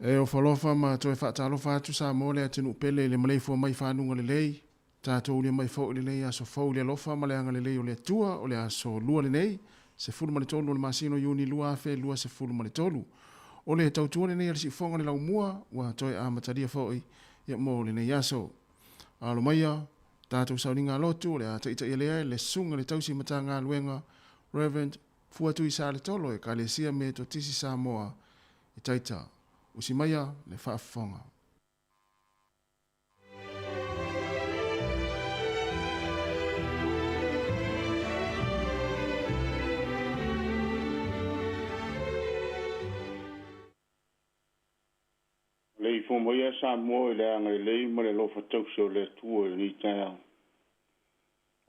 E ofo ma toe faatalofa atu Samoa le atunuu pele i le maleifua mai fanuga lelei, tatou ulia mai foi lenei aso fou i le alofa ma le agalelei o le Atua, o le aso Lua lenei, 13 o le masina o Iuni 2023. O le tautua lenei a le siufofoga o le laumua, ua toe amatalia foi ia mo lenei aso. Alo maia, tatou sauniga lotu, o le a taitaia lea e le susuga i le tausi Matagaluega, Reverend Fuatui Saletolo, Ekalesia Metotisi Samoa i Taita. Usi maia le faafofoga. Le ifo maia Samoa i le agalelei ma le alofa tausi o le Atua i lenei taeao.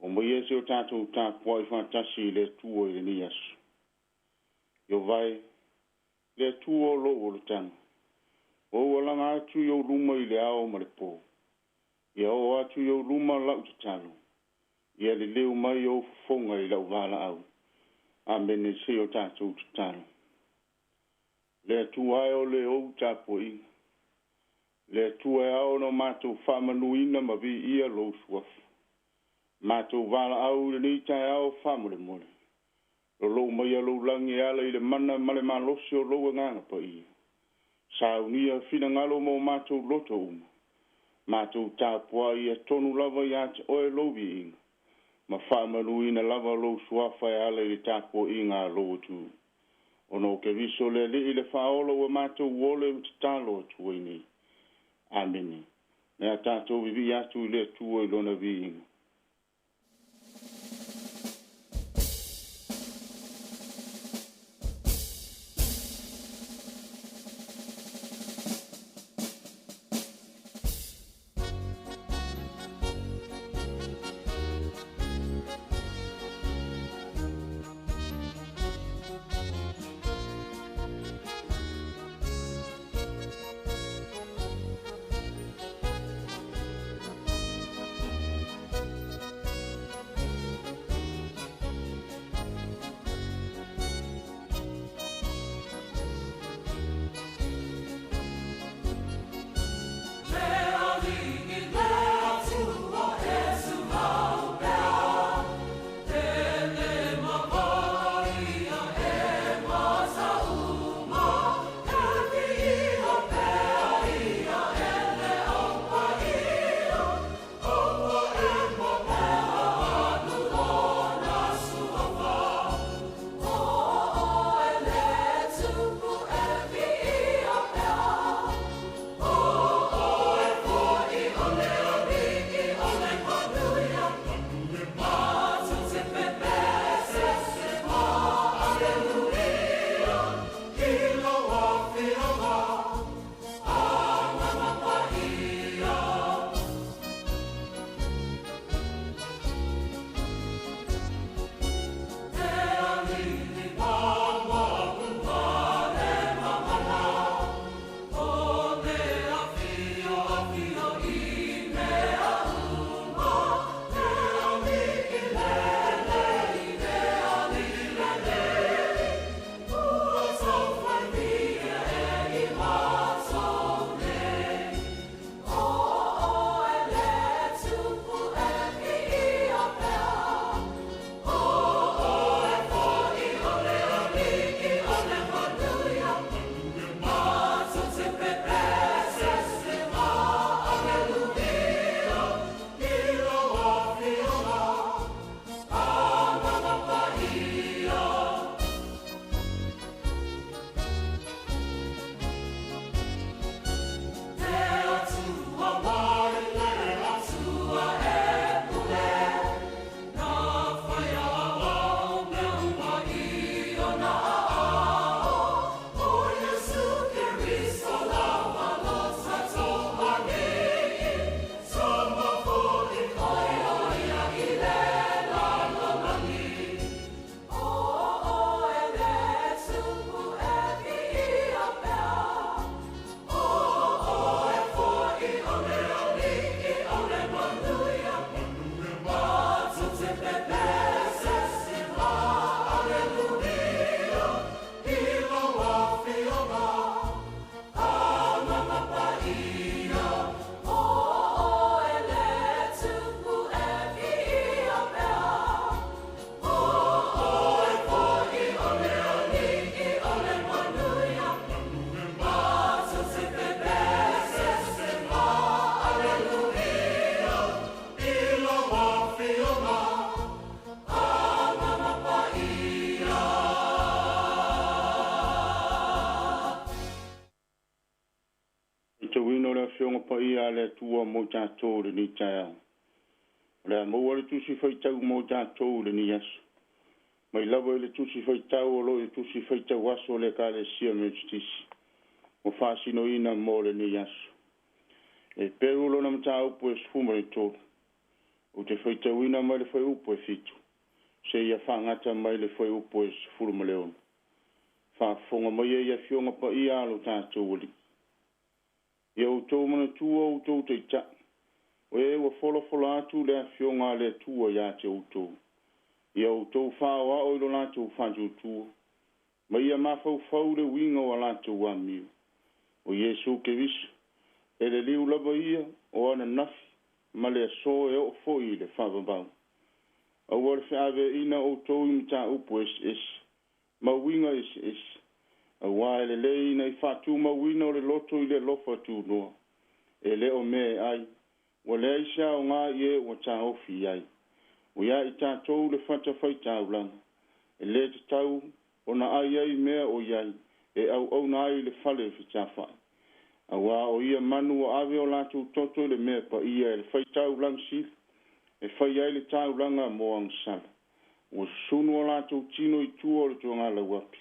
O maia se o tatou tapuai faatasi i le Atua i lenei aso. Iovae, le Atua o lou olataga, ua ou alaga atu i ou luma i le ao ma le po. Ia oo atu i ou luma lau tatalo, ia leleu mai ou fofoga i lau valaau. Amene se o tatou tatalo. Le Atua e o le ou tapuaiga. Le Atua e ao na matou faamanuina ma viia lou suafa. Matou valaau i lenei taeao faamolemole. Lolou mai a lou lagi e ala i le mana ma le malosi o lou agaga paia. Saunia finagalo mo matou loto uma. Matou tapuai ia tonu lava ia te oe lou viiga. Ma faamanuina lava lou suafa e ala i le tapuaiga a lou atunuu. Ona o Keriso le Alii le faaola ua matou ole ma tatalo atu ai nei. Amene. Le a tatou vivii atu i le Atua i lona viiga. Faitauina o le Afioga Paia a le Atua mo i tatou i lenei taeao. O le a maua le Tusi Faitau mo i tatou i lenei aso, mai lava i le Tusi Faitau o lo o i le Tusi Faitau Aso a le Ekalesia Metotisi ua faasinoina mo lenei aso. E Peru lona mataupu e 13. Ou te faitauina mai le fuaiupu e 7 seia faagata mai le fuaiupu e 16. Faafofoga maia i Afioga Paia a lo tatou Alii. Ia outou manatua outou taitai, o e ua folafola atu le Afioga a le Atua ia te outou. Ia outou faaoao i lo latou faatuatua, ma ia mafaufau i le uiga o a latou amio. O Iesu Keriso, e leliu lava ia o ananafi ma le aso e oo foi i le faavavau. Aua le feaveaiina outou i mataupu eseese ma uiga eseese, auā e lelei ina i faatumauina o le loto i le alofa tunoa, e le o mea e ai, ua leai se aoga i e ua taofi i ai. Ua ia i tatou le fatafaitaulaga, e le tatau ona ai ai mea o i ai e auauna ai i le fale fetāfa'i. Auā o ia manu ua ave o latou toto i le mea paia e le faitaulaga sili, e fai ai le taulaga mo agasala. Ua susunu o latou tino i tua o le tuagalauapi.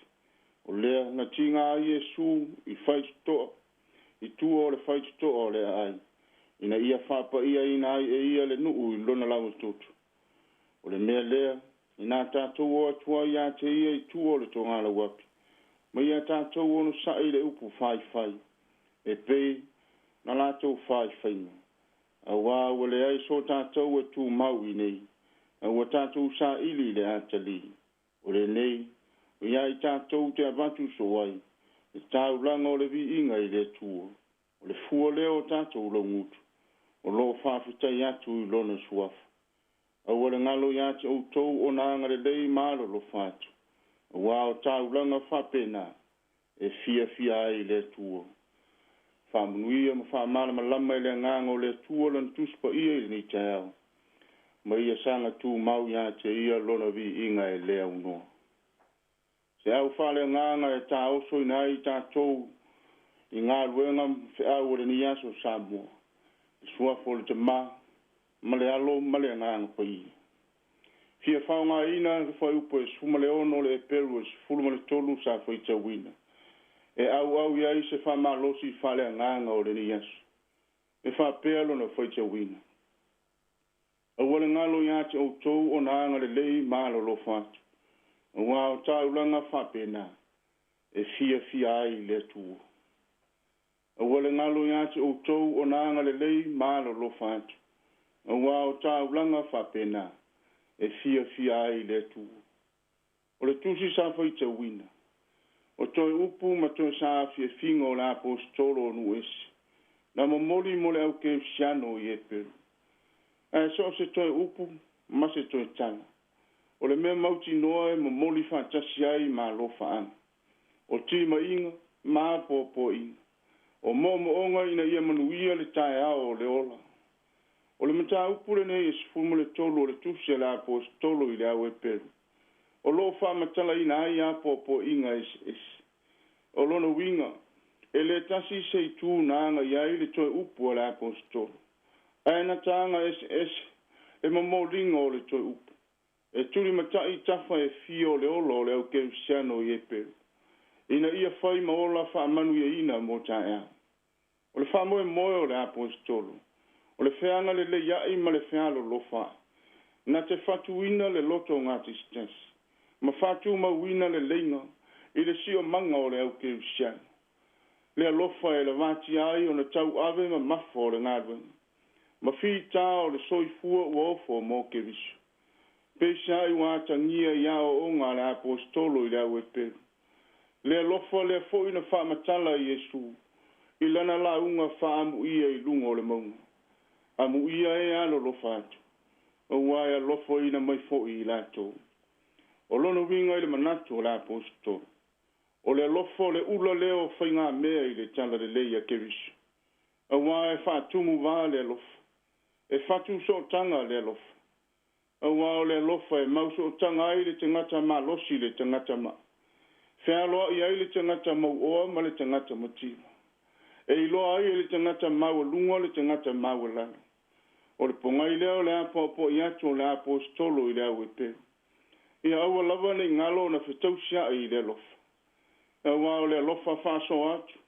O lea na tiga ai Iesu i faitotoa, i tua o le faitotoa o le aai, ina ia faapaiaina ai e ia le nuu i lona lauatoto. O le mea lea, inā tatou o atu ai ia te ia i tua o le tuagalauapi, ma ia tatou onosai i le upu faifai, e pei na latou faifaiga. Auā ua leai so tatou e tumau i inei, a ua tatou saili i le atalii. O lenei, o ia i tatou te avatu soo ai le taulaga o le viiga i le Atua. O le fua lea o tatou laugutu, o lo o faafetai atu i lona suafa. Aua le galo ia te outou ona agalelei ma alolofa atu, auā o taulaga faapena e fiafia ai le Atua. Faamanuia ma faamalamalama e le Agaga o le Atua lana Tusi Paia i lenei taeao, ma ia saga tumau ia te ia lona viiga e le aunoa. Se au faaleagaga e taosoina ai tatou i galuega ma feau o lenei aso Samoa, le suafa o le Tama ma le Alo ma le Agaga Paia. Fia faaaogaina le fuaiupu e 16 o le Eperu e 13 sa faitauina, e auau i ai se faamalosi faaleagaga o lenei aso. E faapea lona faitauina. Aua le galo ia te outou ona agalelei ma alolofa atu, auā o taulaga faapena e fiafia ai le Atua. Aua le galo ia te outou ona agalelei ma alolofa atu, auā o taulaga faapena e fiafia ai le Atua. O le tusi sa faitauina, o toe upu ma toe saafiafiga o le aposetolo o nuu ese, na momoli mo le au kerisiano i Eperu. Ae so o se toe upu ma se toe tala, o le mea mautinoa e momoli faatasi ai ma alofaaga, o timaiga ma apoapoaiga, o moomooga ina ia manuia le taeao o le ola. O le mataupu lenei e 13 o le tusi a le aposetolo i le au Eperu, o lo o faamatalaina ai apoapoaiga eseese. O lona uiga, e le tasi se itu na agai ai le toe upu a le aposetolo, ae na taga eseese le momoliga o le toe upu, e tulimatai tafa e fia o le ola o le au kerisiano i Eperu, ina ia fai ma ola faamanuiaina mo taeao. O le faamoemoe o le aposetolo, o le feagaleleia'i ma le fealolofa'i, na te fatuina le loto gatasitasi, ma faatumauina le leiga i le siomaga o le au kerisiano. Le alofa e lavatia ai ona tauave mamafa o le galuega, ma fitā o le soifua ua ofo mo Keriso. Peiseai ua atagia i aoaoga a le aposetolo i le au Eperu. Le alofa lea foi na faamatala e Iesu i lana lauga faaamuia i luga o le mauga. Amuia e alolofa atu, auā e alofaina mai foi i latou. O lona uiga i le manatu o le aposetolo, o le alofa o le ula lea o faigamea i le talalelei a Keriso, auā e faatumuvā le alofa, e fatusootaga le alofa, auā o le alofa e mausootaga ai le tagata malosi i le tagata maa, fealoai ai le tagata mauoa ma le tagata mativa. E iloa ai e le tagata maualuga le tagata maualalo. O le pogai lea o le apoapoai atu o le Aposetolo i le au Eperu. Ia aua lava ne i galo ona fetausiai i le alofa. Aua o le alofa faasoa atu,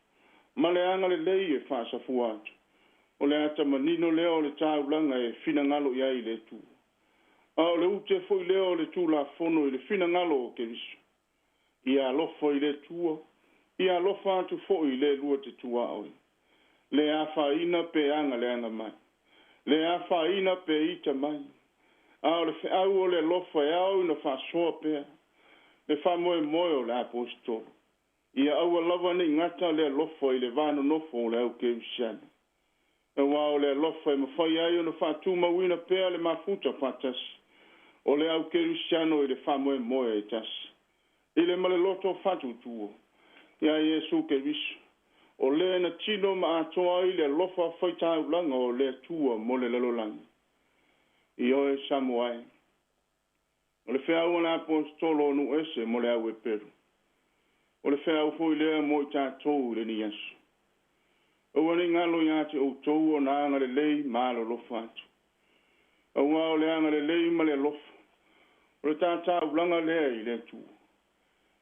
ma le agalelei e faasafua atu. O le ata manino lea o le taulaga e finagalo i ai le Atua. A o le ute foi lea o le Tulafono i le finagalo o Keriso. Ia alofa i le Atua, ia alofa atu foi i le lua te tuaoi. Le afaina pe agaleaga mai, le afaina pe ita mai. A o le feau o le alofa e ao ina faasoa pea, le faamoemoe o le Aposetolo. Ia aua lava ne i gata le alofa i le va nonofo o le au kerisiano. Aua o le alofa e mafai ai ona faatumauina pea le mafuta faatasi o le au kerisiano i le faamoemoe e tasi. I le ma le loto faatuatua ia Iesu Keriso, o le na tino ma atoa ai le alofa faitaulaga o le Atua mo le lalolagi. Ioe Samoa e, o le feau a le Aposetolo o nuu ese mo le au Eperu. O le feau foi lea mo i tatou i lenei aso. Aua ne i galo ia te outou ona agalelei ma alolofa atu. Aua o le agalelei ma le alofa, o le tataulaga lea i le Atua.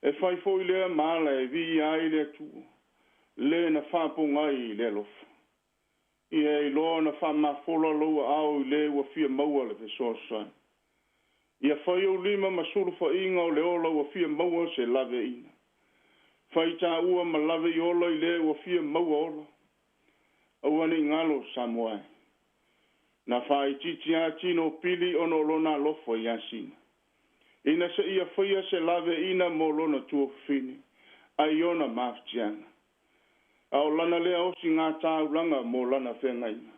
E fai foi lea ma ala e viia ai le Atua, le na faapogai i le alofa. Ia e iloa ona faamafola lou aao i le ua fia maua le fesoasoani. Ia fai ou lima ma sulufaiga o le ola ua fia maua se laveaiina. Fai taua ma lave i ola i le ua fia maua ola. Aua ne i galo Samoa e. Na faaitiiti lava tino o Pili ona o lona alofa ia Sina. Ina se ia faia se laveaiina mo lona tuafafine, a i ona mafatiaga. A o lana lea osigataulaga mo lana feagaiga.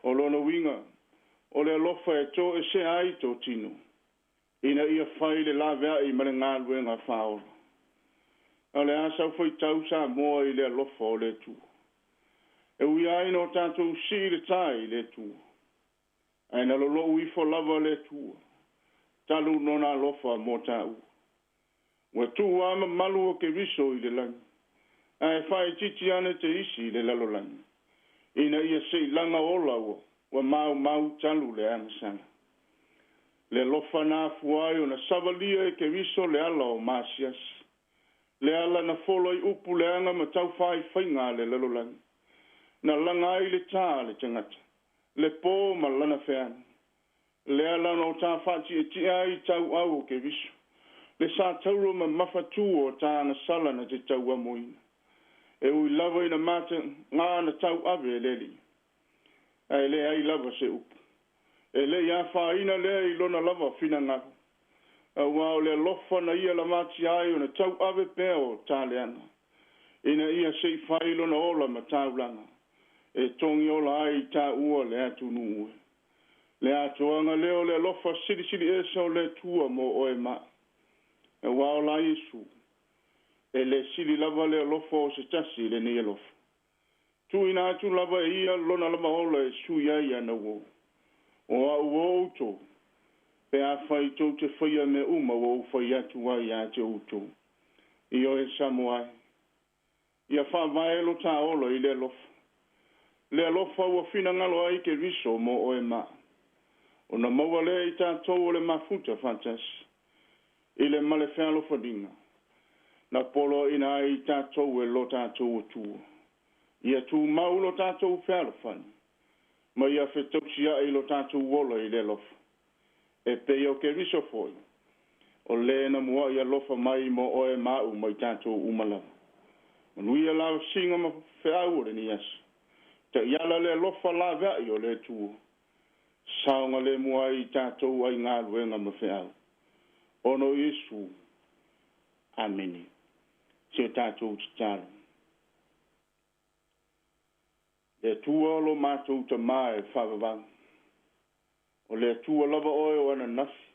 O lona uiga, o le alofa e toesea ai totino, ina ia fai le laveai ma le galuega faaola. A o le a sau faitau Samoa i le alofa o le Atua? E ui lava ina o tatou sii le tā i le Atua, ae na lolou ifo lava le Atua, talu lona alofa mo taua. Ua tuu lava mamalu o Keriso i le lagi, ae faaitiiti ane te isi i le lalolagi, ina ia seilaga ola ua maumau talu le agasala. Le alofa na afua ai ona savalia e Keriso le ala o maasiasi, le ala na folo ai upu leaga ma taufaifaiga a le lalolagi, na laga ai le tā a le tagata, le pō ma lana feanu, le ala na o ta faatietie ai i tauau o Keriso, le satauro mamafatū o ta agasala na te tauamoina. E ui lava ina mataga na tauave e le Alii, ae leai lava se upu. E le i afaina lea i lona lava finagalo, aua o le alofa na ia lamatia ai ona tauave pea o ta leaga, ina ia se i fai lona ola ma taulaga, e togi ola ai i taua le atunuu e. Le atoaga lea o le alofa silisili ese o le Atua mo oe ma au. Aua o la Iesu, e le sili lava le alofa o se tasi i lenei alofa. Tuuina atu lava e ia lona lava ola e sui ai ana uo. O au o outou, pe afai tou te faia mea uma ua ou fai atu ai ia te outou. Ioe Samoa e, ia faavae lo ta ola i le alofa. Le alofa ua finagalo ai Keriso mo oe ma au. Ona maua lea i tatou o le mafuta faatasi, i le ma le fealofaniga, na poloaiina ai i tatou e lo tatou Atua. Ia tumau lo tatou fealofani, ma ia fetausiai lo tatou ola i le alofa. E pei o Keriso foi, o le na muai alofa mai mo oe ma au ma i tatou uma lava. Manuia lavasiga ma feau o lenei aso. Taiala le alofa laveai o le Atua. Saogalemu ai i tatou aigaluega ma feau. Ona o Iesu. Amene. Si o tatou tatalo. Le Atua o lo matou Tamā e faavavau. O le Atua lava oe o ananafi,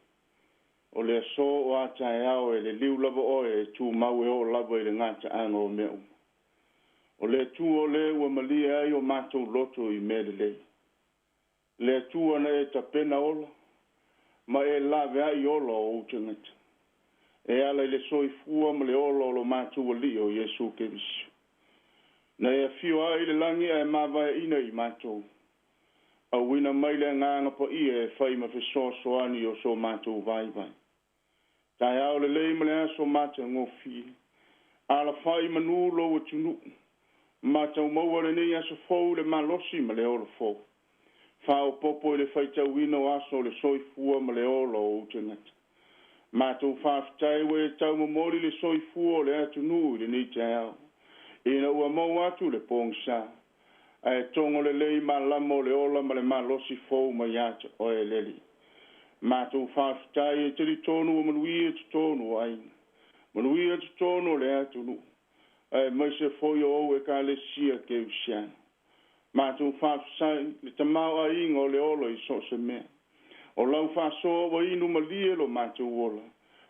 o le aso o a taeao e leliu lava oe e tumau e oo lava i le gataaga o mea uma. O le Atua o le ua malie ai o matou loto i mea lelei. Le Atua na e tapena ola, ma e laveai ola o ou tagata, e ala i le soifua ma le ola o lo matou Alii o Iesu Keriso. Na e afio ai i le lagi ae mavaeaina i matou. Auina mai le Agaga Paia e fai ma fesoasoani o so matou vaivai. Taeao lelei ma le aso matagofie. Alafai i manu lou atunuu. Matou maua lenei aso fou i le malosi ma le ola fou. Faaopoopo i le faitauina o aso o le soifua ma le ola o ou tagata. Matou faafetai ua e taumomoli le soifua o le atunuu i lenei taeao, ina ua maua atu le pogisa, ae togo lelei malama o le ola ma le malosi fou mai ia te oe le Alii. Matou faafetai e talitonu ua manuia totonu o aiga, manuia totonu o le atunuu, aemaise foi o ou Ekalesia Kerisiano. Matou faafetai le tamaoaiga o le ola i so o se mea. O lau faasoa ua inu malie lo matou ola,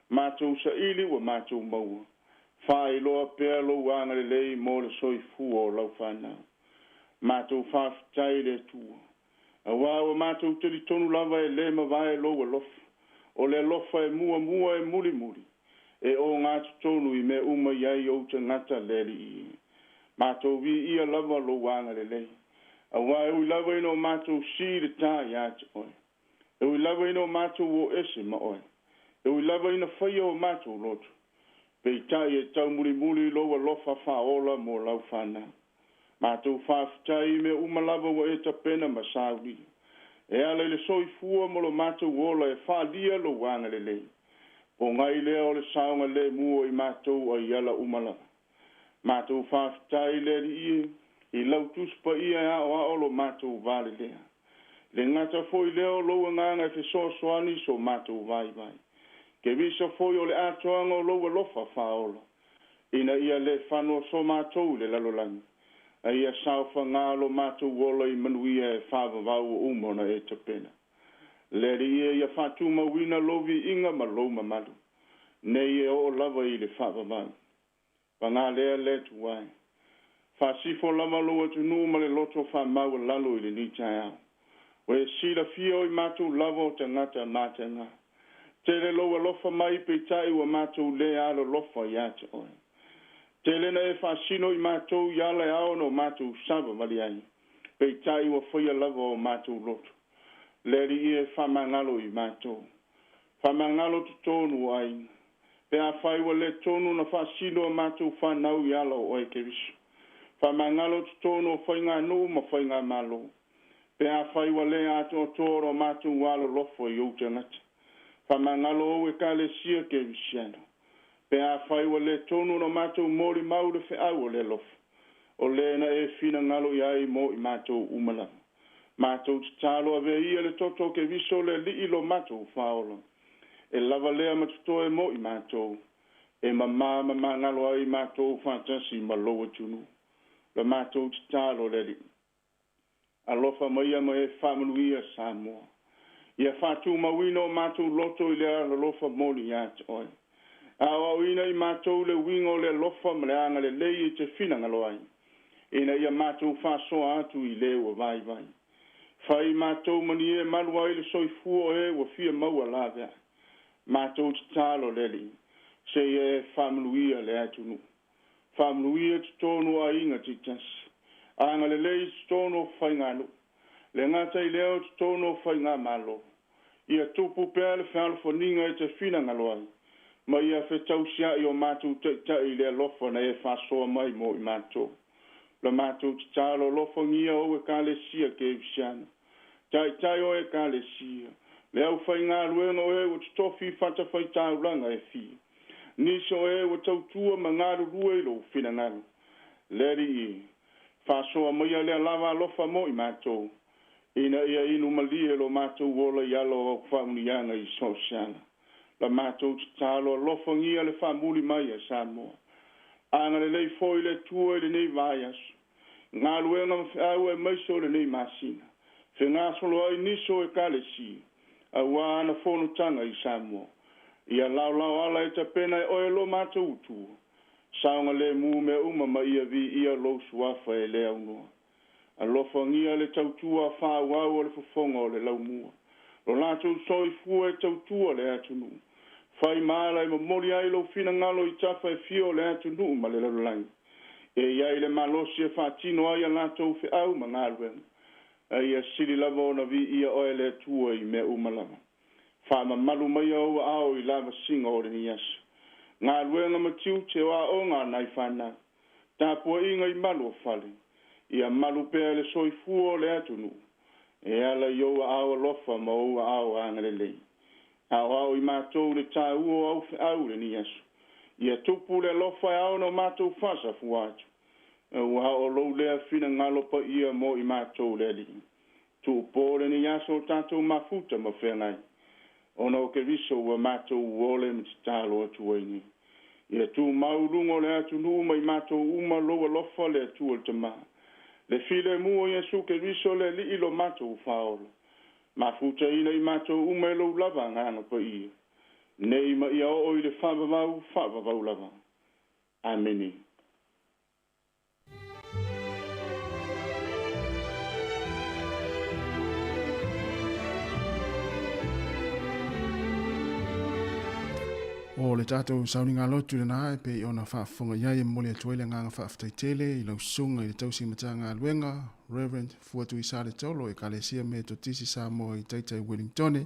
matou saili ua matou maua. Faailoa pea lou agalelei mo le soifua o lau fanau. Matou faafetai i le Atua, aua ua matou talitonu lava e le mavae lou alofa. O le alofa e muamua e mulimuli, e ogatotonu i mea uma i ai ou tagata le Alii e. Matou viia lava lou agalelei, aua e ui lava ina o matou sī le tā ia te oe, e ui lava ina o matou o ese ma oe, e ui lava ina faia o matou loto, peitai e taumulimuli lou alofa faaola mo lau fanau. Matou faafetai i mea uma lava ua e tapena ma saulia, e ala i le soifua ma lo matou ola e faaalia lou agalelei. Pogai lea o le saogalemu o i matou aiala uma lava. Matou faafetai i le Alii e, i lau Tusi Paia e aoao lo matou valelea. Le gata foi lea o lou agaga e fesoasoani i so matou vaivai. Keriso foi o le atoaga o lou alofa faaola, ina ia le fanoso matou i le lalolagi, a ia saofaga lo matou ola i manuia e faavavau ua uma ona e tapena. Le Alii e, ia faatumauina lou viiga ma lou mamalu, nei e oo lava i le faavavau. Paga lea le Atua e. Faasifo lava lou atunuu ma le loto faamaualalo i lenei taeao. Ua e silafia o i matou lava o tagata mataga. Tele lou alofa mai peitai ua matou le alolofa ia te oe. Tele na e faasino i matou i ala e ao ona o matou savavali ai, peitai ua faia lava o matou loto. Le Alii e, faamagalo i matou. Faamagalo totonu o aiga. Pe afai ua le tonu na faasino a matou fanau i ala o oe Keriso. Faamagalo totonu o faiganuu ma faigamalo. Pe afai ua le atoatoa lo matou alolofa i ou tagata. Faamagalo ou Ekalesia Kerisiano. Pe afai ua le tonu na matou molimau le feau o le alofa, o le na e finagalo i ai mo i matou uma lava. Matou tatalo avea ia le toto o Keriso le Alii lo matou faaola. E lava lea ma totoe mo i matou, e mamā ma magalo ai matou faatasi ma lou atunuu. La matou tatalo le Alii. Alofa maia ma e faamanuia Samoa. Ia faatumauina o matou loto i le alolofa moni ia te oe. Aoaoina i matou le uiga o le alofa ma le agalelei e te finagalo ai, ina ia matou faasoa atu i le ua vaivai. Fai matou ma ni e malu ai le soifua o e ua fia maua laveai. Matou tatalo le Alii, seia e faamanuia le atunuu. Faamanuia totonu o aiga taitasi. Agalelei totonu o faiganuu. Le gata i lea o totonu o faigamalo. Ia tupu pea le fealofaniga e te finagalo ai, ma ia fetausiai o matou taitai i le alofa na e faasoa mai mo i matou. La matou tatalo alofagia ou Ekalesia Kerisiano. Taitai o Ekalesia, le aufaigaluega o e ua totofi i fatafaitaulaga e fia. Nisi o e ua tautua ma galulue i lou finagalo. Le Alii e, faasoa maia lea lava alofa mo i matou, ina ia inu malie lo matou ola i ala o au faamanuiaga i so o se ala. La matou tatalo alofagia le faamuli mai a Samoa. Agalelei foi le Atua i lenei vaiaso, galuega ma feau aemaise o lenei masina. Fegasolo ai nisi o Ekalesia, aua ana fonotaga i Samoa. Ia laolao ala e tapena e oe lo matou Atua. Saogalemu mea uma ma ia viia lou suafa e le aunoa. Alofagia le tautua faaauau o le fofoga o le laumua. Lo latou soifua e tautua le atunuu. Fai ma ala e momoli ai lou finagalo i tafa e fia o le atunuu ma le lalolagi. E iai le malosi e faatino ai a latou feau ma galuega, a ia sili lava ona viia oe le Atua i mea uma lava. Faamamalu maia ou aao i lavasiga o lenei aso. Galuega ma tiute o aoga a nai fanau. Tapuaiga i malu o fale. Ia malu pea le soifua o le atunuu. E ala i ou aao alofa ma ou aao agalelei. Aoao i matou le tāua o au feau i lenei aso. Ia tupu le alofa e ao ona matou faasafua atu. Aua o lou lea finagalo paia mo i matou le Alii. Tuupo lenei aso o tatou mafuta ma feagai. Ona o Keriso ua matou ole ma tatalo atu ai nei. Ia tumau luga o le atunuu ma i matou uma lou alofa le Atua le Tama. Le filemu o Iesu Keriso le Alii lo matou Faaola. Mafutaina i matou uma e lou lava Agaga Paia. Nei ma ia oo i le faavavau, faavavau lava. Amene. O le tatou sauniga lotu lena e pei ona faafofoga i ai e momoli atu ai le agaga faafetai tele i lau susuga i le tausi Matagaluega Reverend Fuatuisaletolo Ekalesia Metotisi Samoa i Taitai Wellingtone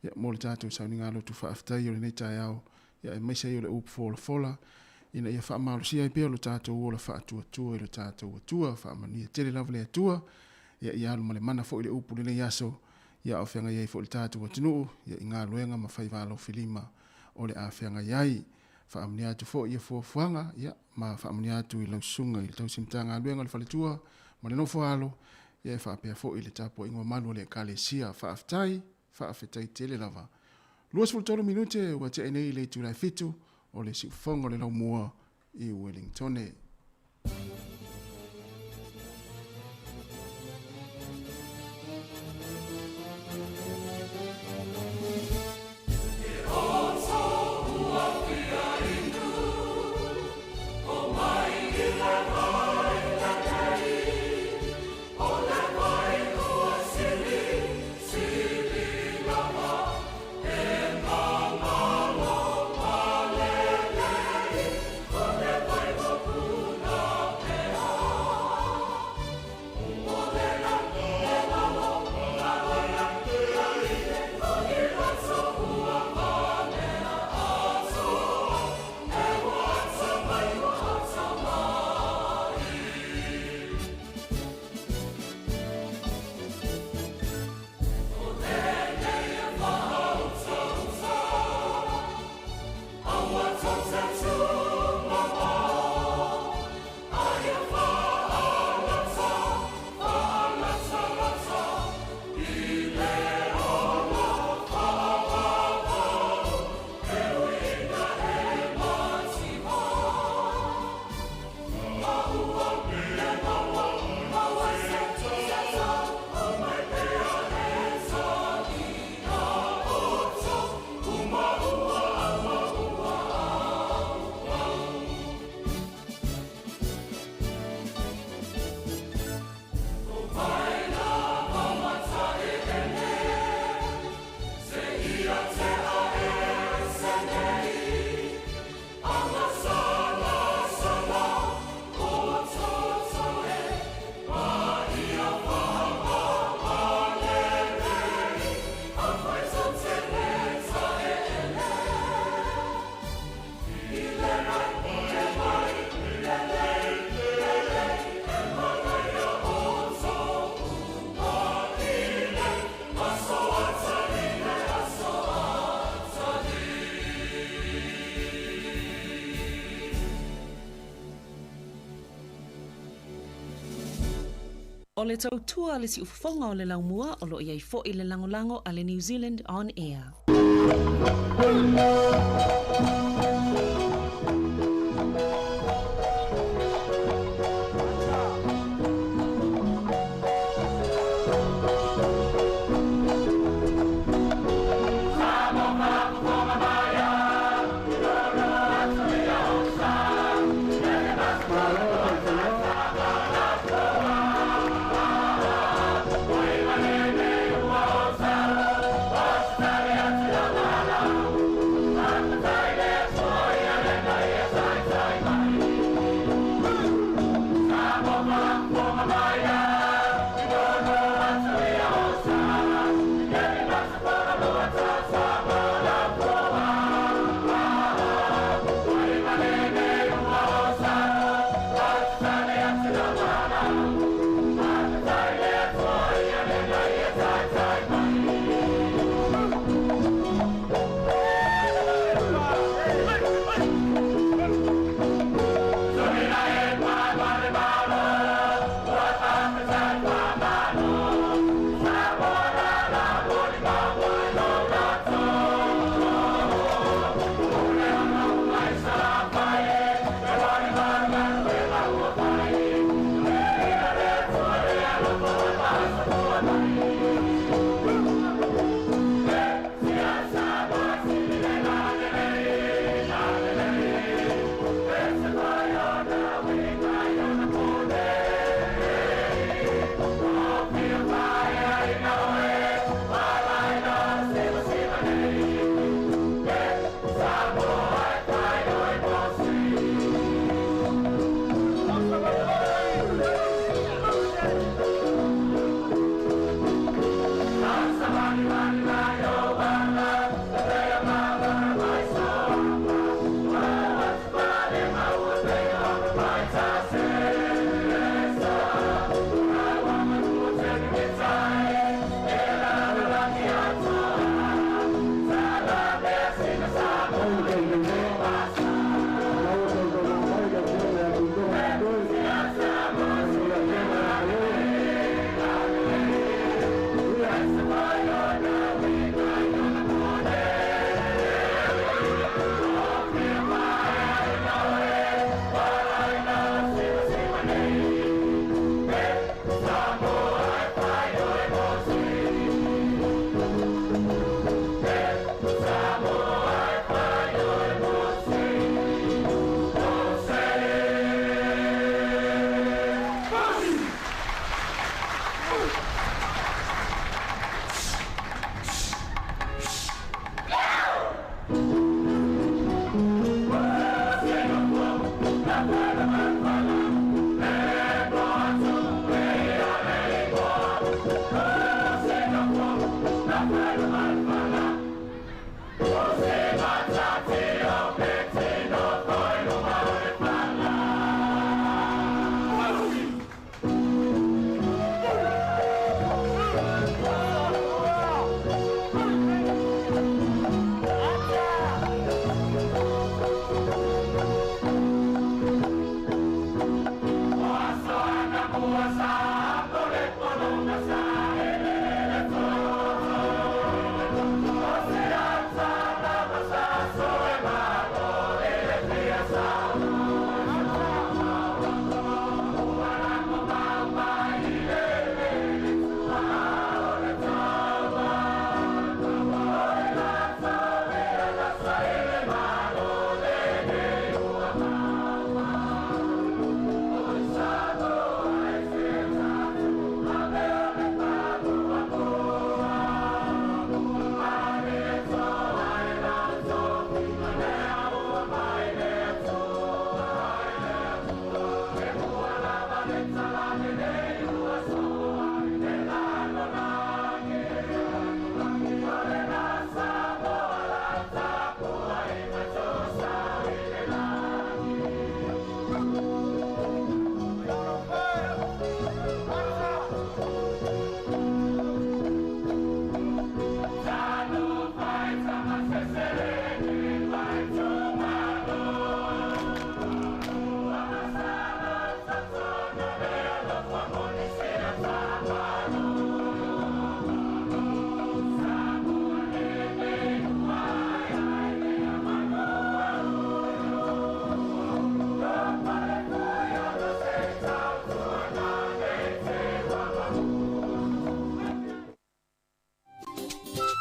ia, mo le tatou sauniga lotu faafetai o lenei taeao ia, aemaise ai o le upu folafola ina ia faamalosia ai pea lo tatou ola faatuatua i lo tatou Atua. Faamanuia tele lava le Atua ia, ia alu ma le mana foi le upu lenei aso ia, o feagai ai foi le tatou atunuu ia, i galuega ma faiva alofilima o le a feagai ai. Faamanuia atu foi ia fuafuaga ia, ma faamanuia atu i lau susuga i le tausi Matagaluega o le Faletua ma le nofo alo ia, e faapea foi le tapuaiga mamalu a le Ekalesia. Faafetai, faafetai tele lava. 23 minute ua tea nei le itula e 7 o le siufofoga o le laumua i Wellingtone. O le tautua a le siufofoga o le laumua o lo o i ai foi le lagolago a le New Zealand On Air.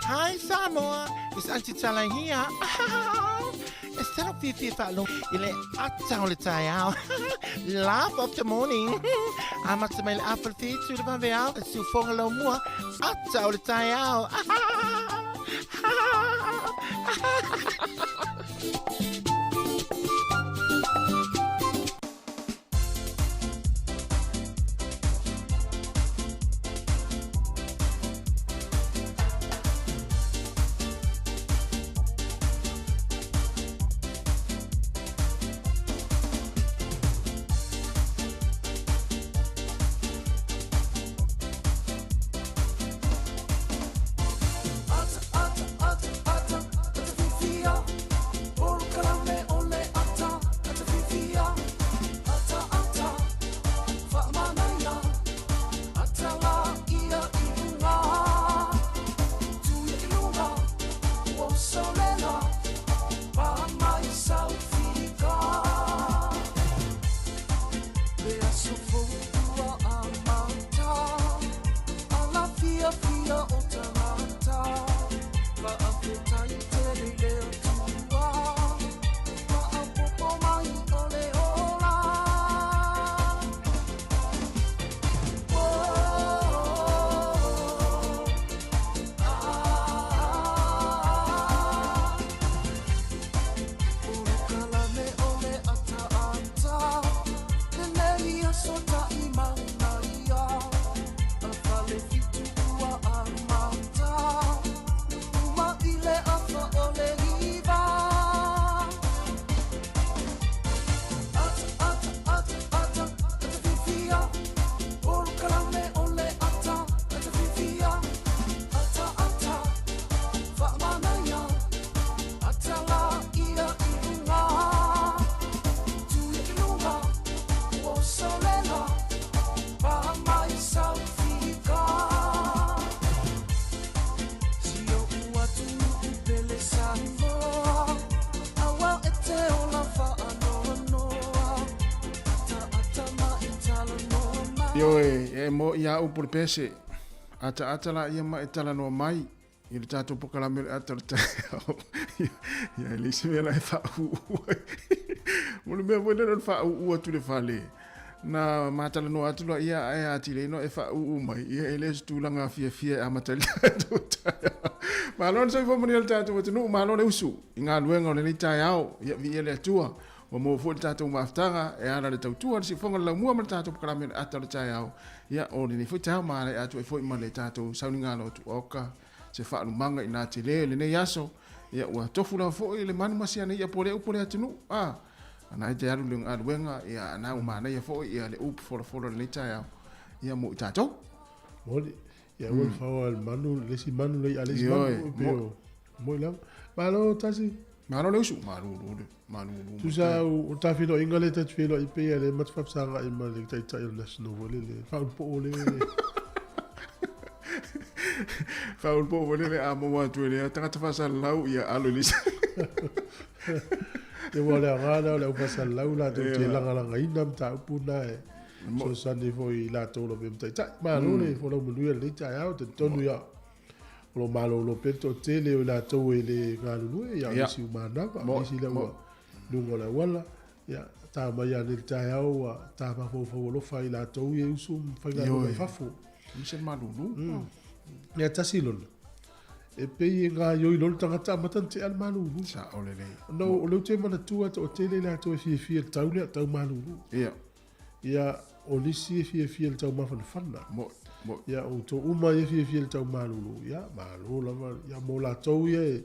Hi Samoa, it's Auntie Tala here. E talo fiafia faalogo i le ata o le taeao. Laugh of the morning. Amata mai le afa le fitu i le vaveao. Siufoga laumua, ata o le taeao. Ioe, e mo ia upu le pese. Ata ata la ia ma e talanoa mai i le tatou pokalame o le ata o le taeao. Ia e leai se mea la e faauu ai. Mo le mea foi lea o le faauu atu i le fale. Na matalanoa atu loa ia ae atili ai no e faauu mai. Ia e le o se tulaga fiafia e amata ai le tatou taeao. Malo le soifua manuia le tatou atunuu, malo le usu i galuega o lenei taeao. Ia viia le Atua. Ua maua foi le tatou mafutaga e ala i le tautua a le siufofoga o le laumua ma le tatou pokalame o le ata o le taeao. Ia, o lenei foi taeao ma alai atu ai foi ma le tatou sauniga lotu oka se faalumaga i nā tele i lenei aso. Ia, ua tofu lava foi le manu ma siana i'a po le upu a le atunuu. A, ana ai te alu i le galuega, ia, ana ua manaia foi ia le upu folafola o lenei taeao, ia, mo i tatou. Moni, ia aua le faoa le manu, le isi manu le i'a le isi manu, pei o, moi lava. Malo tasi. Malo le usu, malulu le, malulu. Tusa o ta feiloaiga lea ta te feiloai pei a lea ma te faafesagai ma le taitai o le National foi lele, faaulupoo le. Faaulupoo foi lele a maua atu e lea tagata faasalalau ia alo i le isi. Ia ua o le aoga lena o le au faasalalau latou te lagalagaina mataupu na e fesoasoani foi i latou o lo o ma taitai. Malo le folau manuia i lenei taeao, talitonu ia o lo o malolo pea le toatele o i latou e le galulue, ia o nisi ua manava, o nisi lea ua i luga o le auala. Ia, ta mai lava nei i le taeao ua ta mafaufau alofa i latou ia e usu ma faigaluega i fafo. Mise malulu. Ia tasi lona, e pei e gaioi loa le tagata amata ona tea le malulu. Sao lelei. Ona o lea ou te manatua toatele i latou e fiafia i le tau lea, tau malulu. Ia. Ia, o nisi e fiafia i le taumafanafana. Mo, mo. Ia, o outou uma ia e fiafia i le taumalulu, ia, malo lava. Ia, mo latou ia e,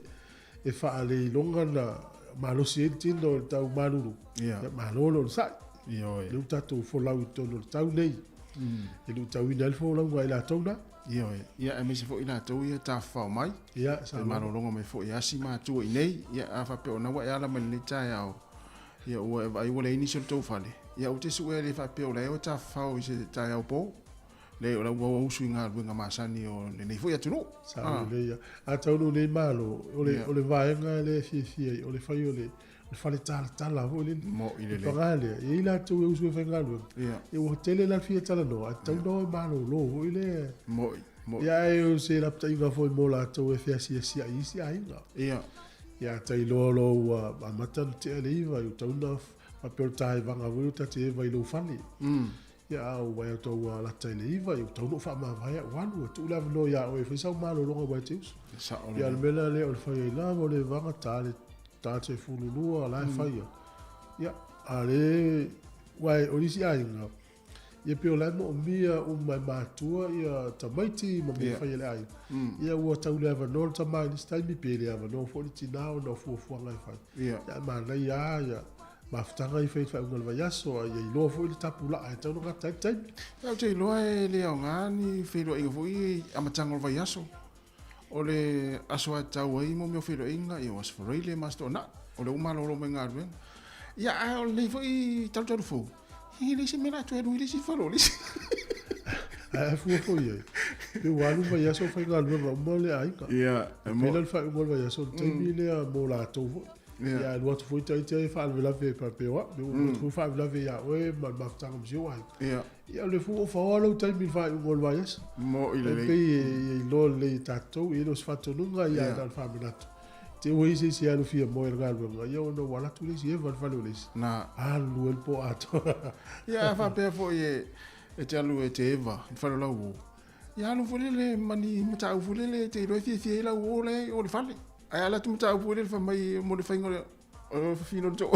e faaleiloga na malosi ai le tino i le taumalulu, ia, ia malo le onosai. Ioe. Lea ua tatou folau i totonu o le tau nei. E le o tauina ai le folauga a i latou na. Ioe. Ia, aemaise foi i latou ia e tafafao mai. Ia, sa E malologa mai foi e asi matua i nei. Ia, a faapea o na ua e ala mai i lenei taeao, Ia ua e vaai ua leai nisi o le tou fale, ia ou te suea e le faapea o la e o tafafao i se taeao po. Leai o la ua usu i galuega masani o lenei foi atunuu. Sa lelei ia. A taunuu nei Malo, o le, o le vaega lea e fiafia ai, o le fai o le, le fale talatala foi lele. Mo'i lelei. Paga lea, e i ai latou e usu e faigaluega. Ia. Ia ua tele la le fia talanoa, ae tatau ona o e malolo foi lea. Mo'i, mo'i. Ia ae o se lapataiga foi mo latou e feasiasiai i isi aiga. Ia. Ia ta iloa loa ua amata ona tea le iva, i tau na faapea o le taevaga foi lea ta te eva i lou fale. Ia a ua vaai atu ua lata i le iva, ia ua tau na ou faamavae au alu, ua tuu le avanoa ia oe e fai sau malologa aua e te uso. Sao Ia o le mea la lea o le fai ai lava o le evaga ta le ta te fululua la e fai ai. Ia a le aua o nisi aiga, Ia pei o la e moomia uma e matua ia tamaiti ma mea fai a le aiga. Ia ua tau le avanoa le tama i nisi taimi pe le avanoa foi le tina ona o fuafuaga e fai. Ia manaia lava ia mafutaga ia fai i le faaiuga o le vaiaso a ia iloa foi le tapulaa e tatau ona gata ai le taimi. Ia ou te iloa e le aoga ni feiloaiga foi ia i amataga o le vaiaso. O le aso e tatau ai mo mea o feiloaiga, ia o Aso Faraile ma Aso Toonai, o lea ua malolo mai galuega. Ia, ae o lenei foi talutalu fou, e leai se mea o le a toe alu ai le isi fale o le isi. Ae a fua foi i ai, pe ua alu le vaiaso o faigaluega uma le aiga. Ia, e pei la le faaiuga o le vaiaso, o le taimi lea mo latou foi. Ia alu atu foi ita e faalavelave e faapea o au, ua alu atu foi faalavelave ia oe ma le mafutaga ma si ou aiga. Ia. Ia o le fu o faoa lou taimi i le faaiuga o le vaiaso. Mo'i E lelei. pei e iloa lelei e tatou, e le o se faatonuga, ia ae na o le faamanatu. Te ua i ai se isi e alu fia moe i le galuega, ia ona ua alu atu le isi eva i le fale o le isi. Na. Alu ai le po atoa. Ia a faapea foi e e te alu e te eva i le fale o lau uo, ia alu foi lele ma ni mataupu foi lele e te iloa e fiafia ai lau uo la e i o i le fale. Ae ala atu mataupu foi lele fai mai mo le faiga o le o le fafine o le tou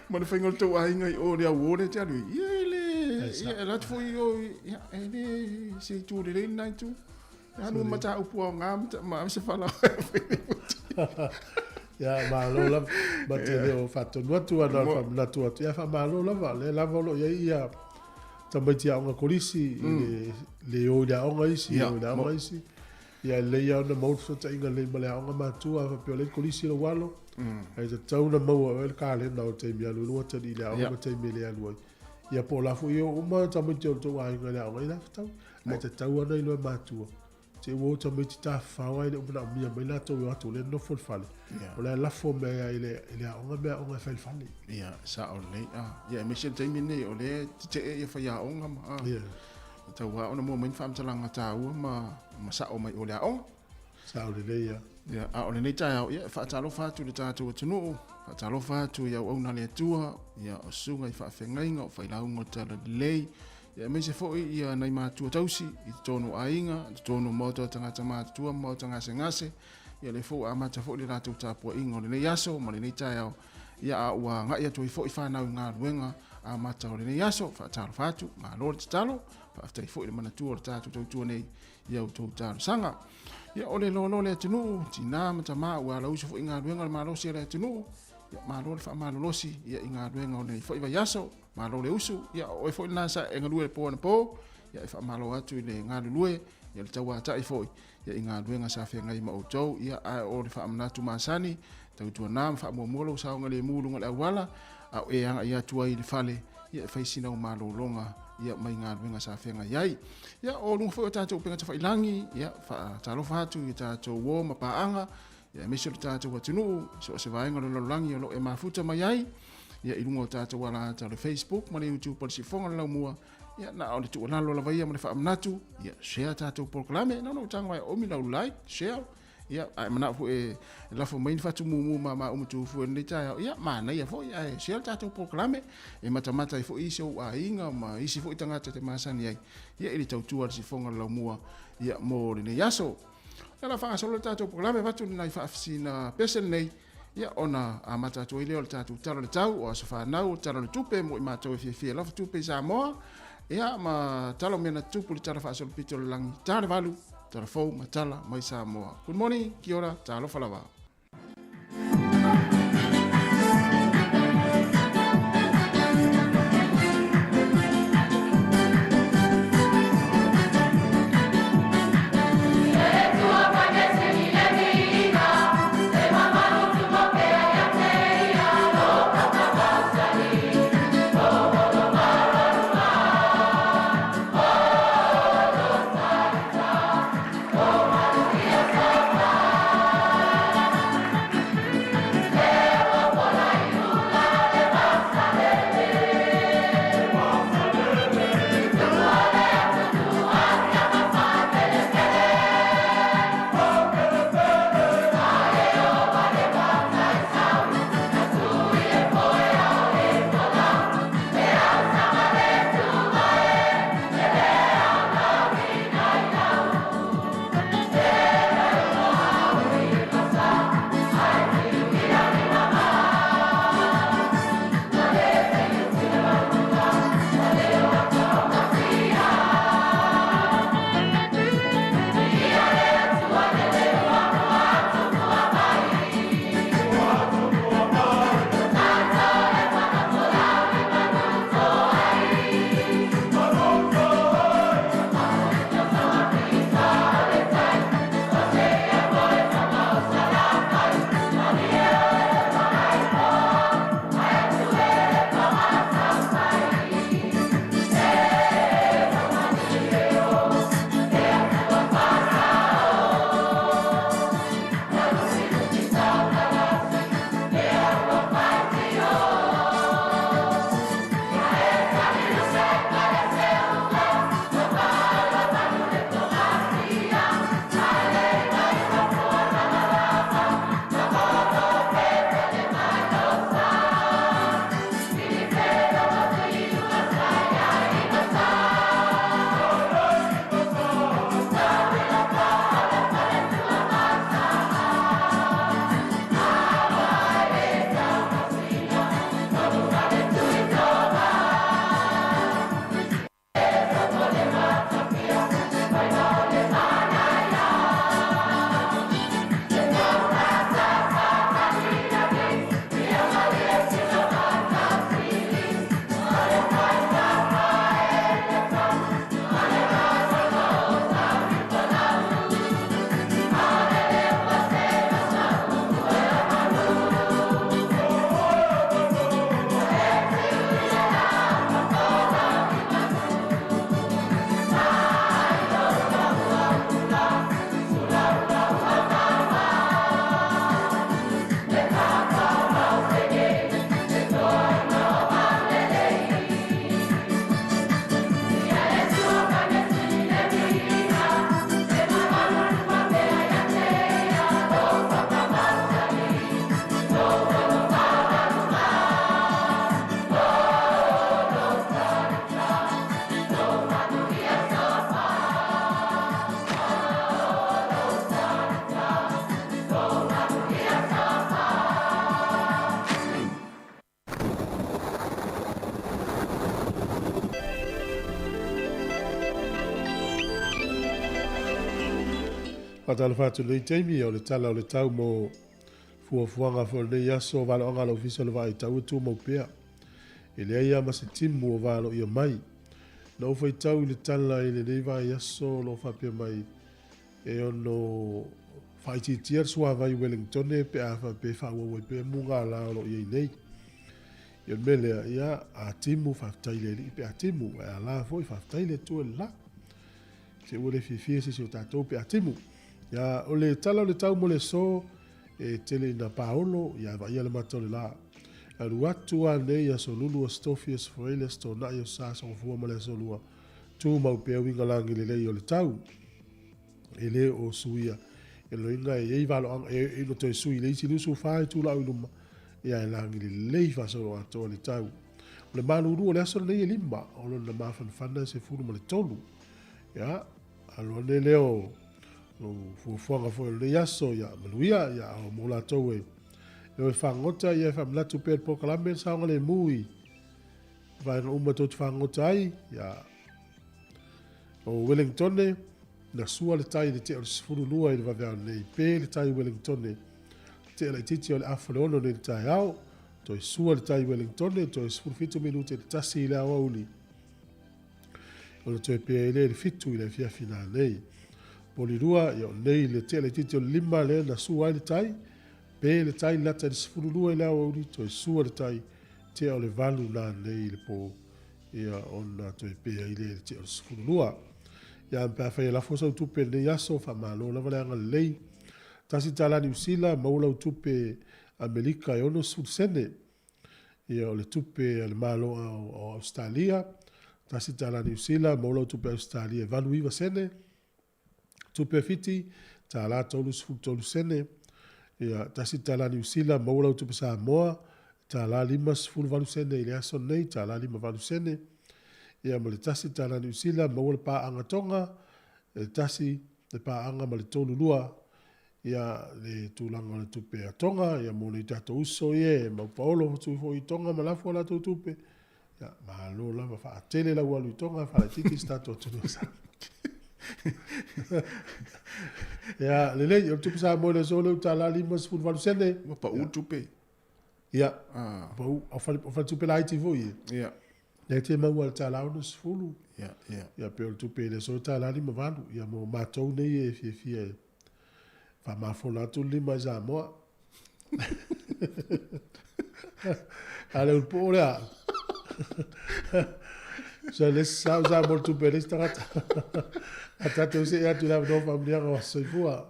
ma le faiga o le tou aiga i o i le auo lea e te alu ai, ia e le, ia e alu atu foi i o, ia e le se itu lelei lena itu. E alu ma mataupu aoga ma ave se fala. Ia, malo lava. Ma te le o faatonu atu ana o le faamanatu atu. Ia, faamalo lava. O lea lava o lo o i ai ia tamaiti aoga kolisi i le le o i le aoga isi, le o i le aoga isi. Ia, e lelei lava ona maua le fesootaiga lelei ma le aoga matua, a faapea o lea e i le kolisi lou alo, ae tatau ona maua e oe le kalena o le taimi e alu ai lou atalii i le aoga ma taimi e le alu ai. Ia po o la foi e o uma tamaiti o le tou aiga i le aoga, ia la e fetau. Ae tatau lava ona iloa e matua, te i ua o tamaiti tafafao ae le o manaomia mai latou e o atu o lea e nofo i le fale. O la e lafo mai lava i le aoga mea aoga e fai i le fale. Ia, sao lelei. Ia, aemaise le taimi lenei o lea e tetee ia faiaoga ma, e tatau lava ona maua mai ni faamatalaga taua ma ma sao mai o le aoga. Sao lelei lava. Ia, a o lenei taeao, ia, e faatalofa atu i le tatou atunuu, faatalofa atu i auauna a le Atua, ia, o susuga i faafeagaiga, o failauga o le Talalelei, ia, aemaise foi ia nai matua tausi i totonu o aiga, i totonu o maota o tagata matutua ma maota gasegase, ia, lea foi ua amata foi le latou tapuaiga o lenei aso ma lenei taeao, ia, a ua agai atu ai foi fanau i galuega amata o lenei aso, faatalofa atu, malo le tatalo, faafetai foi i le manatua o le tatou tautua nei i a outou talosaga. Ia, o le loaloa o le atunuu, tina ma tama ua alausu foi i galuega o le malosi a le atunuu, ia, malo le faamalolosi ia, i galuega o lenei foi vaiaso, malo le usu, ia, o oe foi lena sa e galue i le po anapo, ia, e faamalo atu i le galulue, ia, le tauatai foi, ia, i galuega sa feagai ma outou, ia, ae o le faamanatu masani, tautuana ma faamuamua lou saogalemu i luga o le auala, a o e agai atu ai i le fale, ia, e fai sina au malologa, ia, mai galuega sa feagai ai. Ia, o luga foi o tatou upega tafailagi, ia, faatalofa atu i tatou uo ma paaga, ia, aemaise o le tatou atunuu, i so o se vaega o le lalolagi o lo o e mafuta mai ai, ia, i luga o tatou alaata o le Facebook ma le YouTube o le Siufofoga o le Laumua, ia, na o le tuualalo lava ia ma le faamanatu, ia, share tatou polokalame, na ona ou tago lava e oomi lau like, share, Ia, a e manao foi e lafo mai ni fatu mumu ma ma uma tufu e lenei taeao, ia, manaia foi, ae share le tatou polokalame, e matamata ai foi isi ou aiga ma isi foi tagata e te masani ai, ia, i le tautua a le sifoga o le laumua, ia, mo lenei aso. Ia, o le a faagasolo le tatou polokalame, avatu nai faafesina pese lenei, ia, ona amata atu ai lea o le tatou Tala o le Tau, o aso fanau, o Tala o le Tupe mo i matou e fiafia e lafo tupe i Samoa, ia, ma tala o mea na tutupu i le Tala Faasolopito o le Lagi, ta le valu, tala fou ma tala mai Samoa. Good morning, kia ora, talofa lava. Faatalofa atu i lenei taimi, o le tala o le tau mo fuafuaga foi o lenei aso, valoaga a le Ofisa o le Vaai Tau e tumau pea. E leai lava ma se timu o valoia mai. Na ou faitau i le tala i lenei vaiaso o lo o faapea mai e ono faaitiitia le suavai i Wellingtone pe a faapea e faaauau ai pea mugala o lo o i ai nei. Ia o le mea lea, ia, a timu, faafetai i le Alii pe a timu, ae a la foi, faafetai i le Atua i le la. Se ua le fiafia se isi o tatou pe a timu. Ia, o le tala o le tau mo le aso, e tele ina paolo, ia vaaia le mata o le la. Alu atu a nei Aso Lulu, Aso Tofi, Aso Faraile, Aso Toonai, Aso Sa, Aso Gafua ma le Aso Lua, tumau pea uiga lagi lelei o le tau. E le o suia e loiga e iai valoaga e ina toe sui i le isi 24 itula au i luma, ia e lagi lelei faasolo atoa le tau. O le malulu o le aso lenei e lima, o lona mafanafana e 13. Ia, alo ane lea o lou fuafuaga foi o lenei aso, ia manuia, ia o mo latou e e o e fagota, ia e faamanatu pea le polokalame le saogalemu i vaega uma tou te fagota ai, ia o Wellingtone, na sua le tai i le tea o le 12 i le vaveao nei, pe le tai i Wellingtone, tea laitiiti o le afa o le 6 nei i le taeao, toe sua le tai i Wellingtone, toe 17 minute i le 1 i le aoauli. Ona toe pea ai lea i le 7 i le afiafi nanei. Polilua, ia o nei le tea laitiiti o le 5 lea na sua ai le tai, pe le tai lata i le 12 i le aoauli, toe sua le tai, tea o le 8 nanei i le po, ia ona toe pea ai lea i le tea o le 12. Ia pe afai e lafo sau tupe i lenei aso, faamalo lava le agalelei. Tasi tala Niu Sila, maua lau tupe Amerika e 60 sene. Ia o le tupe a le Malo o Ausetalia, tasi tala Niu Sila, maua lau tupe Ausetalia e 89 sene. Tupe Fiti, tala 33 sene. Ia, tasi tala Niu Sila, maua lau tupe Samoa, tala 58 sene i le aso lenei, tala 58 sene. Ia, ma le tasi tala Niu Sila, maua le paaga Tonga, e tasi le paaga ma le 32 ia le tulaga o le tupe a Tonga, ia mo nei tatou uso ia e mau paolo atu foi i Tonga ma lafo a latou tupe. Ia, malo lava, faatele lau alu i Tonga, faalaitiiti si tatou atunuu o Samoa. Ia, lelei, o le tupe Samoa i le aso lea ua tala 58 sene. Ua pau le tupe. Ia, pau, o faletupe laiti foi e. Ia. Lea te maua le tala 60. Ia, ia. Ia, pe o le tupe i le aso tala 58. Ia, mo matou nei e fiafia e faamafola atu le lima i Samoa. A le ulupo o lea. So le sa sa mo le tupe le isi tagata. A tatou see atu i le avanoa faamanuiaga o aso soifua.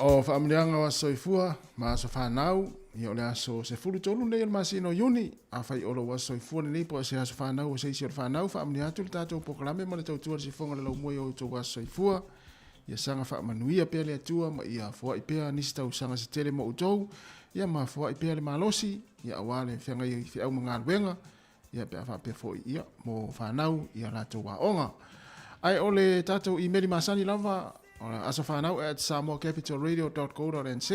O faamanuiaga o aso soifua ma aso fanau, ia o le aso 13 lenei o le masina o Iuni. Afai o lou aso soifua lenei po o se aso fanau o se isi o le fanau, faamanuia atu le tatou polokalame ma le tautua i le sifoga o le laumua i o outou aso soifua. Ia saga faamanuia pea le Atua ma ia foai pea nisi tausaga se tele mo outou, ia ma foai pea le malosi, ia aua le feagai ai i feau ma galuega, ia pe a faapea foi ia mo fanau i a latou aoga. Ae o le tatou imeli masani lava, asofanau@samoacapitalradio.co.nz,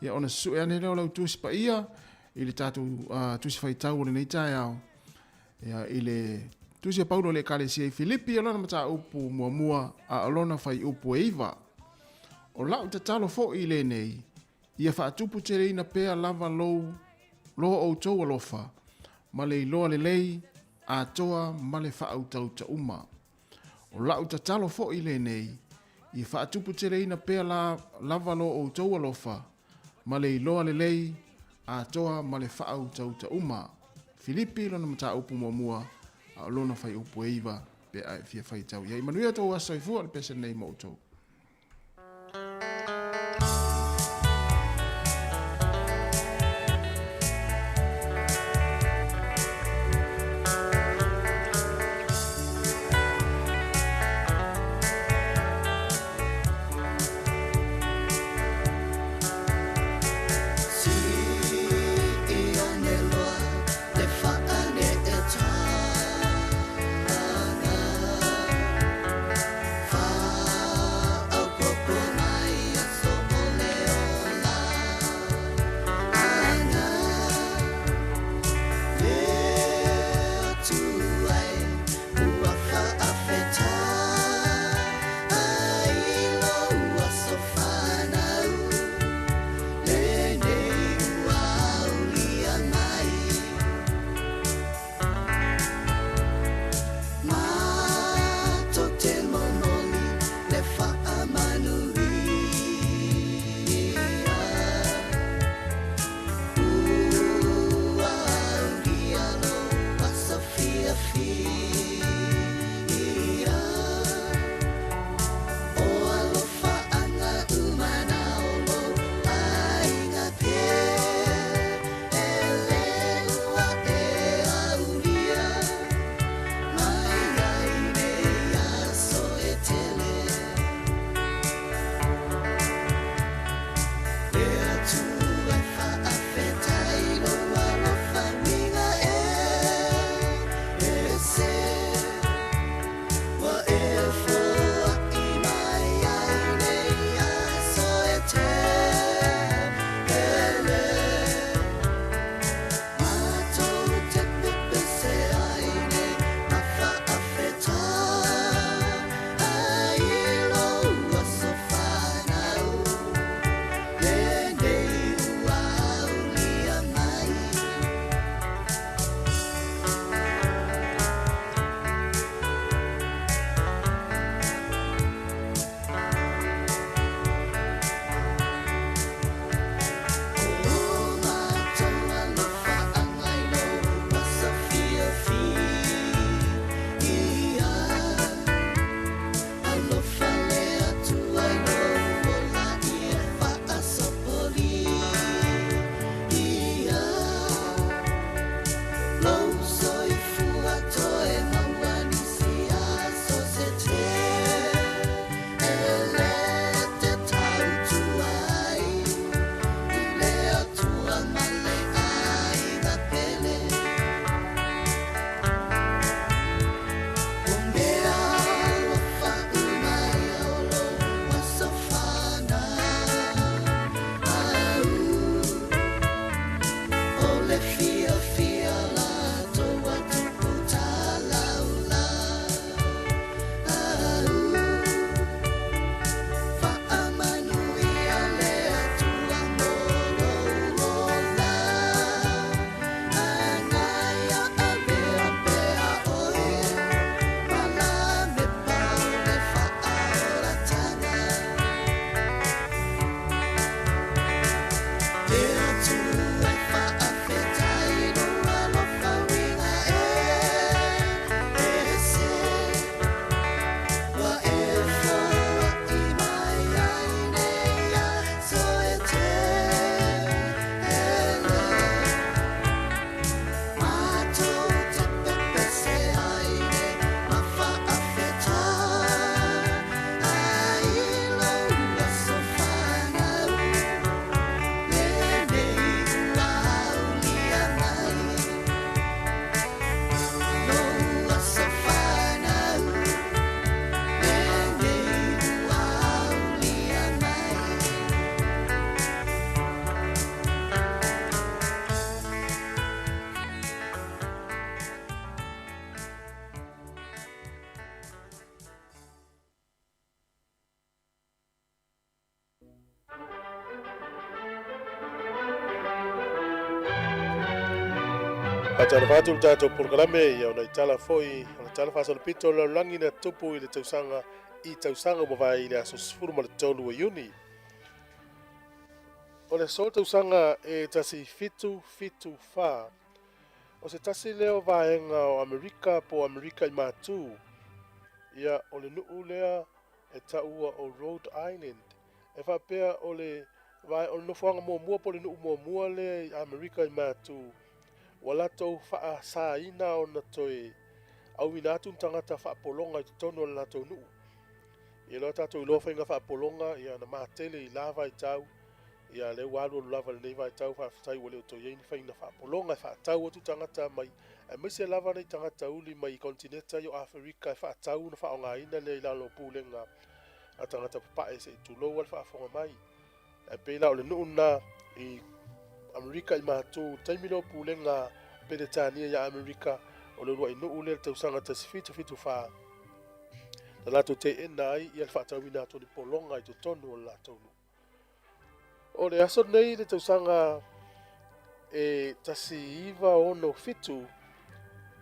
ia ona susue ane lea o lau tusi paia i le tatou tusi faitau o lenei taeao, ia i le tusi a Paulo i le Ekalesia i Filipi, o lona mataupu muamua a o lona fuaiupu e 9. O lau tatalo foi lenei, ia faatuputeleina pea lava lou lo outou alofa ma le iloa lelei atoa ma le faautauta uma. O lau tatalo foi lenei, ia faatuputeleina pea lava lo outou alofa ma le iloa lelei atoa ma le faautauta uma. Filipi lona mataupu muamua a o lona fuaiupu e 9 pe a e fia faitau i ai. Manuia outou aso soifua, o le pese lenei mo outou. Faatalofa atu le tatou polokalame ia ona i tala foi o le tala faasolopito o le lalolagi na tupu i le tausaga i tausaga ua mavae i le aso 13 o Iuni. O le aso tausaga e 1774, o se tasi lea o vaega o Amerika po o Amerika i Matu. Ia, o le nuu lea e taua o Rhode Island. E faapea o le vae o le nofoaga muamua po o le nuu muamua lea i Amerika i Matu ua latou faasāina ona toe auina atu ni tagata faapologa i totonu o le latou nuu. Ia loa tatou iloa faiga faapologa, ia na matele i la vaitau, ia lea ua alualu lava lenei vaitau, faafetai ua le o toe i ai ni faiga faapologa e faatau atu tagata mai, aemaise lava nei tagata uli mai i konitineta ia o Aferika e faatau ona faaaogaina lea i lalo o pulega a tagata papae se i tulou lava le faafofoga mai. Ae pei la o le nuu lena i Amerika i Matu, i le taimi lea o pulega Peretania ia Amerika, o le uluai nuu lea i le tausaga 1774 na latou teena ai ia le faatauina atu o ni pologa i totonu o le latou nuu. O le aso lenei i le tausaga e 1967,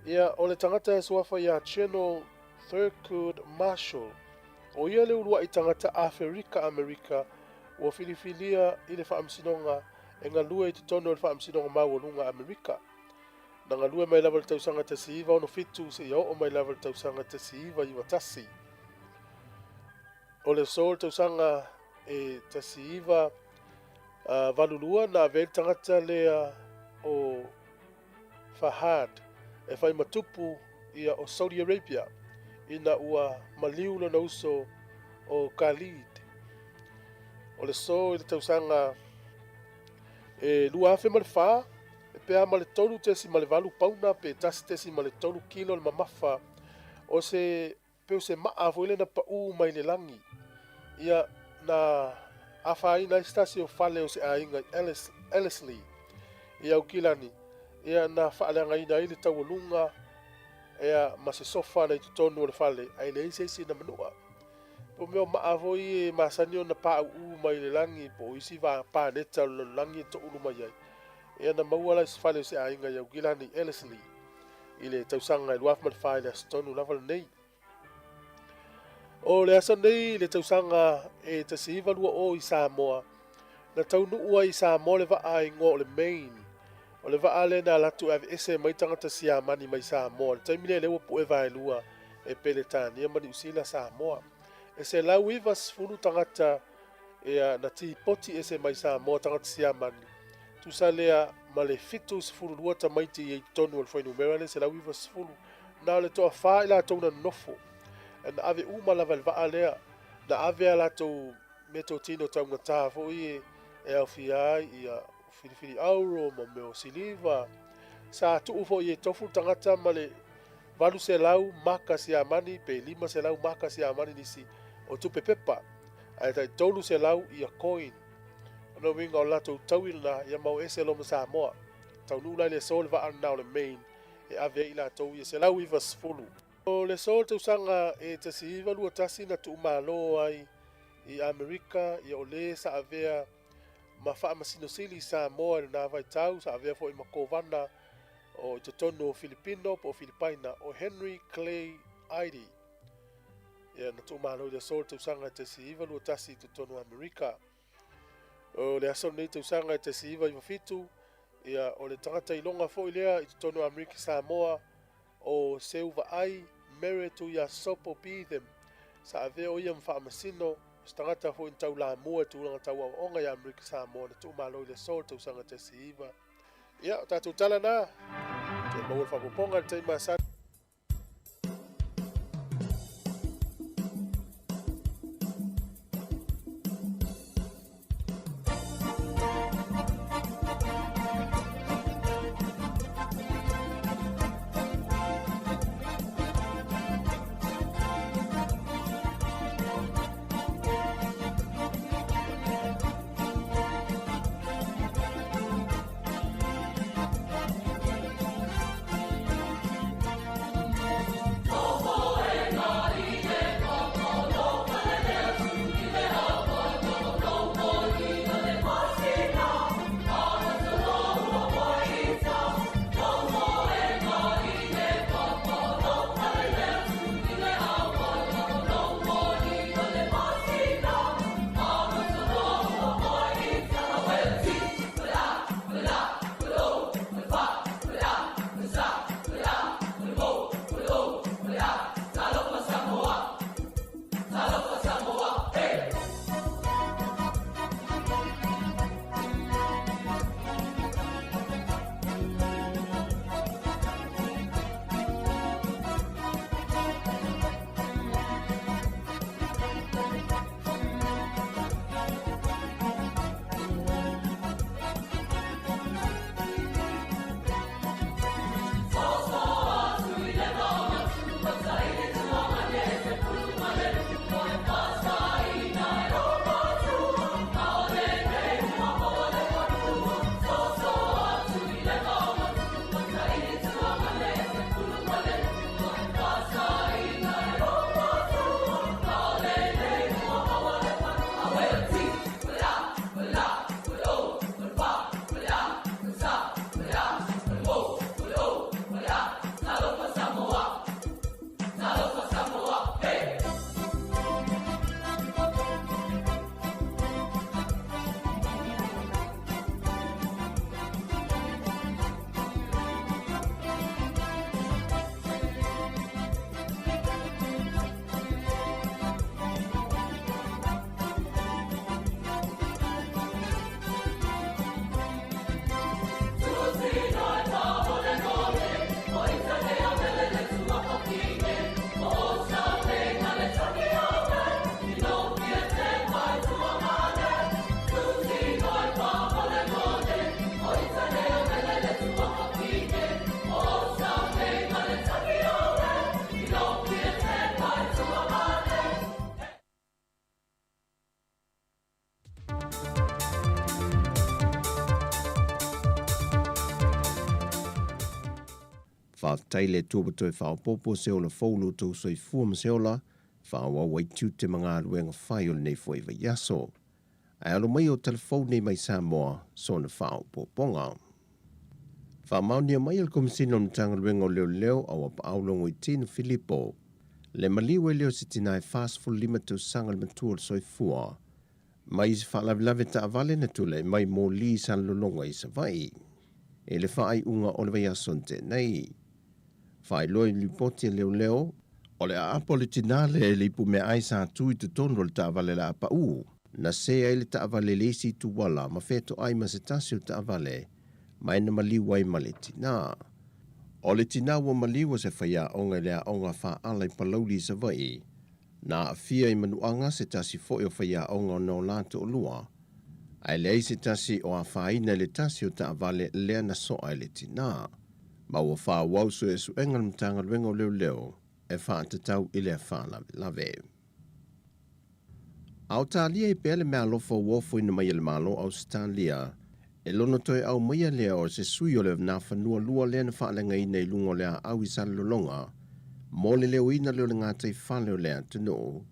ia, o le tagata e suafa ia General Thurgood Marshall, o ia le uluai tagata Aferika-Amerika ua filifilia i le faamasinoga e galue i totonu o le Faamasinoga Maualuga a Amerika. Na galue mai lava i le tausaga 1967 seia oo mai lava i le tausaga 1991. O le aso o le tausaga e 1982 na avea ai le tagata lea o Fahad e fai ma tupu ia o Saudi Arabia ina ua maliu lona uso o Khalid. O le aso i le tausaga e 2004, e pe a ma le 3.8 pauna pe 1.3 kilo le mamafa o se Pei o se maa foi lea na pau mai le lagi. Ia, na afaina ai se tasi o fale o se aiga i Ellerslie, i Aukilani, ia, na faaleagaina ai le taualuga, ea, ma se sofa na i totonu o le fale, ae leai se isi na manua. Po o mea o maa foi e masani ona pauu mai le lagi, po o isi paneta o le lalolagi e toulu mai ai, ia, na maua la i se fale o se aiga i Aukilani, i Ellerslie. i le tausaga e 2004 i le aso tonu lava lenei. O le aso nei i le tausaga e 1920 i Samoa, na taunuu ai i Samoa le vaa igoa o le Maine. O le vaa lea na alu atu e aveese mai tagata Siamani mai Samoa. I le taimi lea, lea ua pue vaelua e Peretania ma Niusila Samoa. E 190 tagata Ia, na tipoti ese mai Samoa tagata Siamani, tusa lea ma le 72 tamaiti i totonu o le fuainumera lea 190. Na o le toafa i latou na nonofo, na ave uma lava i le vaa lea, na ave a latou meatotino taugata foi e aofia ai ia filifili auro ma mea o siliva. Sa tuu foi e tofu le tagata ma le 800 maka Siamani pe 500 maka Siamani nisi o tupe pepa, ae tai 300 ia coin. O lona uiga o le latou taui lena ia mau ese loa ma Samoa. Taunuu la i le aso le vaa lena o le Maine e ave ai i latou ia 190. O le aso o le tausaga e 1921 na tuumalo ai i Amerika ia o le sa avea ma Faamasino Sili i Samoa i lena vaitau, sa avea foi ma Kovana o i totonu o Filipino po o Filipaina, o Henry Clay Ide. Ia, na tuumalo i le aso o le tausaga e 1921 i totonu o Amerika. O le aso lenei tausaga e 1997, ia, o le tagata iloga foi lea i totonu o Amerika Samoa, o Seuvaai Mere Tuiasosopo Betham, sa avea o ia ma faamasino, o se tagata foi na taulamua i tulaga tau aoaoga i Amerika Samoa na tuumalo i le aso o le tausaga 19. Ia, o tatou tala na, toe maua le faaopoopoga i le taimi masani. Faafetai i le Atua ua toe faaopoopo se ola fou lo outou soifua ma se ola faaauau ai tiute ma galuega fai o lenei foi vaiaso. Ae alo mai o tala fou nei mai Samoa sona faaopoopoga. Faamaonia mai e le Komesina o le Matagaluega o Leoleo Auapaau Logoitino Filipo le maliu ai lea o se tina e 45 tausaga le matua o le soifua mai se faalavelave taavale na tulai mai mo li Salelologa i Savaii i le faaiuga o le vaiaso na tea nei. Faailoa i le lipoti a leoleo, o le aapo o le tina lea i le ipumeaai sa tu i totonu o le taavale laapau, na se ai le taavale i le isi ituala ma fetoai ma se tasi o taavale ma e na maliu ai ma le tina. O le tina ua maliu o se faiaoga i le aoga faaala i Palauli i Savaii, Na aafia i manuaga se tasi foi o faiaoga ona o la toalua, ae leai se tasi o afaina i le tasi o taavale lea na soa e le tina. Ma ua faaauau suesuega a le Matagaluega o Leoleo e faatatau i lea faalavelave. A o talia ai pea le meaalofa ua ofoina mai e le Malo o Ausetalia, e lono toe aumaia lea o se sui o le nafanua lua lea na faaleagaina i luga o le aau i Salelologa mo le leoina lea o le gataifale o le atunuu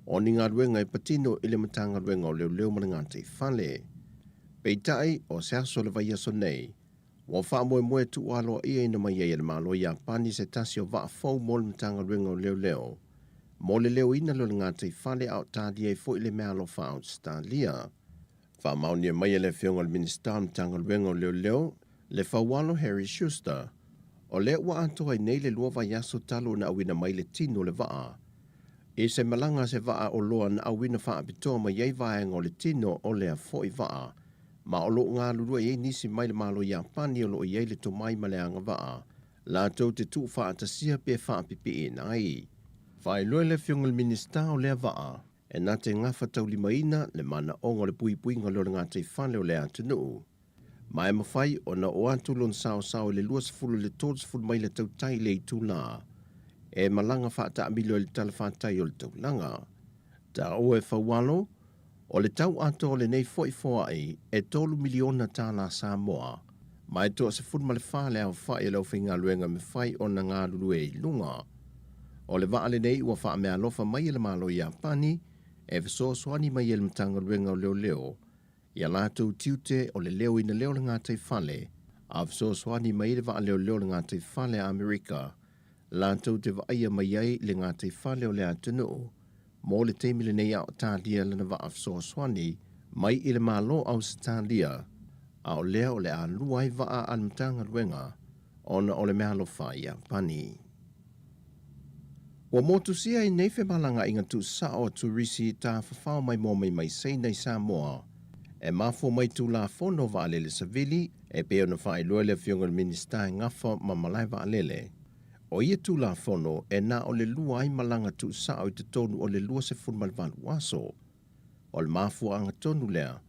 o ni galuega e patino i le Matagaluega o Leoleo ma le Gataifale. Peitai, o se aso o le vaiaso nei, ua faamoemoe tuualoaiaina mai ai e le Malo Iapani se tasi o vaa fou mo le Matagaluega o Leoleo mo le leoina lea o le gataifale a o talia ai foi le meaalofa a Ausetalia. Faamaonia mai e le Afioga i le Minisita o le Matagaluega o Leoleo, le Faualo Harry Schuster, o lea ua atoa ai nei le lua vaiaso talu ona auina mai le tino o le vaa. I se malaga a se vaa oloa na auina faapitoa mai ai vaega o le tino o lea foi vaa, ma o lo o galulue i ai nisi mai le Malo Iapani o lo o i ai le tomai ma le agavaa latou te tuufaatasia pe faapipiina ai. Faailoa e le Afioga i le Minisita o lea vaa, e na te gafataulimaina le manaoga o le puipuiga lea o le gataifale o le atunuu, ma e mafai ona oo atu lona saosao i le 20 i le 30 maila tautai i le itula e malaga faataamilo ai le talafatai o le taulaga. Taua e Faualo, o le tau atoa o lenei foi foai e $3 miliona tālā Samoa, ma e toa-14 le aofai o le aufaigaluega e mafai ona galulue i luga. O le vaa lenei ua faameaalofa mai e le Malo Iapani e fesoasoani mai ai le Matagaluega o Leoleo i a latou tiute o le leoina lea o le gataifale, a fesoasoani mai ai le Vaa Leoleo o le Gataifale a Amerika latou te vaaia mai ai le gataifale o le atunuu mo le taimi lenei a o talia lana vaa fesoasoani mai i le Malo o Ausetalia, a o lea o le a lua ai vaa a le Matagaluega ona o le meaalofa Iapani. Ua motusia ai nei femalagaaiga tuusao a turisi tafafao maimoa mai mai Saina i Samoa e mafua mai Tulafono Vaalele Savili e pei ona faailoa e le Afioga i le Minisita e gafa ma malae vaalele. O ia Tulafono e na o le lua ai malaga tuusao i totonu o le 28 aso. O le mafuaaga tonu lea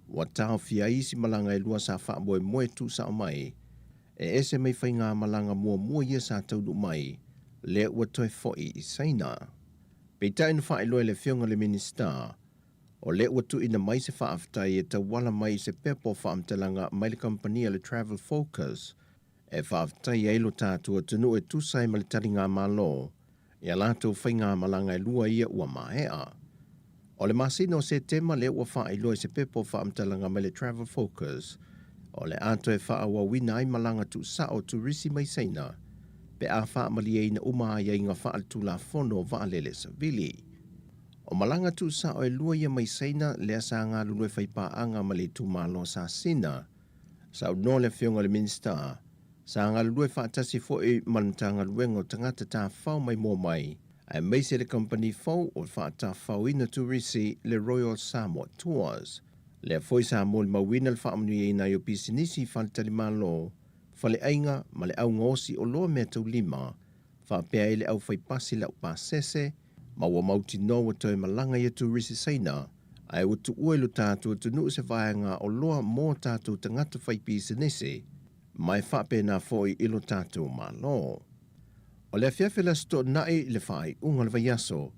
ua taofia ai isi malaga e lua sa faamoemoe tuusao mai e ese mai faigamalaga muamua ia sa taunuu mai lea ua toe foi i Saina. Peitai na faailoa e le Afioga i le Minisita, o lea ua tuuina mai se faafetai e tauala mai i se pepa o faamatalaga mai le kamupani a le Travel Focus e faafetai ai lo tatou atunuu e tusa ai ma le taligamalo i a latou faigamalaga e lua ia ua maea. O le masina o Setema lea ua faailoa i se pepa o faamatalaga mai le Travel Focus, o le a toe faaauauina ai malaga tuusao turisi mai Saina pe a faamalieina uma aiaiga faaletulafono o vaalele savili. O malaga tuusao e lua ia mai Saina lea sa galulue faipaaga ma le itumalo sa Sina. Saunoa le Afioga i le Minisita, sa galulue faatasi foi ma le Matagaluega o Tagata Tafafao Maimoa Mai, aemaise le kamupani fou o le faatafafaoina turisi le Royal Samoa Tours. Lea foi sa molimauina le faamanuiaina ai o pisinisi i faletalimalo, faleaiga ma le augaosi oloa meataulima, faapea ai le aufaipasi laupasese, ma ua mautinoa ua toe malaga ia turisi Saina, ae ua tuua i lo tatou atunuu se vaega oloa mo tatou tagata faipisinisi, ma e faapena foi i lo tatou Malo. O le afiafi o le Aso Toonai i le faaiuga o le vaiaso,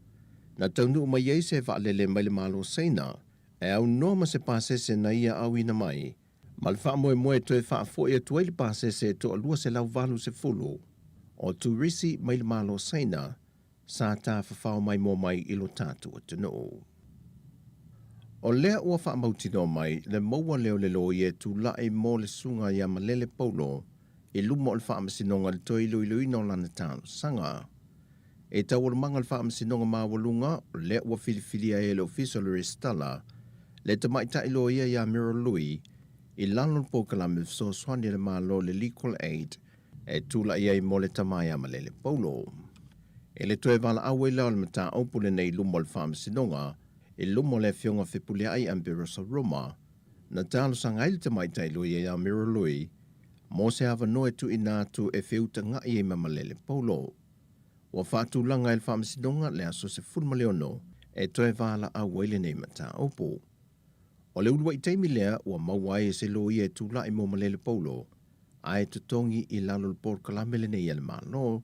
na taunuu mai ai se vaalele mai le Malo Saina e aunoa ma se pasese na ia auina mai, ma le faamoemoe e toe faafoi atu ai le pasese e toa 280 o turisi mai le Malo Saina sa tafafao maimoa mai i lo tatou atunuu. O lea ua faamautinoa mai le maua lea o le loia e tulai mo le Susuga ia Malele Paulo i luma o le Faamasinoga i le toe iloiloina o lana talosaga. I taualumaga o le Faamasinoga Maualuga, o lea ua filifilia ai e le Ofisa o le Resitala le tamaitai loia ia Meryl Lui i lalo o le polokalame fesoasoani a le Malo le Legal Aid e tulai ai mo le tama ia Malele Paulo. I le toe valaau ai lea o le mataupu lenei i luma o le Faamasinoga, i luma o le Afioga Fepuleai Amberosa Roma, na talosaga ai le tamaitai loia ia Meryl Lui mo se avanoa e tuuina atu e feutaga'i ai ma Malele Paulo. Ua faatulaga e le Faamasinoga le aso 16 e toe valaau ai lenei mataupu. O le uluai taimi lea ua maua ai e se loia e tulai mo Malele Paulo ae totogi i lalo o le polokalame lenei a le Malo,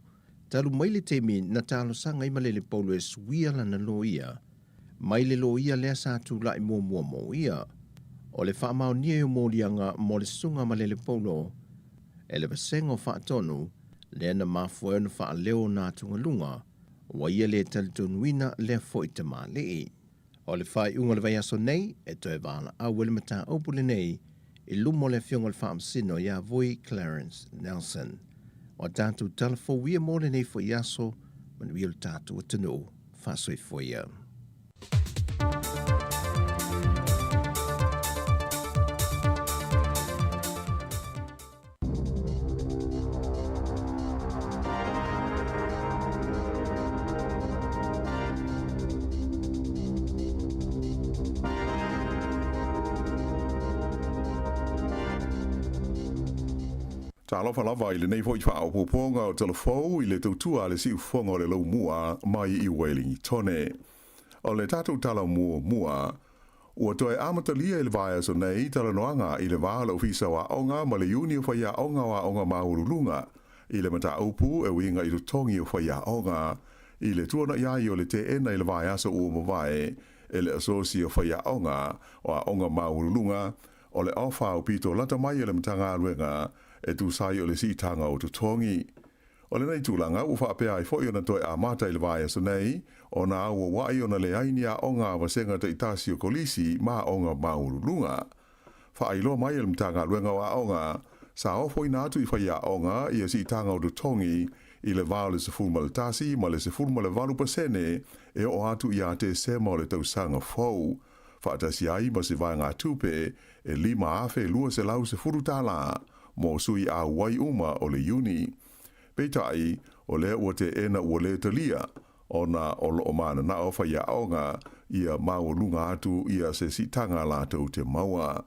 talu mai le taimi na talosaga ai Malele Paulo e suia lana loia mai le loia lea sa tulai muamua mo ia. O le faamaonia ai o moliaga mo le Susuga Malele Paulo e le Vasega o Faatonu lea na mafua ai ona faaleo ona atugaluga ua ia le talitonuina lea foi tamalii. O le faaiuga o le vaiaso nei, e toe valaau ai le mataupu lenei i luma o le Afioga i le Faamasino ia Vui Clarence Nelson. O a tatou tala fou ia mo lenei foi aso, manuia lo tatou atunuu. Faasoifua ia. Talofa lava i lenei foi faaopoopoga o Talavou i le tautua a le siufofoga o le laumua mai i Uelingitone. O le tatou tala muamua, ua toe amatalia i le vaiaso nei talanoaga i le va o le Ofisa o Aoga ma le Iuni o Faiaoga o Aoga Maualuluga i le mataupu e uiga i totogi o faiaoga i le tuanai ai o le teena i le vaiaso ua mavae e le Asosi o Faiaoga o Aoga Maualuluga o le ofa aupito lata mai a le Matagaluega e tusa ai o le siitaga o totogi. O lenei tulaga ua faapea ai foi ona toe amata i le vaiaso nei ona auauai ona leai ni aoga a vasega taitasi o kolisi ma aoga maualuluga. Faailoa mai e le Matagaluega o Aoga, sa ofoina atu i faiaoga ia siitaga o totogi i le va o le 11 ma le 18% e oo atu ia Tesema o le tausaga fou, faatasi ai ma se vaegatupe e $5,210 mo sui auai uma o le Iuni. Peitai, o lea ua teena ua le talia, ona o loo mananao faiaoga ia maualuga atu ia se siitaga latou te maua.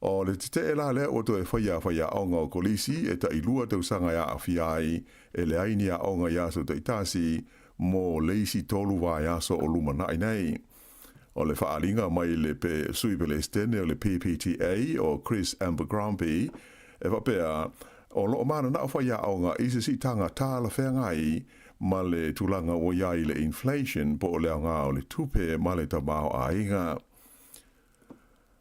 O le tetee la lea ua toe faia faiaoga o kolisi e tailua tausaga e aafia ai e leai ni aoga i aso taitasi mo le isi 3 vaiaso o lumanai nei. O le faaaliga mai le pe sui Pelestene o le PPTA o Chris Abercrombie e faapea o loo mananao faiaoga i se siitaga talafeagai ma le tulaga ua iai le inflation po o le aoga o le tupe ma le tamaoaiga.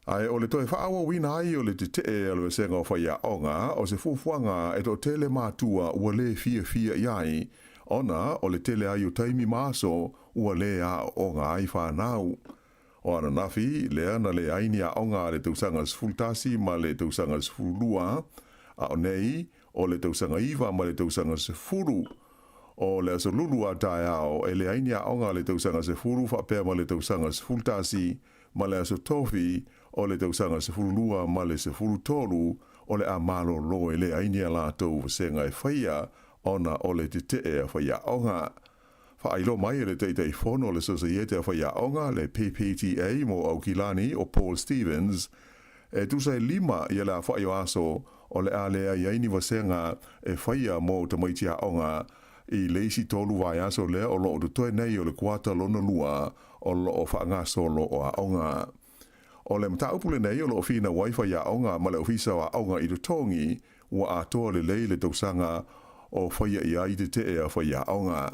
Ae o le toe faaauauina ai o le tetee a le vasega o faiaoga o se fuafuaga e toatele matua ua le fiafia i ai, ona o le tele ai o taimi ma aso ua le aooga ai fanau. O ananafi lea na leai ni aoga a le tausaga 11 ma le tausaga 12, a o nei o le tausaga 9 ma le tausaga 10. O le aso Lulu a taeao e leai ni aoga a le tausaga 10 faapea ma le tausaga 11, ma le aso Tofi o le tausaga 12 ma le 13 o le a malolo e leai ni a latou vasega e faia ona o le tetee a faiaoga. Faailoa mai e le Taitaifono o le Sosaiete a Faiaoga, le PPTA mo Aukilani o Paul Stevens, e tusa e 5 ia le aofai o aso o le a leai ai ni vasega e faia mo tamaiti aoga i le isi 3 vaiaso lea o loo totoe nei o le kuata lona lua o loo faagasolo o aoga. O le mataupu lenei o loo finau ai faiaoga ma le Ofisa o Aoga i totogi ua atoa lelei le tausaga o faia i ai tetee a faiaoga.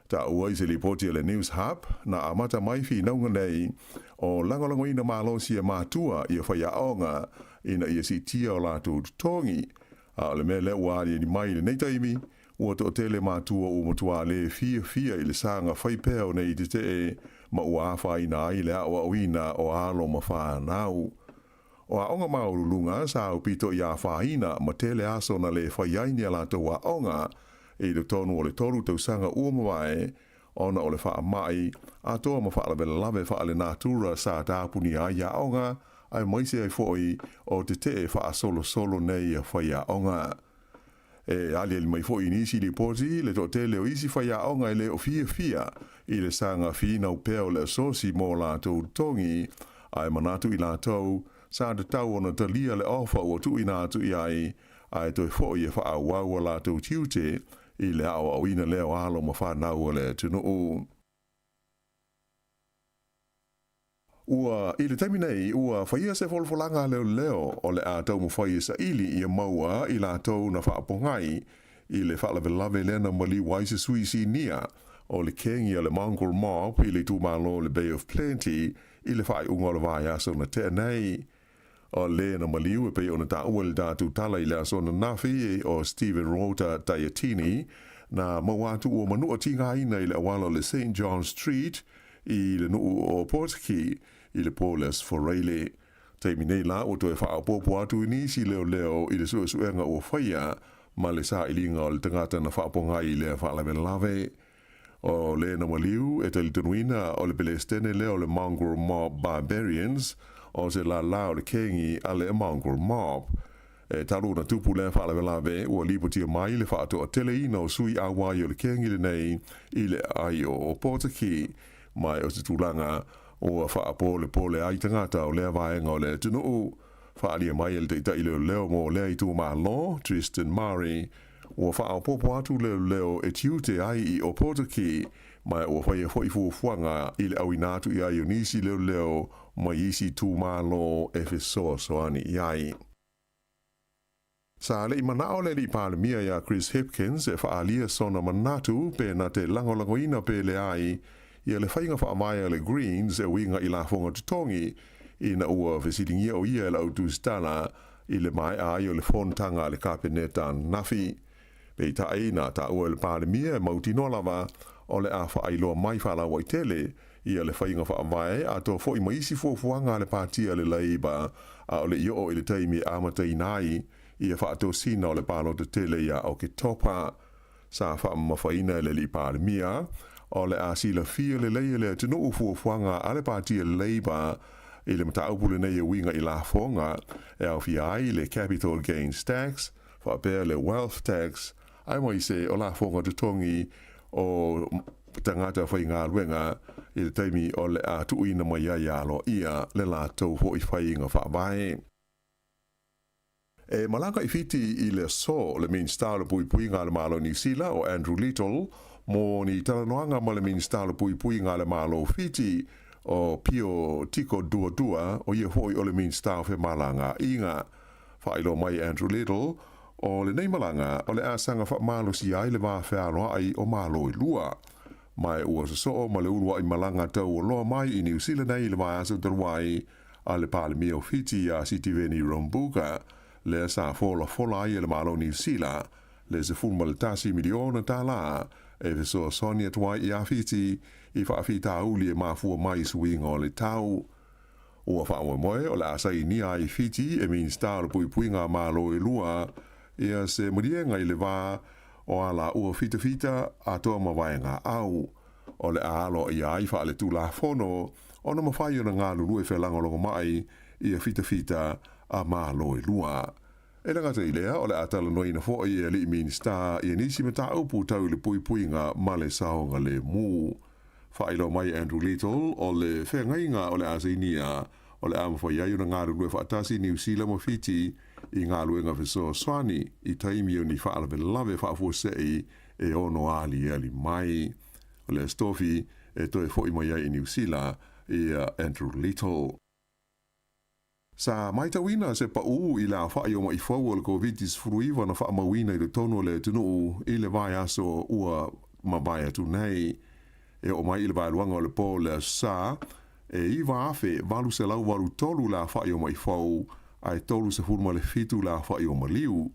Taua i se lipoti a le News Hub na amata mai finauga nei o lagolagoina malosi e matua ia faiaoga ina ia siitia o latou totogi. A o le mea lea ua aliali mai i lenei taimi, ua toatele matua ua matua le fiafia i le saga faipea o nei tetee ma ua afaina ai le aoaoina o alo ma fanau. O aoga maualuluga sa aupito i afaina ma tele aso na le fai ai ni a latou aoga i totonu o le 3 tausaga ua mavae ona o le faamai atoa ma faalavelave faalenatura sa tapunia ai aoga aemaise ai foi o tetee faasolosolo nei a faiaoga. E aliali mai foi i nisi lipoti le toatele o isi faiaoga e le o fiafia i le saga finau pea o le asosi mo latou totogi, ae manatu i latou sa tatau ona talia le ofa ua tuuina atu i ai, ae toe foi e faaauau a latou tiute i le aoaoina lea o alo ma fanau o le atunuu. Ua i le taimi nei ua faia se folafolaga a leoleo o le a taumafai e saili ia maua i latou na faapogai i le faalavelave lea na maliu ai se sui sinia o le kengi a le Mongrel Mob i le itumalo o le Bay of Plenty i le faaiuga o le vaiaso na tea nei. O le na maliu e pei ona taua i le tatou tala i le aso ananafi o Steven Rota Taiatini na maua atu ua manua tigaina i le auala o le St John Street i le nuu o Potiki i le po le Aso Faraile. Taimi nei la ua toe faaopoopo atu i nisi leoleo i le suesuega ua faia ma le sailiga o le tagata na faapogai i lea faalavelave. O le na maliu e talitonuina o le Pelestene lea o le Mongrel Mob Barbarians o se lala o le kengi a le Mongrel Mob. E talu na tupu lea faalavelave ua lipotia mai le faatoateleina o sui auai o le kengi lenei i le ai o Potiki mai o se tulaga ua faapolepole ai tagata o lea vaega o le atunuu. Faaalia mai e le Taitai Leoleo mo lea itumalo, Tristan Murray, ua faaopoopo atu leoleo e tiute ai i Opotiki, ma ua faia foi fuafuaga i le auina atu i ai o nisi leoleo mai isi itumalo e fesoasoani i ai. Sa le i manao le Alii Palemia ia Chris Hipkins e faaalia sona manatu pe na te lagolagoina pe leai ia le faiga faavae a le Greens e uiga i lafoga totogi ina ua fesiligia o ia e le au tusitala i le maea ai o le fonotaga a le Kapeneta ananafi. Peitai, na taua e le Palemia e mautinoa lava o le a faailoa mai faalauaitele ia le faiga faavae atoa foi ma isi fuafuaga a le Pati a le Labour a o le i oo i le taimi e amataina ai ia faatosina o le palota tele ia Oketopa. Sa faamamafaina e le Alii Palemia o le a silafia lelei e le atunuu fuafuaga a le Pati a le Labour i le mataupu lenei e uiga i lafoga e aofia ai le Capital Gains Tax faapea le Wealth Tax aemaise o lafoga totogi o tagata faigaluega i le taimi o le a tuuina mai ai aloaia le latou foi faiga faavae. E malaga i Fiti i le aso le Minisita o le Puipuiga a le Malo o Niu Sila o Andrew Little mo ni talanoaga ma le Minisita o le Puipuiga a le Malo o Fiti o Pio Tiko Duadua o ia foi o le Minisita o Femalagaaiga. Faailoa mai Andrew Little, o lenei malaga o le a saga faamalosia ai le va fealoai o Malo e lua. Ma ua sosoo ma le uluai malaga taualoa mai i Niu Sila nei i le vaiaso talu ai a le Palemia o Fiti ia Sitiveni Rabuka, lea sa folafola ai e le Malo o Niu Sila le $11 miliona tālā e fesoasoani atu ai iā Fiti i faafitauli e mafua mai i suiga o le tau. Ua faamoemoe o le a sainia ai Fiti e Minisita o le Puipuiga a Malo e lua ia se maliega i le va o a lāua fitafita atoa ma vaega au. O le a aloaia ai faaletulafono ona mafai ona galulue felagolagomai ia fitafita a Malo e lua. E le gata i lea, o le a talanoaina foi e alii Minisita ia nisi mataupu tau i le puipuiga ma le saogalemu. Faailoa mai Andrew Little, o le feagaiga o le a sainia, o le a mafai ai ona galulue faatasi Niu Sila ma Fiti i galuega fesoasoani i taimi o ni faalavelave faafuasei e ono aliali mai. O le Aso Tofi e toe foi mai ai i Niu Sila ia Andrew Little. Sa matauina se paū i le aofaʻi o maʻi fou o le Koviti-19 na faamauina i totonu o le atunuu i le vaiaso ua mavae atu nei. E oo mai i le vaeluaga o le po o le Aso Sa, e 9,883 le aofaʻi o maʻi fou, ae 37 le aofaʻi o maliu.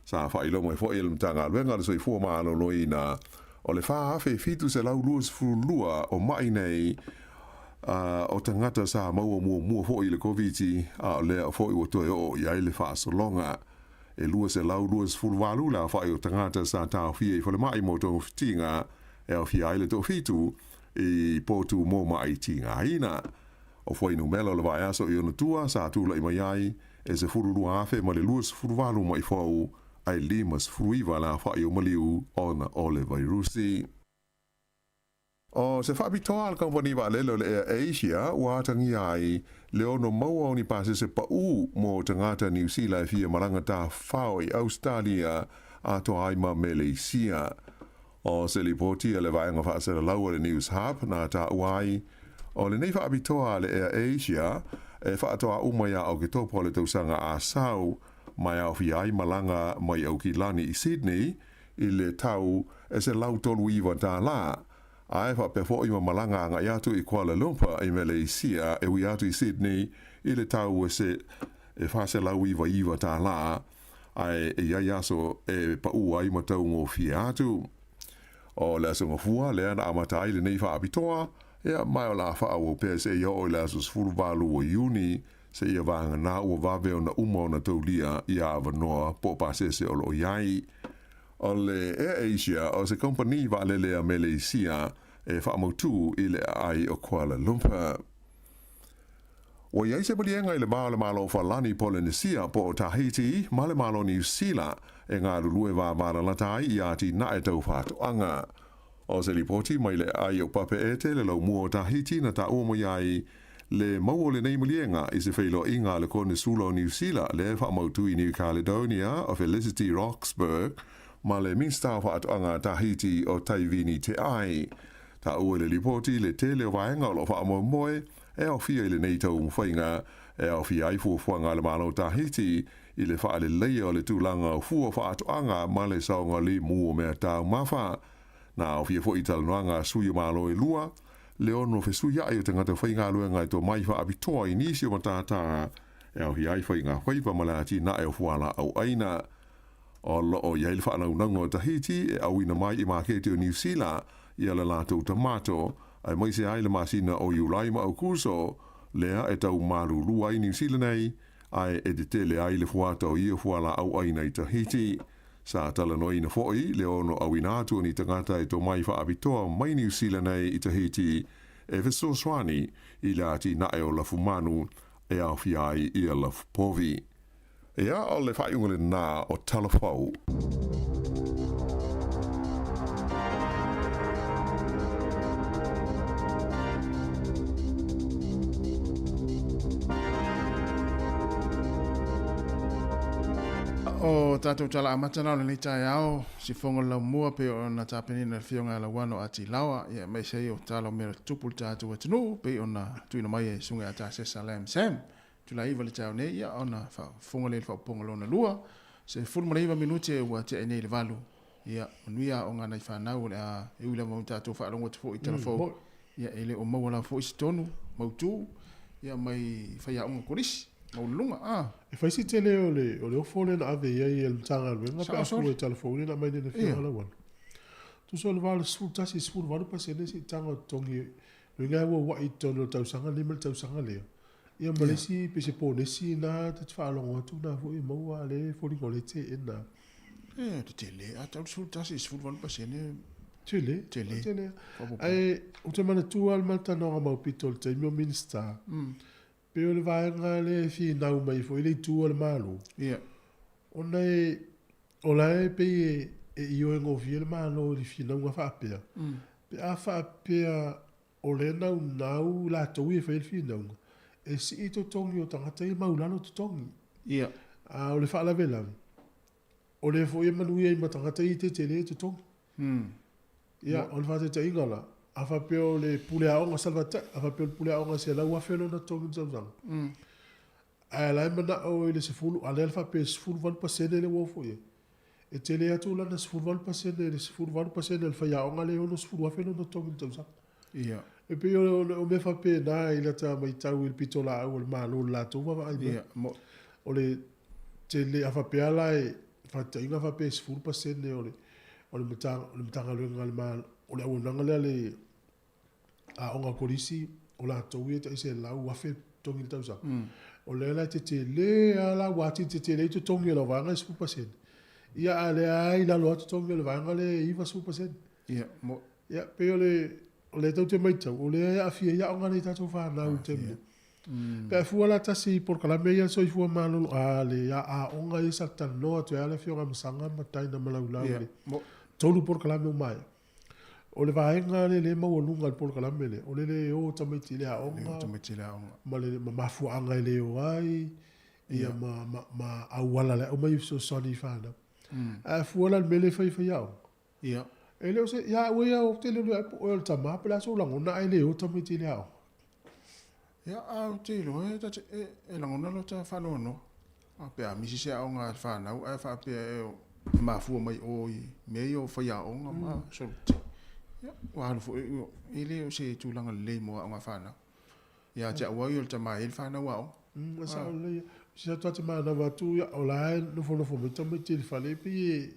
Sa faailoa mai foi e le Matagaluega o le Soifua Maloloina, o le 4,722 o maʻi nei o tagata sa maua muamua foi i le Koviti, a o lea foi ua toe oo i ai le faasologa. E 228 le aofaʻi o tagata sa taofia i falemai mo togafitiga e aofia ai le toafitu i potu mo maʻi tigaina. O fuainumela o le vaiaso i ona tua sa tulai mai ai e 12,000 ma le 28 maʻi fou ae 59 le aofaʻi o maliu ona o le vairusi. O se faapitoa a le kamupani vaalele o le Air Asia ua atagia ai le ono maua o ni pasese paʻū mo tagata Niu Sila e fia malaga tafafao i Ausetalia atoa ai ma Meleisia. O se lipoti a le vaega faasalalau a le News Hub na taua ai, o lenei faapitoa a le Air Asia e faatoa uma ia Oketopa o le tausaga a sau, ma e aofia ai malaga mai Aukilani i Sydney i le tau e $139, ae faapea foi ma malaga agai atu i Kuala Lumpur i Meleisia e ui atu i Sydney i le tau e $499, ae e i ai aso e paʻū ai ma taugofie atu. O le Aso Gafua lea na amata ai lenei faapitoa, ia, ma o le a faaauau pea seia oo i le aso 18 o Iuni, seia vagana ua vave ona uma ona taulia ia avanoa po o pasese o lo o i ai. O le Air Asia o se kamupani vaalele a Meleisia e faamautū i le aai o Kuala Lumpur. Ua i ai se maliega i le va o le Malo o Falani Polenesia po o Tahiti ma le Malo o Niu Sila e galulue vavalalata ai i atinae tau faatoaga. O se lipoti mai le aai o Papeete le laumua o Tahiti na taua mai ai Le maua o lenei maliega i se feiloaiga a le Konesula o Niu Sila lea e faamautu i New Caledonia o Felicity Roxburgh ma le Minisita o Faatoaga a Tahiti o Taivini Te Ai. Taua i le lipoti le tele o vaega o lo o faamoemoe e aofia i lenei taumafaiga e aofia ai fuafuaga a le Malo o Tahiti i le faaleleia o le tulaga o fua faatoaga ma le saogalemu o meataumafa. Na aofia foi i talanoaga a sui o Malo e lua, le ono fesuiaʻi o tagata faigaluega e tomai faapitoa i nisi o matata e aofia ai faiga faiva ma le atinae o fualaau ʻaina. O lo o i ai le faanaunauga o Tahiti e auina mai i maketi o Niu Sila ia le latou tamato, aemaise ai le masina o Iulai ma Aukuso, lea e tau malulu ai Niu Sila nei, ae e tetele ai le fuata o ia fualaau ʻaina i Tahiti. Sa talanoaina foi le ono auina atu o ni tagata e tomai faapitoa mai Niu Sila nei i Tahiti e fesoasoani i le atinae o lafumanu e aofia ai ia lafupovi. Ia, o le faaiuga lena o Talafou. O tatou tala amata na o lenei taeao, sifoga o le laumua pei ona tapenaina e le Afioga ia Lauano Ati Laoa, ia aemaise ai o tala o mea o tutupu i le tatou atunuu pei ona tuuina mai e Susuga ia Tasesa Lam Sam. Itula 9 le taeao nei, ia ona faafofoga lea i le faaupuga lona lua, 19 minute ua tea ai nei i le 8. Ia, manuia aoga a nai fanau o le a e ui lava ina tatou faalogo atu foi i talafou, ia e le o maua lava foi se tonu mautu ia mai faiaoga kolisi maualuluga. A. E fai si tele o le o le ofo lea na ave i ai e le Matagaluega pe a fua i talafou lea na aumai nei e le Afioga Lauano. Tusa o le 81 i le 18% siitaga o totogi lona uiga e auauai i totonu o le tausaga lenei ma le tausaga lea. Ia ma le isi pei se ponesi na ta te faalogo atu na foi e maua a lea e foliga o lea e teena. E tetele a tau le 11 i le 18%. Tele. Tele. Tele. Ae ou te manatua lava le talanoaga maupito i le taimi o Minisita, pei o le vaega lea e finau mai foi le itu a le Malo, ona e, o la e pei e ioe gofie le Malo i le finauga faapea, pe a faapea O lea e naunau latou ia e fai le finauga, e sii totogi o tagata ia maulalo totogi. Ia. A o le faalavelave, o lea foi e manuia ai ma tagata ia tetele totogi. Ia, o le faataitaiga la, a faapea o le pule aoga Salvatai, a faapea o le pule aoga e $100,000 lona totogi i le tausaga, Ae o la e manao i le sefulu, a lea e faapea e 18% lea ua ofo i ai. E tele atu lana 18% i le 18% o le faiaoga lea e $60,000 lona totogi i le tausaga. Ia. E pei o mea faapena i lata matau i le pitolaau a le Malo i le latou vaavaai mai. Ia, mo. O le tele, a faapea la e, faataitaiga faapea e 10% o le o le Matagaluega a le Malo, o le auaunaga lea a le aoga kolisi, o latou ia e tai $100,000 totogi i le tausaga. O lea la e tetele lava la ua atili tetele ai totogi o lau vaega e 10%. Ia a o lea lava e i lalo atu totogi o le vaega lea e 90%. Ia, mo. Ia, pei o le, o lea tou te matau, o lea e aafia ai aoga a nai tatou fanau i le taimi nei. Pe a fua la tasi i polokalame ia a le soifua malolo, a le aoga ia sa talanoa atu ai lava le Afioga ia Masaga ma Taina ma Laulau i le tolu polokalame ua maea. O le vaega lea lea e maualuga i le polokalame lea, o le le o tamaiti i le aoga, ma le ma mafuaaga e le o ai, ia ma, ma, ma auala le aumai e fesoasoani i fanau. Ae a fua la i le mea lea e fai e faiaoga, Ia. E le o se, ia au ia ou te le iloa po o oe o le tama po o le a sou lagona ae le o tamaiti i le aoga. Ia, a ou te iloa e ta te, e, e lagona lota faanoanoa. A pe a misi se aoga a le fanau ae faapea e, e mafua mai o i mea ia o faiaoga ma solute. Ia, ua alu foi, e le o se tulaga lelei mo aoga a fanau. Ia te au au ia o le tama e i ai le fanau aoga. E sao lelei ia. Si atu te manava atu ia, o la e nofonofo mai tamaiti i le fale, pei e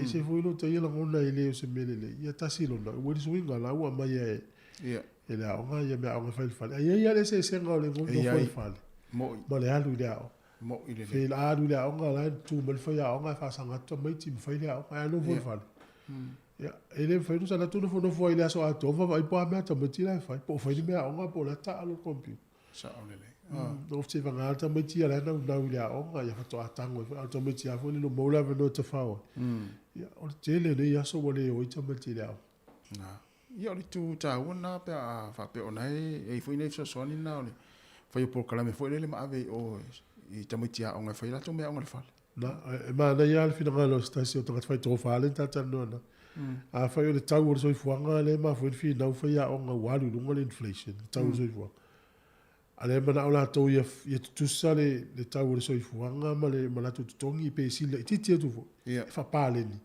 ese foi lo tai lagona e le o se mea lelei. Ia tasi lona, ua le suiga la ua aumai e e le aoga ia mea aoga e fai i le fale. Ae i ai lava le eseesega o le nofo i le fale ma le alu i le aoga. Moi lelei. Fe la alu i le aoga la e tu mai le faiaoga e faasaga atu tamaiti ma fai le aoga. Ae a nofo i le fale, ia, e le mafai ona sala atu nofonofo ai i le aso atoa ma vaavaai po o a mea a tamaiti la e fai, po o fai ni mea aoga po o le a taalo i le computer. Sao lelei. No te vanga le tamaiti ia la e naunau i le aoga, ia faatoa tago ai foi. A o le tamaiti lava foi lele ua maua le avanoa e tafao ai. Ia, o le tele o nei aso ua le o ai tamaiti i le aoga. Na. Ia o le itu taua lena pe a faapea o na e i ai foi nai fesoasoani na o le fai o polokalame foi lele ma ave i o i tamaiti aoga e fai ai latou meaaoga i le fale. Na, e manaia lava le finagalo o se tasi o tagata faitofa lea na ta talanoa nei. Afai o le tau o le soifuaga lea e mafua ai ona finau faiaoga ua alu i luga le inflation, le tau o le soifuaga. A o lea e manao latou ia ia tutusa le le tau o le soifuaga ma le ma latou totogi pe sili laitiiti atu foi, e faapaleni.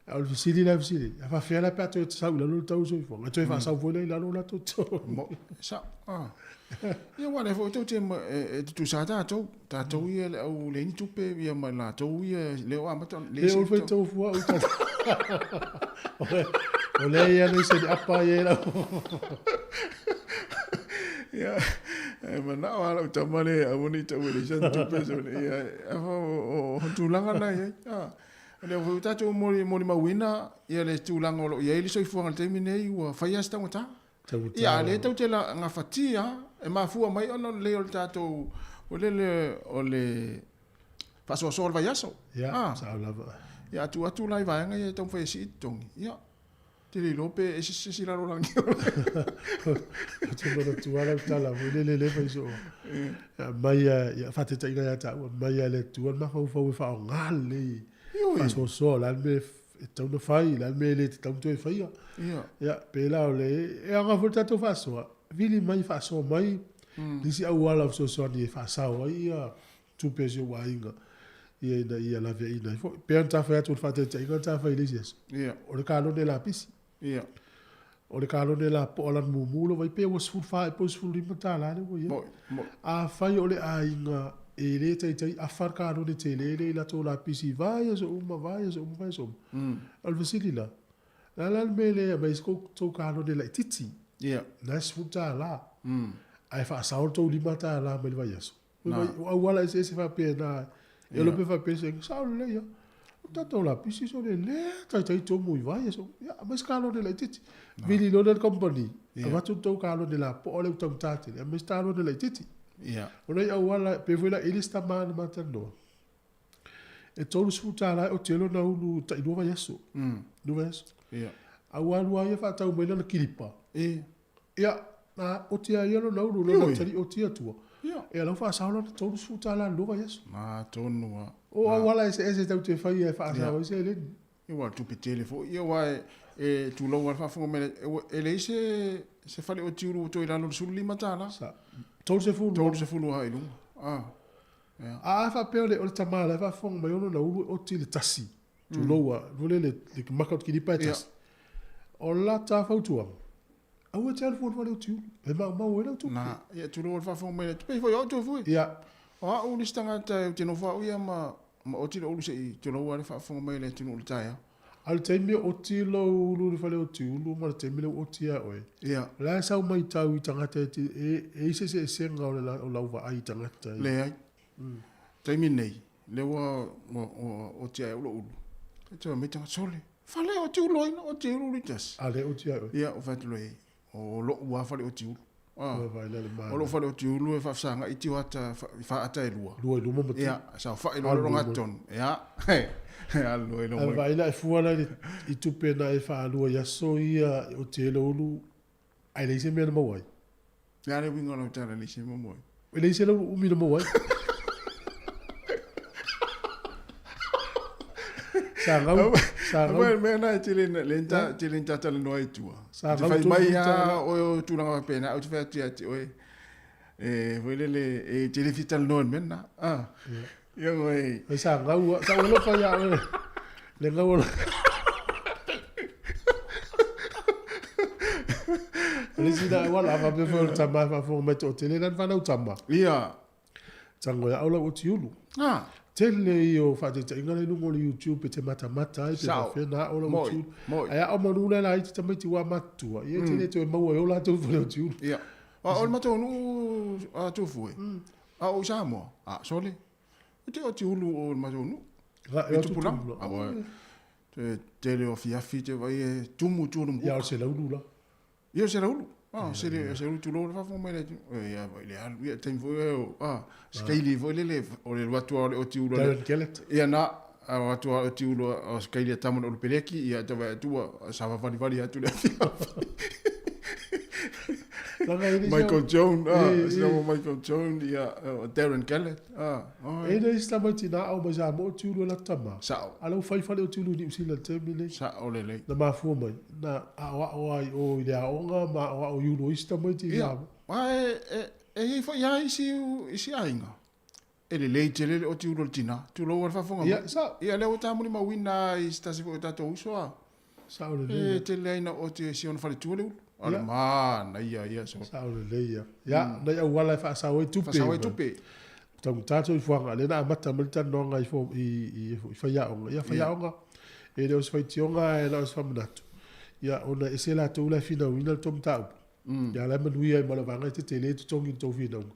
A o le fesili la e fesili ai, a faapefea la pe a toe sau i lalo le tau o le soifuaga? E toe faasau foi lea i lalo o latou totogi. Mo, sa, ah. Ia aua o lea foi tou te, e tutusa lava tatou. Tatou ia le au leai ni tupe ia ma latou ia lea ua amata ona leai se. Le faitau fua au tala. O lea ia nei se apa ia lau. Ia e manao lava lau tama le aua ne i tau e leai sana tupe ia o tulaga na e i ai. O lea foi ua tatou molimauina ia le tulaga o lo o i ai le soifuaga i le taimi lenei ua fai lava si taugata. Ia, a o lea tou te gafatia, e mafua mai ona o le lelei o le tatou, foi lele, o le faasoasoa o le vaiaso. Ia, ah. sao lava. Ia, a tuu atu la i vaega ia e taumafai e sii totogi, ia, te le iloa pe ese se isi lalolagi. Ou te manatua lau tala foi lele lea fai soo. Mai ia, faataitaiga ia te au, aumai lava e le Atua le mafaufau e faaaoga lelei, faasoasoa, o le a le mea e tatau ona fai, o le a le mea e le tatau ona toe faia. Ia, ia pe la o le, e aoga foi le tatou faasoa, vili mai, faasoa mai nisi auala o fesoasoani e faasao ai ia tupe a si ou aiga, ia ina ia laveaiina ai foi. Pei ona ta fai atu o le faataitaiga na ta fai i le isi aso, o le kalone lapisi. Ia. O le kalone lapoa lanu mumu lava i pe ua 14 ea po o le 15 tala lea ua i ai. Afai o le aiga e le taitai afa le kalone tele lea i latou lapisi i vaiaso uma, vaiaso uma, vaiaso uma. O le fesili la, o le a la le mea e le aumai ai se tou kalone laitiiti? Ia. Na e 10 tala. Ae faasao le tou 5 tala mai le vaiaso. O auala eseese faapena. E iloa pe faapea se sao lelei lava. O tatou lapisi sole le taitai tumu i vaiaso. Ia aumai se kalone laitiiti. Vili loa lea le kamupani, avatu le tou kalone lapoa lea ua taugata tele, aumai se kalone laitiiti. O nai auala, pei foi la e i ai le isi tama na ma talanoa, e $30 e oti ai lona ulu tai lua vaiaso. Lua vaiaso. A ua alu lava ia faatau mai lana kilipa. Ia, na oti lava ia lona ulu, lona tali oti atua. Ia, la ua faasao lana $30 i le lua vaiaso. Na tonu lava. O auala eseese tatou te faia e faasao ai seleni. Ia, aua o le tupe tele foi ia, aua e tulou lava le faafofoga mai, e leai se fale oti ulu ua toe i lalo o le $15. Sa, 30. 30 lava i luga. A a faapea o le tama la e faafofoga mai o lona ulu e oti i le tasi. Tulou a, foi lele, le maka o le kilipa e tasi. O la ta fautuaga, aua e te alu fua i le fale o Tiulu, e maumau ai lau tupe. Na, ia tulou a le faafofoga mai, e pei foi o au toe fue. Ia. O au le isi tagata ou te nofo au ia ma, ma oti lou ulu se i tulou a le faafofoga mai a le atunuu i le taeao. A o le taimi o oti lou ulu i le fale o Tiulu ma le taimi lea ua oti ia oe, Ia. o la e sau matau i tagata e, e, e i ai se eseesega o, le, o lau vaai i tagata. Leai. Taimi nei, lea ua, ua, ua oti ae au lou ulu. E te mai tagata, sole, fale oti ulu ai na, oti ulu ulu i tasi. A lea oti ae oe. Ia, ua fai atu loa i ai, o lou lava fale oti ulu. Ah, Ua vaai la le o lou fale oti ulu e faafesagai tio ata, i faata e lua. Lua i luma ma tua. Ia, saofai loa le gatonu. Ia, alu loa i lou mai. Vaai la e fua la i tupe na e faalua i aso ia e oti ai lou ulu, ae leai se mea na maua ai. Le a le uiga o lau tala e leai se mea maua ai? E leai se lau umi na maua ai. Sa gau, sa gau. Aua mea na e tele le nta tele nta talanoa i tua. Sa gau. Fai mai a oe o tulaga faapena, ou te fai atu ia te oe. E foi lele e tele fia talanoa i le mea lena. Ah. Ia oe. Ai sa gau, sa alofa ia oe. Le gau o O le isi na auala, a faapea foi o le tama e faafofoga mai toatele lana fanau tama. Ia. Tango ia au lau oti ulu. Ah. Tele ia o faataitaiga la i luga o le YouTube e te matamata ai pe faapefea ona ao lau oti ulu. Ae ao manu la la iti tamaiti ua matutua, ia e te le toe maua e o latou fale oti ulu. Ia. O le matou nuu a Tufue, a o i Samoa, a sole. E te oti ulu o le matou nuu. E tupulaga. Aua te tele o afiafi te vaai e tumu i tua o le mukuka. Ia o se laulu la. Ia o se laulu. Ah, se le se laulu tulou le faafofoga mai le atunuu. Ia vai le alu ia taimi foi o ah, se kaili foi lele o le alu atu lava o le oti ulu. Darren Kellett. Ia na. A o atu a o tiulu o kailia tama le ulupeleki, ia te vai atua, sa valivali atu le Michael Jones, ah, Michael Jones, ia, Darren Kellett, ah, E le isi tamaiti na aao mai Samoa o tiulu e latou tama. Sao. A la ua fai fale o tiulu i Niu Sila i le taimi lenei. Sao lelei. Na mafua mai, na aoao lava i o i le aoga ma aoao i ulu o isi tamaiti i Samoa. Ia, e i ai foi lava isi aiga e lelei tele le oti ulu o le tina, tulou lava le faafofoga mai. Ia, sao. Ia, lea ua tamulimauina lava i se tasi foi o tatou uso a. Sao lelei. E tele ai na oti e si ona faletua le ulu. A o le manaia ia. Sao lelei ia. Ia, nai auala e faasao ai tupe. Faasao ai tupe. Taugata le soifuaga, lea na amata mai le talanoaga i i faiaoga. Ia, faiaoga, e le o se faitioga ae na o se faamanatu. Ia, ona e ese latou la e finauina le tou mataupu. Ia, la e manuia ai ma le vaega e tetele totogi i le tou finauga.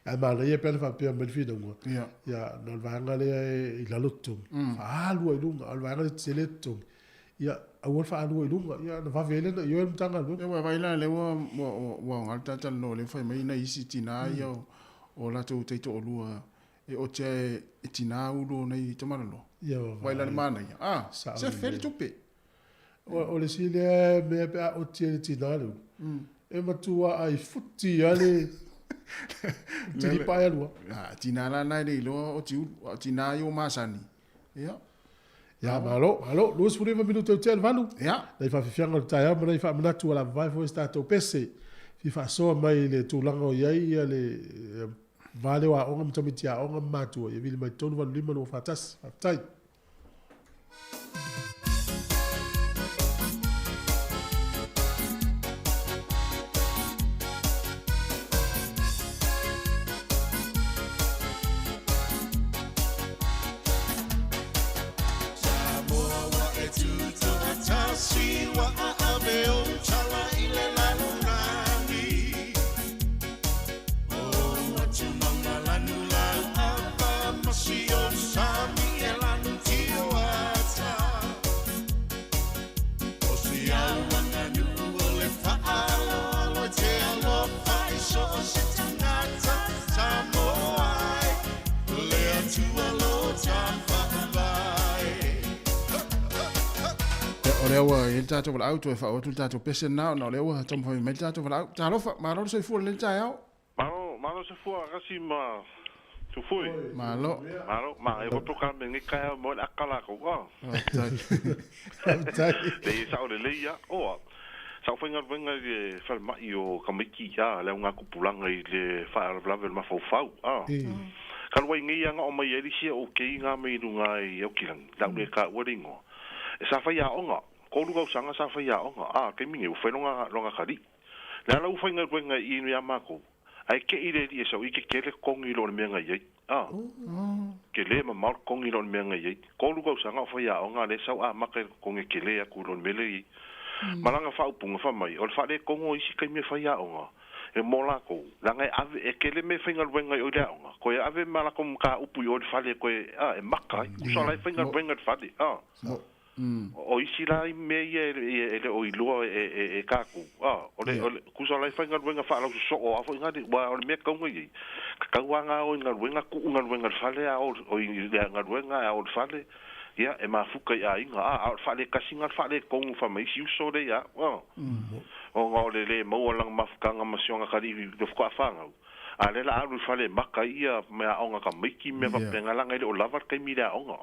Ae manaia pe ana faapea mai le finauga, ia, na o le vaega lea e i lalo totogi, faaalu ai i luga, a o le vaega lea e tetele totogi, ia, aua le faaalua i luga, ia ona vave ai lea ona ioe le Matagaluega. Ia, ua vaai la lea ua aoga le ta talanoa lea ua fai mai nai isi tina ia o latou taitoalua e ote lava e tina ulu o nai tamalaloa. Ia, Vaai la le manaia, a, se fe le tupe. O le isi lea mea pe a oti ai le tina le ulu, e matua ai futi lava le tilipa e alu lava. A, tina la na e le iloa oti ulu, a o tina ia ua masani. Ia. Ia, malo, malo. 29 minute o tea le 8. Ia. Nai faafiafiaga o le taeao ma nai faamanatu ua lavavae foi se tatou pese. Fia faasoa mai i le tulaga o i ai ia le va lea o aoga ma tamaiti aoga ma matua. Ia vili mai 3 8 5 2 4 1. Faafetai. O lea ua i ai le tatou valaau, toe faaoo atu le tatou pese lena ona o lea ua taumafai mai le tatou valaau. Talofa, malo le soifua i lenei taeao. Malo, malo soifua kasi ma Tufui. Malo. Malo, ma e voto ka me nge kai mo le akala ko. Ah. Faafetai. Le sa o le leia oa. Sa o whainga wenga i le whalemai o Kamiki a le ngā kupulanga i le whaalavelave le mafaufau. Ah. Ka lua i ngei anga o mai elisia o kei ngā mei runga i Aukilangi. Lau le ka ua ringo. E sa whai a onga. Ko luga usanga sa whai a onga. Ah, kei mingi u whai longa, longa kari. Le ala u whainga wenga i inu ia mākou. Ai ke i le ri e sau i ke kele kongi lo le mea ngai ai. Ah. Ke le ma maur kongi lo le mea ngai ai. Ko luga usanga o whai a onga le sau a maka i kongi ke le aku lo le mele i. Malanga whaupunga wha mai. O le wha le kongo isi kai me whai a onga. E mō lākou. Langa e ave, e kele me whainga luenga i o le aonga. Koe ave ma lako mga upu i o le whale koe, a, e maka ai. Kusa lai whainga luenga le whale, a. O isi la i mea ia e le o i lua e kākou. A, o le, kusa lai whainga luenga wha alau so o afo i ngari, wa o le mea kaunga i. Ka kaua ngā o i ngā luenga, kuu ngā luenga le whale, a o i ngā luenga a o le whale. Ia, e mafuka i a inga, a, o le whale kasi ngā whale kongu wha mai isi uso le ia, a. O ngā o le le maua langa mafukanga masionga kari i le whakua whangau. A le la alu whale maka ia mea onga ka maiki mea wapenga langa i le o lava kai mi lea onga.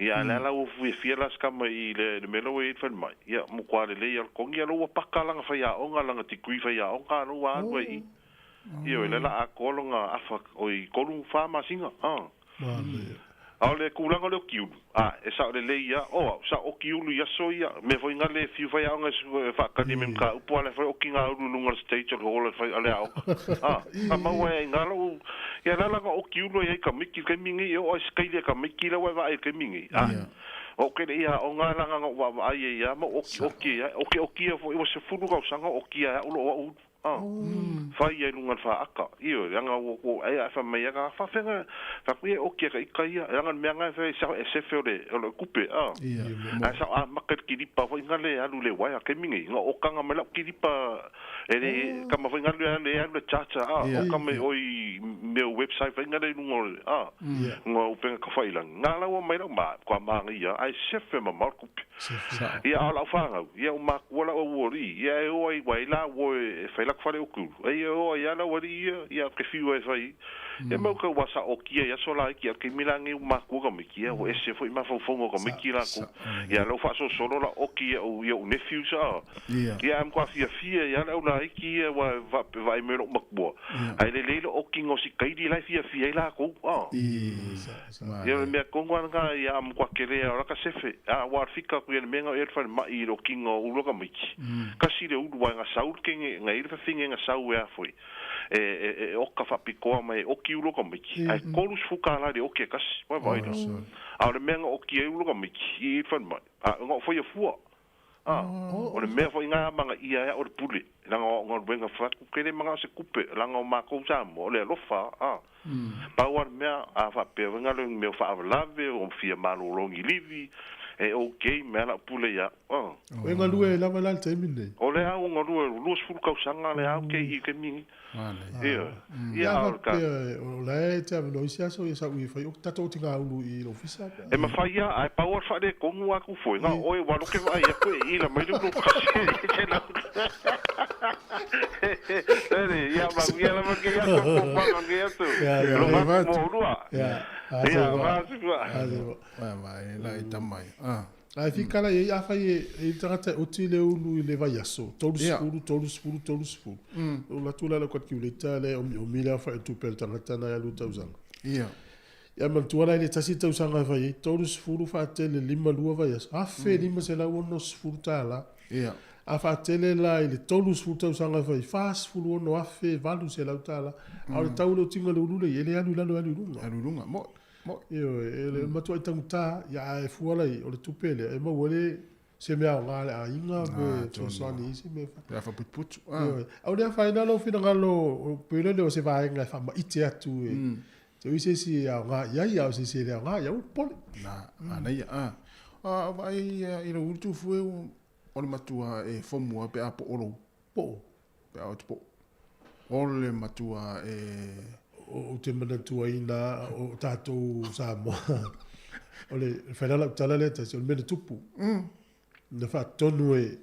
Ia, le ala ua fui fia las kama i le melo e i whale mai. Ia, mo kwa le le ia kongi alo ua paka langa whai a onga, langa tikui whai a onga, alo ua alu i. Ia, le la a kolonga afa o i kolu wha masinga. A o le kūlanga le o kiulu. A, e sa o le leia, o, sa o kiulu ia so ia. Me foi ngā le fiu whai aonga e whakani me mga upu ale whai oki ngā uru lunga le stage o le holo whai ale aonga. A, a maua e ngā lau, ia lalanga o kiulu e ka miki kai mingi, e o ai skaile ka miki lau e waa e kai mingi. A, o kere ia o ngā langa ngā wa ai e ia, ma oki oki ia, oki oki ia foi, o se fulu kau sanga oki ia, ulo o ulu. Fai ia i luga o le faaata, ioe, leaga ua ua e fai mai ia faafega, fai atu, ia e oki e ka ita ia, leaga o le mea lena e fai e sefe o le o le tupe, Ae sa o amata i le kilipa foi na le alu i le uaea taimi nei, na okaga mai lau kilipa e le tama foi na le alu le charger, oka mai o i mea o website foi na le i luga o le, luga o upega tafailagi, na la ua mai lau ma, matua manaia, ae sefe mamao le tupe. Ia, a o lau fanau, ia ua matua lau aualii, ia e o ai, ua ai la ua e fai latou fale otulu, a ia e o ai lava lau alii ia, ia ou te fiu ai e fai. Ia ma ua tau saotia i aso laiti, a o le taimi la lenei ua matua tamaiti, ia ua ese foi mafaufauga o tamaiti latou. Ia o lea ua faasolosolo la oti i ou nephews a. Ia ae matua fiafia ai lava le au laiti ia aua e faapea vaai mai lou matua, ae lelei le otiga o si kaili la e fiafia ai latou a. Ia o le mea tonu lava lena ia a matua tele lava o la ka sefe, a ua fika atu ia le mea na o i ai le falemai i le otiga o ulu a tamaiti. Tasi le ulu aua e gasau le kene, na i ai le fafine na sau e a foi e oka faapitoa mai e oti ulu o tamaiti, ae $30 i le oti e tasi. Ua vaai la. A o le mea na oti ai ulu o tamaiti i le falemai, a na o faia fua. A, o le mea foi na amanaia ai au e le pule, leaga o au galuega fai atu, ou te le manao se tupe, leaga o matou Samoa, o le alofa, a. Pau lava le mea, a faapea foi na o ni mea o faalavelave, o fia malolo ni livi, e okay mea lau pule ia au, a. O e galue ai lava la i le taimi lenei? O lea ua galue, ua 20 tausaga lea ou te i i le taimi lenei. Ioe. Ia, a o le ta. O la e te avanoa isi aso ia sau i fai o tatou otigaulu i le ofisa pe a. E mafai a, ae pau a le faaletonu atu foi, na o oe ua alu ke vaai atu e ila mai le ulu kasi e lau. Ere, ia manuia lava lenei aso, fuafuaga o lenei aso. Alofa atu mo oulua. Ia, ia, Vae, la e tama ia. Ae fika la i ai, afai e i ai le tagata e oti le ulu i le vaiaso, 30, 30, 30, ou alu atu la i lau calculator lea e omiomi le aofai o tupe a le tagata na e alu i le tausaga. Ia manatua la i le tasi tausaga e fai ai, 30 faatele 52 vaiaso, $1,560. A faatele la i le 30 tausaga e fai ai, $46,800. A o le tau o le otiga o le ulu lea e i ai, e le alu i lalo e alu i luga. Alu i luga, mo'i. Ioe, e le matuai taugata, ia ae fua la i, o le tupe lea e maua ai le se mea aoga a le aiga pe fesoasoani i isi mea e fai. Pe a faaputuputu. Ioe. A o le afaina lou finagalo, pei lea o se vaega e faamaite atu e te ui se isi e aoga i ai, a o se isi e le aoga, ia aua le popole. Na, manaia. A vaai i lou ulu fue o le matua e fomu lava pe a poo lou. Poo. Pe a o te poo. O le matua e... Ou te manatuaina o tatou Samoa, o le fai la lau tala lea tasi, o le mea na tupu. Na faatonu e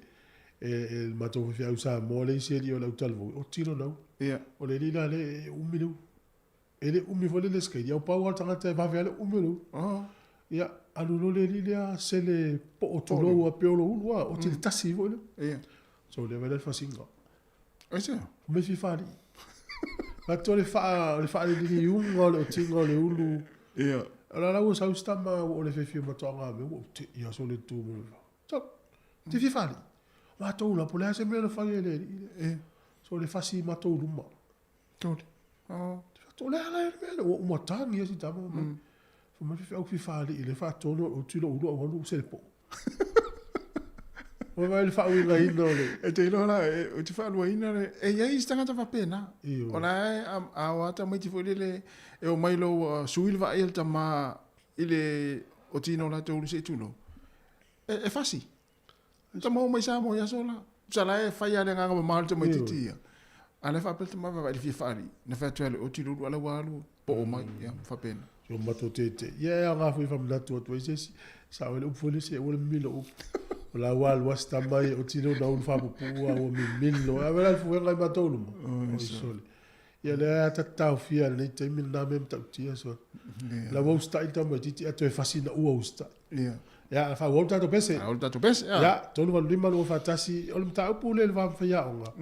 le matou faifeau Samoa le isi alii o le autalavou, o tino nau. O le alii la lea e umi le ulu. E le umi foi le lesikaili, au pau lava le tagata e vave lava le umi o le ulu. Ia, alu loa le alii lea sele poo tulou a peo lou ulu a, oti le tasi foi lea. So lea vai la le fasiga. Aisea? O mea fia faalii. Faatoa le faa, o le faalililiuga o le otiga o le ulu. Ia. O la la ua sau si tama ua o le fiafia matoaga mea ua ou tei aso le tu mai. Sau, te fia faalii. Matou la, po o le a se mea na fai e le alii lea. So le fasi i matou luma. Tole. Oh. O le a la le mea lea, ua uma tagi si tama mai. Fai mai le faifeau fia faalii le faatonu o oti lou ulu au alu se le poo. Ua vaai le faauigaina o le... E te iloa la, ou te faaluaina le... E i ai isi tagata faapena. O la e a o ata tamaiti foi lele e omai loa ua sui le vaai a le tama i le otino o latou ulu se i tulou. E fasi. Tama o mai Samoa i aso la. Sa la e fai lava le agaga mama o le tamaitiiti ia. A o la e faapea le tama vaai le fia faalii. Na fai atu ai le oti le ulu ala ua alu poo mai. Ia, faapena. So matou tete. Ia e aoga foi e faamanatu atu ai se isi. Sao ai le upu foi lea se aua le mimilo upu. O la ua alu lava si tama ia oti lona ulu faapupuu a ua mimilo. A vela le fuega i matou luma. Oi sole. Ia lea a ta taofia i lenei taimi lena mea matautia so. La ua usitai le tamaitiiti ae toe fasi ina ua usitai. Ia. Ia, faaauau le tatou pese. Faaauau le tatou pese, ia. Ia, 3, 8, 5, 2, 4, 1. O le mataupu lea i le va ma faiaoga,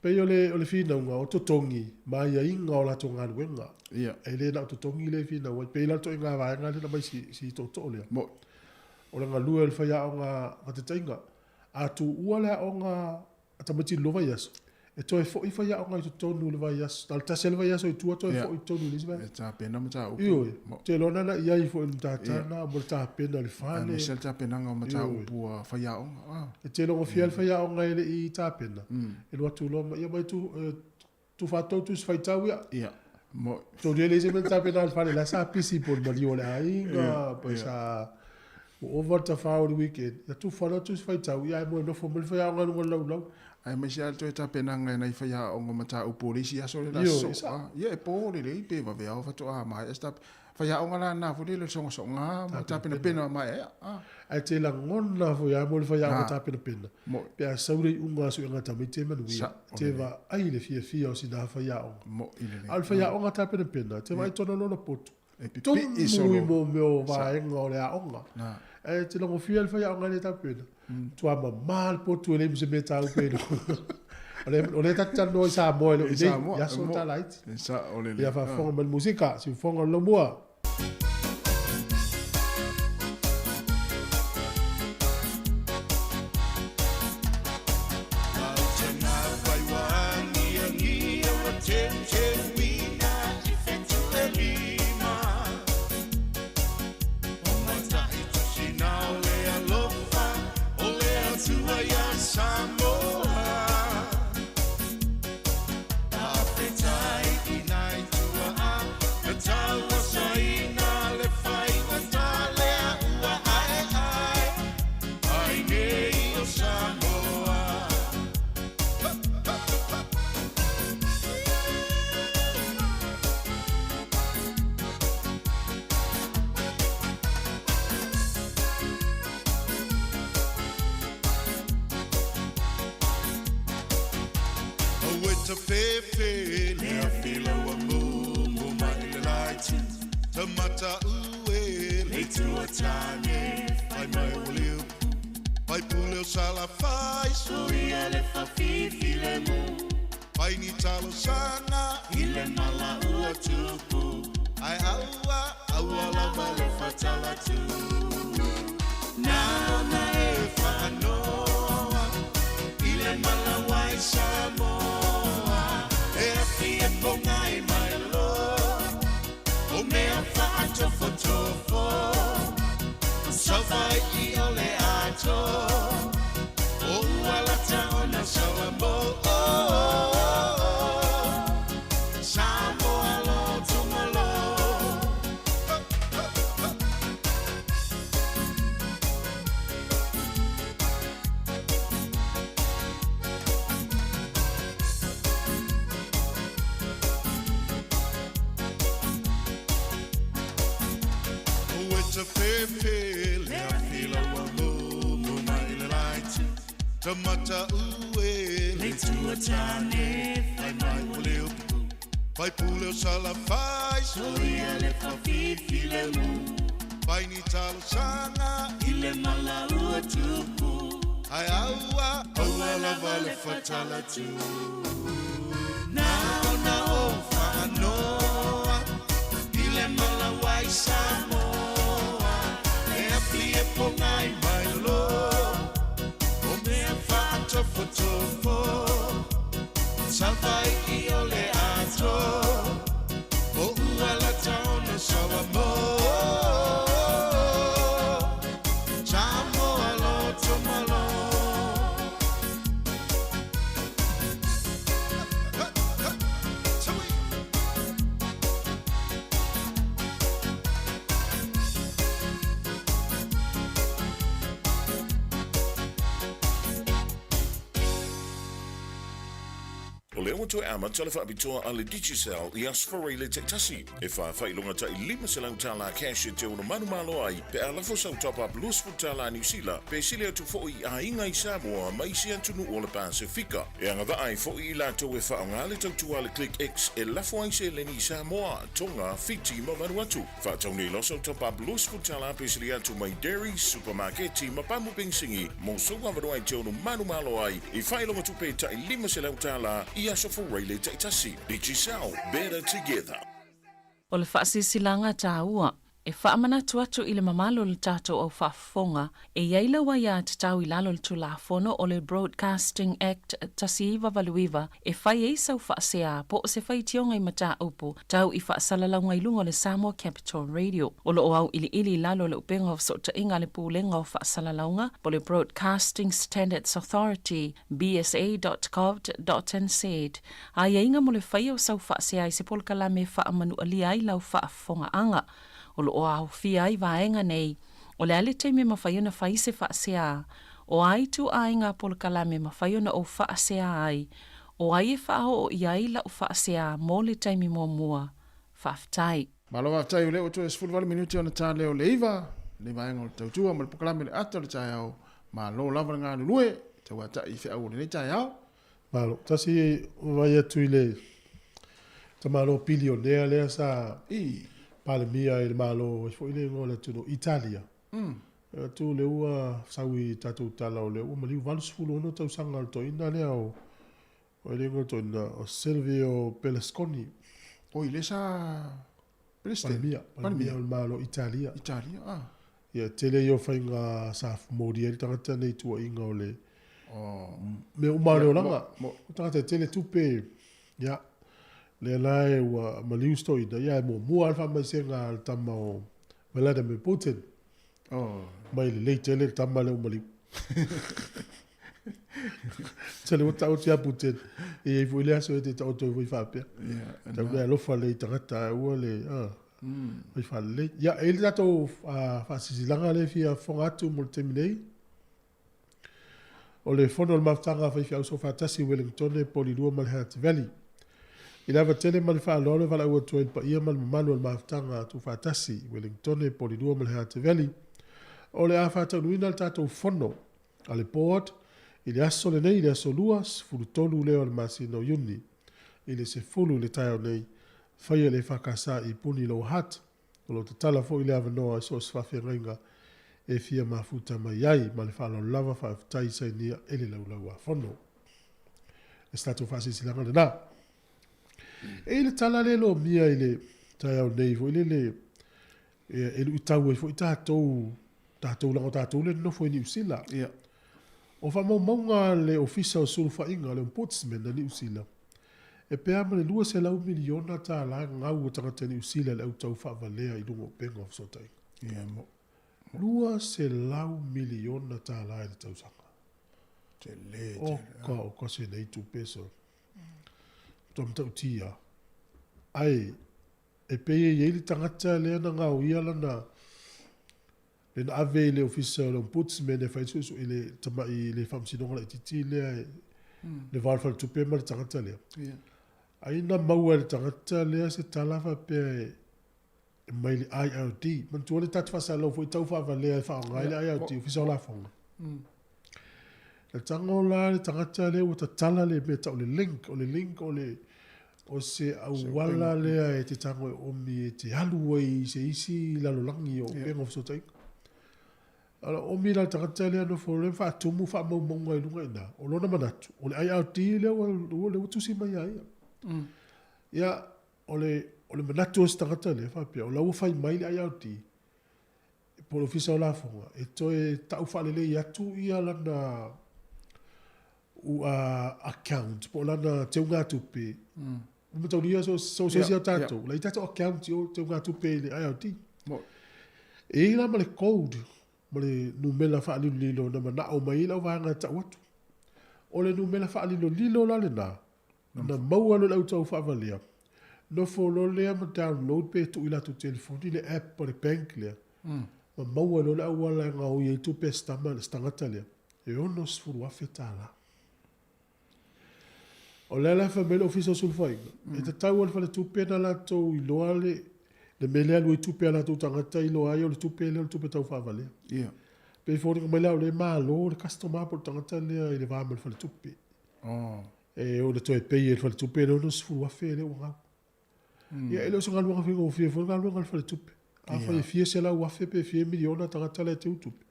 pei o le, o le finauga o totogi ma aiaiga o latou galuega. Ia. E le na o totogi lea e finau ai. Pei la le ituaiga vaega lea na aumai si, si tootoo lea. Mo'i. O le galue o le faiaoga faataitaiga, a tuua le aoga a tamaiti i le lua vaiaso, E toe fo'i faiaoga i totonu o le vaiaso, na o le tasi lava le vaiaso i tua toe fo'i i totonu i le isi vaiaso. E tapena mataupu. Ioe, ou te iloa na i ai foi i le matata lena mo le tapena o le fale. Aemaise le tapenaga o mataupu a faiaoga. E tele gofie lava le faiaoga e le i tapena, e alu atu loa ma, ia mai tu, tufa tou tusi faitau ia. Ia, mo. Tonu e leai se mea na tapena i le fale, la sa pisi po o le maliu o le aiga, pe sa ua ova le tafao i le weekend, ia tufa loa tusi faitau, ia ae moe nofo mai le faiaoga i luga o le laulau. Aemaise lava le toe tapenaga e nai faiaoga o mataupu o le isi aso lea o le a sosoo. Ia e po lelei pe vaveao faatoa maea se tapenaga. Faiaoga la lena foi lele o le sogasoga ma tapenapena maeaea. Ae te lagona foi lava mo le faiaoga tapenapena pe a sau le iuga a suega tamaiti e manuia, te vaai le fiafia o sina faiaoga. A o le faiaoga tapenapena, te vaai tonu lona potu. E pipii solo. Tumu i mo mea o vaega o le aoga. Ae te lagofia le faiaoga e le tapena. Matua mama le potu e leai ma se mea e tāupe i luga. O lea tatou te talanoa i Samoa e le o i nei, i aso o Talaiti. Ia faafofoga mai le musika, siufofoga o le laumua. O lea ua toe amata le faapitoa a le Digicel i Aso Faraile taitasi, e faafailoga tai $500 cash e te ono manumalo ai pe a lafo sau top-up $20 Niu Sila pe sili atu foi i aiga i Samoa ma isi atunuu o le Pasefika. E agavaa ai foi i latou e faaaoga le tautua a le Click X e lafo ai seleni i Samoa, Tonga, Fiti ma Vanuatu. Faatau nei loa sau top-up $20 pe sili atu mai Dairy, Supamaketi ma Pamu Penisini mo sou avanoa e te ono manumalo ai i faailoga tupe tai $500 i Aso Faraile taitasi. Digicel, better together. O le faasilasilaga taua. E faamanatu atu i le mamalu o le tatou au faafofoga, e i ai lau aiatatau i lalo o le Tulafono o le Broadcasting Act 1989 e fai ai sau faasea po o se faitioga i mataupu tau i faasalalauga i luga o le Samoa Capital Radio. O lo o auiliili i lalo o le upega o fesootaiga a le Pulega o Faasalalauga po o le Broadcasting Standards Authority, bsa.govt.nz, aiaiga mo le faia o sau faasea i se polokalame e faamanualia ai lau faafofogaaga. O lo o aofia ai vaega nei, o le a le taimi e mafai ona fai se faasea, o a ituaiga polokalame e mafai ona ou faasea ai, o ai e faaoo i ai lau faasea mo le taimi muamua. Faafetai. Malo faafetai o lea ua toe 18 minute ona ta lea o le 9, lenei vaega o le tautua ma le polokalame le ata o le taeao. Malo lava le galulue, tauatai i feau o lenei taeao. Malo. Tasi vaai atu i le tamaloa pilionea lea sa I. Palemia i le Malo ai foi le igoa o le atunuu Italia. Atu lea ua sau i tatou tala o lea ua maliu 86 tausaga o le toeaina lea o o le igoa o le toeaina o Silvio Berlusconi. Oi lea sa President. Palemia, Palemia o le Malo Italia. Italia, ah. Ia tele ia o faiga sa molia ai le tagata nei tuuaiga o le oh. mea uma o le olaga. O tagata e tele tupe, ia, lea la e ua maliu si toeaina, ia e muamua lava le faamaisega a le tama o Vladimir Putin. Oh. Mai lelei tele le tama lea ua maliu. Tele ua taoto ia Putin. E i ai foi le aso e te taoto ai foi faapea. Yeah, Tau le alofa lea i tagata ae ua le, ah, fai faalelei. Ia, e i ai le tatou faasisilaga lea e fia fofoga atu mo le taimi nei. O le fono o le mafutaga a faifeau soofaatasi i Wellingtone, Polilua ma le Hutt Valley. I le ava tele ma le faaaloalo e valaau atu ai i le paia ma le mamalu o le mafutaga tuufaatasi i Wellingtone, Polilua ma le Hutt Valley, o le a faataunuina le tatou fono a le Board i le aso lenei, i le aso Lua, 13 lea o le masina o Iuni, i le 10 i le taeao nei, faia le EFKS i Puni Lower Hutt. O lo o tatala foi le avanoa i so o se faafeagaiga e fia mafuta mai ai. Ma le faaaloalo lava, faafetai sainia e le Laulau-a-Fono. E se tatou faasilasilaga lena. E i ai le tala lea e lomia i le taeao nei foi lele e luitau ai foi tatou, tatou leaga o tatou lea e nonofo i Niu Sila. Ia. O faamaumauga a le Ofisa o Sulufaiga, le Ombudsman a Niu Sila, e pe a ma le $200 miliona tala gau o tagata Niu Sila i le au tau faavalea i luga o upega o fesootaiga. Ia, mo. $200 miliona tala i le tausaga. Tele, tele. Oka, oka se nei tupe so. Matua matautia. Ae, e pei e i ai le tagata lea na gaoia lana lea na ave i le Ofisa o le Ombudsman e fai le suesue i le tamai le faamasinoga laitiiti lea e le va o le faletupe ma le tagata lea. Ai na maua e le tagata lea se tala faapea e mai le IRD. Manatua le tatou faasalalau foi tau faavalea e faaaoga ai le IRD, Ofisa o Lafoga. Na tago la le tagata lea ua tatala le mea tau le link, o le link o le o se auala lea e te tago e omi e te alu ai i se isi lalolagi o upega o fesootaiga. A o omi la le tagata lea nofo loa ma faatumu faamaumauga i luga i ina, o lona manatu, o le IRD lea ua, ua, lea ua tusi mai ia ia. Ia, o le, o le manatu o se tagata lea faapea, o la ua fai mai le IRD, po o le Ofisa o Lafoga, e toe tau faalelei atu ia lana account po o lana teugatupe. Ua mataulia so so se isi o tatou, la i tatou account i o teugatupe i le IRD. E i ai la ma le code ma le numera faalilolilo na manao mai ai lau vaega e tau atu. O le numera faalilolilo la lena, na maua loa e le au tau faavalea, nofo loa lea ma download pe tuu i latou telefoni le app a le bank lea, ma maua loa le auala e gaoi ai tupe a si tama, si tagata lea, e $60,000. O lea la e fai mai le Ofisa o Sulufaiga, e tatau lava i le faletupe ona latou iloa le le mea lea e alu ai tupe a latou tagata iloa ai o le tupe lea o le tupe tau faavalea. Ia. Pei e foliga mai la o lea e malo le customer po o le tagata lea i le va ma le faletupe. Oh. E o le toe pay e le faletupe le $60,000 lea ua gau. Ia e le o se galuega faigofie foi le galuega a le faletupe. Afai e fia $100,000 pe fia miliona tagata la e teu tupe.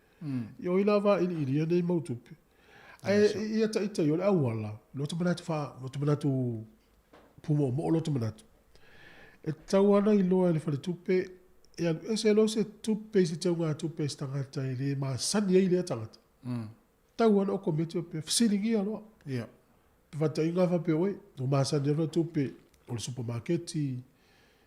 Ia o ai la vailiilia nei mau tupe. Ae ia ita ia o le auala, lota manatu faa, lota manatu pumoomoo lota manatu. E tatau lava ona iloa e le faletupe. E alu ese loa se tupe i se teugatupe a se tagata e le masani ai lea tagata. Tau lava ona okometi faapea, fesiligia loa. Ia. Fefataiga a faapea, oi, ua masani atu lau tupe o le supamaketi,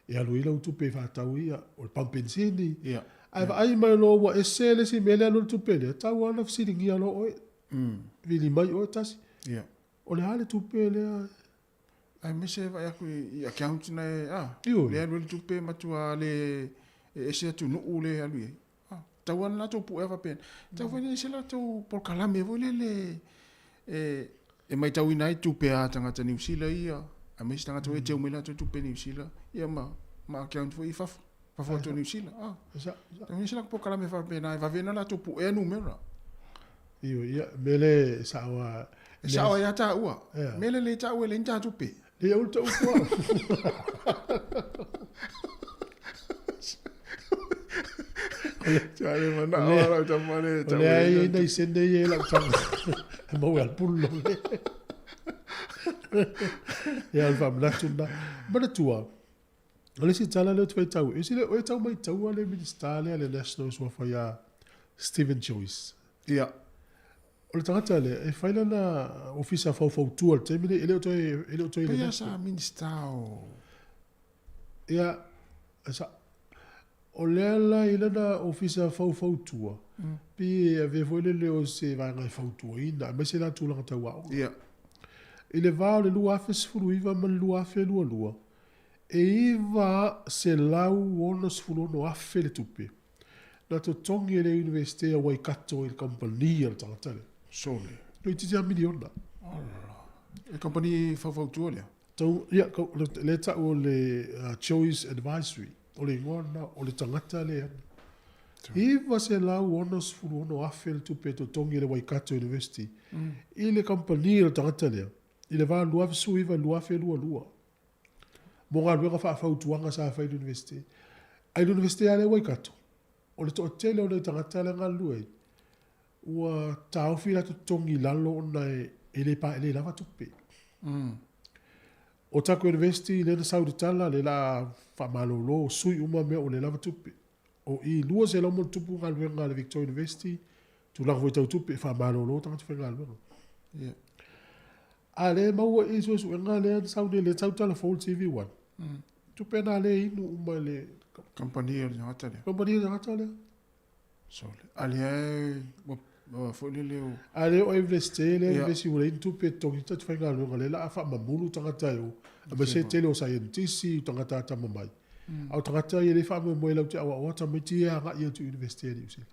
e alu ai lau tupe e faatau ai, ia, o le pamu penisini. Ia. Ae vaai mai loa ua ese le isi mea lea e alu ai le tupe lea, tau lava ona fesiligia loa oe. Vili mai oe tasi. Ia. O le a le tupe lea? Aemaise e vaai atu i account na e, a, Ioe. lea e alu ai le tupe matua le e ese atunuu lea e alu i ai. A, tau lava ona latou puea faapena. Tau foi lea i se latou polokalame foi lele e, e maitauina ai tupe a tagata Niu Sila ia, aemaise tagata foi e teu mai latou tupe Niu Sila, ia ma, ma account foi i fafo, fafo atu o Niu Sila. A, tau i se latou polokalame faapena e vave ona latou puea numera. Ioe, ia, mea lea e sao lava. E sao ai lava taua. Mea lea e taua e leai ni ta tupe. Leai aua le tau upu au. Tale manao a lau tama le tau. O lea e i ai nai sene ia i lau taga. E maua e al pulu lo le. Ia, o le faamanatu lena. Manatua, o le isi tala lea ou te faitau, e sile oe tau maitaua le Minisita lea le National suafa ia Steven Joyce. Ia. O le tagata lea, e fai lana ofisa faufautua i le taimi lenei, e le o toe, e le o toe i le Pei lava sa Minisita o... Ia, sa, o lea la i lana ofisa faufautua, pei e avea foi lele o se vaega e fautuaina, aemaise la tulaga tau aoga. Ia. I le va o le 2019 ma le 2022, e $966,000 le tupe na totogi e le Iunivesite a Waikato i le kamupani a le tagata lea. Sole. Toeitiiti lava miliona. Ala. E kamupani faufautua lea? Tau, ia, lea e tau o le Choice Advisory, o le igoa lena o le tagata lea. $966,000 le tupe e totogi e le Waikato University i le kamupani a le tagata lea i le va 2019-2022. Mo galuega faafautuaga sa fai i le Iunivesite. A i le Iunivesite lava lea i Waikato, o le toatele o nai tagata la e galulue ai, ua taofi latou totogi i lalo ona e le pa, e le lava tupe. O Otago University lea na sau i le tala, lea la a faamalolo, sui uma mea ua le lava tupe. O i 200 ma ono tupu galuega a le Victoria University, tulaga foi tau tupe, e faamalolo tagata faigaluega. Ia. A lea e maua i suesuega lea na sau nei, lea sau tala fou i le TV1. Tupe na lea e inu uma i le Kamupani a le tagata lea. Kamupani a le tagata lea. Sole. A lea e ua ua foi lele o. A lea o Universite lea University ua leai ni tupe e totogi ai tagata faigaluega lea la a faamamulu tagata e o aemaise le tele o saienitisi o tagata atamamai. A o tagata ia lea e faamoemoe latou te aoaoa tamaiti ia e agai atu i Universite a Niu Sila.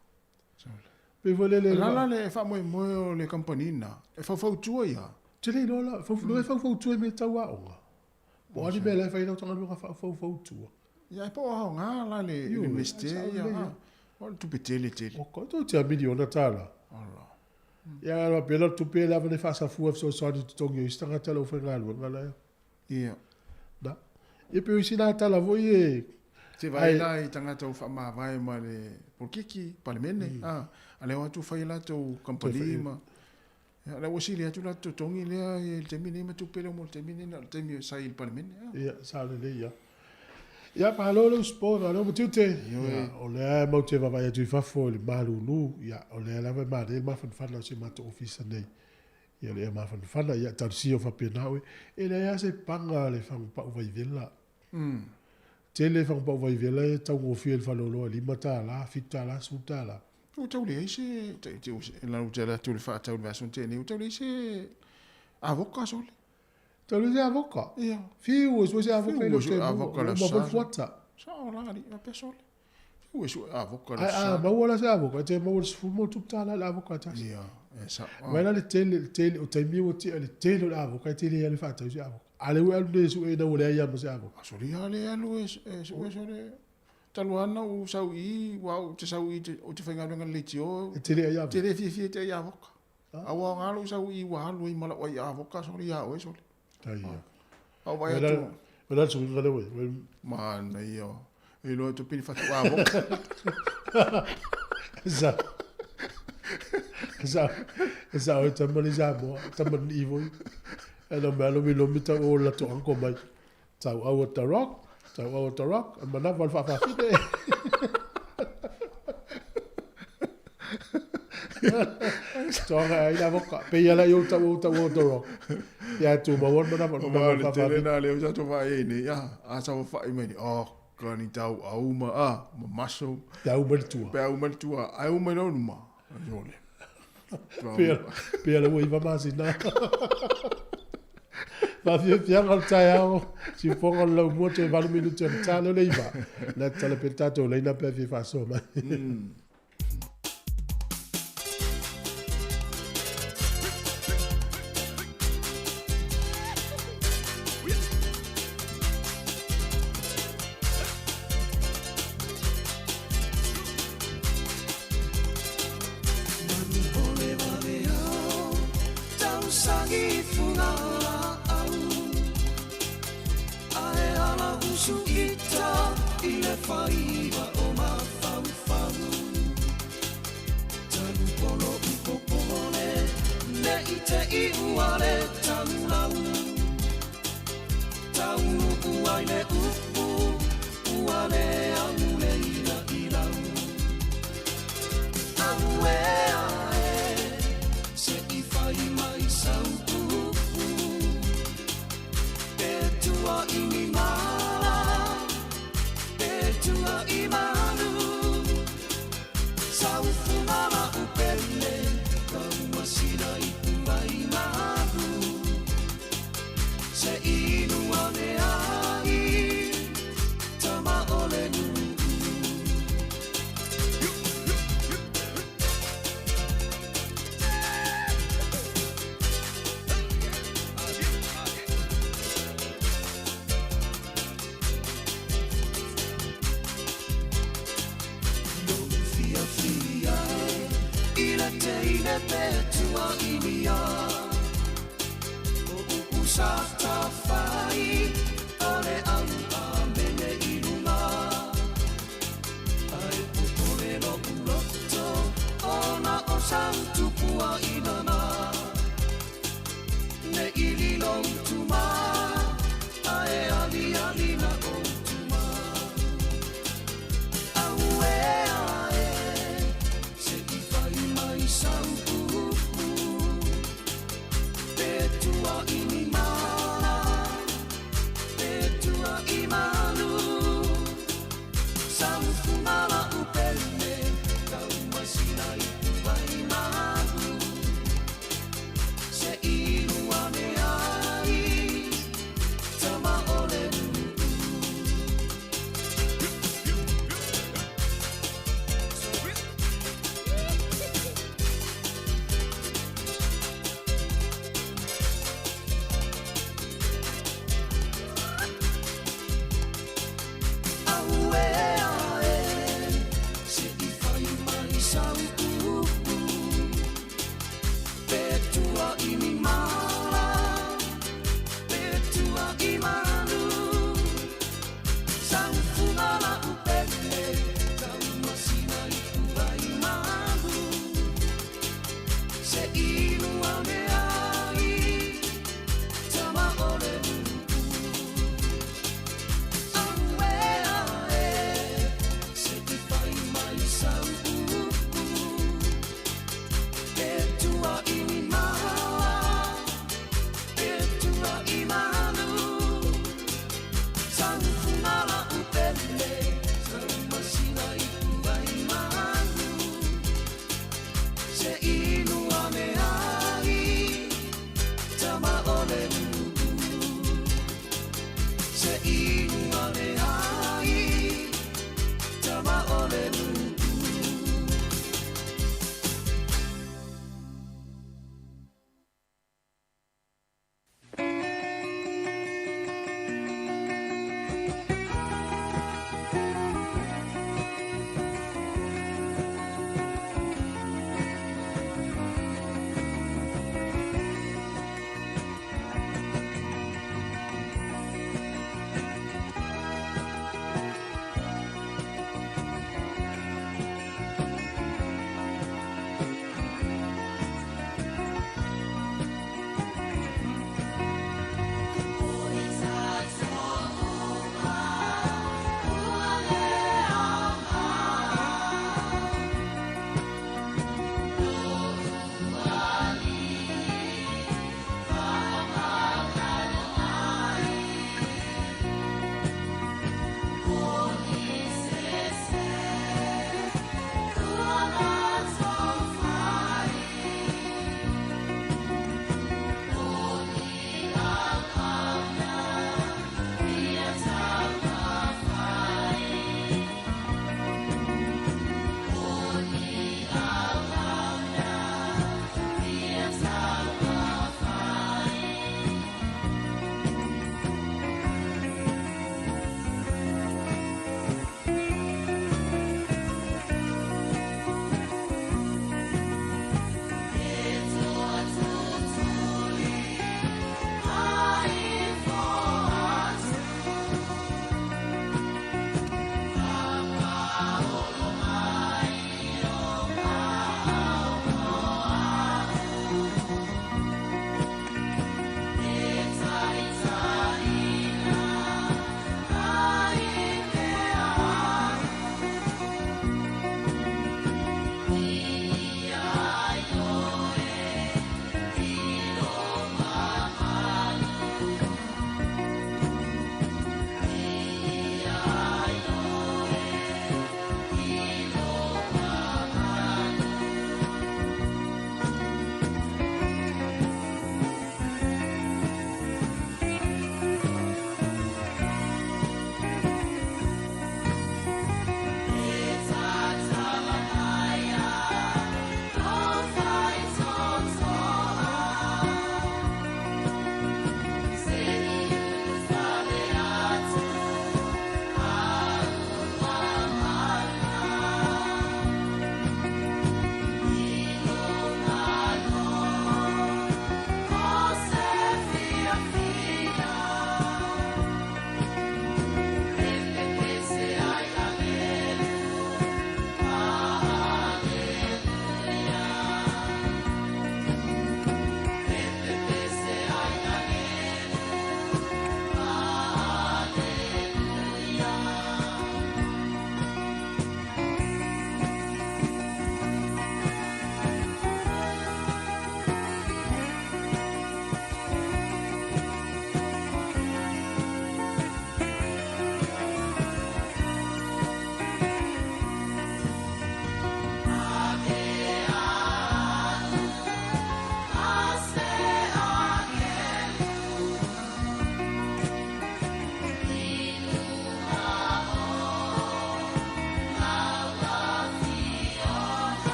Pei foi lele. La la le faamoemoe o le kamupani lena, e faufautua ia. Ou te le iloa la, e faufautua i mea tau aoga. Po o a ni mea la e fai ai lau galuega faafaufautua. Ia, ae po o aoga la le Iunivesite ia, a, o le tupe tele tele. O ka toeitiiti lava miliona tala. Ala. Ia, a faapea la o le tupe lea ava nei faasafua e fesoasoani i totogi o isi tagata le aufaigaluega la. Ia. Na. Ia pei o isi na tala foi e... Te vaai la i tagata ua faamavae ma le polokiki, palemene, a, a lea ua atu fai latou kamupani ma... Ia, lea ua sili atu la totogi lea i le taimi nei ma tupe lea mo le taimi nei na o le taimi sa i le Palemene. Ia, sa lelei ia. Ia, malo le usupo, malo ma tiute. Ia, o lea matou te vaavaai atu i fafo i le malulu, ia, o lea lava e manaia le mafanafana o si o matou ofisa nei. Ia, o le ea mafanafana, ia, talosia o faapena oe. E leai lava se paga a le fagupau vaivela. Tele fagupau vaivela e taugofie i le faleoloa e $5, $7, $10. Ua tau leai se, lau te alu atu i le faatau i le vaiaso na tea nei, ua tau leai se avoka sole. Tau leai se avoka? Ia. Fiu e sue se avoka i le Fiu e sue avoka i le aso Sa. Fuata. Sao la alii, faapea sole. Fiu e sue avoka i le aso Sa. Ae a maua la se avoka, e te maua i le $10 ma ono tupu le avoka e tasi. Ia, e sao. Vaai la le tele, le tele, o taimi ua tea le tele o le avoka e te le alu e faatau se avoka. A lea ua e alu nei e sue ina ua leai lava ma se avoka. Sole ia le alu e sue sole. Talu lava ona ou sau i i, aua ou te sau i i, ou te faigaluega i le leitio. E te le ai avoka. Te le fiafia e te ai avoka. A ua aoga lou sau i i ua alu ai ma lau ai avoka sole ia oe sole. Tai ia. A ou vaai atu. O le a le suiga lea ua i ai? Manaia. E iloa atu pei ni fatu avoka. Sa sa sa o tama ni Samoa, tama ni ivo. E no mea lomi lomi tau o la to anko mai. Tau au at the rock, tau au at the rock, e manawa le whaawhawhine. Toga ai la voka. Pe ia la yo ta o ta o toro. Ia tu ma won mana O ma le tele na le o tatou vaai ai nei, a, a saofafai mai nei, oh, ka ni tau auma, a, ma maso. Pe a uma le tua. Pe a uma le tua, ae uma i lau numa. Iole. Pe pe la ua iva masina. Faafiafiaga o le taeao, siufoga o le laumua toe 8 minute o le ta lea o le iva. Na tatala pea le tatou laina pe a fia faasoa mai.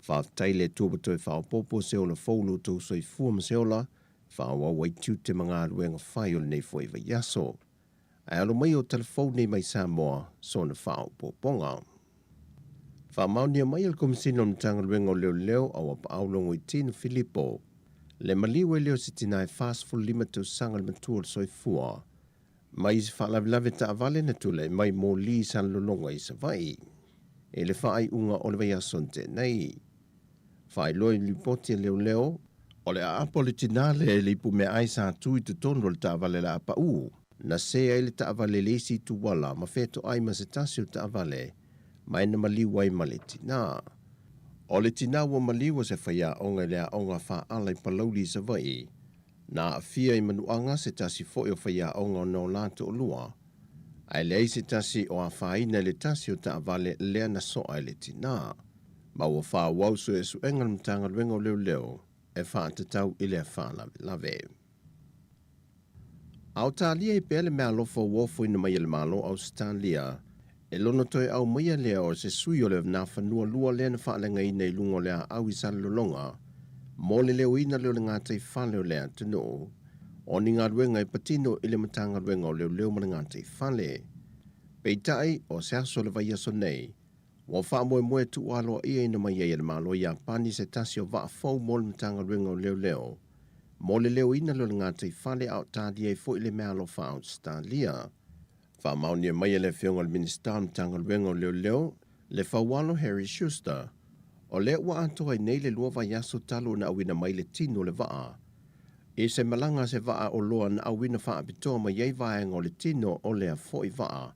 Faafetai i le Atua ua toe faaopoopo se ola fou i lo outou soifua ma se ola, faaauau ai tiute ma galuega fai o lenei foi vaiaso. Ae alo mai o tala fou nei mai Samoa sona faaopoopoga. Faamaonia mai e le Komesina o le Matagaluega o Leoleo Auapaau Logoitino Filipo le maliu ai lea o se tina e 45 tausaga le matua o le soifua mai se faalavelave taavale na tulai mai moli i Salelologa i Savaii i le faaiuga o le vaiaso na tea nei. Faailoa i le lipoti a leoleo, o le aapo o le tina lea i le ipumeaai sa tu i totonu o le taavale laapaū na se ai le taavale i le isi ituala ma fetoai ma se tasi o taavale ma e na maliu ai ma le tina. O le tina ua maliu o se faiaoga i le aoga faaala i Palauli i Savaii, na aafia i manuaga se tasi foi o faiaoga ona o la toalua, ae leai se tasi o afaina i le tasi o taavale lea na soa e le tina. Ma ua faaauau suesuega a le Matagaluega o Leoleo e faatatau i lea faalavelave. A o talia ai pea le meaalofa ua ofoina mai e le Malo o Ausetalia, e lono toe aumaia lea o se sui o le Nafanua Lua lea na faaleagaina i luga o le aau i Salelologa mo le leoina lea o le gataifale o le atunuu o ni galuega e patino i le Matagaluega o Leoleo ma le Gataifale. Peitai, o se aso o le vaiaso nei, ua faamoemoe tuualoaiaina mai ai e le Malo Iapani se tasi o vaa fou mo le Matagaluega o Leoleo mo le leoina lea o le gataifale a o talia ai foi le meaalofa a Ausetalia. Faamaonia mai e le Afioga i le Minisita o le Matagaluega o Leoleo, le Faualo Harry Schuster, o lea ua atoa ai nei le lua vaiaso talu ona auina mai le tino o le vaa i se malaga a se vaa oloa na auina faapitoa mai ai vaega o le tino o lea foi vaa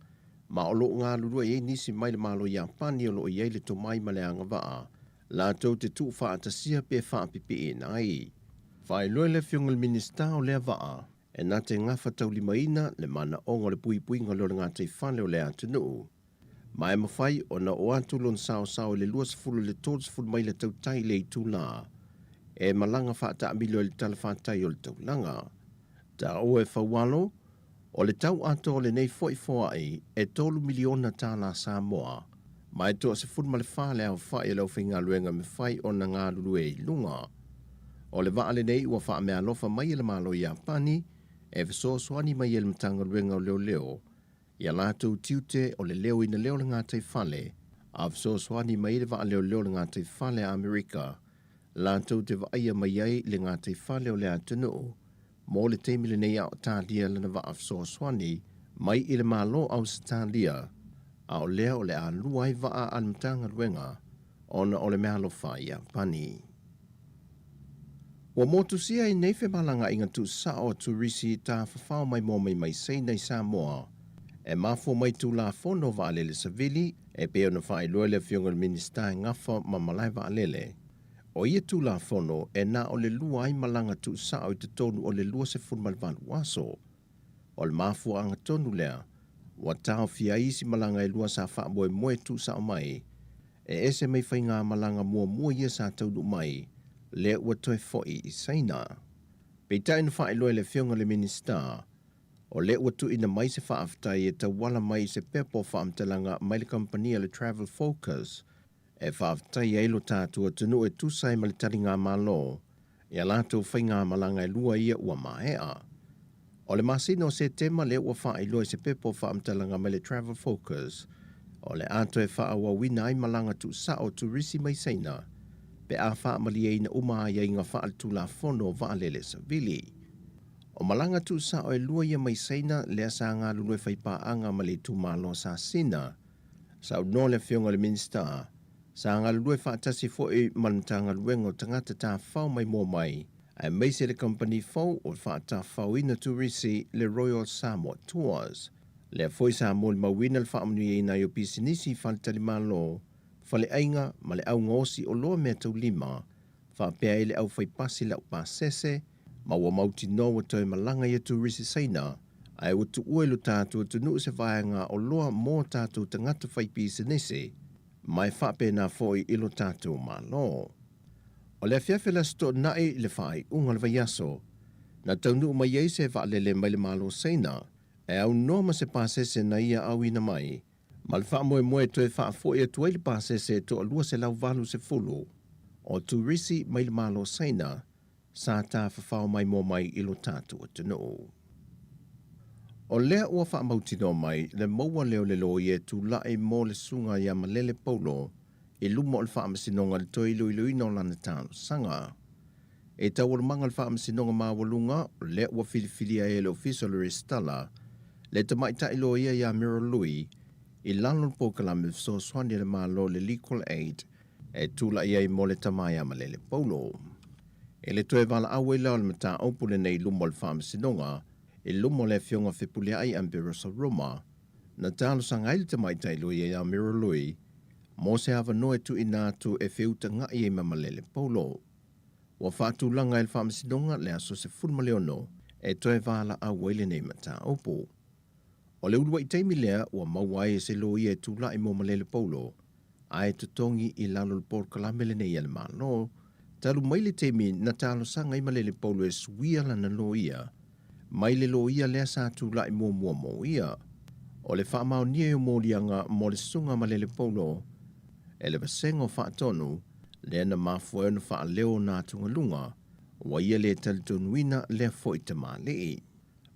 ma o lo o galulue ai nisi mai le Malo Iapani o lo o i ai le tomai ma le agavaa latou te tuufaatasia pe faapipiina ai. Faailoa e le Afioga i le Minisita o lea vaa e na te gafataulimaina le manaoga o le puipuiga lea o le gataifale o le atunuu, ma e mafai ona oo atu lona saosao i le 20 i le 30 maila tautai i le itula e malaga faataamilo ai le talafatai o le taulaga. Taua e Faualo, o le tau atoa o lenei foi foai e $3 miliona tālā Samoa, ma e toa-14 le aofai o le aufaigaluega e mafai ona galulue i luga. O le vaa lenei ua faameaalofa mai e le Malo Iapani e fesoasoani mai ai le Matagaluega o Leoleo i a latou tiute o le leoina lea o le gataifale, a fesoasoani mai ai le vaa leoleo o le gataifale a Amerika latou te vaaia mai ai le gataifale o le atunuu mo le taimi lenei a o talia lana vaa fesoasoani mai i le Malo Ausetalia, a o lea o le a lua ai vaa a le Matagaluega ona o le meaalofa Iapani. Ua motusia ai nei femalagaaiga tuusao a turisi tafafao maimoa mai mai Saina i Samoa e mafua mai Tulafono Vaalele Savili e pei ona faailoa e le Afioga i le Minisita e gafa ma malae vaalele. O ia Tulafono e na o le lua ai malaga tuusao i totonu o le 28 aso. O le mafuaaga tonu lea ua taofia ai isi malaga e lua sa faamoemoe tuusao mai e ese mai faigamalaga muamua ia sa taunuu mai lea ua toe foi i Saina. Peitai na faailoa e le Afioga i le Minisita, o lea ua tuuina mai se faafetai e tauala mai i se pepa o faamatalaga mai le kamupani a le Travel Focus e faafetai ai lo tatou atunuu e tusa ai ma le taligamalo i a latou faigamalaga e lua ia ua maea. O le masina o Setema lea ua faailoa i se pepa o faamatalaga mai le Travel Focus, o le a toe faaauauina ai malaga tuusao turisi mai Saina pe a faamalieina uma aiaiga faaletulafono o vaalele savili. O malaga tuusao e lua ia mai Saina lea sa galulue faipaaga ma le itumalo sa Sina. Saunoa le Afioga i le Minisita, sa galulue faatasi foi ma le Matagaluega o Tagata Tafafao Maimoa Mai, aemaise le kamupani fou o le faatafafaoina turisi le Royal Samoa Tours. Lea foi sa molimauina le faamanuiaina ai o pisinisi i faletalimalo, faleaiga ma le augaosi oloa meataulima, faapea ai le aufaipasi laupasese, ma ua mautinoa ua toe malaga ia turisi Saina, ae ua tuua i lo tatou atunuu se vaega oloa mo tatou tagata faipisinisi, ma e faapena foi i lo tatou Malo. O le afiafi o le Aso Toonai i le faaiuga o le vaiaso, na taunuu mai ai se vaalele mai le Malo Saina e aunoa ma se pasese na ia auina mai, ma le faamoemoe e toe faafoi atu ai le pasese e toa 280. O turisi mai le Malo o Saina sa tafafao maimoa mai i lo tatou atunuu. O lea ua faamautinoa mai le maua lea o le loia e tulai mo le Susuga ia Malele Paulo i luma o le Faamasinoga i le toe iloiloina o lana talosaga. E taualumaga le Faamasinoga Maualuga, o lea ua filifilia ai e le Ofisa o le Resitala le tamaitai loia ia Meryl Lui i lalo o le polokalame fesoasoani a le Malo le Legal Aid e tulai ai mo le tama ia Malele Paulo. E le toe valaau ai la o le mataupu lenei i luma o le Faamasinoga i luma o le Afioga Fepuleai Amberosa Roma, na talosaga ai le tamaitai loia ia Meryl Lui mo se avanoa e tuuina atu e feutagai ai ma Malele Paulo. Ua faatulaga e le Faamasinoga le aso 16 e toe valaau ai lenei mataupu. O le uluai taimi lea ua maua ai e se loia e tulai mo Malele Paulo ae totogi i lalo o le polokalame lenei a le Malo, talu mai le taimi na talosaga ai Malele Paulo e suia lana loia mai le loia lea sa tulai muamua mo ia. O le faamaonia ai o moliaga mo le susuga a Malele Paulo e le Vasega o Faatonu lea na mafua ai ona faaleo ona atugaluga ua ia le talitonuina lea foi tamalii.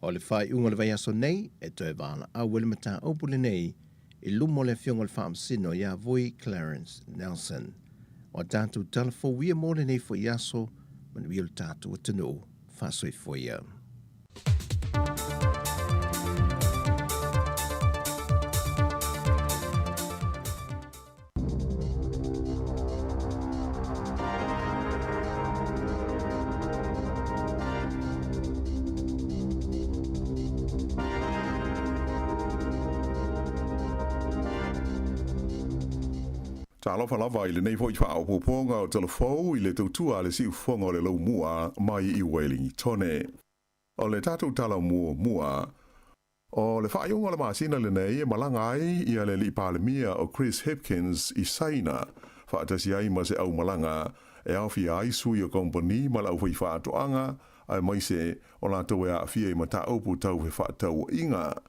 O le faaiuga o le vaiaso nei, e toe valaau ai le mataupu lenei i luma o le Afioga i le Faamasino ia Vui Clarence Nelson. O a tatou tala fou ia mo lenei foi aso, manuia lo tatou atunuu. Faasoifua ia. Talofa lava i lenei foi faaopoopoga o Tala Fou i le tautua a le siufofoga o le laumua mai i Welingitone. O le tatou tala muamua, O le faaiuga o le masina lenei e malaga ai ia le Alii Palemia o Chris Hipkins i Saina, faatasi ai ma se aumalaga e aofia ai sui o komponi ma le aufaifaatoaga aemaise o latou e aafia i mataupu tau fefaatauaiga.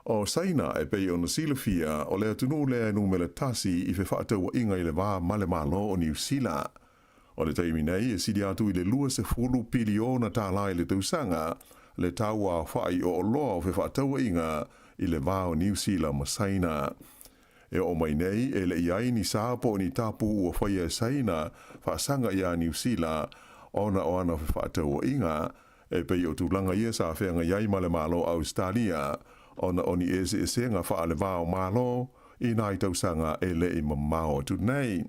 O Saina e pei ona silafia o le atunuu lea e numera tasi i fefaatauaiga i le va ma le Malo o Niu Sila. O le taimi nei, e sili atu i le 20 piliona tālā i le tausaga le tau aofai o oloa o fefaatauaiga i le va o Niu Sila ma Saina. E oo mai nei, e le i ai ni sa po o ni tapu ua faia e Saina faasaga iā Niu Sila ona o ana fefaatauaiga, e pei o tulaga ia sa feagai ai ma le Malo o Ausetalia ona o ni eseesega faale-va o Malo i nai tausaga e le i mamao atu nei.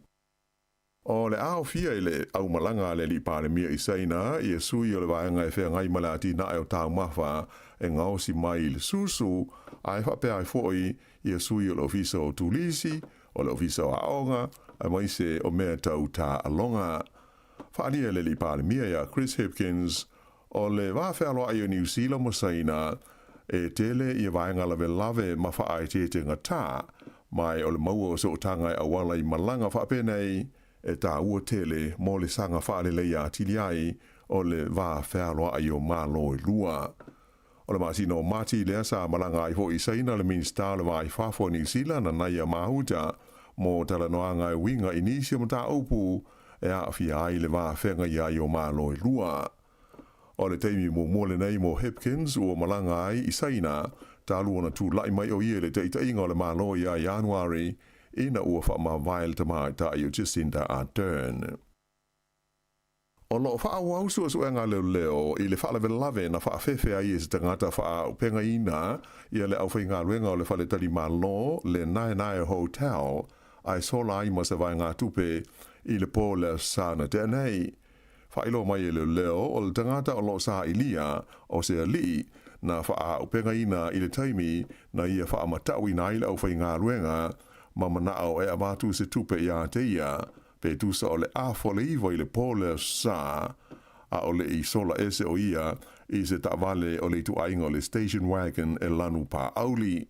O le aofia i le aumalaga a le Alii Palemia i Saina ia sui o le vaega e feagai ma le atinae o taumafa e gaosi mai i le susu, ae faapea ai foi ia sui o le Ofisa o Turisi, o le Ofisa o Aoga, aemaise o mea tau taaloga. Faaalia e le Alii Palemia ia Chris Hipkins, o le va fealoai o Niu Sila ma Saina, e tele ia vaega lavelave ma faaeteetegatā, ma o le maua o sootaga e auala i malaga faapenei, e tāua tele mo le saga faaleleia atili ai o le va fealoai o Malo e lua. O le masina o Mati lea sa malaga ai foi i Saina le Minisita o le Va i Fafo o Niu Sila Nanaia Mahuta mo talanoaga e uiga i nisi o mataupu e aafia ai le va feagai ai o Malo e lua. O le taimi muamua lenei mo Hipkins ua malaga ai i Saina talu ona tulai mai o ia i le taitaiga o le Malo ia Ianuari ina ua faamavae le tamaitai o Jacinda Ardern. O lo o faaauau suesuega a leoleo i le faalavelave na faafefe ai e se tagata faaaupegaina ia le aufaigaluega o le faletalimalo le Naenae Hotel ae sola ai ma se vaegatupe i le po o le Aso Sa na tea nei. Faailoa mai e leoleo o le tagata o lo o sailia o se alii na faaaupegaina i le taimi na ia faamatauina ai le aufaigaluega ma manao e avatu se tupe iā te ia pe tusa o le 8:30 i le po o le Aso Sa, a o le i sola ese o ia i se taavale o le ituaiga o le station wagon e lanu pāauli.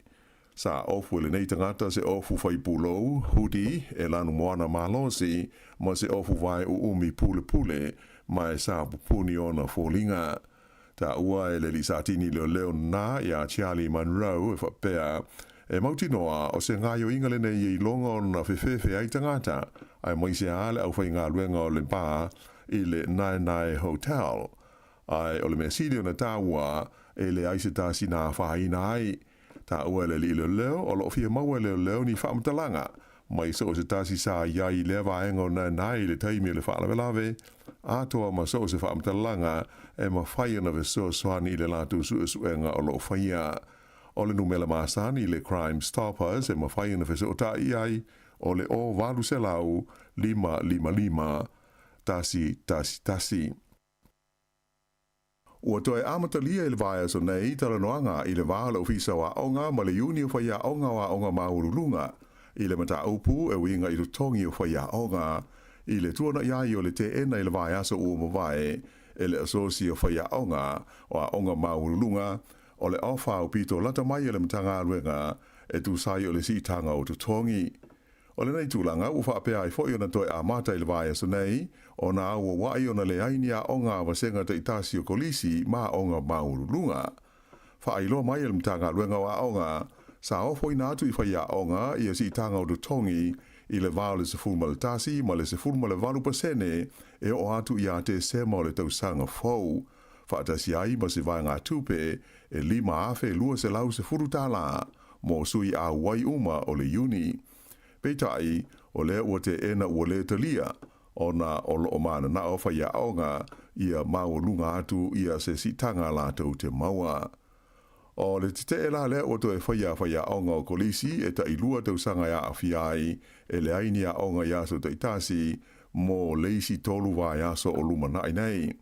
Sa ofu e lenei tagata se ofu fai pulou, hoodie, e lanu moana malosi, ma se ofu vae uumi pulepule, ma e sa pupuni ona foliga. Taua e le alii satini leoleo na iā Charlie Munro e faapea, E mautinoa, o se gaoioiga lenei e iloga ona fefefe ai tagata, aemaise lava le aufaigaluega o le bar i le Naenae Hotel. Ae o le mea sili ona taua, e leai se tasi na afaina ai. Taua e le alii leoleo, o lo o fia maua e leoleo ni faamatalaga mai so o se tasi sa i ai i lea vaega o Naenae i le taimi o le faalavelave, atoa ma so o se faamatalaga e mafai ona fesoasoani i le latou suesuega o lo o faia. O le numela masani i le Crime Stoppers e mafai ona fesootai i ai, o le 0800 555 111. Ua toe amatalia i le vaiaso nei talanoaga i le va o le Ofisa o Aoga ma le Iuni o Faiaoga o Aoga Maualuluga i le mataupu e uiga i totogi o faiaoga i le tuana'i ai o le teena i le vaiaso ua mavae e le Asosi o Faiaoga o Aoga Maualuluga o le ofa aupito lata mai a le Matagaluega e tusa ai o le siitaga o totogi. O lenei tulaga ua faapea ai foi ona toe amata i le vaiaso nei ona auauai ona leai ni aoga a vasega taitasi o kolisi ma aoga maualuluga. Faailoa mai e le Matagaluega o Aoga, sa ofoina atu i faiaoga ia siitaga o totogi i le va o le 11 ma le 18 pasene e oo atu ia Tesema o le tausaga fou, faatasi ai ma se vaegatupe e $5,210 mo sui auai uma o le iuni. Peitai, o lea ua teena ua le talia, ona o lo o mananao faiaoga ia maualuga atu ia se siitaga latou te maua. O le tetee la lea ua toe faia e faiaoga o kolisi e tailua tausaga e aafia ai e leai ni aoga i aso taitasi mo le isi 3 vaiaso o lumanai nei.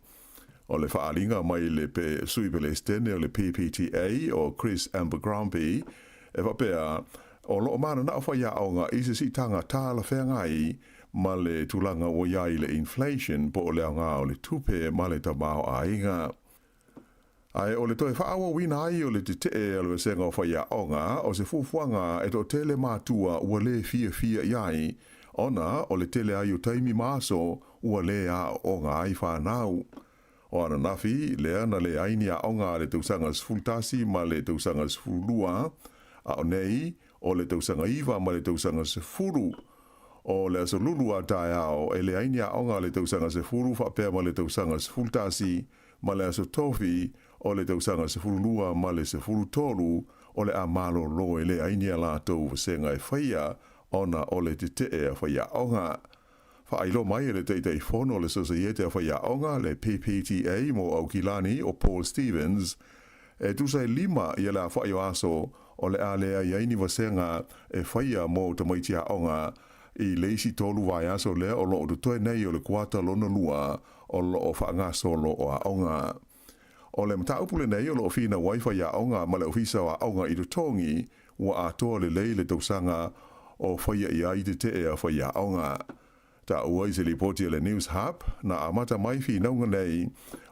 O le faaaliga mai le pe sui pelestene o le PPTA o Chris Abercrombie e faapea o lo o mananao faiaoga i se siitaga talafeagai ma le tulaga ua i ai le inflation po o le aoga o le tupe ma le tamaoaiga. Ae o le toe faaauauina ai o le tetee a le vasega o faiaoga o se fuafuaga e toatele matua ua le fiafia i ai, ona o le tele ai o taimi ma aso ua le aooga ai fanau. O ananafi lea na leai ni aoga a le tausaga 11 ma le tausaga 12, a o nei o le tausaga 9 ma le tausaga 10. O le aso Lulu a taeao e leai ni aoga a le tausaga 10 faapea ma le tausaga 11, ma le aso Tofi o le tausaga 12 ma le 13 o le a malolo e leai ni a latou vasega e faia ona o le tetee a faiaoga. Faailoa mai e le Taitaifono o le Sosaiete a Faiaoga, le PPTA mo Aukilani o Paul Stevens, e tusa e 5 ia le aofai o aso o le a leai ai ni vasega e faia mo tamaiti aoga i le isi 3 vaiaso lea o lo o totoe nei o le kuata lona lua o lo o faagasolo o aoga. O le mataupu lenei o lo o finau ai faiaoga ma le Ofisa o Aoga i totogi ua atoa lelei le tausaga o faia i ai tetee a faiaoga. Taua i se lipoti a le News Hub, na amata mai finauga nei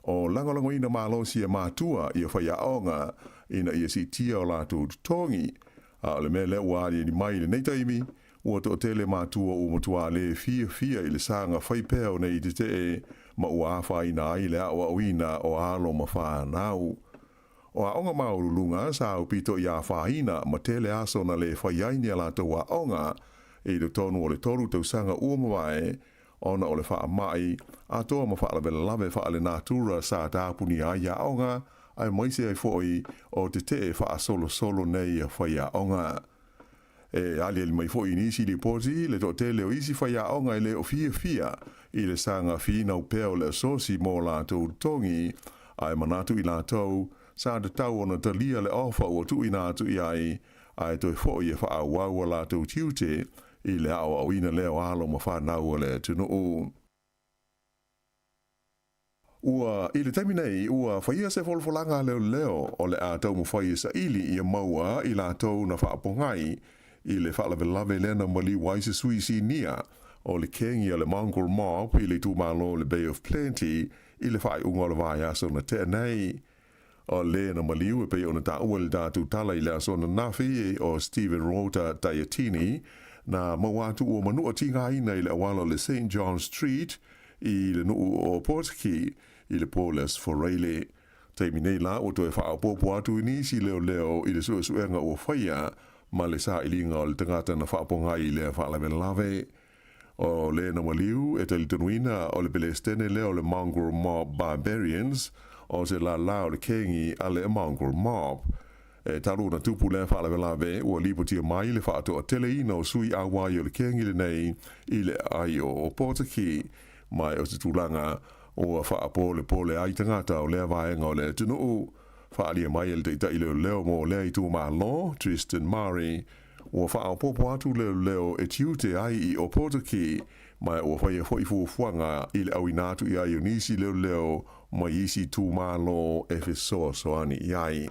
o lagolagoina malosi e matua ia faiaoga ina ia siitia o latou totogi. A o le mea lea ua aliali mai i lenei taimi, ua toatele matua ua matua le fiafia i le saga fai pea o nei tetee ma ua afaina ai le aoaoina o alo ma fanau. O aoga maualuluga sa aupito i afaina ma tele aso na le fai ai ni a latou aoga i totonu o le 3 tausaga ua mavae ona o le faamai atoa ma faalavelave faalenatura sa tapunia ai aoga, aemaise ai foi o tetee faasolosolo nei a faiaoga. E aliali mai foi i nisi lipoti le toatele o isi faiaoga e le o fiafia i le saga finau pea o le asosi mo latou totogi, ae manatu i latou sa tatau ona talia le ofa ua tuuina atu i ai ae toe foi e faaauau a latou tiute i le aoaoina lea o alo ma fanau o le atunuu. Ua i le taimi nei ua faia se folafolaga a leoleo o le a taumafai e saili ia maua i latou na faapogai i le faalavelave lea na maliu ai se sui sinia o le kegi a le Mongrel Mob i le itumalo o le Bay of Plenty i le faaiuga o le vaiaso na tea nei. O le na maliu e pei ona taua i le tatou tala i le aso ananafi o Steven Rota Taiatini, na maua atu ua manua tigaina i le auala o le St John Street i le nuu o Ōpōtiki i le po o le Aso Faraile. Taimi nei la ua toe faaopoopo atu i nisi leoleo i le suesuega ua faia. ma le sailiga o le tagata na faapogai i lea faalavelave. O le na maliu e talitonuina o le Pelestene lea o le Mongrel Mob Barbarians o se lālā o le kengi a le Mongrel Mob. E talu ona tupu lea faalavelave ua lipotia mai le faatoateleina o sui auai o le kengi lenei i le aai o Opotiki, ma o se tulaga ua faapolepole ai tagata o lea vaega o le atunuu. Faaalia mai e le taitai leoleo mo lea itumalo, Tristan Murray, ua faaopoopo atu leoleo e tiute ai i Opotiki, ma ua faia foi fuafuaga i le auina atu i ai o nisi leoleo mai isi itumalo e fesoasoani i ai.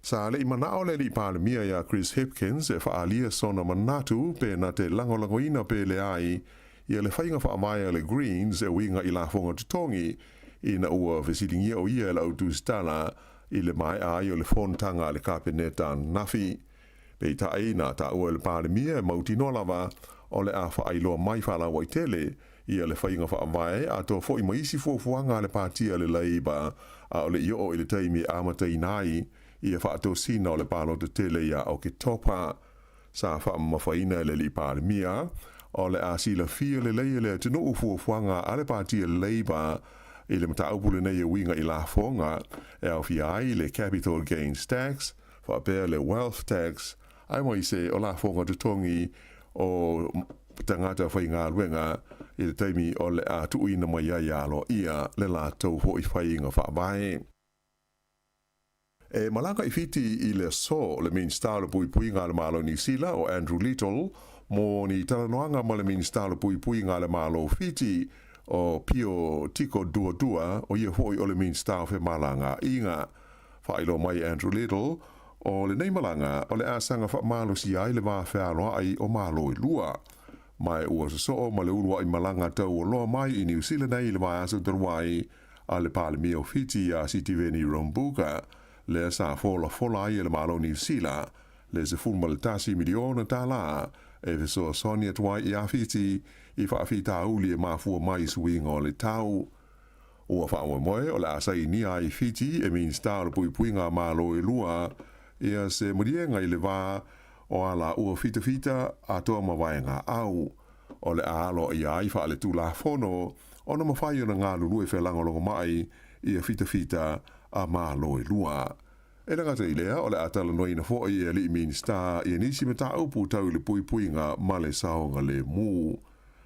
Sa le i manao le alii Palemia ia Chris Hipkins e faaalia sona manatu pe na te lagolagoina pe leai ia le faiga faavae a le Greens e uiga i lafoga totogi ina ua fesiligia o ia e le au tusitala i le maea ai o le fonotaga a le Kapeneta ananafi. Peitai, na taua e le Palemia e mautinoa lava o le a faailoa mai faalauaitele ia le faiga faavae atoa foi ma isi fuafuaga a le Pati a le Labour a o le i oo i le taimi e amataina ai ia faatosina o le palota tele ia Oketopa. Sa faamamafaina e le Alii Palemia o le a silafia lelei e le atunuu fuafuaga a le Pati a le Labour i le mataupu lenei e uiga i lafoga e aofia ai le Capital Gains Tax faapea le Wealth Tax aemaise o lafoga totogi o tagata faigaluega i le taimi o le a tuuina mai ai aloaia le latou foi faiga faavae. E malaga i Fiti i le aso le Minisita o le Puipuiga a le Malo o Niu Sila o Andrew Little mo ni talanoaga ma le Minisita o le Puipuiga a le Malo o Fiti o Pio Tiko Duadua, o ia foi o le Minisita o Femalagaaiga. Faailoa mai e Andrew Little, o lenei malaga o le a saga faamalosia ai le va fealoai o Malo e lua. Ma ua sosoo ma le uluai malaga taualoa mai i Niu Sila nei i le vaiaso talu ai a le Palemia o Fiti ia Sitiveni Rabuka, lea sa folafola ai e le Malo o Niu Sila le $11 miliona tālā e fesoasoani atu ai iā Fiti i faafitauli e mafua mai i suiga o le tau. Ua faamoemoe o le a sainia ai Fiti e Minisita o le Puipuiga a Malo e lua ia se maliega i le va o a lāua fitafita atoa ma vaega au o le a aloaia ai faaletulafono ona mafai ona galulue felagolagomai ia fitafita a Malo e lua. E le gata i lea, o le a talanoaina foi e alii Minisita ia nisi mataupu tau i le puipuiga ma le saogalemu.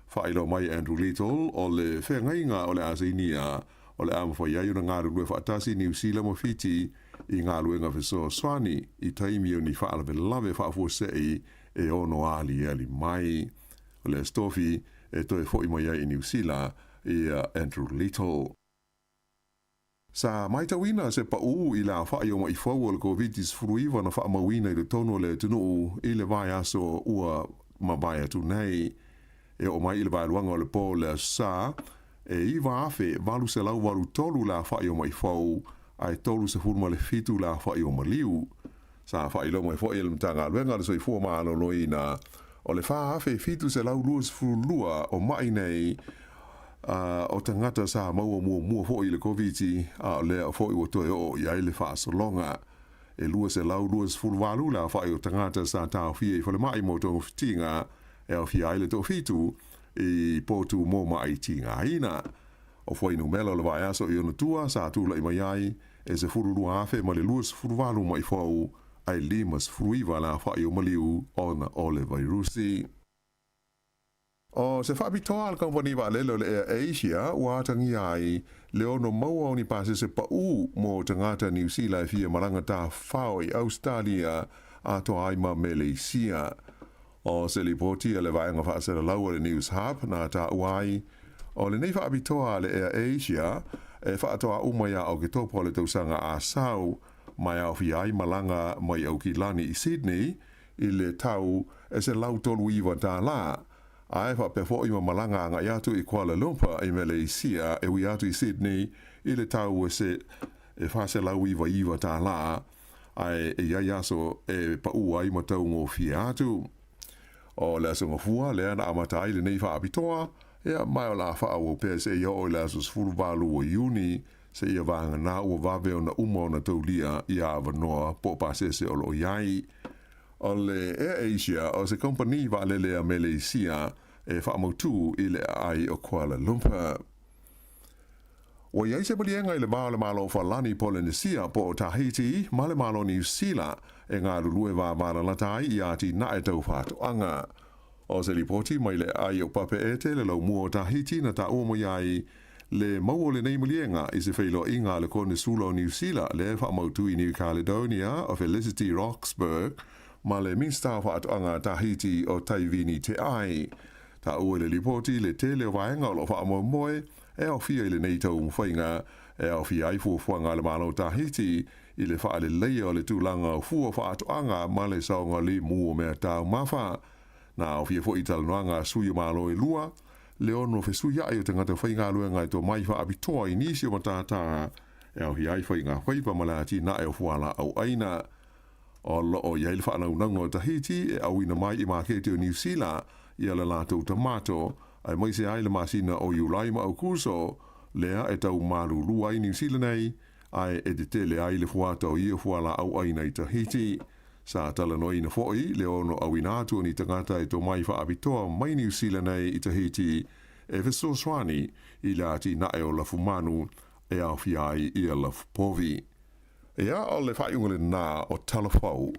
Faailoa mai e Andrew Little, o le feagaiga o le a sainia, o le a mafai ai ona galulue faatasi Niu Sila ma Fiti i galuega fesoasoani i taimi o ni faalavelave faafuasei e ono aliali mai. O le aso tofi e toe foi mai ai i Niu Sila ia Andrew Little. Sa matauina se paū i le aofai o maʻi fou o le Koviti-19 na faamauina i totonu o le atunuu i le vaiaso ua mavae atu nei. E oo mai i le vaeluaga o le po o le Aso Sa, e 9,883 le aofai o maʻi fou, ae 37 le aofai o maliu. Sa faailoa mai foi e le Matagaluega o le Soifua Maloloina, o le 4,722 o maʻi nei o tagata sa maua muamua foi i le Koviti, a o lea foi ua toe oo i ai le faasologa. E 228 le aofai o tagata sa taofia i falemai mo togafitiga e aofia ai le toafitu i potu mo maʻi tigaina. O fuainumela o le vaiaso i ona tua sa tulai mai ai e 12,000 ma le 28 maʻi fou ae 59 le aofai o maliu ona o le vairusi. O se faapitoa a le kamupani vaalele o le Air Asia ua atagia ai le ono maua o ni pasese paū mo tagata Niu Sila e fia malaga tafao i Ausetalia atoa ai ma Meleisia. O se lipoti a le vaega faasalalau a le News Hub na taua ai, o lenei faapitoa a le Air Asia e faatoa uma ia Oketopa o le tausaga a sau, ma e aofia ai malaga mai Aukilani i Sydney i le tau e $139, ae faapea foi ma malaga agai atu i Kuala Lumpur i Meleisia e ui atu i Sydney i le tau e $499, ae e i ai aso e paū ai ma taugofie atu. O le aso Gafua lea na amata ai lenei faapitoa, ia, ma o le a faaauau pea seia oo i le aso 18 o Iuni. Seia vagana ua vave ona uma ona taulia ia avanoa po o pasese o lo o i ai. O le Air Asia o se kamupani vaalele a Meleisia e faamautū i le aai o Kuala Lumpur. Ua i ai se maliega i le va o le Malo o Falani Polenesia po o Tahiti ma le Malo o Niu Sila e galulue vavalalata ai i atinae tau faatoaga. O se lipoti mai le aai o Papeete le laumua o Tahiti na taua mai ai le maua o lenei maliega i se feiloaiga a le Konesula o Niu Sila lea e faamautu i New Caledonia o Felicity Roxburgh ma le Minisita o Faatoaga a Tahiti o Taivini Te Ai. Taua i le lipoti le tele o vaega o lo o faamoemoe e aofia i lenei taumafaiga e aofia ai fuafuaga a le Malo o Tahiti i le faaleleia o le tulaga o fua faatoaga ma le saogalemu o mea taumafa. Na aofia foi i talanoaga a sui o Malo e lua, le ono fesuiaʻi o tagata faigaluega e tomai faapitoa i nisi o matata e aofia ai faiga faiva ma le atinae o fualaau aina. O lo o i ai le faanaunauga o Tahiti e auina mai i maketi o Niu Sila ia le latou tamato, aemaise ai le masina o Iulai ma Aukuso, lea e tau malulu ai Niu Sila nei, ae e tetele ai le fuata o ia fualaau aina i Tahiti. Sa talanoaina foi le ono auina atu o ni tagata e tomai faapitoa mai Niu Sila nei i Tahiti e fesoasoani i le atinae o lafumanu e aofia ai ia lafupovi. Ia, o le faaiuga lena o Tala Fou.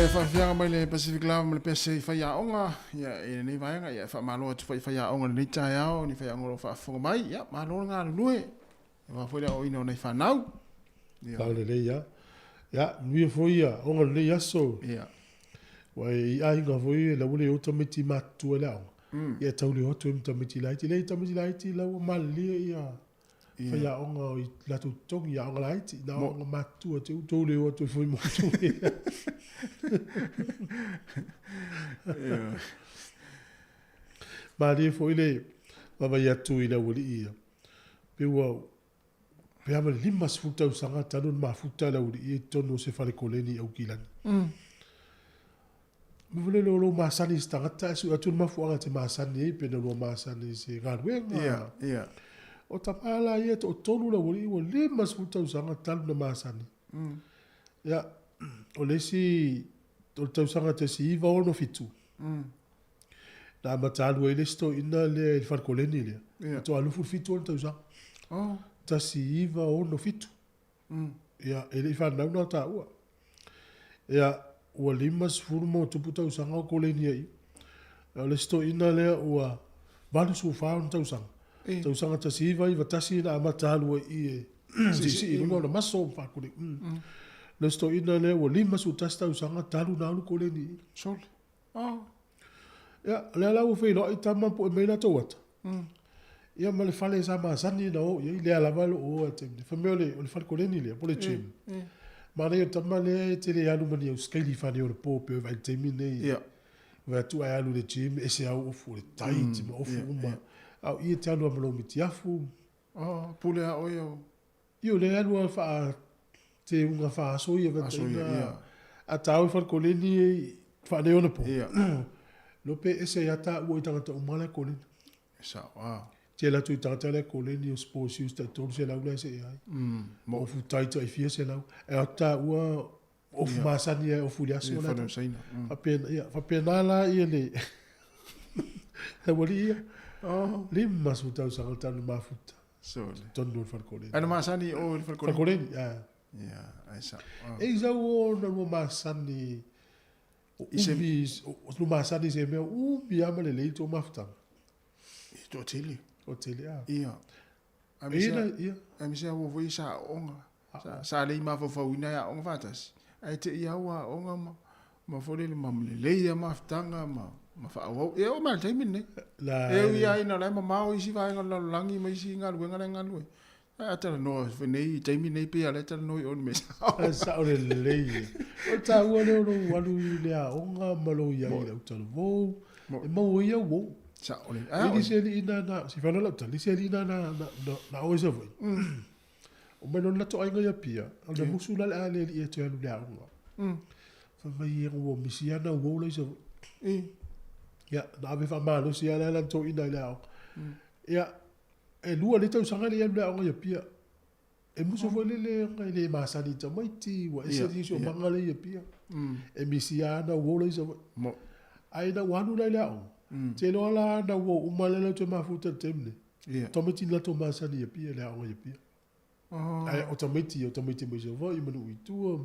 le faafiafiaga mai le Pacific Lava ma le pese i faiaoga ia i lenei vaega ia e faamalo atu foi i faiaoga i lenei taeao ni faiaoga o lo o faafofoga mai ia malo le galulue aua foi le aoaoina o nai fanau. Ia. Sao lelei lava. Ia, manuia foi ia aoga o lenei aso. Ia. Ua e i aiga foi la ua le o tamaiti matutua i le aoga. Ia e tau le o atu ai ma tamaiti laiti. Leai tamaiti laiti la ua malilie ia faiaoga i latou totogi i aoga laiti. Na o aoga matutua te ua tou le o atu ai foi ma outou. Malie foi le vaavaai atu i le aualii ia. Pei ua pe a ma le 50 tausaga talu ona mafuta le aualii ia i totonu o se fale koleni i Aukilani. Mea foi lele o lou masani i se tagata ae sue atu le mafuaaga e te masani ai pe na lua masani i se galuega. Ia, ia. O tama la ia e toatolu le aualii ua 50 tausaga talu ona masani. Ia, o le isi, o le tausaga 1967, na amata alu ai le isi toeaina lea i le fale koleni lea, faatoa 27 ona tausaga. Oh. 1967. Ia, e le i fanau na o taua. Ia, ua 50 ma ona tupu tausaga o koleni ai. O le isi toeaina lea ua 84 ona tausaga. E. Tausaga 1991 na amata alu ai i e siisii i luga ona maso ma faakuli. Mm. Le isi toeaina lea ua 51 tausaga talu na alu koleni i. Sole. Oh. Ia, o lea la ua feiloai tama ma pue mai latou ata. Ia ma le fale sa masani ona o i ai, lea lava o lo o o atu nei. Fai mai o le, o le fale koleni lea, po o le gym. Manaia o le tama lea e te le alu ma ni au skeili fane o le po pei o vaai i le taimi lenei. Ia. Vaai atu ae alu i le gym, ese au ofu o le tight ma ofu uma. A o i e te alu lava ma lou mitiafu. Oh, pule a oe au. Io, o lea e alu lava faa teuga faa-aso ia Aso ia, ia. A ta o i fale koleni e faaneionapo. Ia. Iloa pe ese ai lava taua i tagata uma la e koleni. E sao, a. Tele atu i tagata la e koleni o sports shoes tai 300 la e see ai. Ofu tai tai fia selau. Ae o atu taua ofu masani lava e ofu i le aso la. Fale o Saina. Faapena, ia, faapena la ia le aualii ia. Oh. 50 tausaga talu mafuta. Sole. Totonu o le fale koleni. Ai na masani o i le fale koleni. Fale koleni, a. Ia, ai sao. E i sau o na lua masani o umi, o lua masani i se mea umi lava ma lelei tou mafutaga. E toatele. Toatele, a. Ia. Aemaise lava ua foi sa aoga. Sa le i mafaufauina e aoga faatasi, ae te i lava ua aoga ma ma foi lele ma lelei lava mafutaga ma ma faaauau. E oo mai lava i le taimi lenei. E ui lava ina o la e mamao isi vaega o le lalolagi ma isi galuega la e galulue ai, ae a talanoa foi nei i taimi nei pei lava o lea e talanoa i o i le mea sao. E sao lelei. O le taua lea o lou alu i le aoga ma lou i ai i le autalavou, e maua ai au uo. Sao lelei. E le se alii na, na, se whanau lau tala, le se alii na, na, na, na, na oe sa foi. O mai lona latou aiga i Apia, o le musu la le a le alii e toe alu i le aoga. Fai mai e ua misi ana uo la i Savaii. Ia, na ave faamalosi lava la lana toeaina i le aoga. Ia, e lua nei tausaga le i alu i le aoga i Apia. E musu foi lele ona e le masani i tamaiti, ua ese le siosiomaga lea i Apia. E misi lava ana uo la i Savaii. Ae ina ua alu la i le aoga, te iloa la ana uo uma lea latou te mafuta i le taimi lenei. Tamaiti na latou masani i Apia, le aoga i Apia. Ae o tamaiti, o tamaiti mai Savaii ma nuu i tua.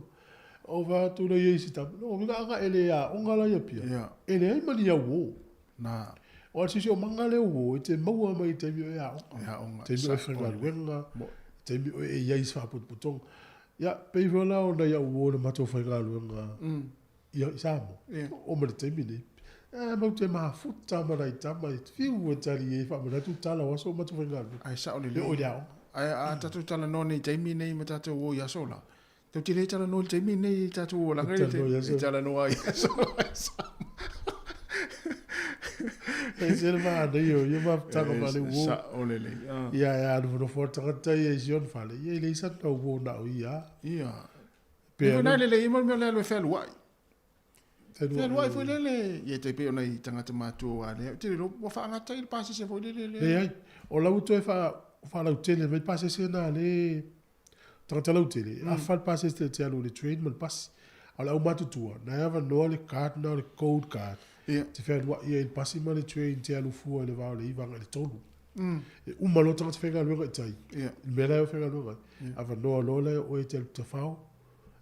O vaai atu lea i ai si tama, no, na aga e le aoga la i Apia. E leai ma ni au uo. Na. O le siosiomaga lea uo, e te maua mai i taimi o e aoga. E aoga. Taimi o e faigaluega, taimi o e i ai i se faapotopotoga. Ia, pei foi la ona i au uo na matou faigaluega i Samoa, oo mai le taimi lenei, matou te mafuta ma nai tama e fiu e tali ai e faamanatu tala o aso o matou faigaluega. Ae sao lelei. E oo i le aoga. Ae a tatou talanoa nei i taimi nei ma tatou o i aso la, tou te le talanoa i le taimi nei i tatou olaga i le talanoa i aso la i Samoa. E ese le manaia o ia mafutaga ma le uo. Sao lelei. Ia, e a nofonofo le tagata ia i si ona fale, ia e leai sana uo na o ia. Ia. Pe Foi lele i mo le mea lea e fealuai. Fealuai foi lele, ia tai pei o nai tagata matutua a lea, te iloa ua faagata ai le pasese foi lele lea. Leai, o la ua toe faalautele mai le pasese lena a le tagata lautele, e afa le pasese te alu i le train ma le pasi. A o le aumatutua, na e avanoa le card lena o le gold card, te fealuai ai i le pasi ma le train te alu fua i le va o le 9 agai i le 3. E uma loa tagata faigaluega i tai, i le mea la e faigaluega ai, avanoa loa lea o oe e te alu tafao,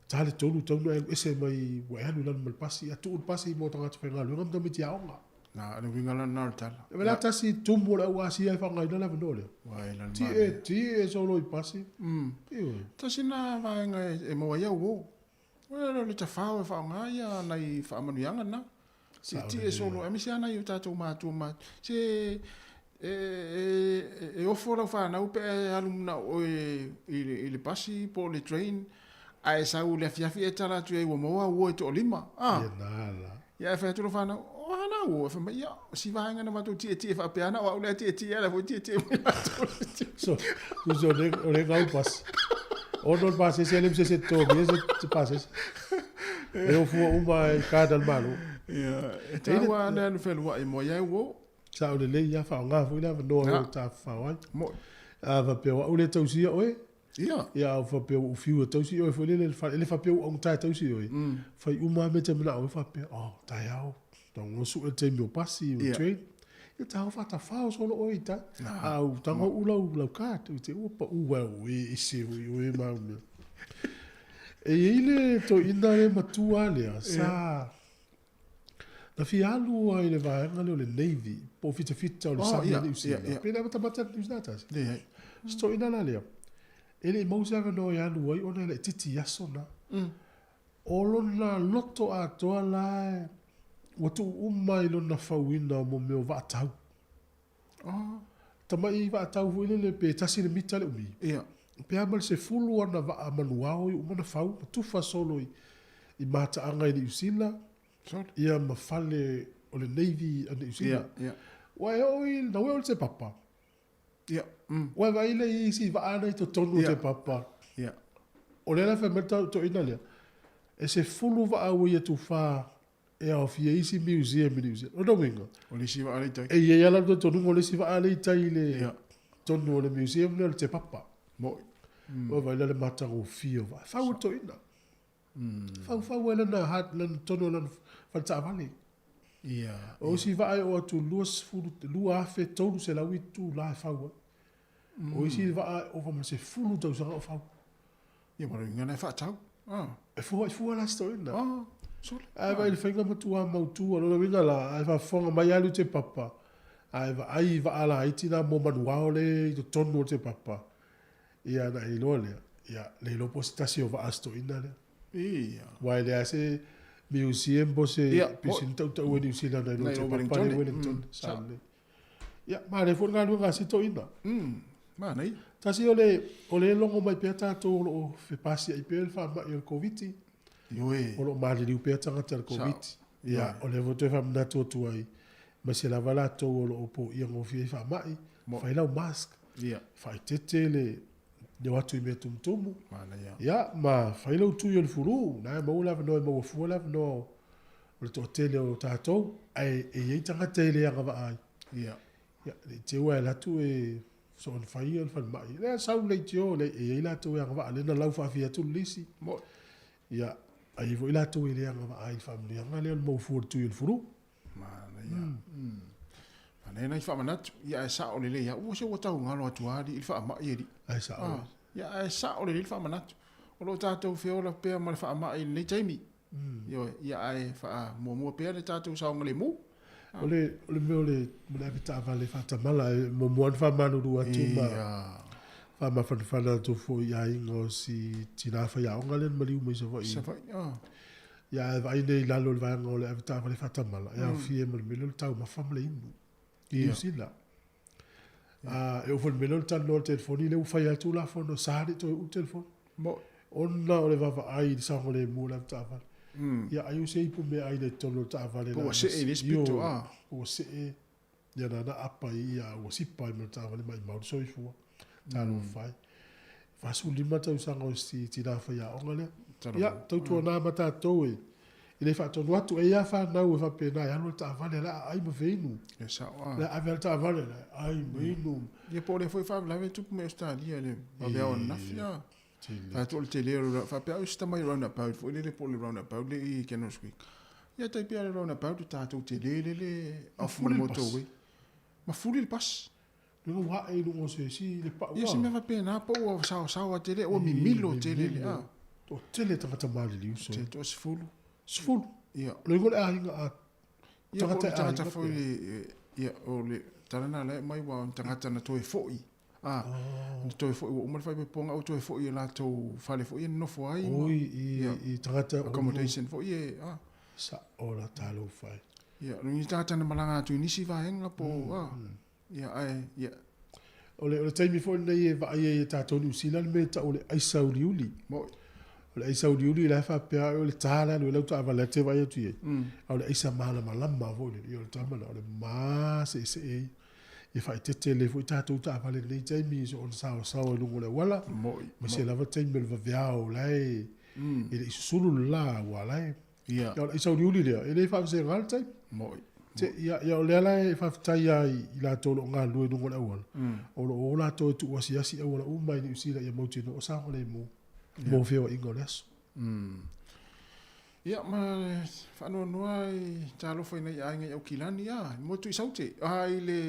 Ta le tolu tau na e alu ese mai ua e alu i lalo ma le pasi, a tuu le pasi mo tagata faigaluega ma tamaiti aoga. Na, le uiga la lena o le tala. E la tasi tumu o le au Asia e faaaogaina le avanoa lea. Uai la le Ti manaia. e, ti e solo i pasi. Ioe. Tasi lena vaega e maua ai au uo. Ua le o le tafao e faaaoga ia nai faamanuiaga na. Tietie solo, aemaise lava nai o tatou matua ma se e, e, e ofo lau fanau pe a e alu na oe i le, i le pasi po o le train, ae sau i le afiafi e tala atu i ai ua maua au uo e toalima. Ah. Ia na la. Ia ae fai atu lau fanau, o a na uo? E fai mai, ia, si vaega na matou tietie faapea ana, o au lea tietie, a o lea foi tietie mai latou. So, so o le, o le gau pasi. Ono le pasese, e le se se totogi se, se pasese. E ofua uma i kāda le Malo. Ia, e taua lava le alu feluai mo ia e uo. Sao lelei ia, faaaoga foi le avanoa e tafafao ai. Mo'i. A faapea o au lea e tausia oe, Ia. Ia, a faapea ua ou fiu e tausi oe foi lele i le fale, e le faapea ua augata e tausi oe. Fai uma lava mea e te manao ai faapea, oh, taeao, tago sue le taimi o pasi, o train. Ia tago faatafao solo oe i tai. A ua tago uu lau, lau card, i te ua pau ai o e ese foi oe ma au mea. E i ai le toeaina le matua lea, sa, na fia alu ai i le vaega lea o le Navy, po o fitafita o le sami a Niu Sila. Pe le amatamata Niu Sila tasi. Leai. Se toeaina la lea, e le i maua se avanoa e alu ai ona e laitiiti i aso na. O lona loto atoa la ua tuu uma i lona fauina o mo mea o vaatau. Tamai vaatau foi lele pe tasi le mita le umi. Pe a ma le sefulu ana vaa manuao i uma ona fau ma tufa solo i mataaga i Niu Sila ia ma fale o le Navy a Niu Sila. Ua e oo i, na ua e oo i le Te Papa. Ua e vaai lea i isi vaa na i totonu o Te Papa. O lea la e fai mai le toeaina lea, e sefulu vaa ua ia tufa e aofia ai isi museum i Niu Sila. O lona uiga, O le isi vaa lea i tai. E i ai lava le talitonuga o le isi vaa lea i tai i le totonu o le museum lea o le Te Papa. Mo'i. Ua vaai la le matagofie o vaa. Fau e le toeaina. Faufau ai lana hard, lana totonu o lana fale taavale. O isi vaa e oo atu 20, 2300 itula e fau ai. O isi vaa e ova ma le 10 tausaga o fau. Ia ma le uiga na e faatau. E fua i fua la se toeaina. Sole. Ae vaai i le faiga matua mautu a lona uiga la, a e faafofoga mai alu i Te Papa, a e vaai i vaa laiti na mo manuao le i totonu o Te Papa, Ia ona e iloa lea, ia, le iloa po o se tasi o vaa se toeaina lea. Ia. Aua e leai se museum po o se Ia, pisini tautau e Niu Sila nai lo Nai Te lo Papa Wellington. le Wellington. Sa lelei. Ia, manaia foi le galuega a si toeaina. Manaia. Tasi o le, o lea e logo mai pea tatou o lo o fepasiai pea le faamai o le Koviti. Ioe. O lo o maliliu pea tagata i le Koviti. Ia, o lea foi toe faamanatu atu ai, aemaise lava latou o lo o poia gofie i faamai, fai lau mask. Ia. Faaeteete le o atu i mea tumutumu. Manaia. Ia, ma fai lau tui o le fulu, na e maua le avanoa e maua fua le avanoa o le toatele o tatou, ae e i ai tagata e le agavaa ai. Ia. Ia, ne i te i ua e alu atu e soona fai le falemai. Lea sau le leitio, e i ai latou e agavaa, lea na lau faafia atu le lisi. Mo. Ia, ae i ai foi latou e le agavaa ai i le faamanuiaga lea o le maua fua o le tui o le fulu. Manaia. Manaia nai faamanatu. Ia ae sao lelei lava. Ua se ua tau galo atu lava alii i le faamai alii. Ae sao. Ah, ia ae sao lelei le faamanatu. O lo o tatou feola pea ma le faamai i lenei taimi. Ioe, ia ae faamuamua pea le tatou saogalemu. O le, o le mea o le, ma le avetaavale faatamala, e muamua ona faamalulu atu ma faamafanafana atu foi i aiga o si tina faiaoga lea na maliu mai Savaii. Savaii, ah. Ia ae vaai nei i lalo o le vaega o le avetaavale faatamala, e aofia ai ma le mea lea o le taumafa ma le inu i Niu Sila. A, e oo foi i le mea lea o le talanoa i le telefoni, lea ua fai lava le Tulafono, sa le toe uu le telefoni. Ona o le vaavaai i le saogalemu o le avetaavale. Ia ai o se ipu meaai i totonu o le taavale. Po ua see i le isi pito, a. Po ua see, ia nana apa i ia, ua sipa ai ma le taavale maimau le soifua. Talofa e. 45 tausaga o si tina faiaoga lea. Ia, tautuana ma tatou e, e le faatonu atu. E i ai lava fanau e faapena e alu le taavale, o le a ai ma feinu. E sao, a. O le a ave lava le taavale, o le a ai ma inu. Ia po o lea foi faalavelave e tupu mai Ausetalia i le vaveao ananafi, a. Fai atu o le tele o le, faapea au se tamai roundabout foi lele po o le roundabout lea i General Street. Ia tai pea le roundabout o tatou tele lele off ma le motorway. Ma fuli le pasi. Luga ua ae i luga o se isi le pau. Ia se mea faapena po ua saosaoa tele, ua mimilo tele le a. Toatele tagata maliliu so. Te toa 10. 10. Ia. O le uiga o le aiga a Ia, po o tagata le e tagata aiga foi pea. ia, o le talana la e mai ua o ni tagata na toe fo'i. Ah, na toe fo'i ua uma le faaipoipoga ua toe fo'i i latou fale foi e nonofo ai ma Oi, i, ia, i tagata accommodation foi e, ah. Sa'o la talofa e. Ia, o ni tagata na malaga atu i nisi vaega po o, ah, ia, ae, ia. O le, o le taimi foi lenei e vaai ai e tatou Niu Sila le mea e tau o le aisa uliuli. Mo'i. O le aisa uliuli la e faapea o le tā le alu ai lau taavale a te vaai atu i ai. A o le aisa malamalama foi lele, ia o le tama lena, o le maseesee ia. Ia faaeteete lelei foi tatou taavale i lenei taimi i soona saoasaoa i luga o le auala. Mo'i. Aemaise lava taimi o le vaveao la e, e le i susulu le la aua la e. Ia. Ia o le aisa uliuli lea, e le faavasega le taimi. Mo'i. Te, ia, ia o lea la e faafetai lava i, i latou o lo o galulue i luga o le auala, o lo o o latou e tuuasiasi auala uma i Niu Sila ia mautinoa o saogalemu mo feoaiga o le aso. Ia, ma le faanoanoa i talofa i nai aiga i Aukilani, ia, i motu i Saute, a i le,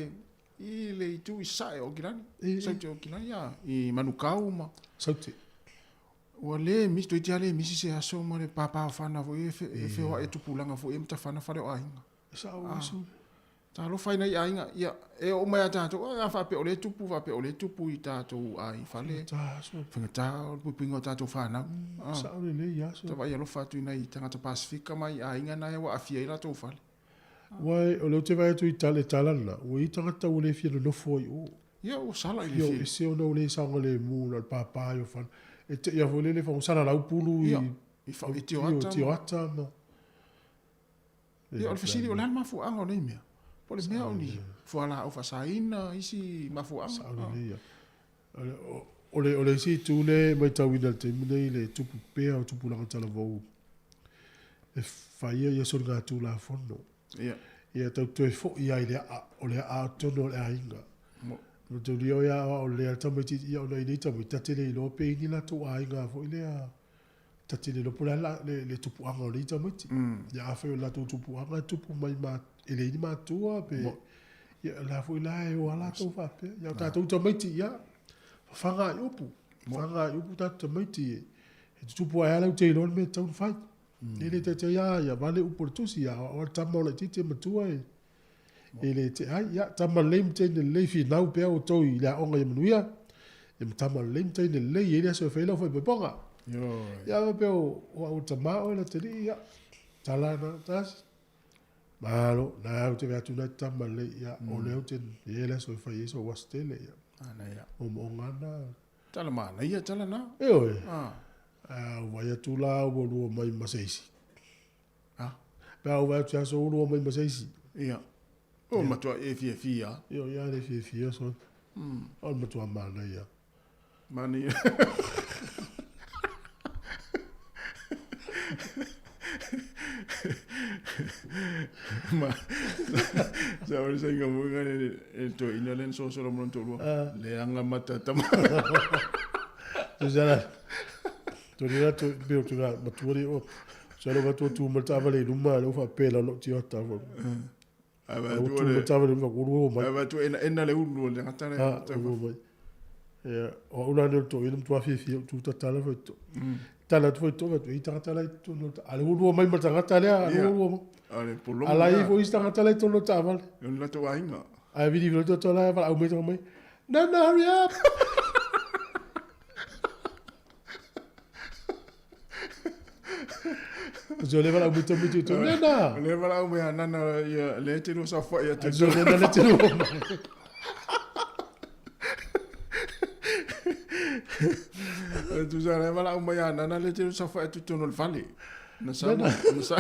i le itu i Sasae o Aukilani, Saute o Aukilani, ia, i Manukau ma. Saute. Ua le misi, toeitiiti lava le misi se aso ma le pāpāofana foi e, e feoai e tupulaga foi e matafana fale o aiga. E sao ah, sui. Talofa i nai aiga, ia, e oo mai ia tatou, a faapea o lea e tupu, faapea o lea e tupu i tatou ai fale. Faigata, o le puipuiga o tatou fanau. Ah. Sao lelei ia sui. Tavaai alofa atu i nai tagata Pasifika ma i aiga na ua aafia ai latou fale. Aua o lea ou te vaai atu i tala, tala lena, ua i ai tagata ua le fia nonofo ai i o. Ia, ua sala i le fia. Fia o ese ona ua le saogalemu na o le pāpā ai o fale. E te ia foi lele salalau pulu i, Ia, i, fa, i tioata. I tioata ma. Ia, o le fesili, o le a le mafuaaga o nei mea? Po o le mea o ni fualaau faasaina, isi mafuaaga? Sao lelei ia. O le, o le isi itu lea e matauina i le taimi nei le tupu pea o tupulaga talavou e faia ia soligatulafono. Ia. Ia tau toe foi lava i le aa, o le aa tonu o le aiga. Mataulia o ia o lea tamaitiiti ia ona i nei tamaiti ta te le iloa pe i ni latou aiga foi lea ta te le iloa po o le a le, le tupuaga o nei tamaiti. Ia afai o le latou tupuaga e tupu mai ma, e leai ni matua pe ia la foi la e o a latou faapea. Ia o tatou tamaiti ia fafaga i upu, fafaga i upu tatou tamaiti e, e tutupu ae a lau te iloa le mea e tatau ona fai. E le taitai a ia vale upu o le tusi ia o le tama o laitiiti e matua e e le te ai. Ia tama lelei ma teine lelei finau pea outou i le aoga ia manuia. Ia ma tama lelei ma teine lelei e i ai le aso e fai ai lau faaipoipoga. Ia faapea o o au o le tama oe Latalii ia tala na tasi. Malo, na ou te vaai atu na te tama lelei ia o lea ou te e i ai le aso e fai ai sou aso tele ia. Manaia. Moomooga na. Tala manaia tala na. Ioe. Ah. A ou vaai atu la ua lua mai ma se isi. Ah. Pe a ou vaai atu i aso ua lua mai ma se isi. Ia. O matua e fiafia. Ioe, ia le fiafia so. O le matua manaia. Manaia. Ma sa o sa inga mo le e to ina len so so mo to lua. Leaga matata ma. Tusa to ni la to pe o tuna matua le o. Sa lo tu tu ma taavale i luma le ufa pe la lo tiota fo. Ai va Tu tu ma le taavale ma ulu mai. Ai va tu ena ena le ulu le ngata le. Ha, ulu mai. Ia, o ula le to ina matua fiafia tu tatala foi to. Tala atu foi to va tu i tagata la i totonu o le ta- A le ulu mai ma tagata lea, a le Ia. ulu mai. A le pologo. A la i foi isi tagata la i totonu o le taavale. O le latou aiga. Ae vili vili atu la e valaau mai tanga mai. Nana, hurry up! So le valaau mai tamaiti tu. Nana! Le valaau mai a Nana ia le te lua saofai atu. So nana le te lua mai. Tusa le valaau mai a Nana le te lua saofai atu totonu o le fale. Na sa na sa.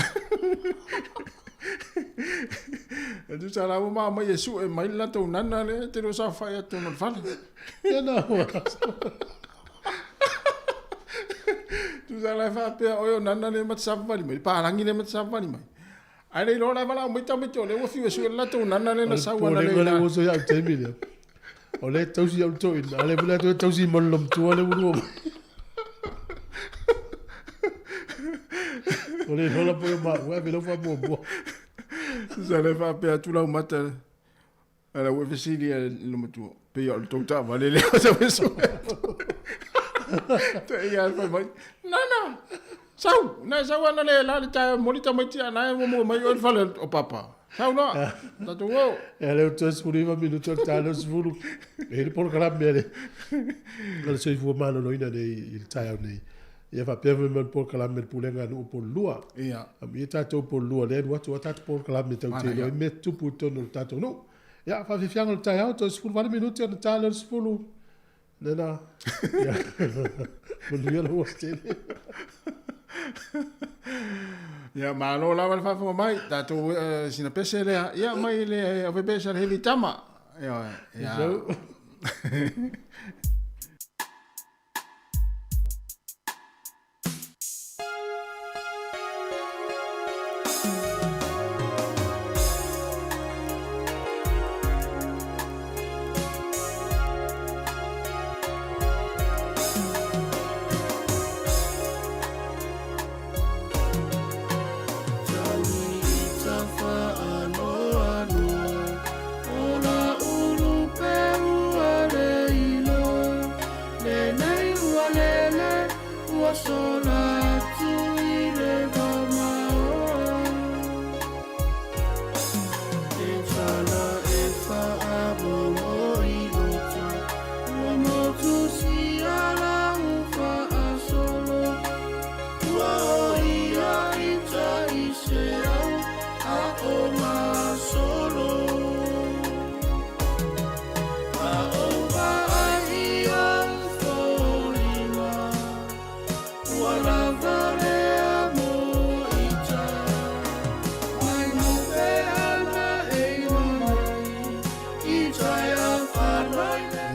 Tusa la ua maamai e sue mai le latou Nana le te lua saofai atu totonu o le fale. Nana ua. Tusa la e faapea oe o Nana le ma te savavali mai, le palagi le ma te savavali mai. Ae le iloa la e valaau mai tamaiti o lea ua fiu e sue le latou Nana le na sau ana le Popolega le uso ia au taimi lea. O lea e tausi au le toeaina, a o lea foi la toe tausi ma le lomtua le ua lua mai. O le iloa la po o maua, ave lau faamuamua. Tusa le faapea atu lau mata, a la ua fesili a le matua, pei o le tou taavale lea o tau e sue atu. Te ia fai mai. Nana. Sau, na sau ana le la le tae moli tamaiti ana e mo mai o le fale o papa. Sau loa. Tatou o. E le o toe 19 minuti o le taeao 10. E le polokalame a le o le soifua maloloina nei i le taeao nei. Ia faapea foi ma le polokalame a le Pulega a Nuu Pololua. Ia. Amuia tatou Pololua lea e alu atu a tatou polokalame tatou te iloa ai mea tutupu i totonu o le tatou nuu. Ia, faafiafiaga o le taeao, toe 18 minuti ona ta lea o le 10. Lena. Ia. Manuia lau aso tele. Ia, malo lava le faafofoga mai. Tatou sina pese lea. Ia, mai le au pese a le heavy tama. Ia, ia.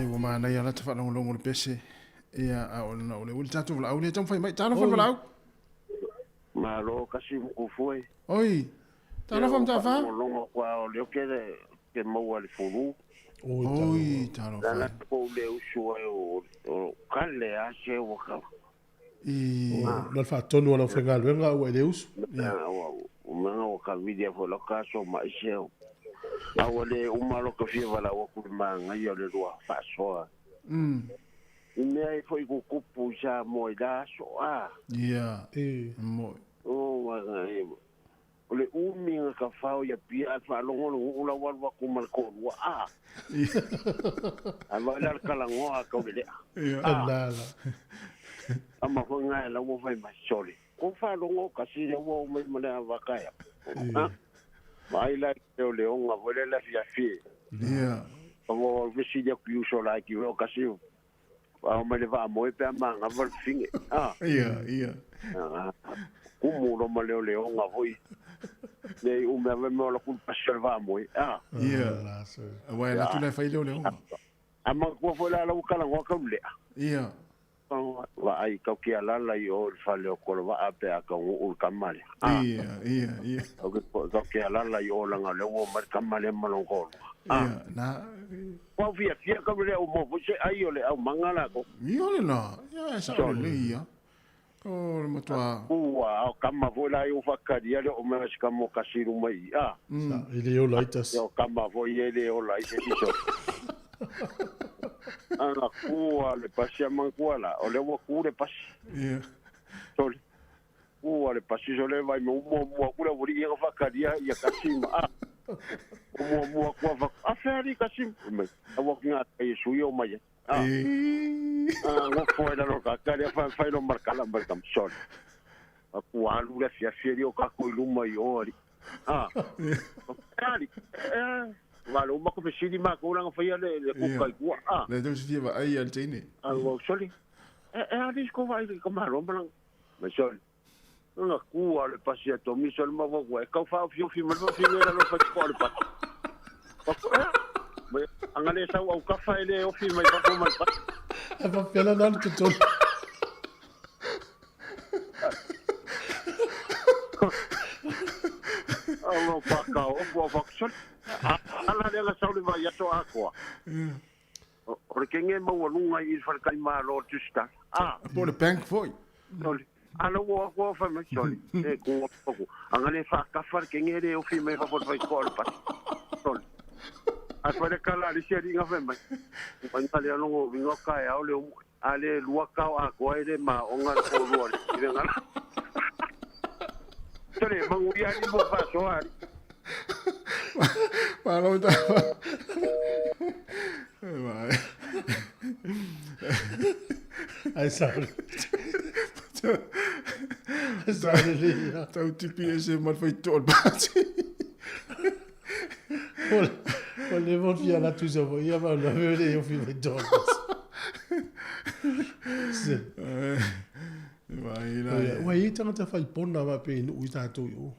Ua manaia lata faalogologo le pese ia a o na o le uli tatou valaau lea taumafai mai talofa le valaau. Malo kasi mukufue. Oi talofa Mataafa. Longo kwa o leo ke ke maua le fulu. Oi talofa. Lala ko le usu ai o kale a se waka. I Na le faatonu o lau faigaluega ua e le usu. O manga o ka video fo lo ka so ma ise o. Awa le uma lo ka fia wala o ku manga ia le lua fasoa. I mea e foi ku kupu sa mo i la so a. Ia. E. Mo. O wanga e. O le umi nga ka whao ia pia a whaalongo lo ula walu aku ma le kōrua a. A wa ila le kalangoa ka ule lea. Ia. La la. A ma fo ngai la ua fai mai sole. Ko whaalongo kasi le ua umai ma le awakaya. Mai la te o le onga fo le la fia fie. Ia. O mo visi ia ku uso la ki o kasi. A o mai le va moe pe a manga va le finge. Ah. Ia, ia. Kumu lo ma le o le onga foi. Nei o mea me o la ku pasal va moe. Ah. Ia. La so. Aua e latu le fai leo le onga. A ma kua foi la la ukala ngoa ka ule. Ia. Va ai kau ki alala i o le fale o kolo va ape a ka ngu ul kamale. Ia, ia, ia. Au ke kau ki alala i o langa le o mar kamale ma long kolo. Ia, na. Kua fia fia ka le o mo se ai o le au mangala ko. Ia le la. Ia e sa o le ia. O le matua. Ua o kama foi la i o whakaria le o mea se kamo kasiru mai. Ah. Sa i le ola i tas. O kama foi e le ola i se siso. Ana kua le pasi a mangkua la. O le ua ku le pasi. Ia. Sole. Kua le pasi sole vai me umua mua kula wuri ia whakaria ia kasima. Ah. Umua mua kua whak. A wheari kasima. Mai. A wak ngā kai e sui o mai. Ah. Ah, ngofo e lalo ka kare a whai lo markala markam. Sole. A kua alu le fia fia o kako i luma i o ari. Ah. Ari. Vale, uma ko fesili ma ko langa whaia le kuka i kua. Ah. Le tau se fia va ai al teine. Ah, wa sole. E ari ko vai ka maro malang. Ma sole. Nga kua le pasi a tomi sole ma wa kua. E kau whao fio fi ma fi le lo fa ko le pasi. Ma anga le sau au kafa e le ofi mai fa ko ma pa. A fa pela na le totonu. Alo pa ka o po fa sole. Ala le la sau le vai ato a koa. O le kenge maua lunga i whare ma lo tusta. Ah. Po le bank foi. Sole. Ala ua kua whai mai sole. E kua paku. Anga le whakawha le kenge le ofi mai whawhai whai koa le pasi. Sole. A whare kala le sia ringa whai mai. Whai le alongo winga kai au le umu. A le lua kao atoa e le maoga le polua le tivega la. Tole manuia alii mo faasoa alii. Malo ta. Ai sa. Ai sa le le. Tau tipi ese ma le faitoa o le pati. O le mo fia la tu sa ia ma la vele yo fi faitoa. Se. Vai la. Ua i tangata fai pona ma pe nu i tātou i o.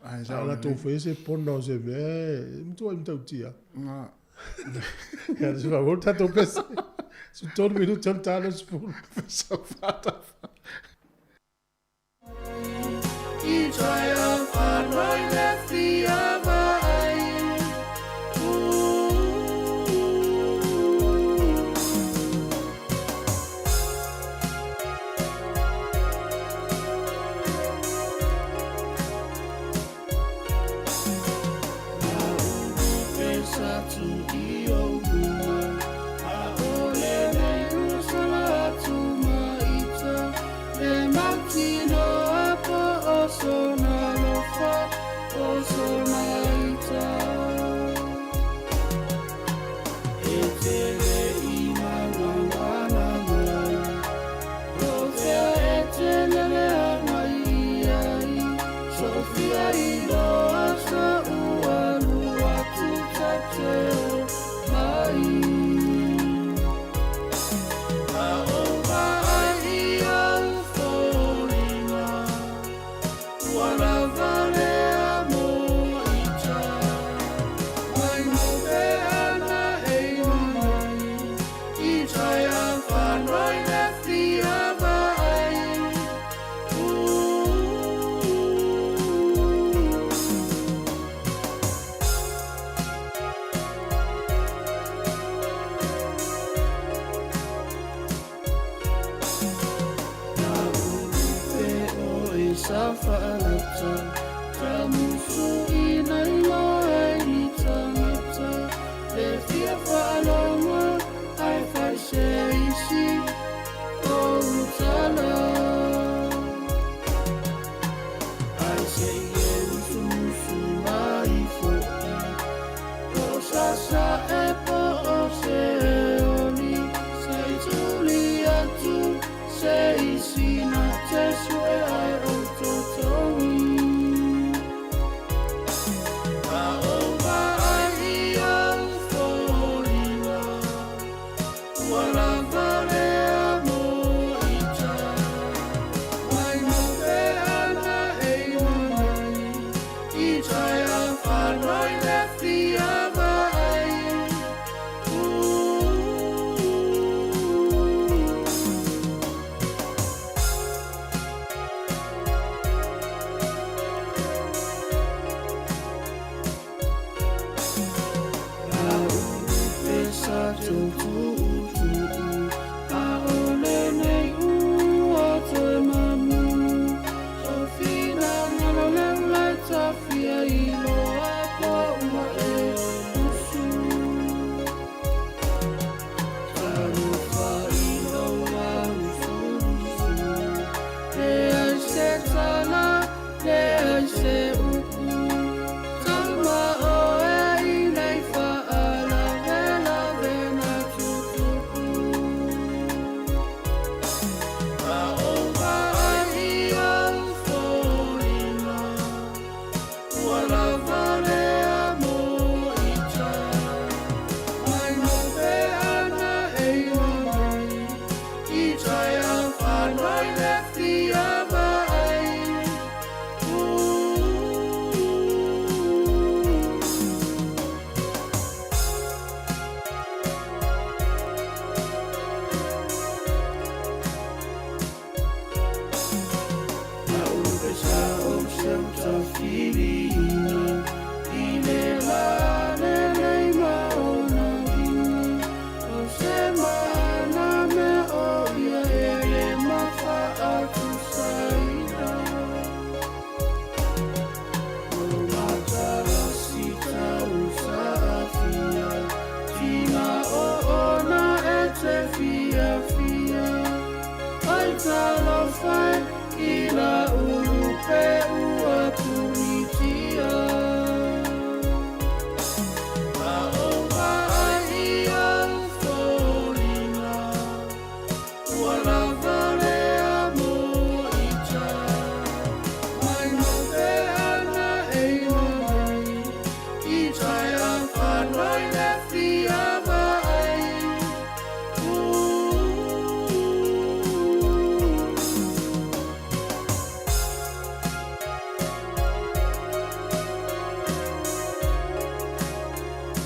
Ai sa. La tou fai se pona o se mea, mtua i mtautia. Nga. Ia se fa volta tātou pese. Su tolu minuti o le talo sefulu. Sa fata.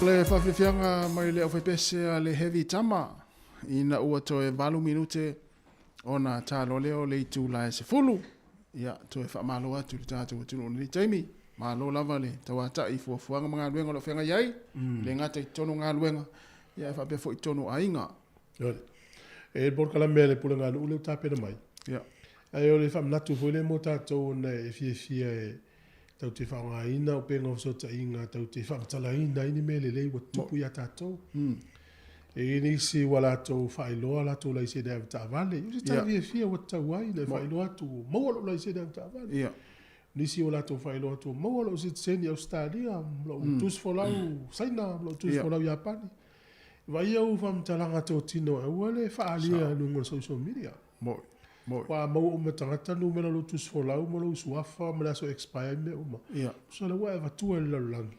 Le faafiafiaga mai le aufaipese a le Heavy Tama ina ua toe 8 minute ona talo lea o le itula e 10. Ia, toe faamalo atu i le tatou atunuu i lenei taimi. Malo lava le tauatai i fuafuaga ma galuega o lo o feagai ai, e le gata i totonu o galuega, ia ae faapea foi i totonu o aiga. E i ai le polokalame a le Pulega a Nuu lea ua tapena mai. Ia. Ae o le faamanatu foi lea mo tatou ona e fiafia e tatou te faaaogaina upega o fesootaiga tatou te faamatalaina ai ni mea lelei ua tutupu ia tatou. E i ai nisi ua latou faailoa latou laisene avetaavale. O se tala fiafia ua tatau ai ona e faailoa atu ua maua lou laisene avetaavale. Nisi ua latou faailoa atu ua maua lou sitiseni Ausetalia, lou tusi folau Saina, lou tusi folau Iapani. Vaai au faamatalaga totino aua le faaalia i luga o le social media. Moni. Moni. Aua a maua uma e tagata numera o lou tusi folau ma lou suafa ma le aso e expire ai mea uma. Tusa la ua e avatua i le lalolagi,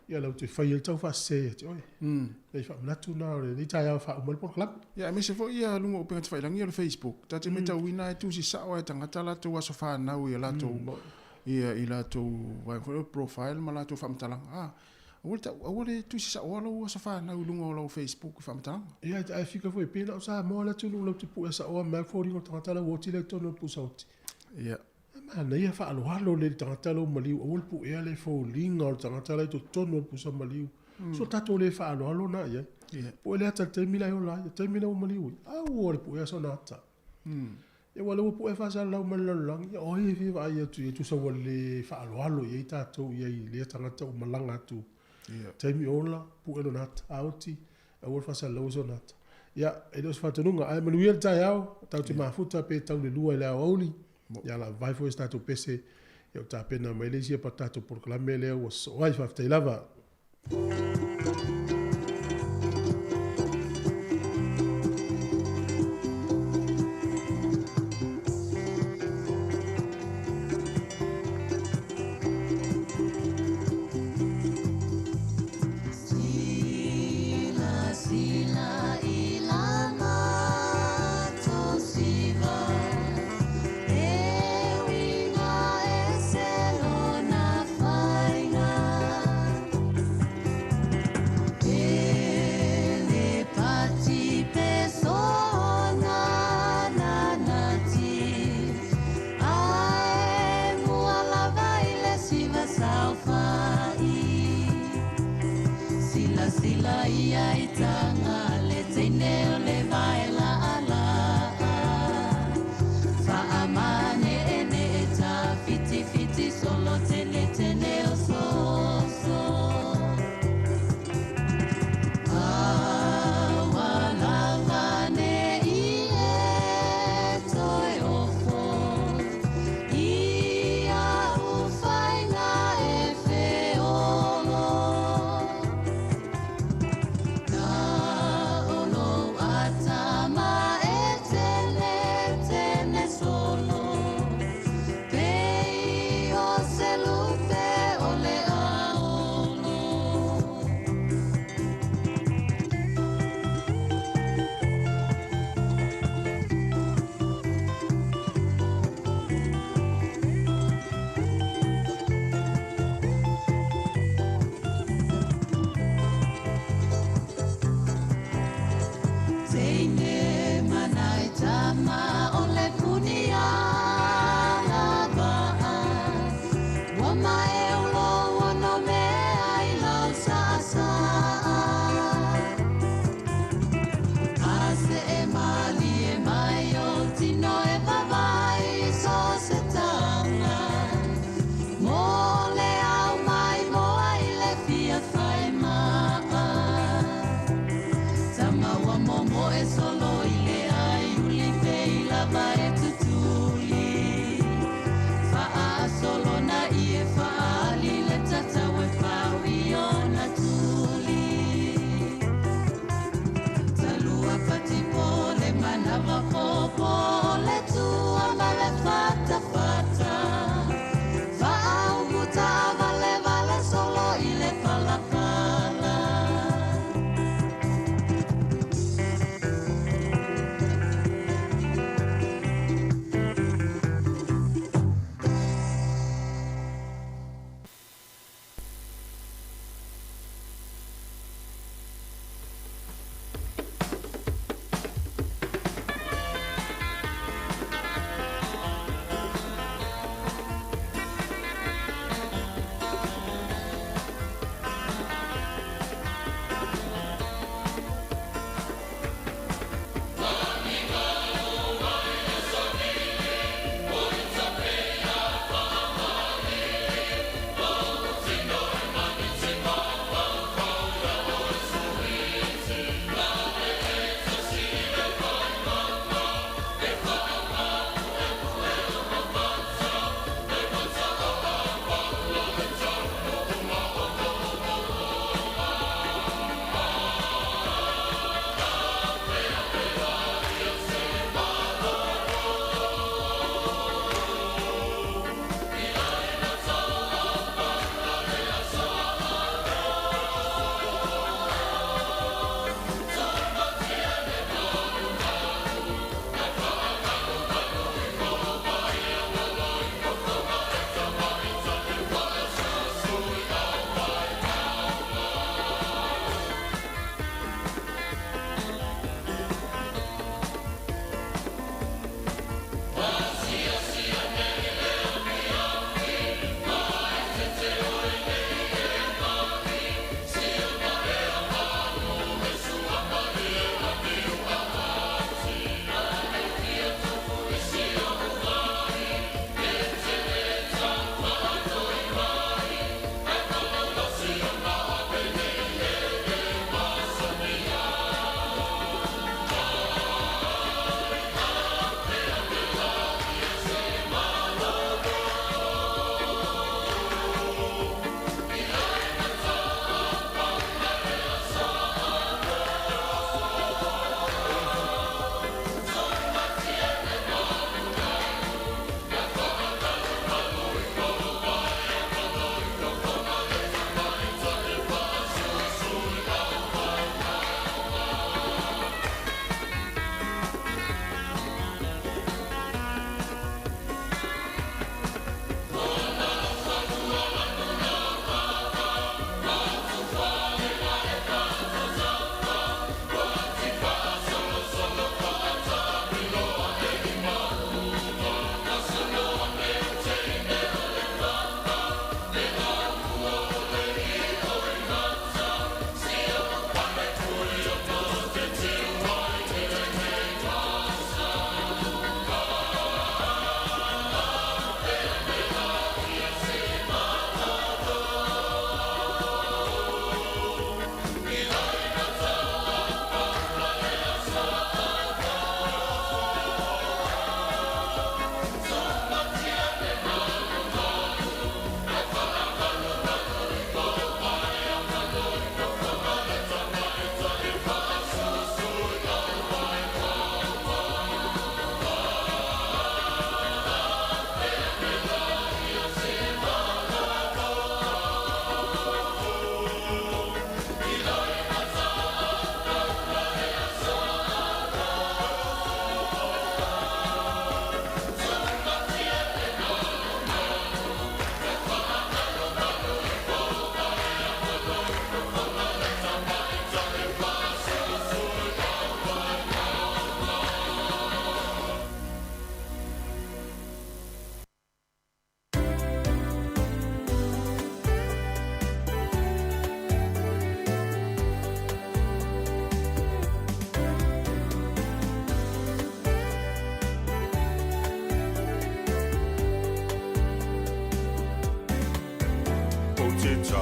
ia latou te faia ai le taufaasese ia te oe. Nai faamanatu na o lenei taeao e faauma ai le polokalame. Ia aemaise foi ia luga o upega tafailagi o le Facebook, ta te matauina e tusi sao lava e tagata latou aso fanau i a latou ia i latou vaega foi lea o profile ma latou faamatalaga. Aua le tau, aua le tusi saoa lou aso fanau i luga o lau Facebook i faamatalaga. Ia, ae fika foi, pei na o Samoa le atunuu latou te puea saoa mai foliga o le tagata la ua oti lea i totonu o le pusa oti. Ia. E manaia faaaloalo lelei i le tagata lou maliu, aua le puea le foliga o le tagata la i totonu o le pusa maliu. So tatou le faaaloalo na i ai. Ia. Pue le ata i le taimi la e ola ai, le taimi la ua maliu ai, aua le puea sona ata. Ia aua o lea ua pue faasalalau mai le lalolagi, ia o ai e fia vaai atu i ai, tusa ua le faaaloalo i ai tatou i ai i lea tagata ua malaga atu. Taimi ola, pue lona ata, a oti, aua le faasalalau sona ata. Ia, e le o se faatonuga, ae manuia le taeao, tatou te mafuta pe tau le 2 i le aoauli, ia lava foi se tatou pese, ia o tapena mai le isi apa tatou polokalame lea ua sosoo ai, faafetai lava.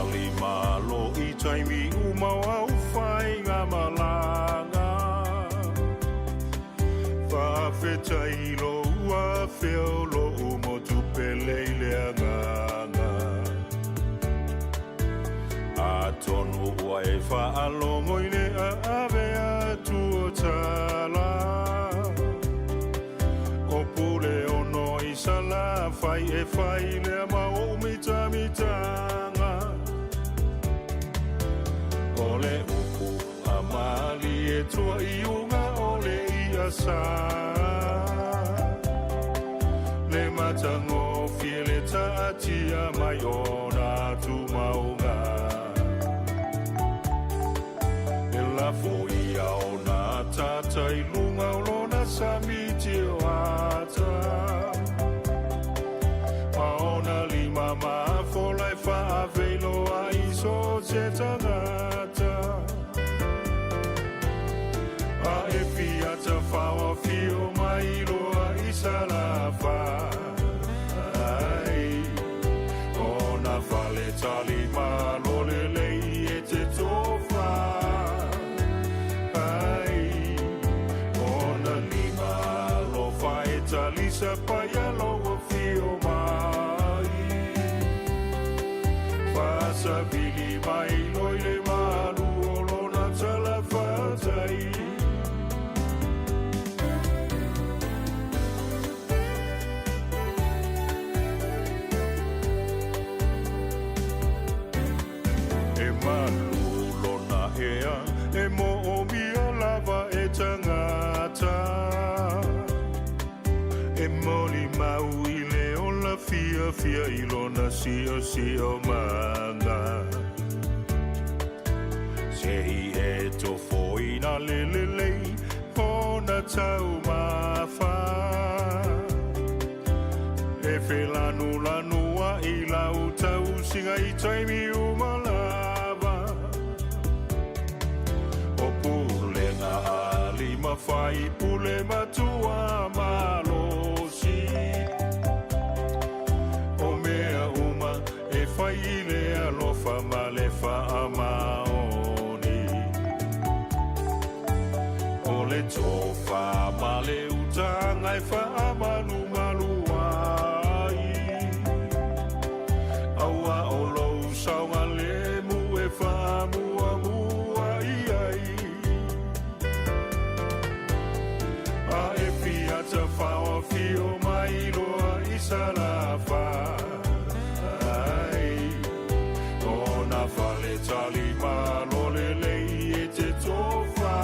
tali malo i taimi uma o au faiga malaga. Faafetai lou afea o lou motu pele i le agaga. Atonu ua e faalogo i le aave atu o tala. O pule ono i Salafai e fai lea ma ou mitamitanga. O le upu a malie tua i uga o le ia sa. Le matagofie le taatia mai ona tumauga. E lafo ia ona tata i luga o lona sami tioata. Ma ona lima mafola e faaveiloa i so se tagata. A e fia tafaoafio mai loa i Salafai. Ona fale tali malo lelei e te tofa. Ai, ona lima alofa e talisa paia lou afio mai. Faasavili mai loa i le malu o lona talafatai. E malu lona ea, e moomia lava e tagata. E molimau i le ola fiafia i lona siosiomaga. Se i e tofoina le lelei ona taumafa. E felanulanua'i lau tausiga i taimi uma lava. O pulega a alii ma faipule matua malosi. O mea uma e fai i le alofa ma le faamaoni. O le tofa ma le utaga e faamalumalu ai. Aua o lou saogalemu e faamuamua i ai. A e fia tafaoafio mai loa i Salafai. Ona fale tali malo lelei e te tofa.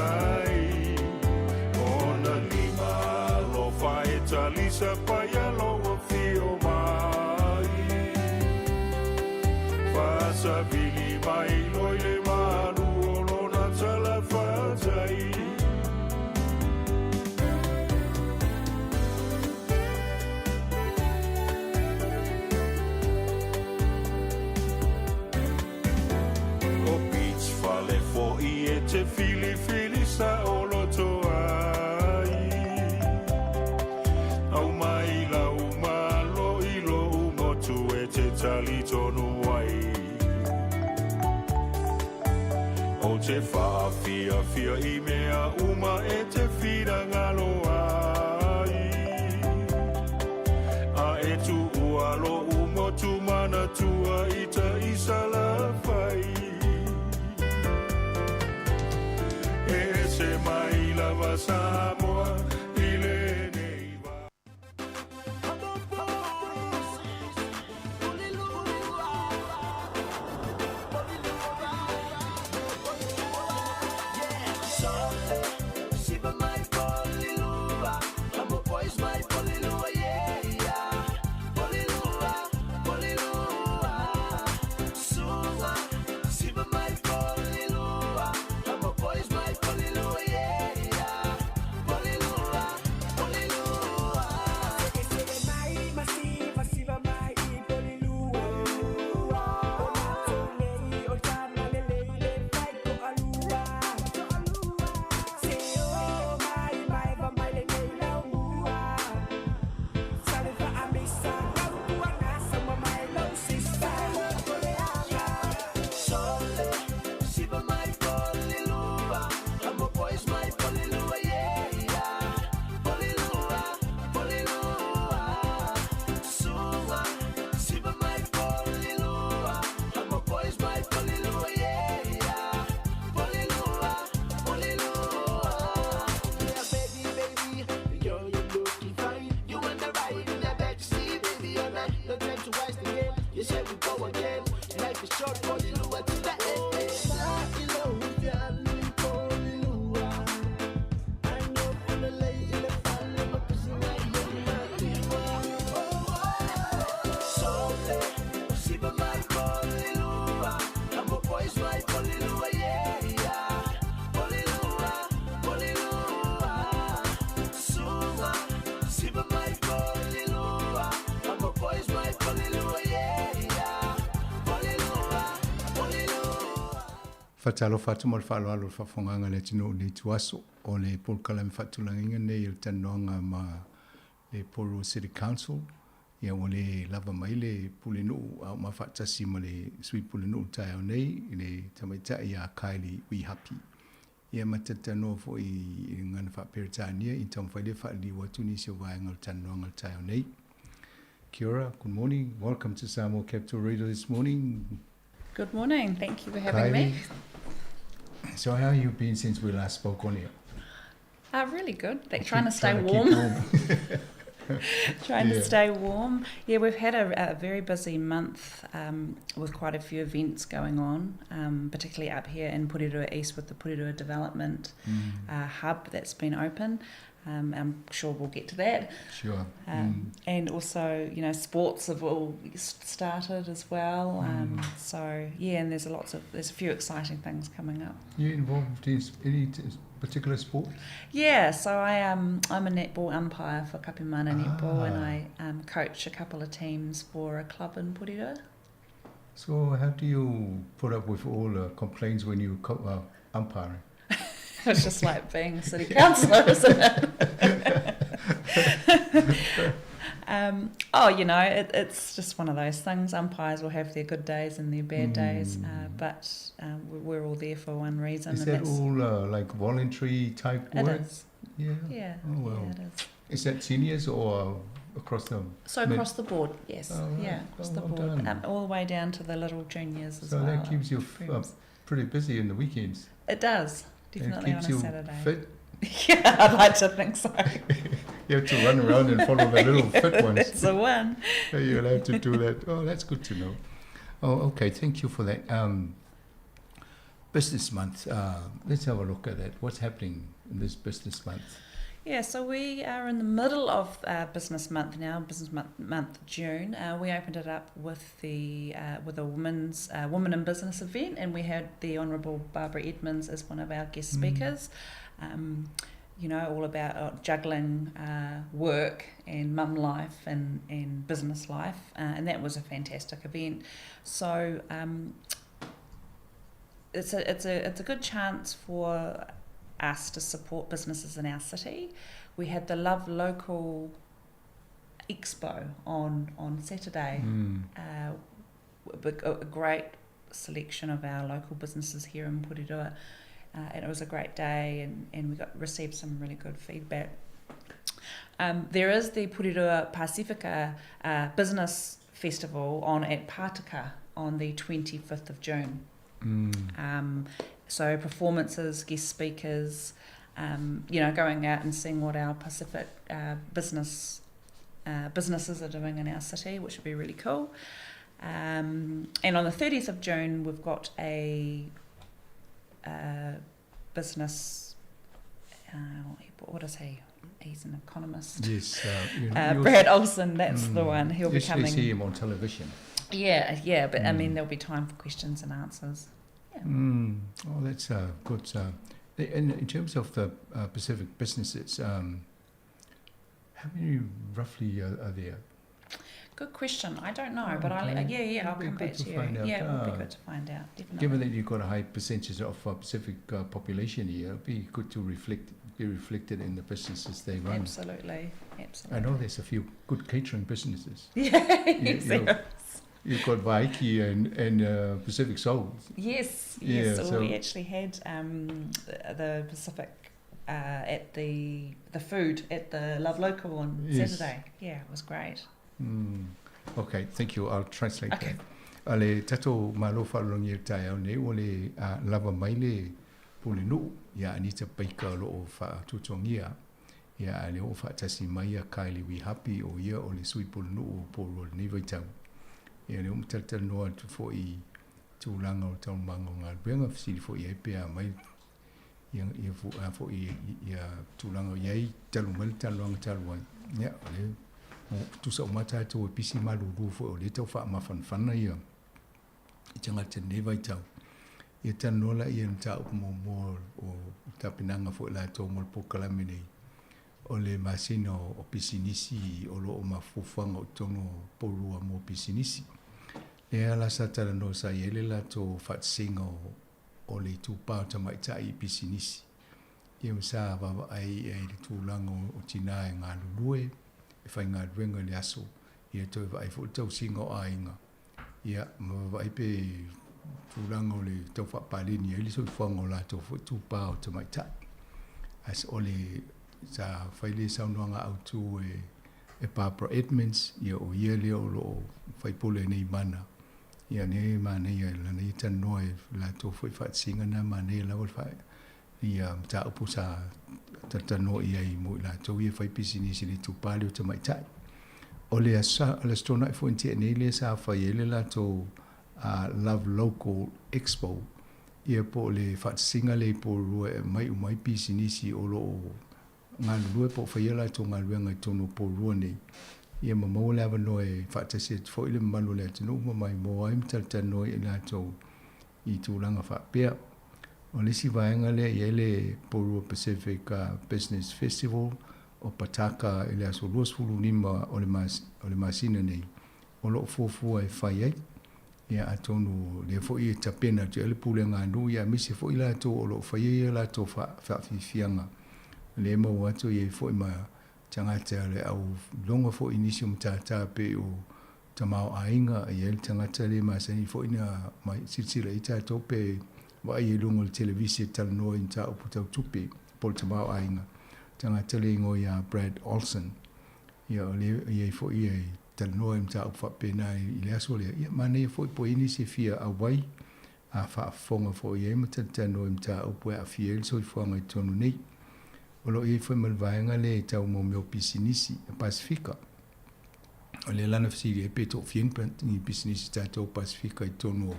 Ai, ona lima alofa e talisa paia lou afio mai. Faasavili mai loa i le malu o lona talafatai. O Beach fale foi e te filifili saoloto ai. Aumai lau malo i lou motu e te talitonu ai. Ou te faafiafia i mea uma e te finagalo ai. A e tuua lou motu manatua i tai Salafai. E ese mai lava Samoa i lenei va. Faatalofa atu ma le faaaloalo i le faafofogaaga a le atunuu i lenei ituaso. O le polokalame faatulagaina lenei o le talanoaga ma le Porirua City Council. Ia ua le lava mai le Pulenuu a o ma faatasi ma le Sui Pulenuu i le taeao nei, le tamaitai ia Kylie Wihapi. Ia ma talatalanoa foi i le gagana faa-Peretania ina taumafai lea e faaliliu atu nisi o vaega o le talanoaga i le taeao nei. Kia ora, good morning, welcome to Samoa Capital Radio this morning. Good morning, thank you for having Kylie. me. So how have you been since we last spoke on here? Really good. They're trying to Keep stay trying to warm. keep warm. Trying to Yeah. stay warm. Yeah, we've had a very busy month with quite a few events going on, particularly up here in Porirua East with the Porirua Development Hub that's been open. I'm sure we'll get to that. And also, sports have all started as well. And there's a few exciting things coming up. You involved in any particular sport? Yeah, so I'm a netball umpire for Kapimana Netball, and I coach a couple of teams for a club in Porirua. So how do you put up with all the complaints when you umpiring? It's just like being a city councillor, isn't it? It's just one of those things. Umpires will have their good days and their bad days, but we're all there for one reason. Is and that that's all voluntary type It work? is. Yeah. Yeah. Oh, well. Yeah, it is. Is that seniors or across the... So across the board, yes. Oh, right. Yeah, across Oh, the well board. done. All the way down to the little juniors as So that well. keeps you Prems. pretty busy in the weekends. It does. It Definitely keeps on a you Saturday. fit. Yeah, I'd like to think so. You have to run around and follow the little fit ones. That's the one. You'll have to do that. Oh, that's good to know. Oh, okay. Thank you for that. Business month. Let's have a look at that. What's happening in this business month? We are in the middle of Business Month now, Business Month June. We opened it up with a Women in Business event, and we had the Honourable Barbara Edmonds as one of our guest speakers. All about juggling work and mum life and business life, and that was a fantastic event. So it's a good chance for us to support businesses in our city. We had the Love Local Expo on Saturday. A great selection of our local businesses here in Porirua, and it was a great day, and we received some really good feedback. There is the Porirua Pasifika Business Festival on at Pātaka on the 25th of June. So performances, guest speakers, going out and seeing what our Pacific businesses are doing in our city, which would be really cool. And on the 30th of June, we've got a business, what is he? He's an economist. Yes, you Brad Olsen, that's the one. He'll be usually coming. see him on television. Yeah, yeah, but there'll be time for questions and answers. Yeah. Oh, that's good. In terms of the Pacific businesses, how many roughly are there? Good question. I don't know, but Okay. I'll It'll be come good back to to you. find out. Yeah, it would be good to find out, definitely. Given that you've got a high percentage of Pacific population here, it'd be good to be reflected in the businesses they run. Absolutely, absolutely. I know there's a few good catering businesses. Yeah, yes, there is. You've got Vaiki and Pacific Soul. Yes, Yeah, yes. so We actually had the Pacific at the food at the Love Local on Yes. Saturday. Yeah, it was great. Okay, thank you. I'll translate Okay. that. Ale tato malo whalongi e tai au nei, o le lava mai le pule nuu, ia Anita Baker lo o whaatutongia, ia ale o whaatasi mai a Kylie Wihapi o ia o le sui pule nuu o Porirua nei vaitau. Ia le o matalatala noa atu fo i tulaga o taualumaga o galuega, fesili foi i ai pe a mai ia ia a foi ia tulaga o i ai talu mai le talanoaga talu ai. Ia, o lea tusa uma tatou e pisi malulu foi o lea e tau faamafanafana ia i tagata i lenei vaitau. Ia talanoa laia i le mataupu muamua o tapenaga foi a latou mo le polokalame nei, o le masina o pisinisi o lo o ma fuafuaga o totonu o Porirua mo pisinisi. Lea la sa talanoa sa i ai le latou faatasiga o le itupa o tamaitai i pisinisi. Ia ma sa vaavaai i ai i le tulaga o tina e galulue, e faigaluega i le aso, ia toe vaai foi le tausiga o aiga, ia ma vaavaai pe tulaga o le tau faapaleni ai le soifuaga o latou foi itupa o tamaitai. Ae o le sa fai le saunoaga autu e e Barbara Edmonds, ia o ia lea o lo o faipule nei mana. Ia lea e manaia lana ia talanoa i latou foi faatasiga na manaia lava le fa ia mataupu sa talatalanoa i ai mo i latou ia fai pisinisi i le itupa lea o tamaitai. O le aso o le Aso Toonai foi na tea nei lea sa fai ai le latou Love Local Expo, ia po o le faatasiga lea i Porirua e aumai uma ai pisinisi o lo o galulue po o faia latou galuega i totonu o Porirua nei, ia ma maua le avanoa e faatasi atu foi le mamalu o le atunuu ma maimoa ai ma talatalanoa i latou i tulaga faapea. O le isi vaega lea e i ai le Porirua Pacific Business Festival o Pataka i le aso 25 o le masina nei, o lo o fuafua e fai ai. Ia atonu o lea foi e tapena atu i ai le pulega a nuu, ia aemaise foi latou o lo o faia ia latou faafiafiaga. O lea e maua atu e i ai foi ma tagata o le au logo foi i nisi o matata pei o tamaoaiga, e i ai le tagata lea e masani foi na mai silasila i ai tatou pe vaai i luga o le televise e talanoa i mataupu tau tupe po o le tamaoaiga, tagata lea e igoa ia Brad Olson. Ia o lea e i ai foi ia e talanoa i mataupu faapena i le aso lea, ia manaia foi po o i ai nisi e fia auai a faafofoga foi i ai ma talatalanoa i mataupu e aafia ai le soifuaga i totonu nei. O lo o i ai foi ma le vaega lea e tau mo mea o pisinisi a Pasefika. O lea la na fesili ai pe toafia ni pisinisi tatou Pasefika i totonu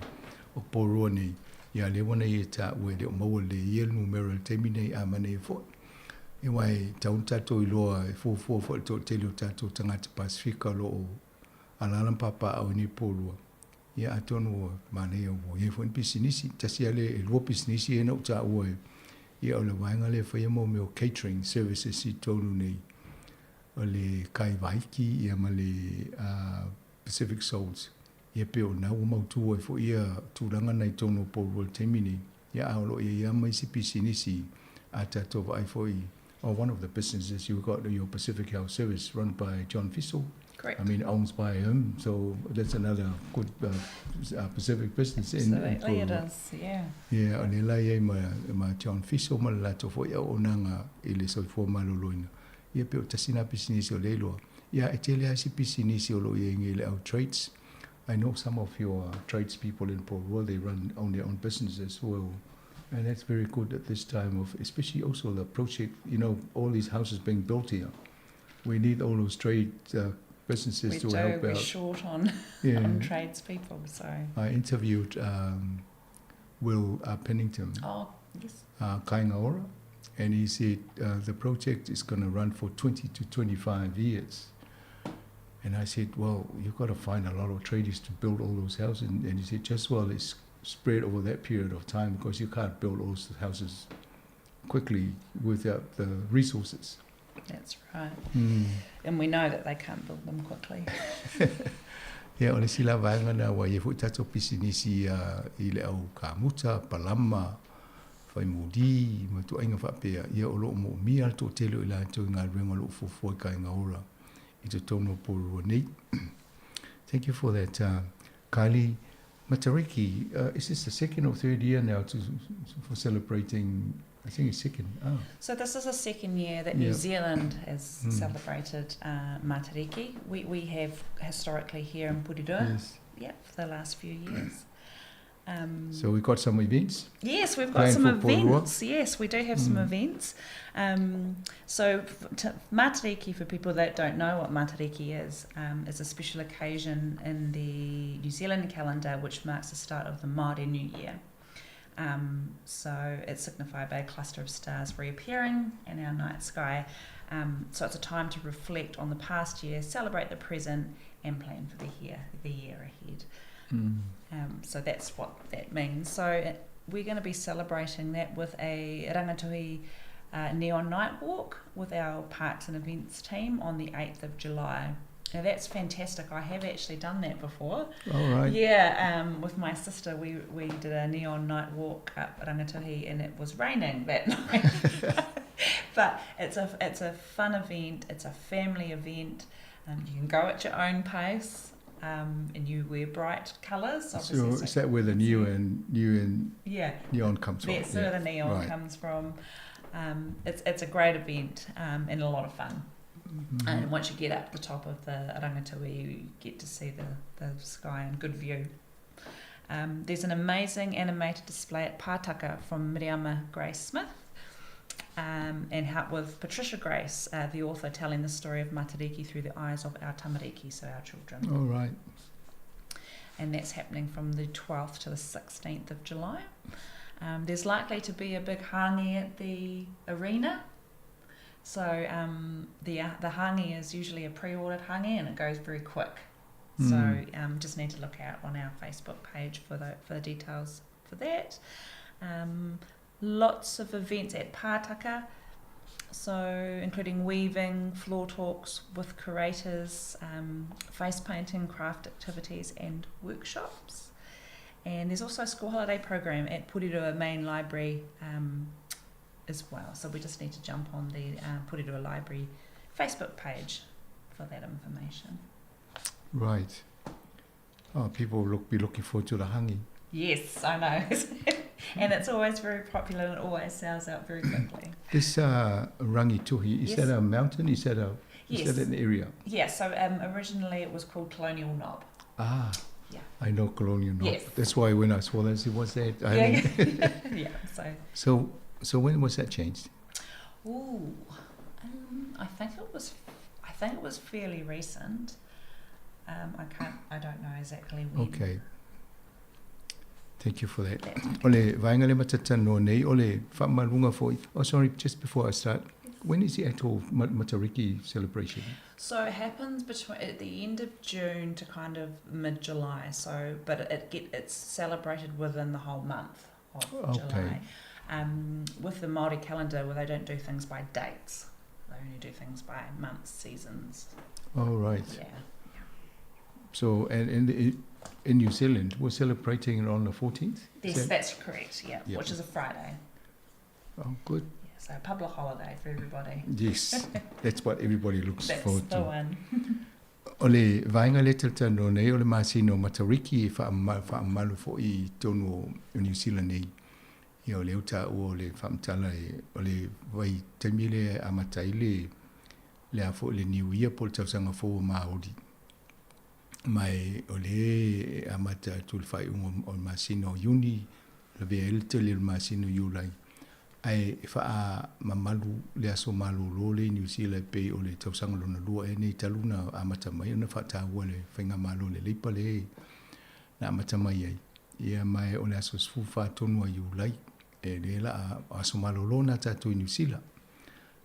o Porirua nei. Ia lea ua na ia taua e le o maua lelei ia le numera i le taimi nei a manaia foi. Aua e tatau ona tatou iloa e fuafua foi i le toatele o tatou tagata Pasefika o lo o alaala ma papaaao i nei Porirua. Ia atonu ua manaia ua i ai foi ni pisinisi. Tasi lava le, e lua pisinisi ia na ou taua e, ia o le vaega lea e faia mo mea o catering services i totonu nei o le Kai Vaiki ia ma le Pacific Souls. Ia pei o lena ua mautu ai foi ia tulaga na i totonu o Porirua i le taimi nei. Ia a o lo o i ai lava ma isi pisinisi a tatou vaai foi, oh one of the businesses you've got your Pacific Health Service run by John Fiso. Correct. I mean owns by him, so that's another good Pacific business in Absolutely it is, yeah. Yeah, o lea la e i ai ma, ma John Fiso ma le latou foi auaunaga i le soifua maloloina. Ia pei o tasi lena pisinisi o lea iloa. Ia e tele lava isi pisinisi o lo o i ai nei i le au trades. I know some of your tradespeople in Porirua, they run own their own businesses as well. And that's very good at this time of, especially also the project, you know, all these houses being built here. We need all those trade businesses we to do, help we're out. short on, Yeah. on tradespeople, so. I interviewed Will Pennington, Oh, yes. Kāinga Ora, and he said the project is going to run for 20 to 25 years. And I said, well, you've got to find a lot of tradies to build all those houses. And he said, just well, it's spread over that period of time because you can't build all those houses quickly without the resources. That's right. And we know that they can't build them quickly. Ia, o le isi la vaega lena ua i ai foi tatou pisinisi i le au kamuta, palama, fai moli ma ituaiga faapea, ia o lo o moomia le toatele o i latou i galuega o lo o fuafua i Kāinga Ora i totonu o Porirua nei. Thank you for that, Kylie. Matariki, is this the second or third year now for celebrating? I think it's second. Oh. So this is the second year that New Zealand has celebrated Matariki. We have historically here in Porirua, yeah, for the last few years. Um, So we've got some events. Yes, we've got planned some for Porirua. events. Yes, we do have some events. So Matariki, for people that don't know what Matariki is a special occasion in the New Zealand calendar which marks the start of the Māori New Year. So it's signified by a cluster of stars reappearing in our night sky. So it's a time to reflect on the past year, celebrate the present, and plan for the year ahead. So that's what that means. So we're going to be celebrating that with a Rangituhi Neon Night Walk with our Parks and Events team on the 8th of July. Now that's fantastic. I have actually done that before. All right. Yeah, with my sister, we did a neon night walk up Rangituhi, and it was raining that night. But it's a fun event. It's a family event. You can go at your own pace, and you wear bright colours. So Obviously, so is that where the new and Yeah. neon comes from? That's where Yeah. the neon Right. comes from. It's a great event, and a lot of fun. And once you get up the top of the Rangituhi, you get to see the sky in good view. There's an amazing animated display at Pātaka from Miriama Grace Smith, and help with Patricia Grace, the author, telling the story of Matariki through the eyes of our tamariki, so our children. All right. And that's happening from the 12th to the 16th of July. There's likely to be a big hangi at the arena. So the hangi is usually a pre-ordered hangi, and it goes very quick. So just need to look out on our Facebook page for the details for that. Lots of events at Pātaka, so including weaving, floor talks with curators, face painting, craft activities and workshops. And there's also a school holiday program at Porirua Main Library as well. So we just need to jump on the Porirua Library Facebook page for that information. Right. Oh, people will be looking forward to the hangi. Yes, I know. And it's always very popular and it always sells out very quickly. This Rangituhi, is Yes. that a mountain? Is that a, is Yes. that an area? Yeah, so originally it was called Colonial Knob. Yeah. I know Colonial Knob. Yes. That's why when I saw that, it was that. I Yeah, haven't yeah. Yeah, so. So when was that changed? Ooh, I think it was fairly recent. I can't, I don't know exactly when. Okay. Thank you for that. That's okay. Ole, vaenga le matata no nei, ole, whamalunga foi. Oh, sorry, just before I start, when is the actual Matariki celebration? So it happens between at the end of June to kind of mid-July. But it's celebrated within the whole month of July. With the Māori calendar, where they don't do things by dates, they only do things by months, seasons. Oh, right. Yeah. And in New Zealand, we're celebrating it on the 14th? Yes, Is that that's correct, yeah, Yeah. which is a Friday. Oh, good. Yeah, so a public holiday for everybody. Yes, that's what everybody looks That's forward the to. one. Ole, vaenga le tata no nei, ole masino Matariki e whaamalu fo i tonu o New Zealand nei. Ia o le uta ua o le whaamtala e, o le vai taimi le amatai le a fo le niu ia po le tausanga fo o Māori. Mai o le amata atu le whaiunga o le masina o Iuni, le vea ele tele le masina o Iulai. Ai e whaa mamalu le aso malolo le New Zealand pe o le tausanga lona lua e nei taluna amata mai ona whaataua le whainga malo le leipa le na amata mai ai. Ia mai o le aso sfufa tonu a Iulai e le la a aso malolo na tātou i New Zealand.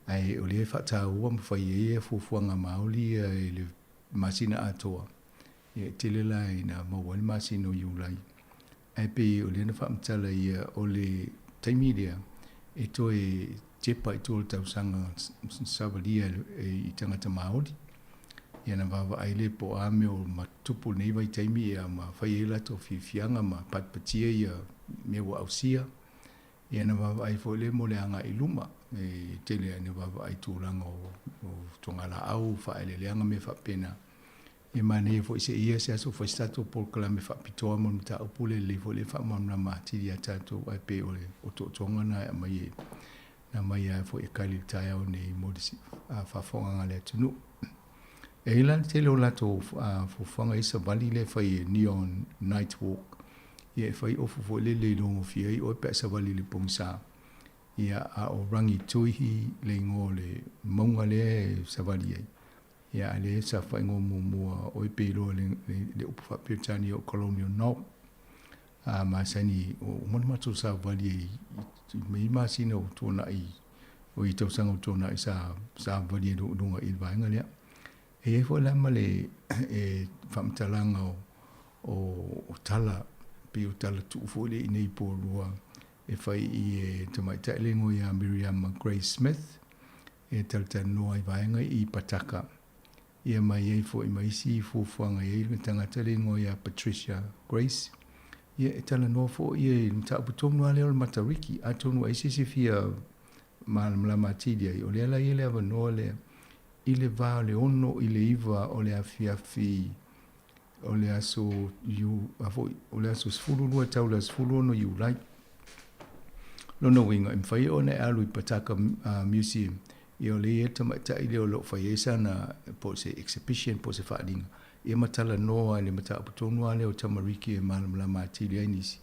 Ai o le whaataua mwhai e e fufuanga maoli e le masina atoa. Ia tele la i nā maua le masina o Iulai. Ai pe o le na whaamtala ia o le taimi lea e toe tepa i tō le tausanga sawalia e i tangata Māori. Ia na wawa ai le po a me o matupu nei vai taimi ia ma whai e lato whiwhianga ma patpatia ia me wa ausia. Ia na wawa ai fo le mo le anga i luma. E tele na wawa ai tūranga o tongala au, whaeleleanga me whapena. E mane e fo se ia se aso fo stato pol kala me whapitoa mo mta upule le fo le whamamna maatiri a tātou ai pe o le o tō tonga na e mai e na mai ai fo e kaili tai au nei mo si, a whafonga ngā le atunu. E ila tele o lato, a, fufuanga i sa vali le whai e Neon Night Walk. Ia e fai ofu foi lele i logofia ai oe pe a savali i le pogisa. Ia a o Rangituihi le igoa o le mauga lea e savali ai. Ia a lea sa faaigoa muamua o e pe iloa le, le, le upu faa-Peretania o Colonial Knob. A masani o uma le matou savali ai i, i, i masina o tuanai o i tausaga o tuanai sa savali ai luga i le vaega lea. E i ai foi la ma le e faamatalaga o, o, o tala, pei o tala tuu foi lea i nei Porirua e fai i e tamaitai le igoa ia Miriama Grace Smith e talatalanoa i vaega i Pataka. Ia ma i ai foi ma isi fuafuaga e i ai le tagata le igoa ia Patricia Grace. Ia e talanoa foi ia i le mataupu tonu lava lea o le Matariki, atonu ai se isi fia malamalama atili ai, o lea la e i ai le avanoa lea i le va o le 6 i le 9 o le afiafi o le aso Iu, a foi, o le aso 12 tau le aso 16 Iulai. Lona uiga, e mafai ona e alu i Pataka Museum, ia o lea e i ai le tamaitai lea o lo o fai ai sana, po o se exhibition po o se faaaliga, ia ma talanoa i le mataupu tonu lava lea o tamariki e malamalama atili ai nisi.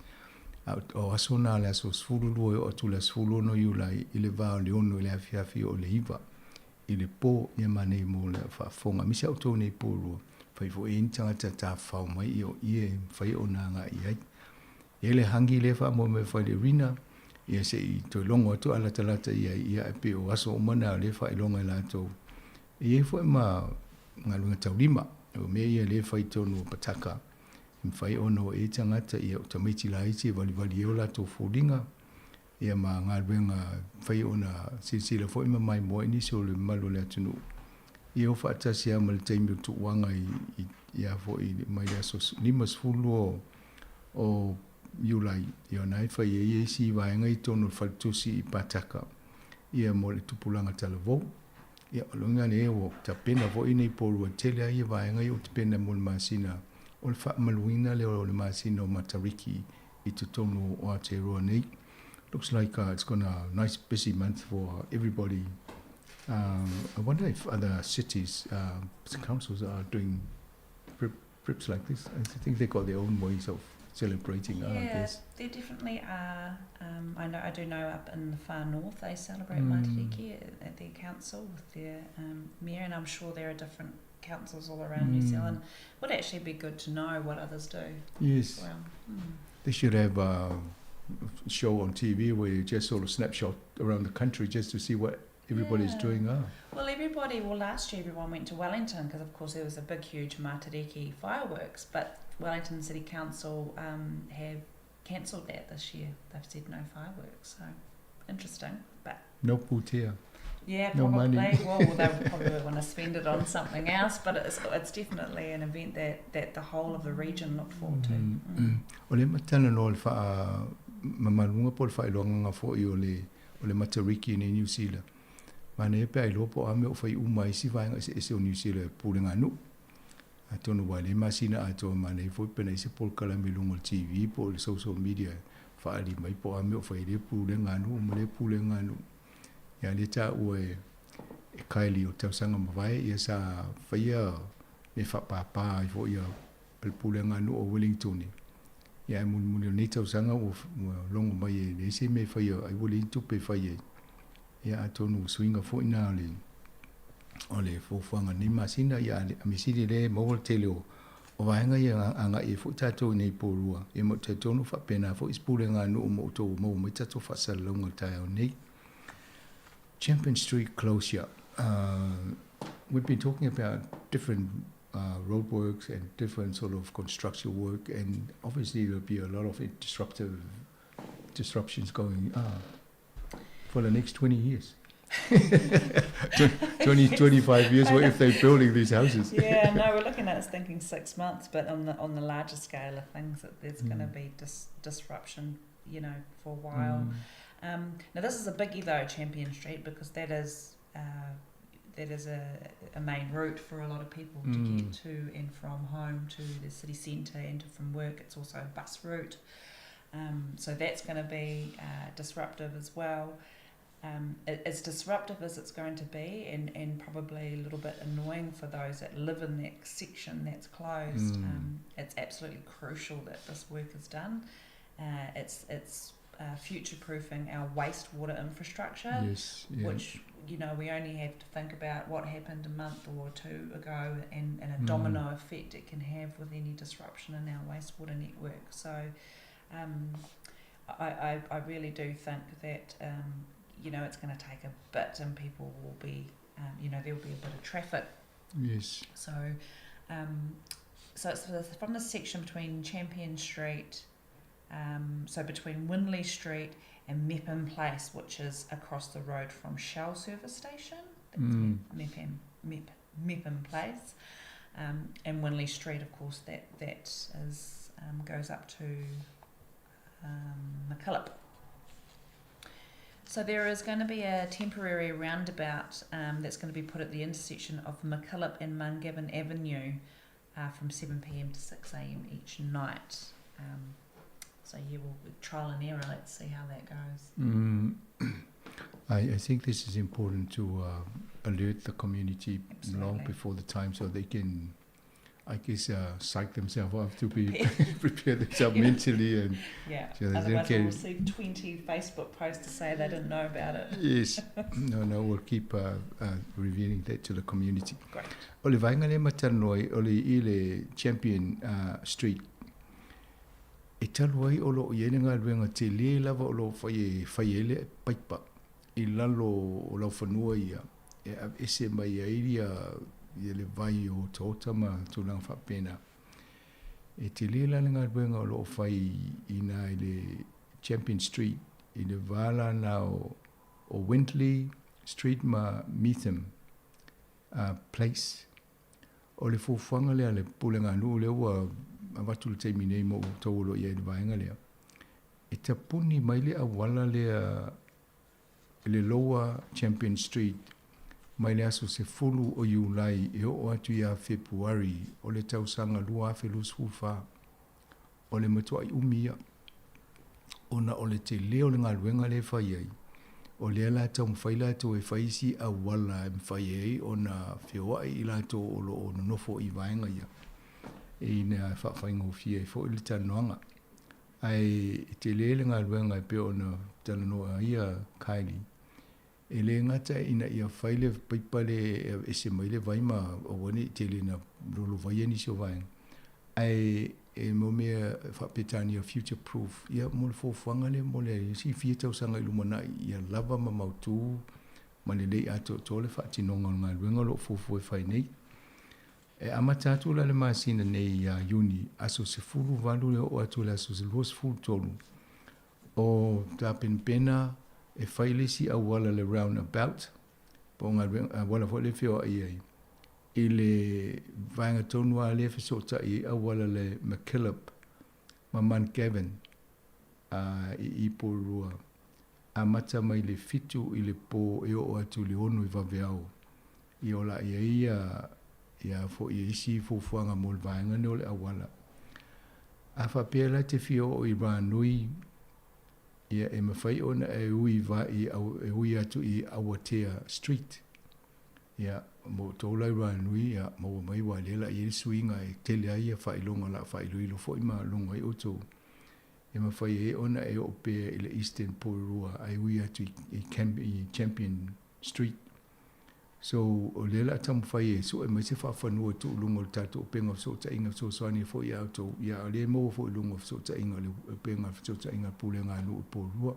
A o aso na le aso 12 e oo atu i le aso 16 Iulai i le va o le 6 i le afiafi oo i le 9 i le po, ia manei mo le faafofoga. Aemaise a outou nei Porirua, fai foi i ai ni tagata tafafao mai ia o ie e mafai ona agai i ai. E i ai le hangi lea e faamoemoe e fai i le arena, ia se i toe logo atu a latalata i ai, ia ae pei o aso uma na o lea e faailoga e latou. E i ai foi ma galuega taulima, o mea ia lea e fai i totonu o Pataka, e mafai ona o i ai tagata, ia o tamaiti laiti e valivali ai o latou foliga, ia ma galuega mafai ona silasila foi ma maimoa ai nisi o le mamalu o le atunuu. Ia o faatasi lava ma le taimi o tuuaga i, i, ia foi mai le aso 52 o Iulai, ia ona e fai ai isi vaega i totonu o le faletusi i Pataka, ia mo le tupulaga talavou. Ia, o lona lea ua tapena foi nei Porirua tele ai ia vaega ia ua tapena mo le masina o le faamaluina lea o le masina o Matariki i totonu o Aotearoa nei. Looks like it's gonna nice busy month for everybody. I wonder if other cities, councils are doing preps like this. I think they've got their own ways of celebrating, yeah, I guess. There definitely are. I know. I do know up in the far north they celebrate mm. Matariki at, at their council with their mayor, and I'm sure there are different councils all around mm. New Zealand. Would actually be good to know what others do. Yes. Well. They should have a show on TV where you just sort of snapshot around the country just to see what everybody's yeah. doing. Well, everybody, well, last year everyone went to Wellington because, of course, there was a big, huge Matariki fireworks, but Wellington City Council have cancelled that this year. They've said no fireworks, so interesting. But no pūtea. Yeah, No probably. money. Well, they probably want to spend it on something else, but it's definitely an event that the whole of the region looked forward to. O le matalanoa o le faamamaluga po o le faailoagaga foi o le o le Matariki i nei Niu Sila. Manaia pe a iloa po o a mea o fai uma ai isi vaega eseese o Niu Sila e pulega nuu. Atonu ua le masina atoa manaia foi pe na i ai se polokalame i luga o le TV po o le social media e faaali mai po o a mea o fai ai lea pulega nuu ma lea pulega nuu. Ia lea taua e e Kylie o le tausaga mavae ia sa faia mea faapāpā ai foi ia le pulega nuu o Wellington. Ia ae mulimuli o lenei tausaga ua logo mai e leai se mea e faia ai ua leai ni tupe e fai ai. Ia atonu o suiga foi na o le o le fuafuaga o lenei masina ia a mea sili lea e maua le tele o o vaega ia agai ai foi tatou i nei Porirua. Ia ma ou te talitonu faapena foi isi pulega a nuu ma outou ua maua mai tatou faasalalauga i le taeao nei. Champion Street closure. We've been talking about different roadworks and different sort of construction work, and obviously there'll be a lot of disruptive disruptions going for the next 20 years. 20, 25 years if they're building these houses. Yeah, no, we're looking at it thinking 6 months, but on the larger scale of things, that there's going to be disruption, you know, for a while. Now, this is a biggie though, Champion Street, because that is a main route for a lot of people to get to and from home to the city centre and to from work. It's also a bus route, so that's going to be disruptive as well. um, as disruptive as it's going to be and, and probably a little bit annoying for those that live in that section that's closed, mm. it's absolutely crucial that this work is done. it's it's future proofing our wastewater infrastructure, yes, yeah. which you know we only have to think about what happened a month or two ago and, and a mm. domino effect it can have with any disruption in our wastewater network. So I, I, I really do think that you know it's going to take a bit and people will be you know there will be a bit of traffic. Yes. So so it's from the section between Champion Street so between Winley Street and Mepham Place, which is across the road from Shell Service Station. That's mm. Mepham, Mep, Mepham Place. and Winley Street, of course, that, that is, goes up to MacKillop. So there is going to be a temporary roundabout that's going to be put at the intersection of MacKillop and Mungavin Avenue from 7pm to 6am each night. So yeah, we'll trial and error. Let's see how that goes. Mm, I, I think this is important to alert the community Absolutely. long before the time so they can, I guess, psych themselves up to be prepare themselves yeah. mentally and yeah. So they Otherwise, don't we'll get receive 20 Facebook posts to say they didn't know about it. Yes. No, no, we'll keep revealing that to the community. Great. O le vaega lea matalanoa ai, o le i le Champion Street, e talu ai o loo i ai le galuega telē lava o loo fai e fai ai le paipa i lalo o laufanua ia e aveese mai ai ia ia le vai o otaota ma tulaga faapena. E telē la le galuega o loo fai i ina i le Champion Street i le va lana o o Windley Street ma Metham Place. O le fuafuaga lea a le puleganuu lea ua avatu i le taimi nei mo outou o lo o i ai i le vaega lea, e tapuni mai le auala lea i le Lower Champion Street mai le aso 10 o Iulai e oo atu ia Fepuari o le tausaga 2024. O le matuai umi ia, ona o le telē o le galuega lea e fai ai, o lea la taumafai latou e fai isi auala e mafai ai ona feoai i latou o lo o nonofo i vaega ia, ina faafaigofie ai foi le talanoaga. Ae e telē le galuega e pei ona talanoa ai ia Kylie, e lē gata ina ia fai le paipa lea e aveese mai le vai ma aua nei tele ina lolovaia nisi o vaega, ae e mo mea faapetania future proof, ia mo le fuafuaga lea mo le isi fia tausaga i lumanai ia lava ma mautū ma lelei atoatoa le faatinoga o le galuega o loo fuafua e fai nei. E amata atu la le masina nei ia Iuni, aso 18 e oo atu i le aso 23 o tapenapena e fai le isi auala le round about, po o galuega auala foi lea e feoai ai i le vaega tonu lava lea e fesootai ai auala le MacKillop ma Mount Gavin i i Porirua, amata mai le 7 i le pō e oo atu i le 6 i vaveao. Ia o la i ai ia ia foi isi fuafuaga mo le vaega lenei o le auala. A faapea la te fia oo i Ranui, ia e mafai ona e ui i e ui atu i Awatea Street. Ia, mo outou la i Ranui, ia maua mai aua lea la i ai le suiga e tele ai ia faailoga o le a faailoilo foi ma logo ai outou. E mafai ai ona e oo pea i le Eastern Porirua ae ui atu i i i Champion Street. So, o lea o le a taumafai e sue mai se faafanua e tuu i luga o le tatou upega o fesootaiga e fesoasoani ai foi ia outou, ia a o lea e maua foi i luga o fesootaiga o le upega o fesootaiga a le Pulega a Nuu i Porirua.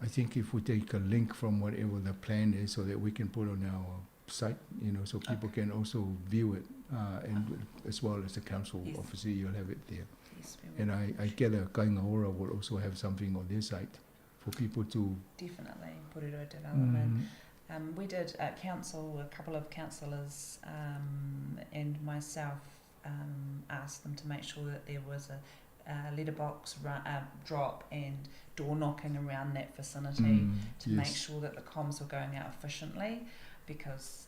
I think if we take a link from whatever the plan is so that we can put on our site, you know, so people can also view it, and as well as the council, Yes. obviously you'll have it there. Yes, we And will. I, I gather Kāinga Ora will also have something on their site for people to... Definitely, Porirua Development. We did at council, a couple of councillors and myself asked them to make sure that there was a, a letterbox drop and door knocking around that vicinity to make sure that the comms were going out efficiently, because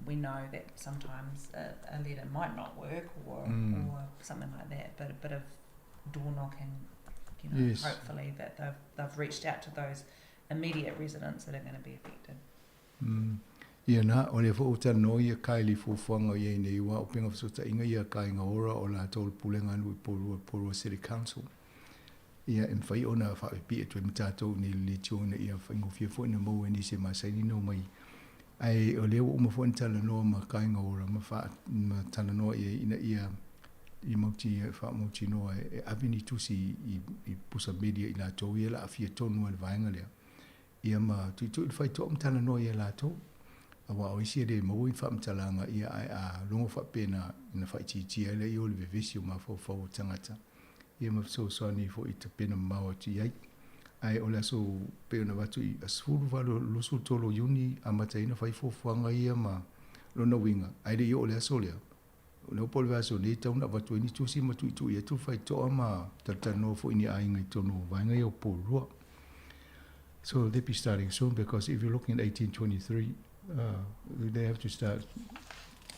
we know that sometimes a letter might not work or, or something like that, but a bit of door knocking, you know, Yes. hopefully that they've, they've reached out to those immediate residents that are going to be affected. Mm. Ia na, o lea foi ua talanoa ia Kylie i fuafuaga o i ai nei aua o upega fesootaiga ia a Kāinga Ora o latou o le Pulega a Nuu i Porirua, Porirua City Council. Ia e mafai ona faapipii atu ai ma tatou i nei le leitio ina ia faigofie foi ona maua e nisi e masani ona omai. Ae o lea ua uma foi ona talanoa ma Kāinga Ora ma faa, ma talanoa i ai ina ia i mauti, faamautinoa e ave ni tusi i, i pusa meli a i latou ia e aafia tonu ai le vaega lea. Ia ma tuitui le faitoa ma talanoa ia latou. Aua o isi e le maua ni faamatalaga ia ae a logo faapena ona faaitiitia ai lea o le vevesi o mafaufau o tagata ia ma fesoasoani foi i tapena mamao atu i ai. Ae o le aso pei ona avatu i 18 23 o Iuni amata ai ona fai fuafuaga ia ma lona uiga ae le i oo i le aso lea o lea po o le vaiaso nei e tatau ona avatu ai ni tusi ma tuitui atu le faitoa ma talatalanoa foi i ni aiga i totonu o vaega ia o Porirua. So they'll be starting soon because if you're looking at 1823, uh, they have to start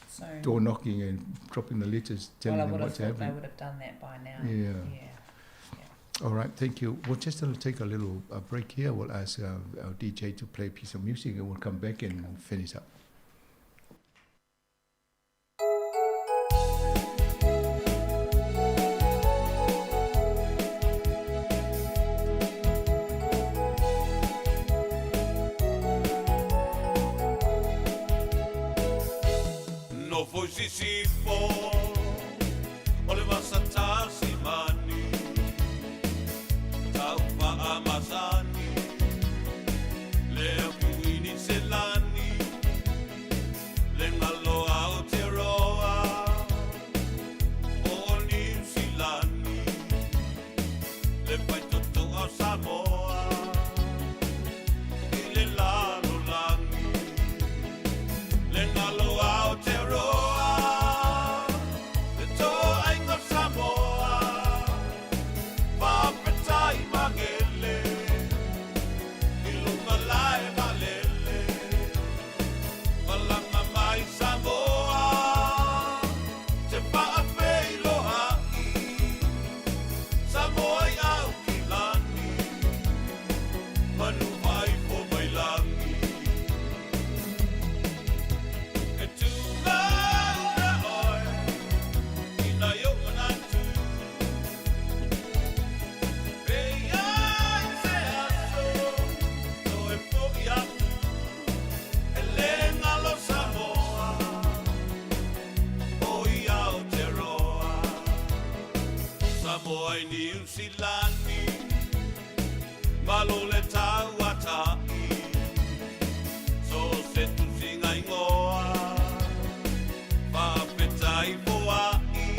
soon. door knocking and dropping the letters telling well, them what's happening. They would have done that by now. Yeah. Yeah. yeah. All right, thank you. We'll just take a little break here. We'll ask uh, our DJ to play a piece of music and we'll come back and finish up. Nofo i Sisifo o le vasa Tasimani, tau faamasani le aku i Niuselani, le galo a Aotearoa o Niu Silani, le faitotoa o Samoa i le lalolagi, le galo a Aotearoa, le toaiga o Samoa, faafetai magele i luga lae vaalele. Malama mai Samoa, te faafeiloai, Samoa i Aukilani, manu faifo mai lagi. E tū lau oe, i nai ou manatu, e i ai se aso, toe fo'i atu, e le galo Samoa, o i Aotearoa. Samoa i Niu Silani, malo le tauata'i, so o se tusiga igoa, faafetai foa'i,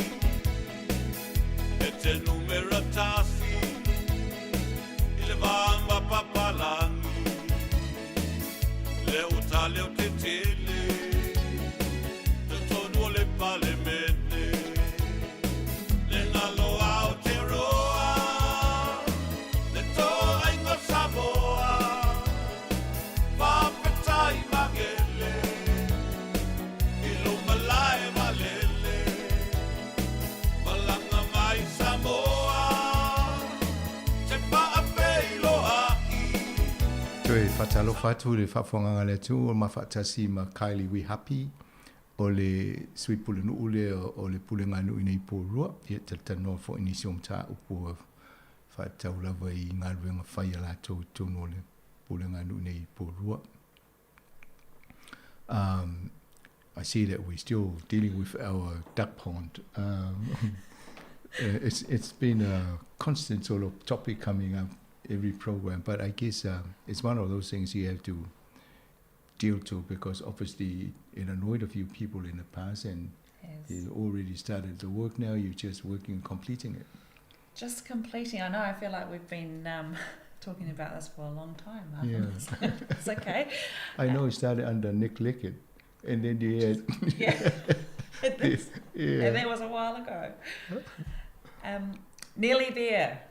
e te numera tasi, i le va ma papalagi, le uta leo tetele, totonu o le Palemene, le galo a Aotearoa, le toaiga o Samoa, faafetai magele, i luma lae vaalele, malaga mai Samoa, te faafeiloai. Toe faatalofa atu i le faafofogaaga a le atunuu o mafaatasi ma Kylie Wihapi o le Sui Pulenuu lea o le Puleganuu i nei Porirua. Ia talatalanoa foi i nisi o mataupu faatatau lava i galuega fai a latou i totonu o le Puleganuu i nei Porirua. I see that we're still dealing with our duck pond. It's it's been a constant sort of topic coming up every program, but I guess it's one of those things you have to deal to because obviously it annoyed a few people in the past and Yes. you already started the work now, you're just working on completing it. Just completing. I know, I feel like we've been talking about this for a long time. Yeah. It's okay. I know it started under Nick Lickett and then you had... Yeah. Yeah. And that was a while ago. Nearly there.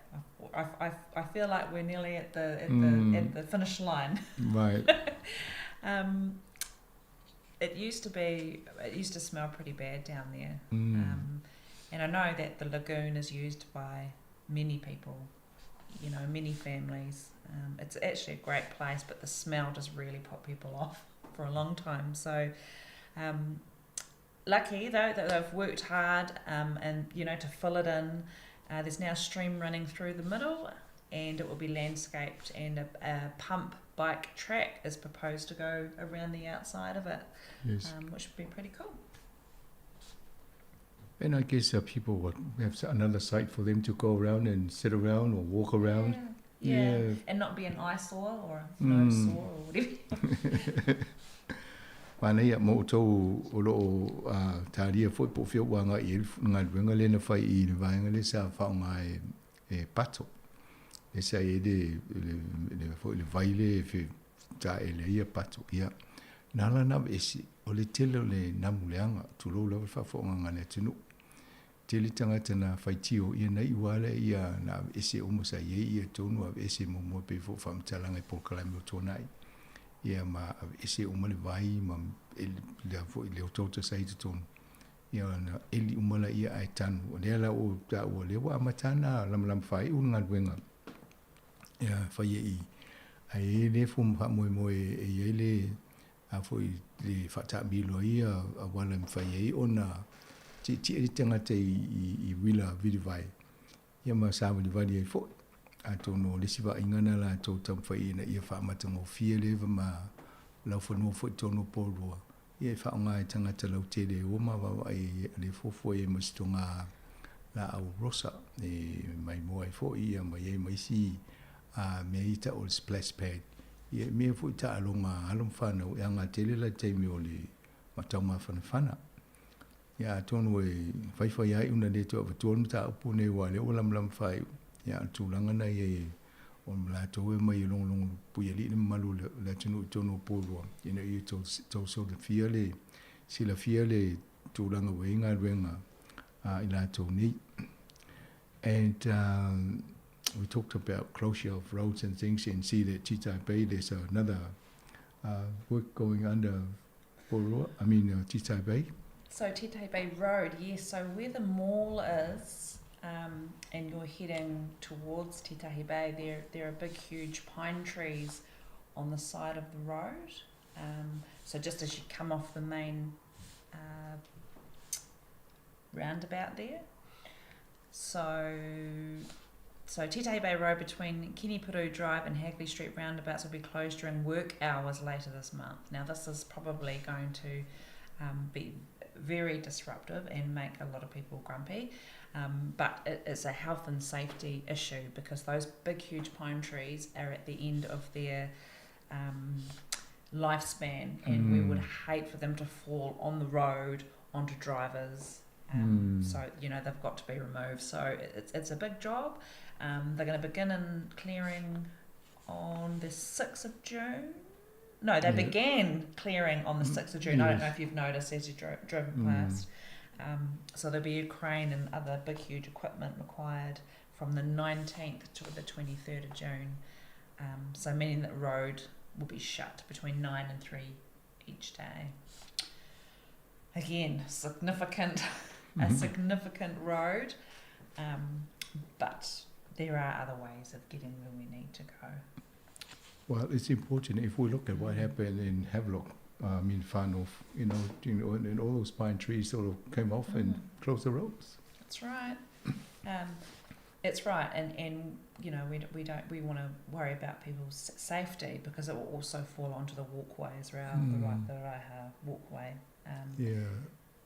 I feel like we're nearly at the at the at the finish line. Right. It used to be, it used to smell pretty bad down there. And I know that the lagoon is used by many people. you know, many families. It's actually a great place, but the smell does really put people off for a long time. So lucky though that they've worked hard and, you know, to fill it in. There's now a stream running through the middle, and it will be landscaped, and a pump bike track is proposed to go around the outside of it, which would be pretty cool. And I guess people would have another site for them to go around and sit around or walk around. Yeah. Yeah. And not be an eyesore or a nose sore or whatever. Mana ia mo tou o lo o talia foi po fia wanga i ngā wenga le na whai i le vaenga le sa whaonga e pato. Le sa e le foi le vai le fe ta e le ia pato. Ia. Nā la na esi o le tele o le namu leanga tulou lava faafofoga le atunuu tele tagata na faitio ia na iu lava lea ia na aveese uma sa i ai ia tonu aveese muamua pei foi o faamatalaga i polokalame o tuanai ia ma aveese uma le vai ma le foi le otaota sa i totonu ia na eli uma laia ae tanu o lea la ua ou taua lea ua amata ana lamalama faaiu le galuega ia faia i ae i ai le faamoemoe e i ai le A foi le faataamilo ai ia auala e mafai ai ona tietie le tagata i uila vilivai ia ma savalivali ai foi. Atonu o le isi vaaiga na latou taumafai ina ia faamatagofie le eva ma laufanua foi tonu o Porirua ia e faaaoga e tagata lautele e ua ma vaavaai ai le fuafua i ai ma se toga laau rosa e maimoa ai foi ia ma i ai ma isi mea ia tau o le splash pad. Ia e mea foi taaloga a alo ma fanau e aga tele la i taimi o le mataumafanafana. Ia atonu e faifai ai una le toe avatua le mataupu nei aua o lea ua lamalama faaiu, ia a o le tulaga na ia i o latou e omai e logologo puialii le mamalu o le atunuu i totonu o Porirua ina ia tou silafia le silafia le tulaga ua i ai galuega a i latou nei. And we talked about closure of roads and things and see that Titahi Bay there's another work going under Porirua, I mean Titahi Bay. So Titahi Bay Road, yes, so where the mall is and you're heading towards Titahi Bay, there, there are big huge pine trees on the side of the road. So just as you come off the main roundabout there. So, so Titahi Bay Road between Kenepuru Drive and Hagley Street roundabouts will be closed during work hours later this month. Now, this is probably going to be very disruptive and make a lot of people grumpy, but it is a health and safety issue because those big, huge pine trees are at the end of their lifespan, and we would hate for them to fall on the road onto drivers. So, you know, they've got to be removed. So it's a big job. They're going to begin in clearing on the 6th of June. No, they began clearing on the 6th of June. I don't know if you've noticed as you driven past. So there'll be a crane and other big, huge equipment required from the 19th to the 23rd of June. So meaning that road will be shut between 9 and 3 each day. Again, a significant road, but there are other ways of getting where we need to go. Well, it's important if we look at what happened in Havelock, in far north, and all those pine trees sort of came off and closed the roads. That's right. It's right, and you know, we don't, we want to worry about people's safety because it will also fall onto the walkways around the Raiha walkway.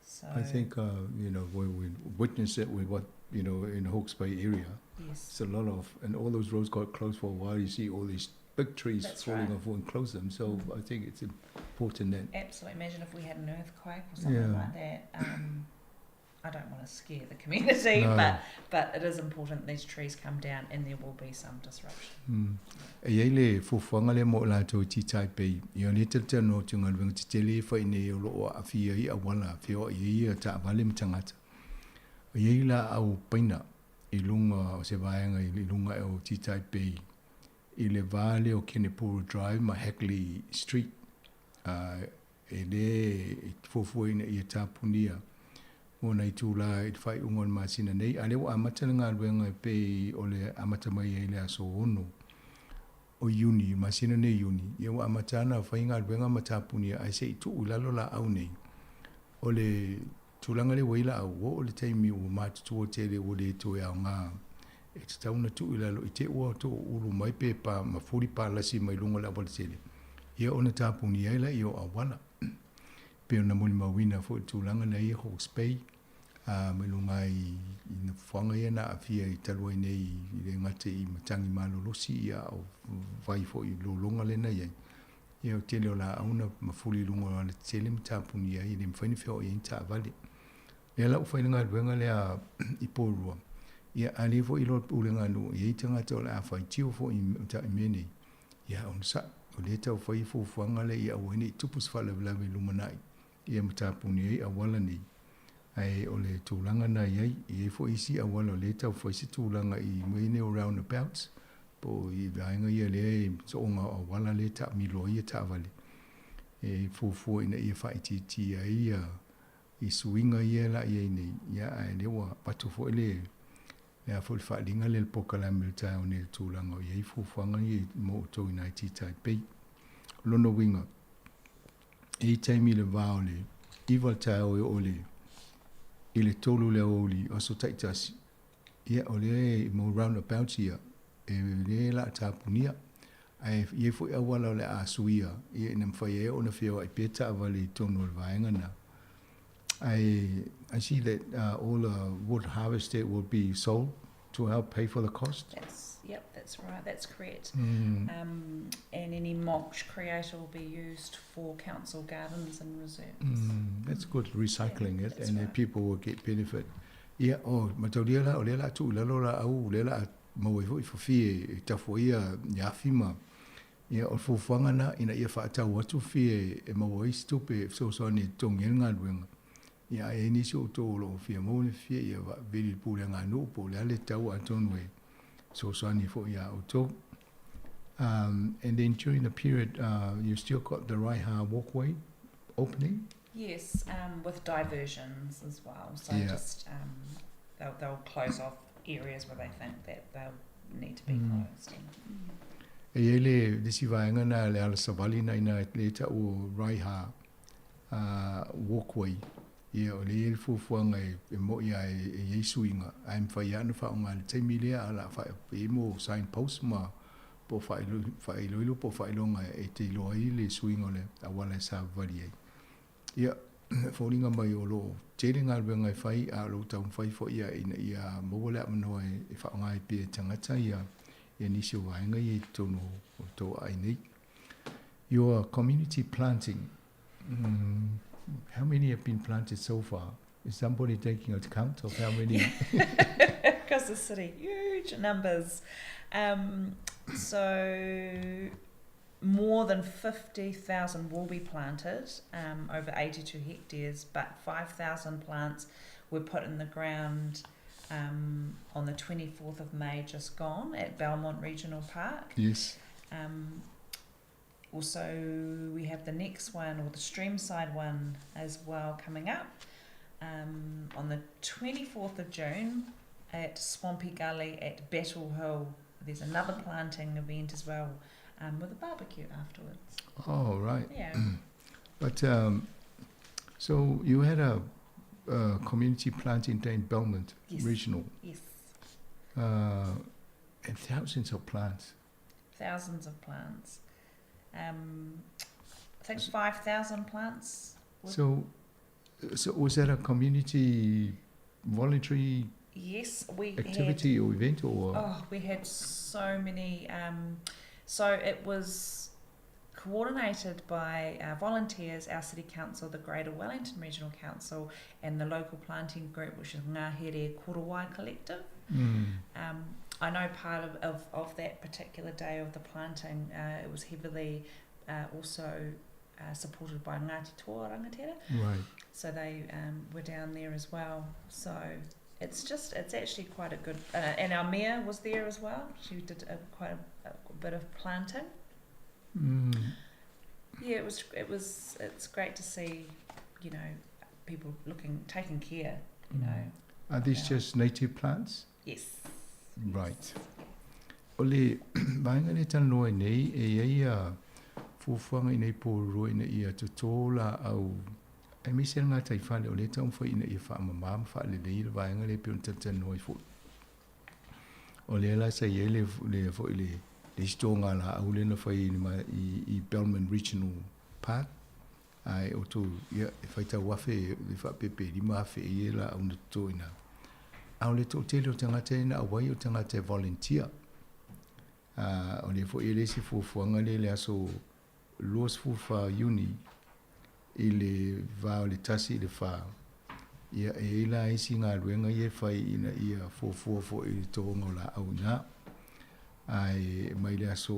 So I think when we witnessed it with what, you know, in Hawke's Bay area, it's a lot of, and all those roads got closed for a while. You see all these big trees That's falling right. off and close them. So I think it's important that... Absolutely. Imagine if we had an earthquake or something like that. I don't want to scare the community, No. but it is important these trees come down and there will be some disruption. E iai le fuafuaga lea mo latou i Titahi Bay, ia le talatala atu i galuega tetele e fai nei o lo o aafia ai auala feoai ai ia taavale ma tagata. E iai laau paina i luga o se vaega i luga o Titahi Bay i le va lea o Kenepuru Drive ma Hagley Street, e le fuafua ina ia tapunia. mo nai itulā i le faaiuga o le masina nei, a o lea ua amata le galuega e pei o le amata mai ai i le aso 6 o Iuni, le masina nei Iuni, ia ua amata ana fai galuega ma tapunia ae se i tuu i lalo laau nei. O le tulaga lea ua i ai laau, ua oo i le taimi ua matutua tele ua le toe aoga e tatau ona tuu i lalo i te i ua toulu mai pe pa mafuli palasi mai luga o le aualatele, ia ona tapunia ai laia o auala. Pei ona molimauina foi le tulaga na i Hawke's Bay, a mai luga i nofoaga ia na aafia i talu ai nei i le gata i matagi malolosi ia a o vai foi i lologa lea na i ai. Ia o le tele o laau na mafuli i luga o alatetele ma tapunia ai e le mafai ona feoai ai ni taavale. Lea la ua fai le galuega lea i Porirua, ia a le foi iloa e le pulega a nuu e i ai tagata o le a faitio foi i mea nei, ia onosai. O lea e tau fai fuafuaga lea ia aua ai ne i tupu se faalavelave i le lumanai, ia ma tapuni ai auala nei. Ae o le tulaga na i ai, e i ai foi isi auala o lea e tau fai se tulaga i mea nei o roundabouts, po o i vaega ia lea e sooga o auala lea e taamilo ai taavale, e fuafua ina ia faaitiitia ai ia i suiga ia la i ai nei, ia ae lea ua avatu foi le le a foi le faaaliga lea i le polokalame i le taeao nei i le tulaga o i ai fuafuaga ia mo outou i nai Taipei. O lona uiga, e i ai taimi i le va o le 9 le taeao e oo i le i le 3 le aoauli o aso taitasi, ia o lea e mo roundabouts ia, e lea la a tapunia. Ae i ai foi auala o le a suia ia ina mafai ai ona feoai pea taavale i totonu o le vaega na. I, I see that all the wood harvested will be sold to help pay for the cost. That's, yep, that's right, that's correct. And any mulch created will be used for council gardens and reserves. That's good, recycling it, and then people will get benefit. Ia, o, mataulia la, o lea la a tuu i lalo laau, o lea la a maua ai foi fafie e tafu ai ia afi ma, ia, o le fuafuaga na, ina ia faatau atu fie e maua ai se tupe e fesoasoani e totogi ai le galuega. Ia, a i ai nisi o outou o lo o fia maua ni fafie, ia vili i le pulega a nuu po o le a le tau atonu e fesoasoani foi iā outou. And then during the period, you've still got the Raiha walkway opening? Yes, with diversions as well. So yeah. just they'll, they'll close off areas where they think that they'll need to be closed. E i ai le isi vaega na le ala savali na ina le tau o Raiha walkway. Ia, o lea e i ai le fuafuaga e mo'i lava e i ai suiga, ae mafai lava ona faaaoga i le taimi lea a o le a faapea mo sign post ma po o faailoilo po o faailoga e te iloa ai le suiga o le auala e savavali ai. Ia, e foliga mai o lo o tele galuega e fai, a o lo o taumafai foi ia ina ia maua le avanoa e faaaoga ai pea e tagata ia nisi o vaega ia i totonu o tou aai nei. Your community planting, how many have been planted so far? Is somebody taking account of how many? Across the city, huge numbers. So more than 50,000 will be planted over 82 hectares, but 5,000 plants were put in the ground on the 24th of May just gone at Belmont Regional Park. Yes. Also, we have the next one, or the Streamside one as well, coming up on the 24th of June at Swampy Gully at Battle Hill. There's another planting event as well, with a barbecue afterwards. Oh, right. Yeah. But so you had a community planting day in Belmont Regional. Yes. And thousands of plants. Thousands of plants. I think 5,000 plants. So was that a community voluntary Yes, we activity had, or event? Or? Oh, we had so many. So it was coordinated by our volunteers, our City Council, the Greater Wellington Regional Council, and the local planting group, which is Ngahere Korowai Collective. I know part of that particular day of the planting, it was heavily also supported by Ngāti Toa Rangatira. Right. So they were down there as well. So it's just, it's actually quite a good... and our mayor was there as well. She did quite a bit of planting. Yeah, it's great to see, you know, people taking care You know. Are these just native plants? Yes. Right. O le vaega lea e talanoa ai nei, e i ai a fuafuaga i nei Porirua ina ia totō laau aemaise le gataifale o lea e taumafai ina ia faamama ma faalelei le vaega lea e pei ona talatalanoa ai foi. O lea la sa i ai le, le, foi le, le isi tōga laau lea na fai i, i, i Bellman Regional Park, Ae outou, ia, e faitau afe, e faapea pe 5,000 ia laau na toto i ina. A o le toatele o tagata ia na auai o tagata e volunteer. A, o lea foi e le isi fuafuaga lea i le aso 24 Iuni i le va o le 1 i le 4, ia, e i ai la isi galuega ia e fai ina ia fuafua foi i le totoga o laau i ina. Ae mai le aso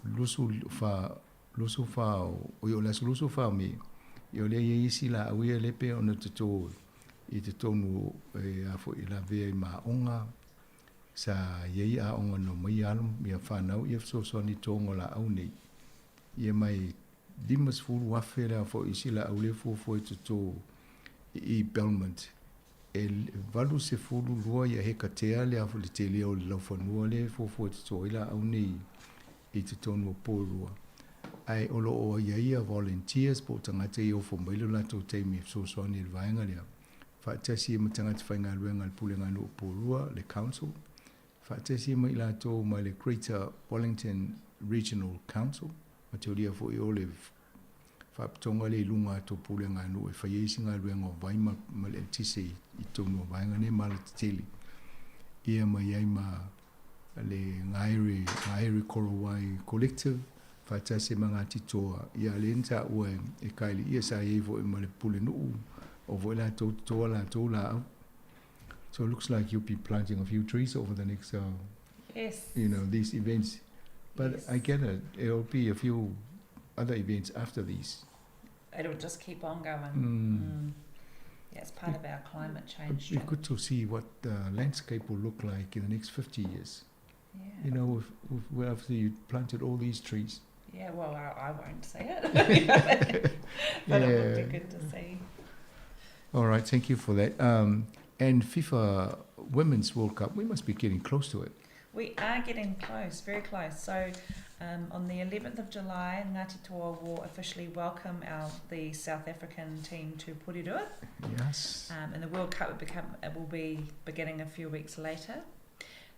24 24 o, oi o le aso 24 o Me, ia o lea e i ai isi laau ia lea pei ona toto i totonu e a foi e lavea i maaoga, sa i ai aoga na omai alo ia fanau ia fesoasoani i totoga o laau nei. Ia ma e 50,000 le a foi isi laau lea e fuafua e toto i Belmont. E 82 ia hekatea le a foi le tele o le laufanua lea e fuafua e toto ai laau nei i totonu o Porirua, ae o lo o i ai ia volunteers po o tagata ia e ofo mai lo latou taimi e fesoasoani i le vaega lea, faatasi ai ma tagata faigaluega a le Pulega Nuu o Porirua, le Council, faatasi ai ma i latou mai le Greater Wellington Regional Council, ma taulia foi o le faapitoga lea i luga atu o Pulega Nuu e fai ai isi galuega o vai ma, ma le eletise i, i totonu o vaega nei ma alatetele. Ia ma i ai ma le Ngaere, Ngaere Korowai Collective, faatasi ma Ngāti Toa. Ia lea na taua e, e Kylie, ia sa i ai foi ma le Pulenuu, o foi latou totoa latou laau. So it looks like you'll be planting a few trees over the next, yes. you know, these events. But yes. I get it, it'll be a few other events after these. It'll just keep on going. Mm. Mm. Yeah, it's part of our climate change. It'd be good to see what the landscape will look like in the next 50 years. Yeah. You know, if, if, after you planted all these trees. Yeah, well, I, I won't say it. but yeah. it would be good to see. All right, thank you for that. Um, and FIFA Women's World Cup, we must be getting close to it. We are getting close, very close. So um, on the 11th of July, Ngāti Toa will officially welcome our the South African team to Porirua. Yes. Um, and the World Cup will, become, it will be beginning a few weeks later.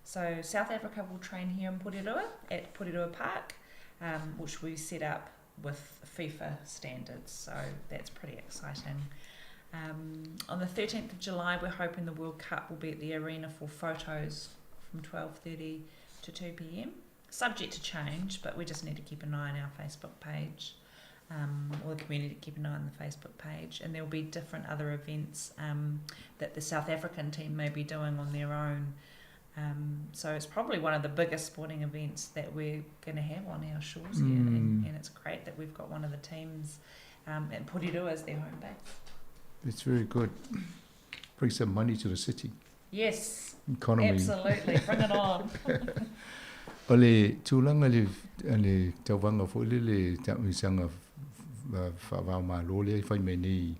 So South Africa will train here in Porirua at Porirua Park, um, which we set up with FIFA standards. So that's pretty exciting. Um, on the 13th of July, we're hoping the World Cup will be at the arena for photos from 12.30 to 2 p.m. Subject to change, but we just need to keep an eye on our Facebook page. Um, or the community to keep an eye on the Facebook page, and there will be different other events um, that the South African team may be doing on their own. Um, so it's probably one of the biggest sporting events that we're going to have on our shores here, and, and it's great that we've got one of the teams um, at Porirua as their home base. It's very good. Bring some money to the city. Yes. Economy. Absolutely. Bring it on. O le tulaga le, le tauvaga foi le le taamisaga faava-o-Malo lea e fai mai nei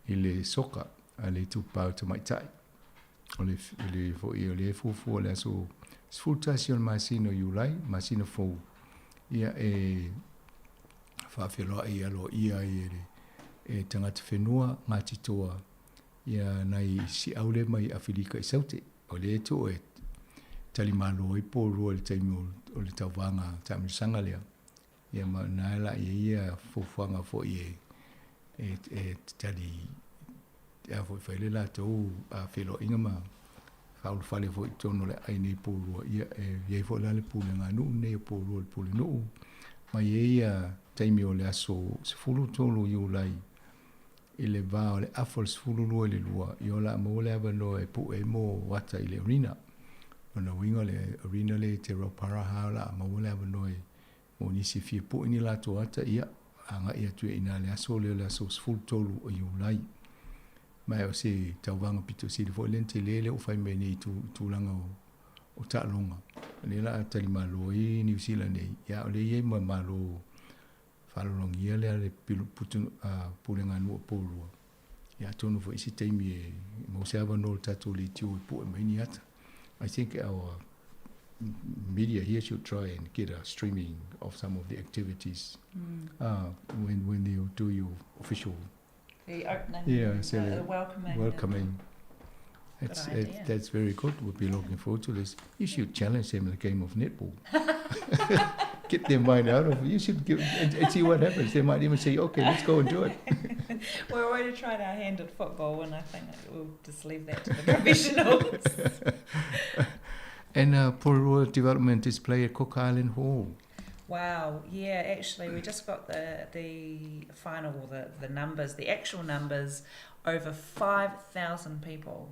i le soka a le itupa o tamaitai. O le, le foi o lea e fuafua le aso 11 o le masina o Iulai, masina fou, ia e faafeloai aloaia ai e le e tagata whenua, Ngāti Toa, ia nai siau le mai Awhirika i Saute. O lea e tuu e tali malo ai Porirua i le taimi o le tauvaga taamilosaga lea. Ia ma na e la ia ia fuafuaga foi e e e tali a foi fai le latou a feloaiga ma faaulufale foi i totonu o le aai nei Porirua. Ia e i ai foi la le pulega nuu nei o Porirua le Pulenuu ma i ai ia taimi o le aso 13 o Iulai i le va o le afa o le 12 i le 2, ia o le a maua le avanoa e pue ai mo ata i le arena. Lona uiga o le arena lea i Te Rauparaha o le a maua le avanoa e mo nisi e fia pue ni latou ata, ia, agai atu i ina le aso lea o le aso 13 o Iulai. Ma o se tauvaga pito sili foi lea na tele lea ua fai mai nei i tulaga o, o taaloga. O lea o le a talimalo ai Niu Sila nei, ia o lea e i ai ma Malo faalologia lea le putu, a, pulega nuu o Porirua. Ia atonu foi isi taimi e maua se avanoa o le tatou leitio e pue mai ni ata. I think our media here should try and get a streaming of some of the activities mm. when, when you do your official the opening, yeah, so the, the welcoming. Welcoming. It's, it, that's very good. We'll be looking forward to this. You should challenge them in a game of netball. Get their mind out of it. You should give, and, and see what happens. They might even say, okay, let's go and do it. We're already trying our hand at football, and I think we'll just leave that to the professionals. and uh, Porirua Development Display at Cook Island Hall. Wow, yeah, actually, we just got the, the final, the, the numbers, the actual numbers. Over 5,000 people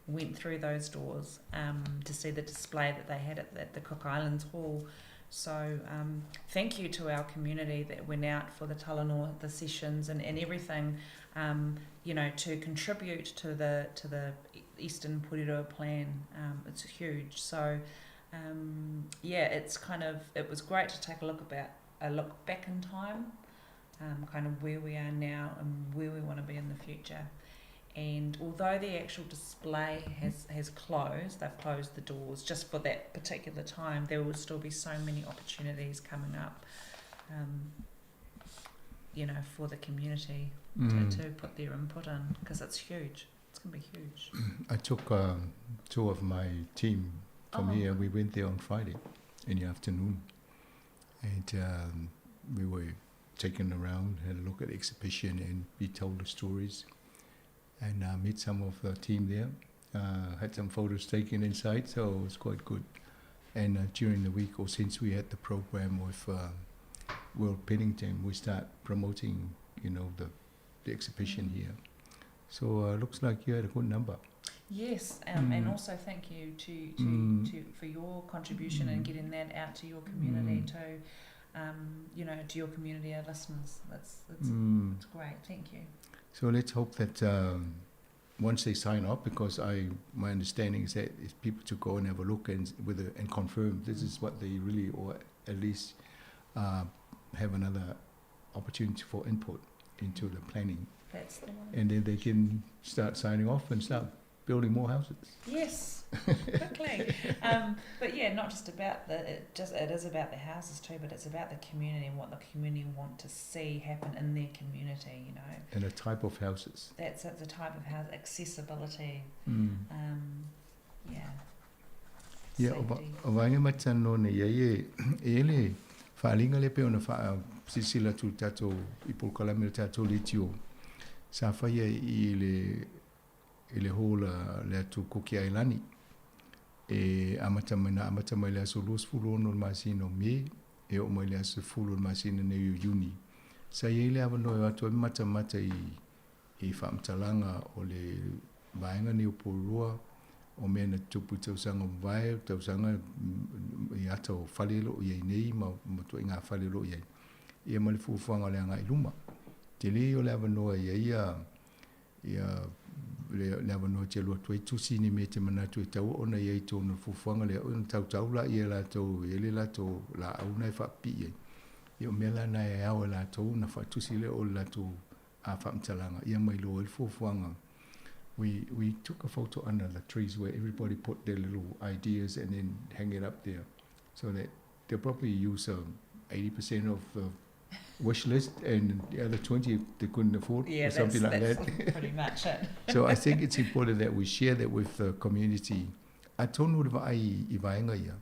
went through those doors um, to see the display that they had at the, at the Cook Islands Hall. So um, thank you to our community that went out for the Talanoa, the sessions and, and everything, um, you know, to contribute to the to the Eastern Porirua plan. Um, it's huge. So um, yeah, it's kind of it was great to take a look about a look back in time, um, kind of where we are now and where we want to be in the future. And although the actual display has, has closed, they've closed the doors just for that particular time, there will still be so many opportunities coming up, um, you know, for the community mm. to, to put their input in because it's huge. It's going to be huge. I took um, two of my team from oh. here. We went there on Friday in the afternoon and um, we were taken around, had a look at the exhibition and be told the stories and uh, meet some of the team there. Uh, had some photos taken inside, so it was quite good. And uh, during the week, or since we had the program with uh, Will Pennington, we start promoting, you know, the, the exhibition here. So uh, looks like you had a good number. Yes, um, mm. and also thank you to, to, mm. to for your contribution mm. and getting that out to your community mm. too. Um, you know, to your community, our listeners. That's that's, mm. that's great. Thank you. So let's hope that um, once they sign up, because I my understanding is that it's people to go and have a look and with a, and confirm this is what they really, or at least uh, have another opportunity for input into the planning. That's the one. And then they can start signing off and start building more houses. Yes, quickly. Um, but yeah, not just about the it just it is about the houses too, but it's about the community and what the community want to see happen in their community. You know, and the type of houses. That's it, the type of house accessibility. Mm. Um, yeah. Ia, o vaega matalanoa nei ai e, e i ai le faaaliga lea pei ona faasilasila atu i le tatou i polokalame o le tatou leitio sa faia i le i le hall a le atu Kuki Ailani e amata mai na amata mai le aso 26 o le masina o Me e oo mai le aso 10 o le masina nei o Iuni. Sa i ai le avanoa e o atu ai matamata i i faamatalaga o le vaega nei o Porirua o mea na tupu i tausaga o mavae, o tausaga i ata o fale o lo o i ai nei ma matuaiga fale o lo o i ai, ia ma le fuafuaga o le agai i luma. Tele o le avanoa i ai ia ia le, le avanoa te alu atu ai tusi ni mea e te manatu e tatau ona i ai i totonu o le fuafuaga lea, ona tautau laia e latou e i ai le latou laau na e faapipii ai. Ia o mea la na e ao e latou ona faatusi lea o le latou a faamatalaga, ia ma iloa ai le fuafuaga. We, we took a photo under the trees where everybody put their little ideas and then hang it up there so that they'll probably use um, 80% of the wish list and the other 20 they couldn't afford yeah, or something that's, like that's that. pretty much it. so I think it's important that we share that with the community. Atonu le vaai i vaega ia,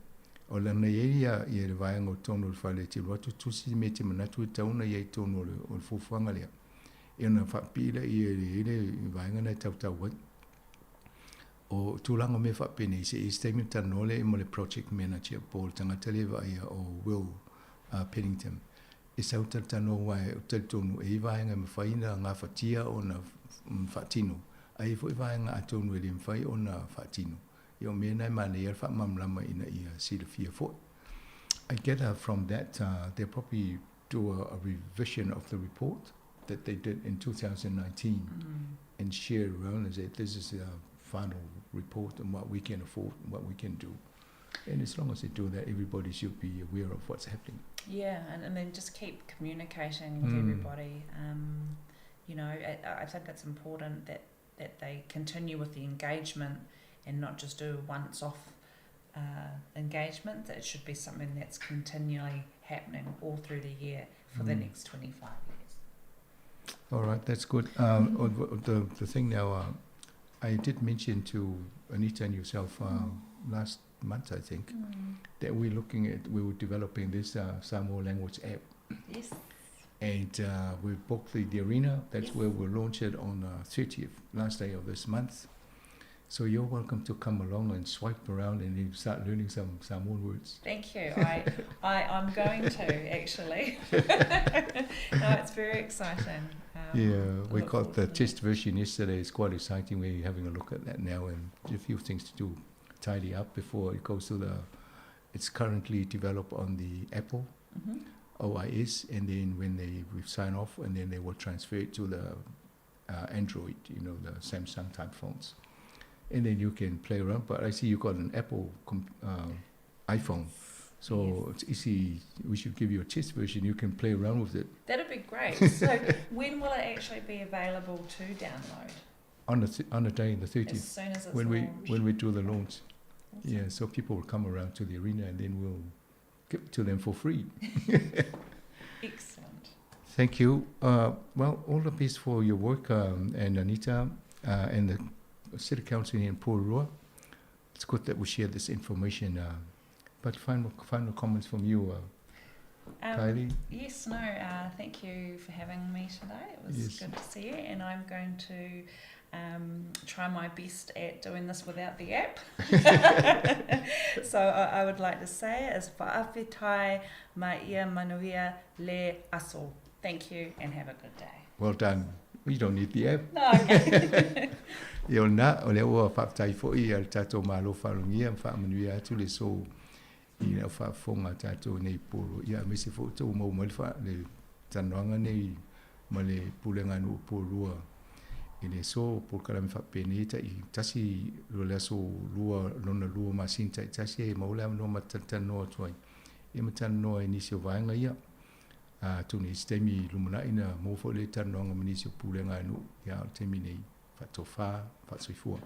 o lana i ai ia, ia le vaega o tonu o le fale te alu atu tusi me te manatu e tatau ona i ai i totonu o le, o le fuafuaga lea. E ona faapipii lea i le, le vaega na e tautau ai. O tulaga o mea faapenei, se i se taimi ona talanoa lea ma le project manager po o le tagata lea e vaaia o Will uh, Pennington. E sau talatalanoa aua e talitonu e i ai vaega e mafai ona gafatia ona faatino, ae i ai foi vaega atonu e le mafai ona faatino. Ia o mea na e manaia le faamalamalama ina ia silafia foi. I gather from that uh, they'll probably do a, a revision of the report that they did in 2019 mm. and share around and say this is our final report on what we can afford and what we can do. And as long as they do that, everybody should be aware of what's happening. Yeah, and, and then just keep communicating with mm. everybody. Um, You know, I, I think it's important that, that they continue with the engagement and not just do once off engagement. It should be something that's continually happening all through the year for mm. the next 25 years. All right, that's good. Um, the, the thing now, uh, I did mention to Anita and yourself uh, mm. last month, I think, mm. that we're looking at, we were developing this uh, Samoa language app. Yes. And uh, we booked the, the arena. That's yes. where we'll launch it on the 30th, last day of this month. So you're welcome to come along and swipe around and you start learning some Samoan words. Thank you. I, I, I'm going to, actually. no, it's very exciting. Um, yeah, we got the test version yesterday. It's quite exciting. We're having a look at that now and a few things to do, tidy up before it goes to the. It's currently developed on the Apple mm-hmm. OIS, and then when they we sign off, and then they will transfer it to the uh, Android, you know, the Samsung type phones and then you can play around. But I see you got an Apple uh, iPhone. So yes. it's easy. We should give you a test version. You can play around with it. That'd be great. So when will it actually be available to download? On the th- on the day, the thirtieth. As soon as it's when launched. we when we do the launch. Awesome. Yeah, so people will come around to the arena and then we'll give it to them for free. Excellent. Thank you. Uh, well, all the best for your work, um, and Anita, uh, and the City Council here in Porirua. It's good that we share this information. Uh, but final, final comments from you, uh, um, Kylie? Yes, no, uh, thank you for having me today. It was yes. good to see you, and I'm going to um, try my best at doing this without the app. so I, I would like to say is fa'afetai ma ia manuia le aso. Thank you and have a good day. Well done. We don't need the app. No, okay. Ia o lena, o lea ua faafetai foi a le tatou Malo faalogia ma faamanuia atu le aso i le faafofoga a tatou nei polo. Ia aemaise foi tou maua mai le, fa, le talanoaga nei ma le pulega a nuu Porirua i le aso polokalame faapenei tai tasi o le aso lua lona lua masina taitasi e maua le avanoa ma talatalanoa atu ai ia ma talanoa i nisi o vaega ia. Atonu i se taimi lumanai na maua foi le talanoaga ma nisi o pulega a nuu ia o le taimi nei faatofa faasoifua.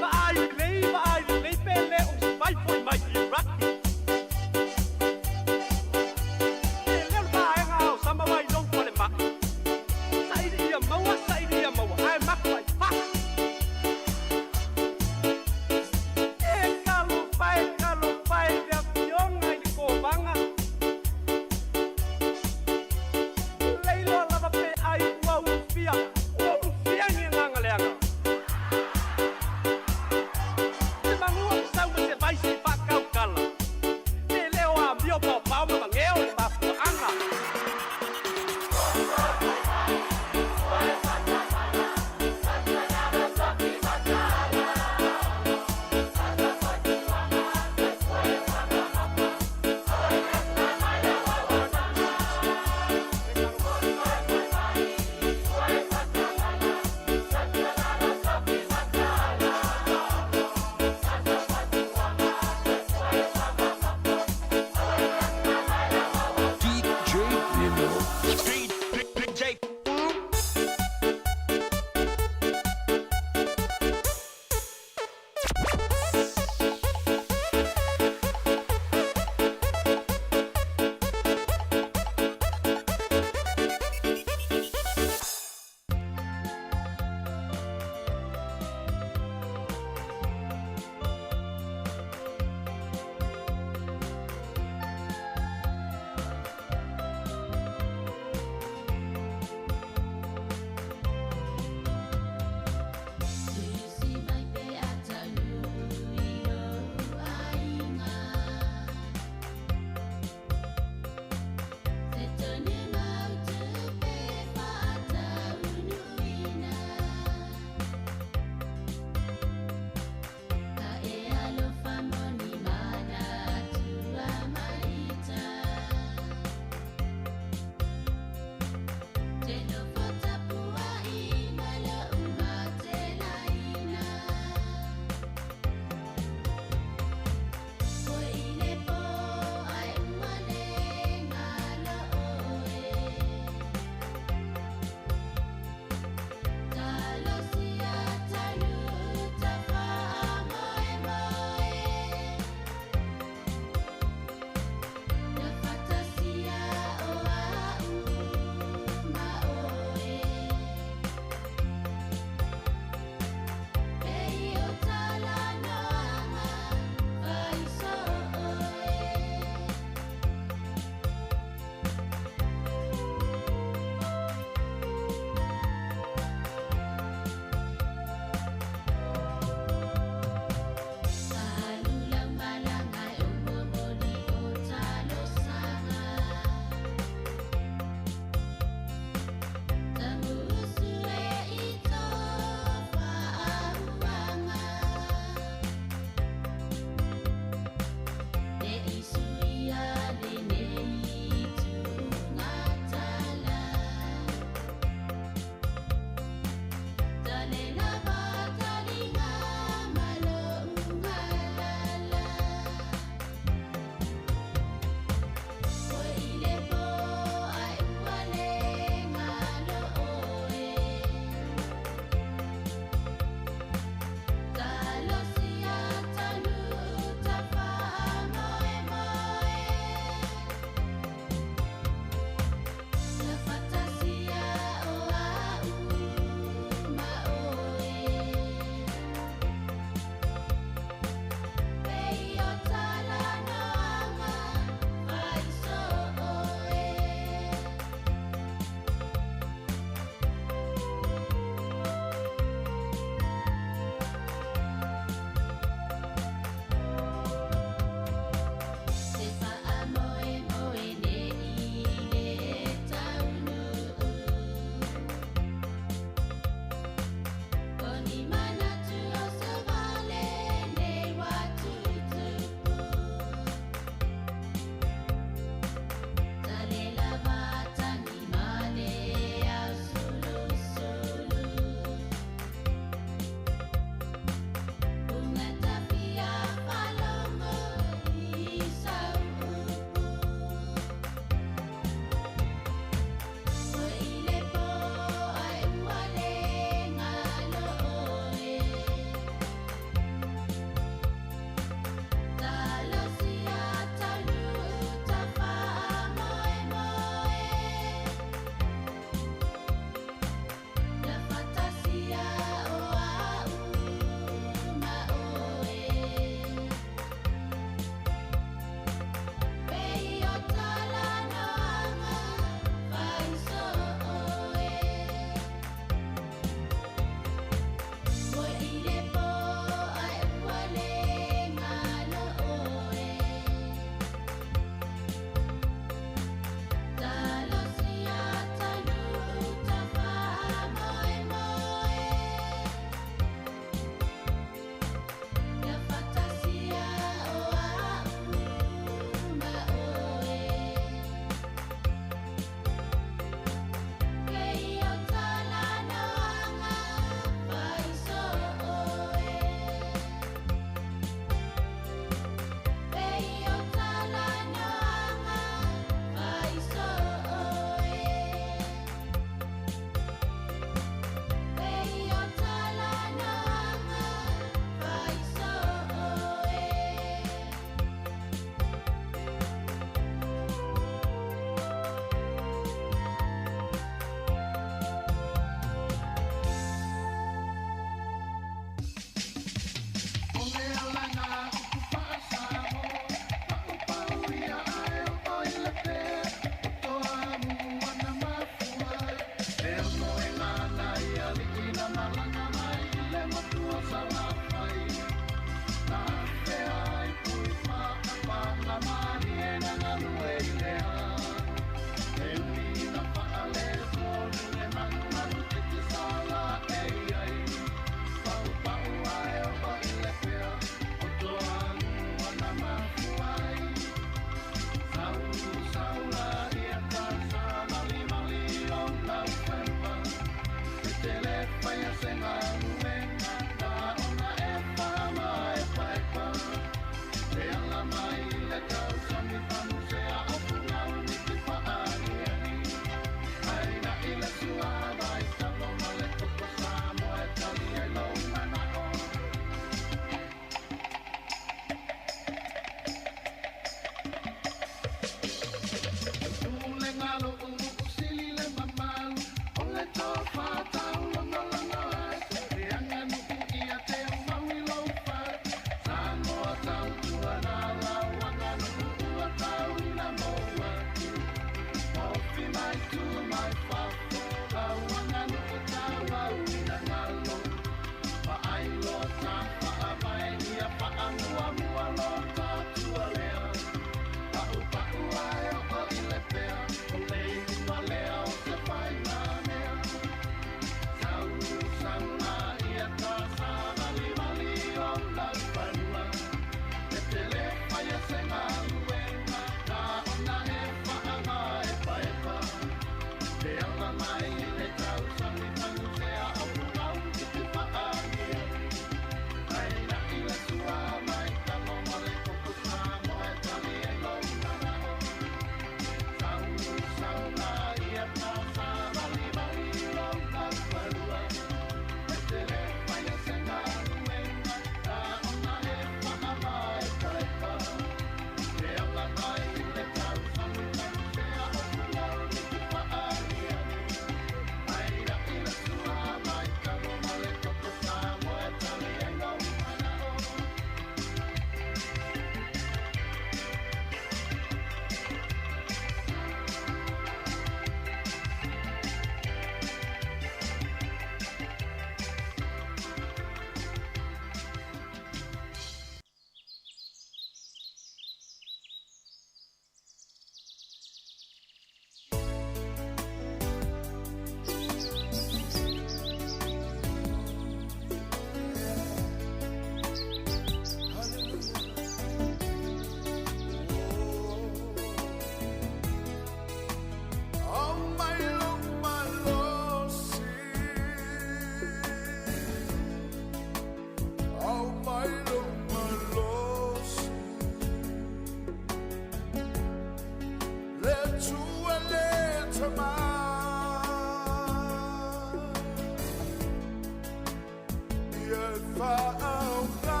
Fa'aoga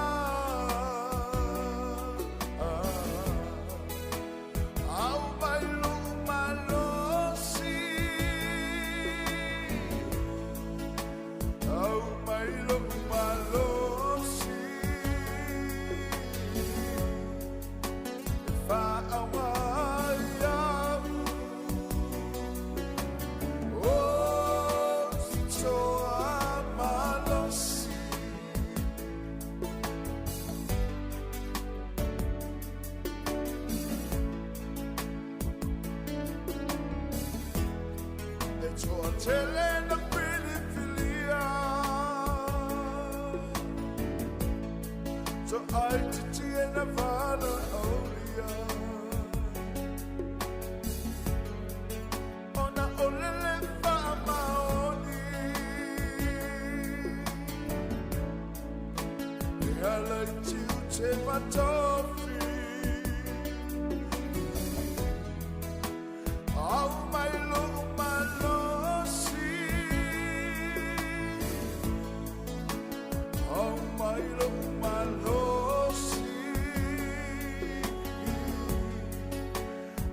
Aumai lo'u malosi Aumai lo'u malosi E fa'aoga ai a'u O se toa malosi E to'atele na filifilia To'aititia na vala'aulia Ona o le lē fa'amaoni E ala i tiute ma tofi Aumai lo'u malosi Aumai lo'u malosi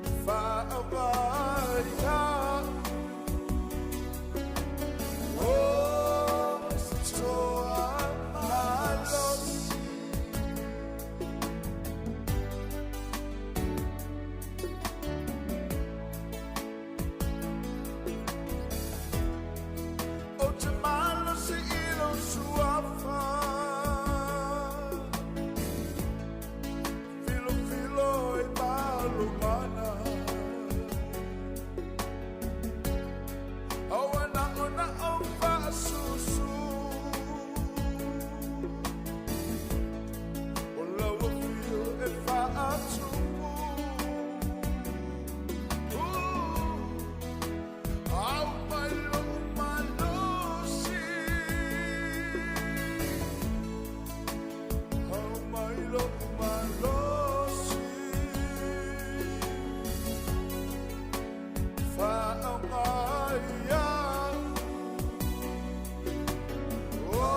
E fa'aoga ai a'u O se toa malosi Ou te malosi i lou suafa Filofilo e malomana Aua na'ona'o fa'asusu O lau afio e fa'atupu Aumai lo'u malosi Aumai lo'u malosi Fa'aoga ai a'u O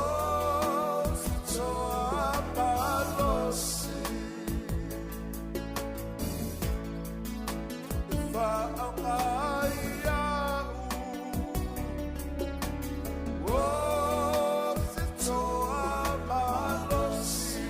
se toa malosi E fa'aoga ai a'u O se toa malosi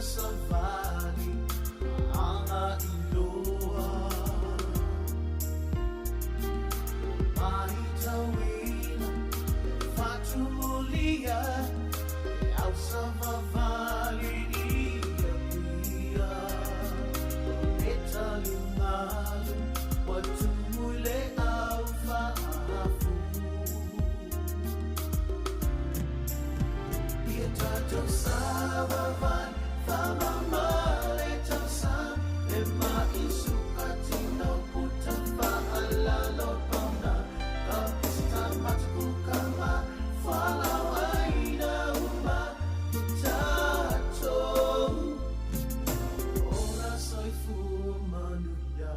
Savali, anga iloa Mahitawina, fatumulia Au savavali ia pia Etalumalu, watumule au faafu Ia tatou savavali, famamale tausa E maisukatina puta fa'alalo pauna Ka pista matukukama, falauaina uma I tatou Ola soifua manuia.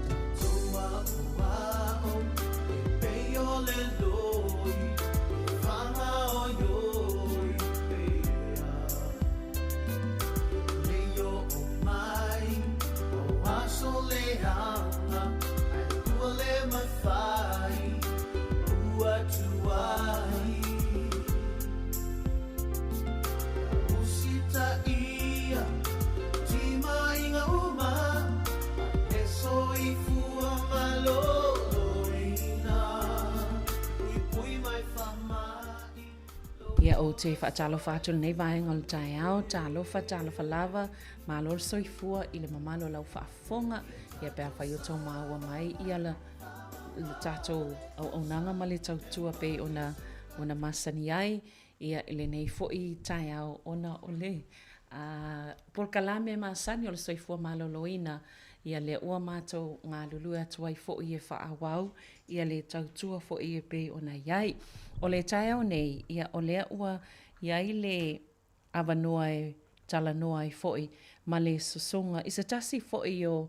Tatou a'oa'o e pei o le loi e fagaoioi pea Le o'o mai o aso leaga ae ua le mafai ua tuai Usita'ia timaiga uma e soifua maloloina. Ia, ou te faatalofa atu i lenei vaega o le taeao, talofa, talofa lava, malo le soifua i le mamalu o lau faafofoga, ia pe afai o tau maua mai ia le, le tatou auaunaga ma le tautua pei ona, ona masani ai, ia i lenei foi taeao ona o le a, polokalame masani o le soifua maloloina, ia lea ua matou galulue atu ai foi e faaauau ia le tautua foi e pei ona i ai. O le taeao nei, ia o lea ua i ai le avanoa e talanoa ai foi ma le sosoga i se tasi foi o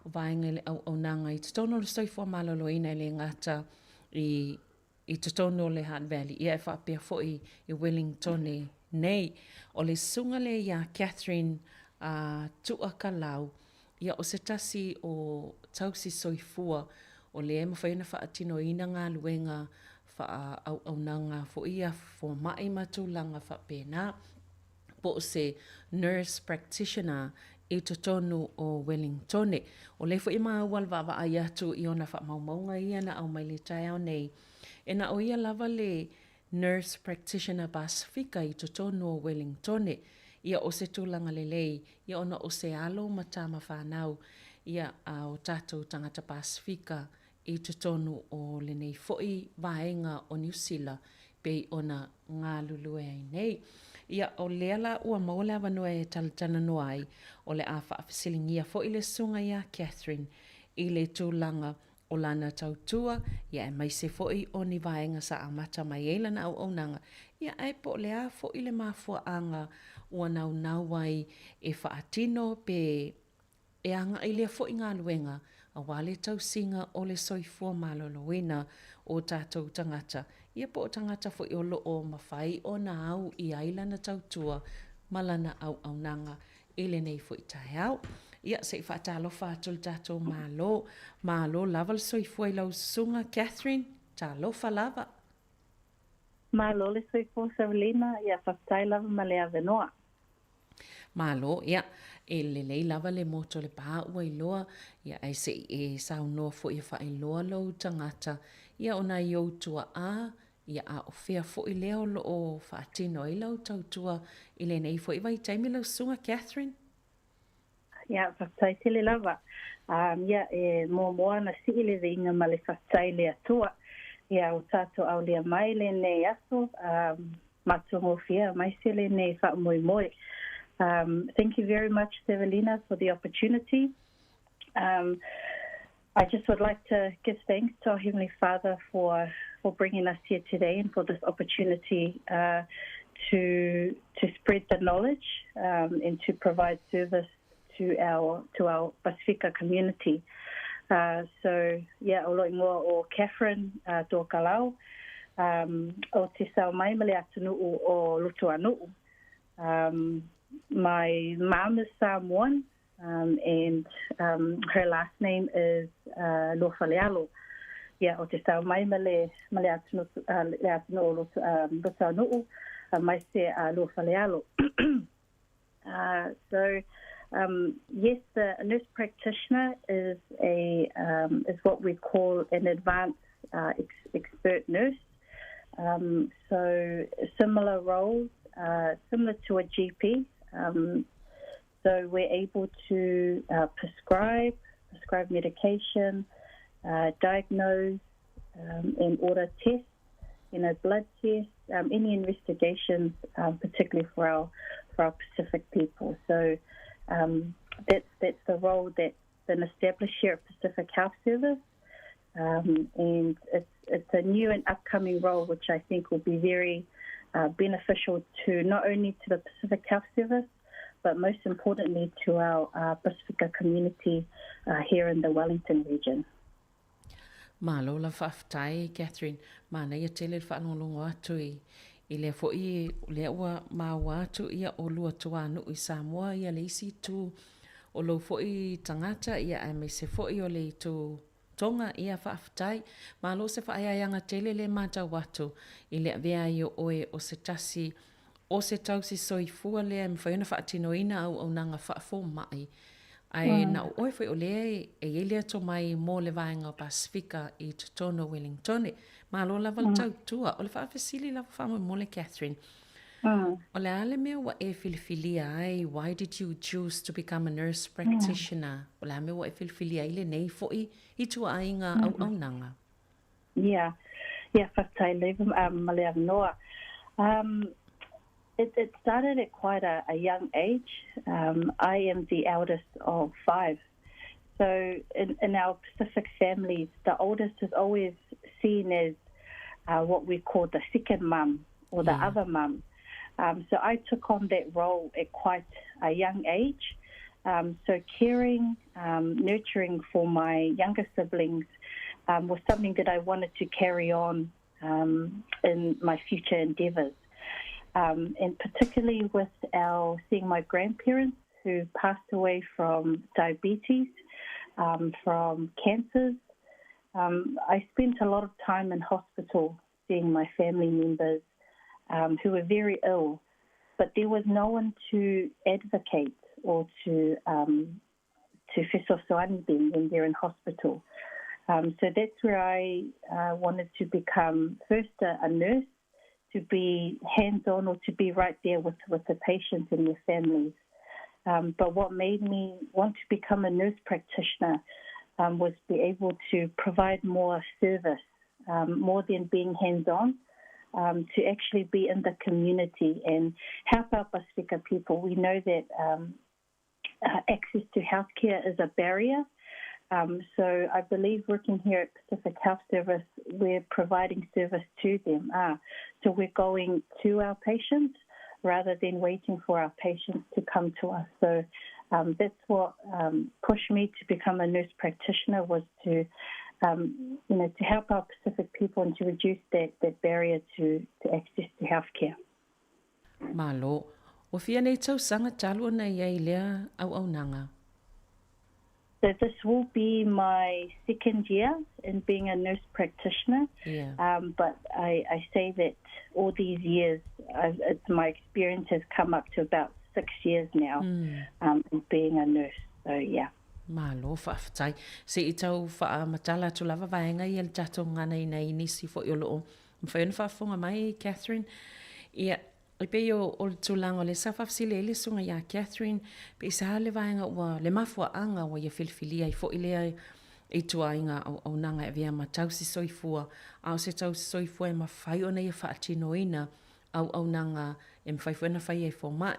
vaega i le auaunaga i totonu o le soifua maloloina e le gata i i totonu o le Hutt Valley, ia e faapea foi i Wellingtone nei. O le susuga lea ia Catherine a Tuakalau, ia o se tasi o tausi soifua o lea e mafai ona faatinoina galuega faaauaunaga foi ia fomai ma tulaga faapena. po o se nurse practitioner i totonu o Wellingtone. O lea foi e maua le vaavaai atu i ona faamaumauga ia na aumai i le taeao nei, e na o ia lava le nurse practitioner Pasefika i totonu o Wellingtone. Ia o se tulaga lelei ia ona o se alo ma tama fanau ia a o tatou tagata Pasefika i totonu o lenei foi vaega o Niu Sila pei ona galulue ai nei. Ia, o lea la ua maua le avanoa e talatalanoa ai, o le a faafesiligia foi le susuga ia Catherine i le tulaga o lana tautua, ia aemaise foi o ni vaega sa amata mai ai lana auaunaga, ia ae po o le a foi le mafuaaga ua naunau ai e faatino pe E agai lea foi galuega aua le tausiga o le soifua maloloina o tatou tagata, ia po o tagata foi o lo o mafai ona au i ai lana tautua ma lana auaunaga i lenei foi taeao. Ia, se i faatalofa atu le tatou Malo. Malo lava le soifua i lau susuga Catherine, talofa lava. Malo le soifua Savelina, ia faafetai lava ma le avenoa. Malo, ia, e lelei lava le moto o le pā ua iloa, ia, ae se i e saunoa foi e faailoa lou tagata, ia, o nai ou tua'a, ia, a o fea foi lea o lo o faatino ai lau tautua i lenei foi vaitaimi lau Susuga Catherine? Ia, faafetai tele lava. Um, ia, e muamua ona sii le viiga ma le faafetai i le Atua. Ia, ua tatou aulia mai lenei aso, um, matagofie aemaise lenei faamoemoe. Um, thank you very much, Sevelina, for the opportunity. Um, I just would like to give thanks to our Heavenly Father for, for bringing us here today and for this opportunity uh, to, to spread the knowledge um, and to provide service to our, to our Pasifika community. Uh, so, yeah, o lo ingoa o Catherine uh, Tuakalau, um, o te sao mai ma le atunu'u o Lutuanu'u. Um, my mom is Samoan, um, and um, her last name is uh, Luafalealo. Yeah, o te sao mai ma le, ma le atunu'u, uh, le atunu'u o Lutu, um, Lutuanu'u, uh, mai se uh, Luafalealo. Uh, so, um, yes, the nurse practitioner is a um, is what we call an advanced uh, ex expert nurse. Um, so similar roles, uh, similar to a GP. Um, so we're able to uh, prescribe, prescribe medication, uh, diagnose, um, and order tests, you know, blood tests, um, any investigations, um, particularly for our for our Pacific people. So um, that's that's the role that's been established here at Pacific Health Service. Um, and it's, it's a new and upcoming role which I think will be very uh, beneficial to not only to the Pacific Health Service, but most importantly to our uh, Pasifika community uh, here in the Wellington region. Malo la faafetai Catherine, manaia tele le faalogologo atu i i lea foi lea ua maua atu ia olua tuanuu i Samoa ia le isi itu o lou foi tagata ia aemaise foi o le itu Tonga ia faafetai. Malo se faaeaeaga tele le matau atu i le avea ai o oe o se tasi o se tausi soifua lea e mafai ona faatinoina auaunaga faafomai, ae na o oe foi o lea e i ai lea tomai mo le vaega o Pasifika i totonu o Wellingtone. Malo lava le tautua. O le faafesili lava faamolemole Catherine. O le a le mea ua e filifilia ai, why did you choose to become a nurse practitioner? O le a mea ua e filifilia ai lenei foi ituaiga auaunaga? Yeah. Yeah, faafetai lava ma le avanoa. It started at quite a young age. I am the eldest of five. So in in our Pacific families, the oldest is always seen as what we call the second mum or the other mum. So I took on that role at quite a young age. So caring, nurturing for my younger siblings was something that I wanted to carry on in my future endeavours. And particularly with our seeing my grandparents who passed away from diabetes, from cancers. I spent a lot of time in hospital seeing my family members who were very ill, but there was no one to advocate or to to fesoasoani them when they're in hospital. So that's where I wanted to become first a nurse, to be hands-on or to be right there with, with the patients and their families. But what made me want to become a nurse practitioner was be able to provide more service, more than being hands-on, to actually be in the community and help our Pasifika people. We know that access to healthcare is a barrier. So I believe working here at Pacific Health Service, we're providing service to them. So we're going to our patients rather than waiting for our patients to come to us. So that's what pushed me to become a nurse practitioner, was to you know, to help our Pacific people and to reduce that, that barrier to, to access to healthcare. Malo, ua fia nei tausaga talu ona i ai lea auaunaga. So this will be my second year in being a nurse practitioner. Yeah. But I, I say that all these years, I've, it's, my experience has come up to about 6 years now in being a nurse. So yeah. Malo, faafetai. Se i tau faamatala atu lava vaega ia i le tatou gagana i nisi foi o loo mafai ona faafofoga mai Catherine. Ia, e pei o, o le tulaga o lea sa faafesili ai le susuga ia Catherine, pe i sa le vaega ua, le mafuaaga ua ia filifilia ai foi lea ituaiga auaunaga e avea ma tausi soifua, a o se tausi soifua e mafai ona ia faatinoina auaunaga e mafai foi ona fai ai fomai.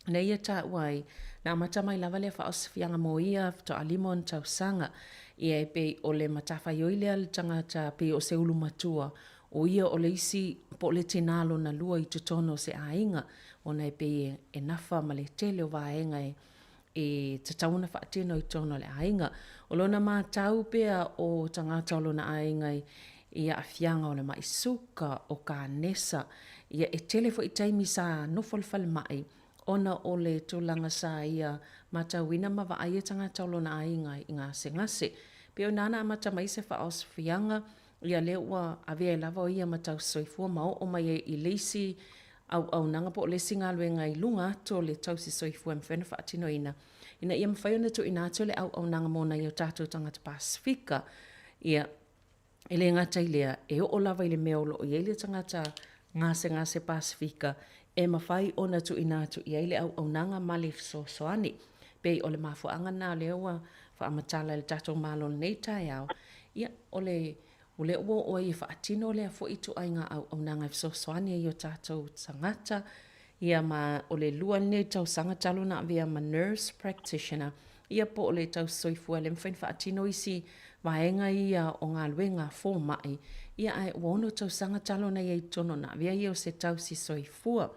Na ia taua ai, na amata mai lava lea faaosofiaga mo ia faatoa lima ona tausaga. Ia e pei o le matafaioi lea a le tagata pei o se ulu matua, o ia o le isi po o le tinā lona lua i totonu o se aiga, ona e pei e nafa ma le tele o vaega e e tatau ona faatino i totonu o le aiga. O lona matau pea o tagata o lona aiga i aafiaga o le mai suka, o kanesa, ia e tele foi taimi sa nofo i le falemai ona o le tulaga sa ia matauina ma vaaia tagata o lona aiga i gasegase. Pei o ina na amata mai se faaosofiaga, ia lea ua avea ai lava o ia ma tausisoifua ma oo mai ai i le isi auaunaga po o le isi galuega i luga atu o le tausisoifua e mafai ona faatinoina ina ia mafai ona tuuina atu le auaunaga mo nai o tatou tagata Pasefika. Ia, e le gata i lea, e oo lava i le mea o lo o i ai le tagata gasegase Pasefika e mafai ona tuuina atu i ai le auaunaga ma le fesoasoani. Pei o le mafuaaga lena lea ua faamatala e le tatou Malo i lenei taeao, ia, o le O lea ua oo ai e faatino lea foi ituaiga auaunaga e fesoasoani ai i o tatou tagata. Ia ma o le lua lenei tausaga talu ona avea ma nurse practitioner, ia po o le tausisoifua lea e mafai ona faatino isi vaega ia o galuega fomai, ia ae ua ono tausaga talu ona i ai i totonu ona avea ia o se tausisoifua.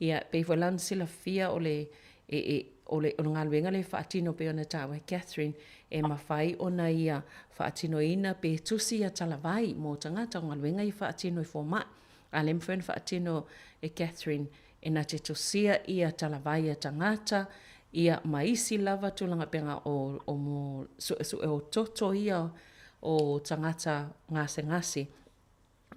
Ia, e pei foi la ona silafia o le, e, e, o le, o le galuega lea e faatino pei ona taua e Catherine, e mafai ona ia faatinoina pe tusi ia talavai mo tagata o galuega ia faatino e fomai. A le mafai ona faatino e Catherine e na te tusia ia talavai a tagata, ia ma isi lava tulaga pega o, o mo suesue o toto ia o tagata gasegase.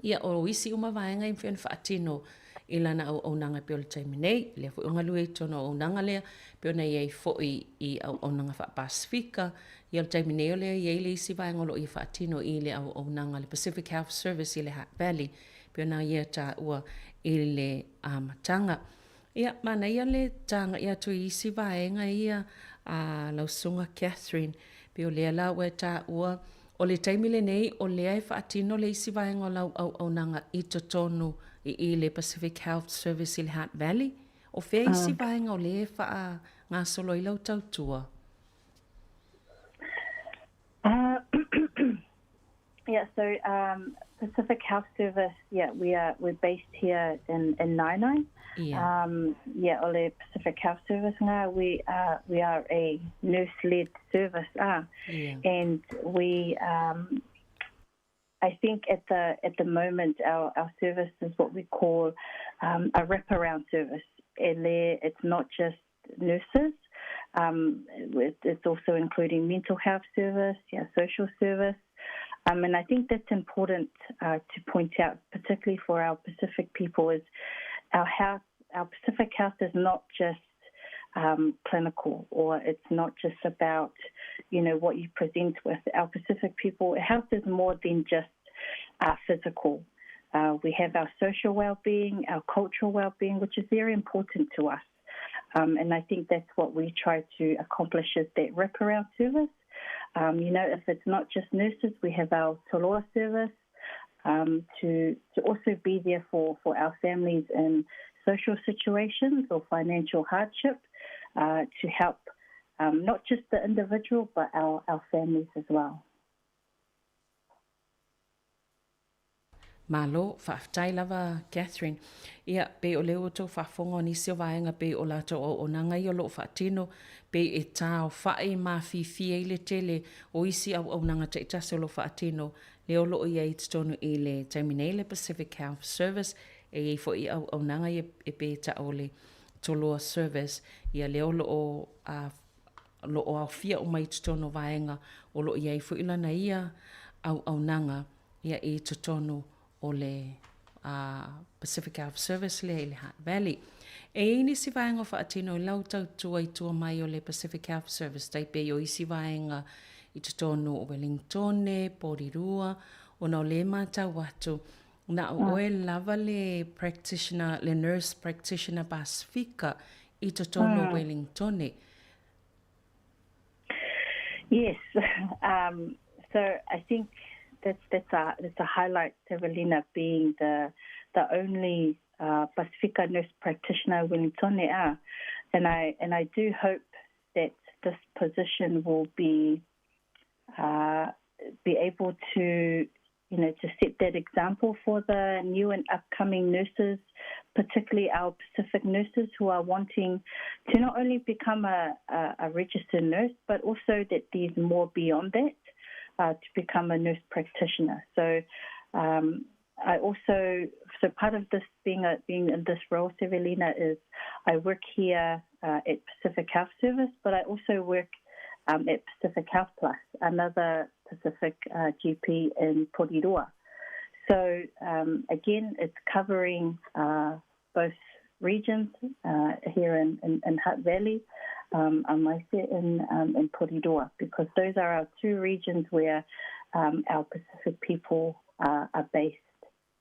Ia, o isi uma vaega e mafai ona faatino i lana auaunaga e pei o le taimi nei. Lea foi ua galue i totonu o auaunaga lea, pei ona i ai foi i auaunaga faa-Pasefika. Ia o le taimi nei o lea e i ai le isi vaega o lo o ia faatino i le auaunaga a le Pacific Health Service i le Hutt Valley, pei ona ia taua i le amataga. Ia, manaia le taga'i atu i isi vaega ia a lau Susuga Catherine, pei o lea la ua e taua, o le taimi lenei o lea e faatino le isi vaega o lau auaunaga i totonu i i le Pacific Health Service i le Hutt Valley. O fea isi vaega o lea e faagasolo ai lau tautua? Yeah, so Pacific Health Service, yeah, we are we're based here in in Naenae. Yeah. Yeah, o le Pacific Health Service ngā, we are we are a nurse-led service, Yeah. And we I think at the at the moment our our service is what we call a wraparound service. It's not just nurses. It's also including mental health service, yeah, social service. And I think that's important to point out, particularly for our Pacific people, is our health, our Pacific health is not just clinical, or it's not just about, you know, what you present with. Our Pacific people, health is more than just physical. We have our social well-being, our cultural well-being, which is very important to us. And I think that's what we try to accomplish is that wraparound service. You know, if it's not just nurses, we have our Toloa service to also be there for our families in social situations or financial hardship to help not just the individual but our families as well. Malo, faafetai lava Catherine. Ia, pei o lea ua outou faafofoga o nisi o vaega pei o latou auaunaga ia o lo o faatino, pei e taofa'i ma afifi ai le tele o isi auaunaga taitasi o lo o faatino, lea o lo o i ai i totonu i le taimi nei le Pacific Health Service, e i ai foi auaunaga ia e pei e ta'u o le Toloa Service, ia lea o lo o lo o aofia uma i totonu o vaega o lo o i ai foi lana ia auaunaga ia i totonu o le Pacific Health Service lea i le Hutt Valley. E i ai nisi vaega o faatino i lau tautua i tua mai o le Pacific Health Service tai pei o isi vaega i totonu o Wellingtone, Porirua, ona o lea e matau atu na o oe lava le practitioner, le nurse practitioner Pasifika i totonu o Wellingtone. Yes. So I think that's that's a that's a highlight, Evelina, being the the only Pasifika nurse practitioner Wellingtone and I and I do hope that this position will be be able to you know, to set that example for the new and upcoming nurses, particularly our Pacific nurses who are wanting to not only become a a registered nurse, but also that there's more beyond that to become a nurse practitioner. So I also, so part of this being a, being in this role, Sevelina, is I work here at Pacific Health Service, but I also work at Pacific Health Plus, another Pacific GP in Porirua. So again, it's covering both regions here in in Hutt Valley, Amaise in in Porirua, because those are our two regions where our Pacific people are based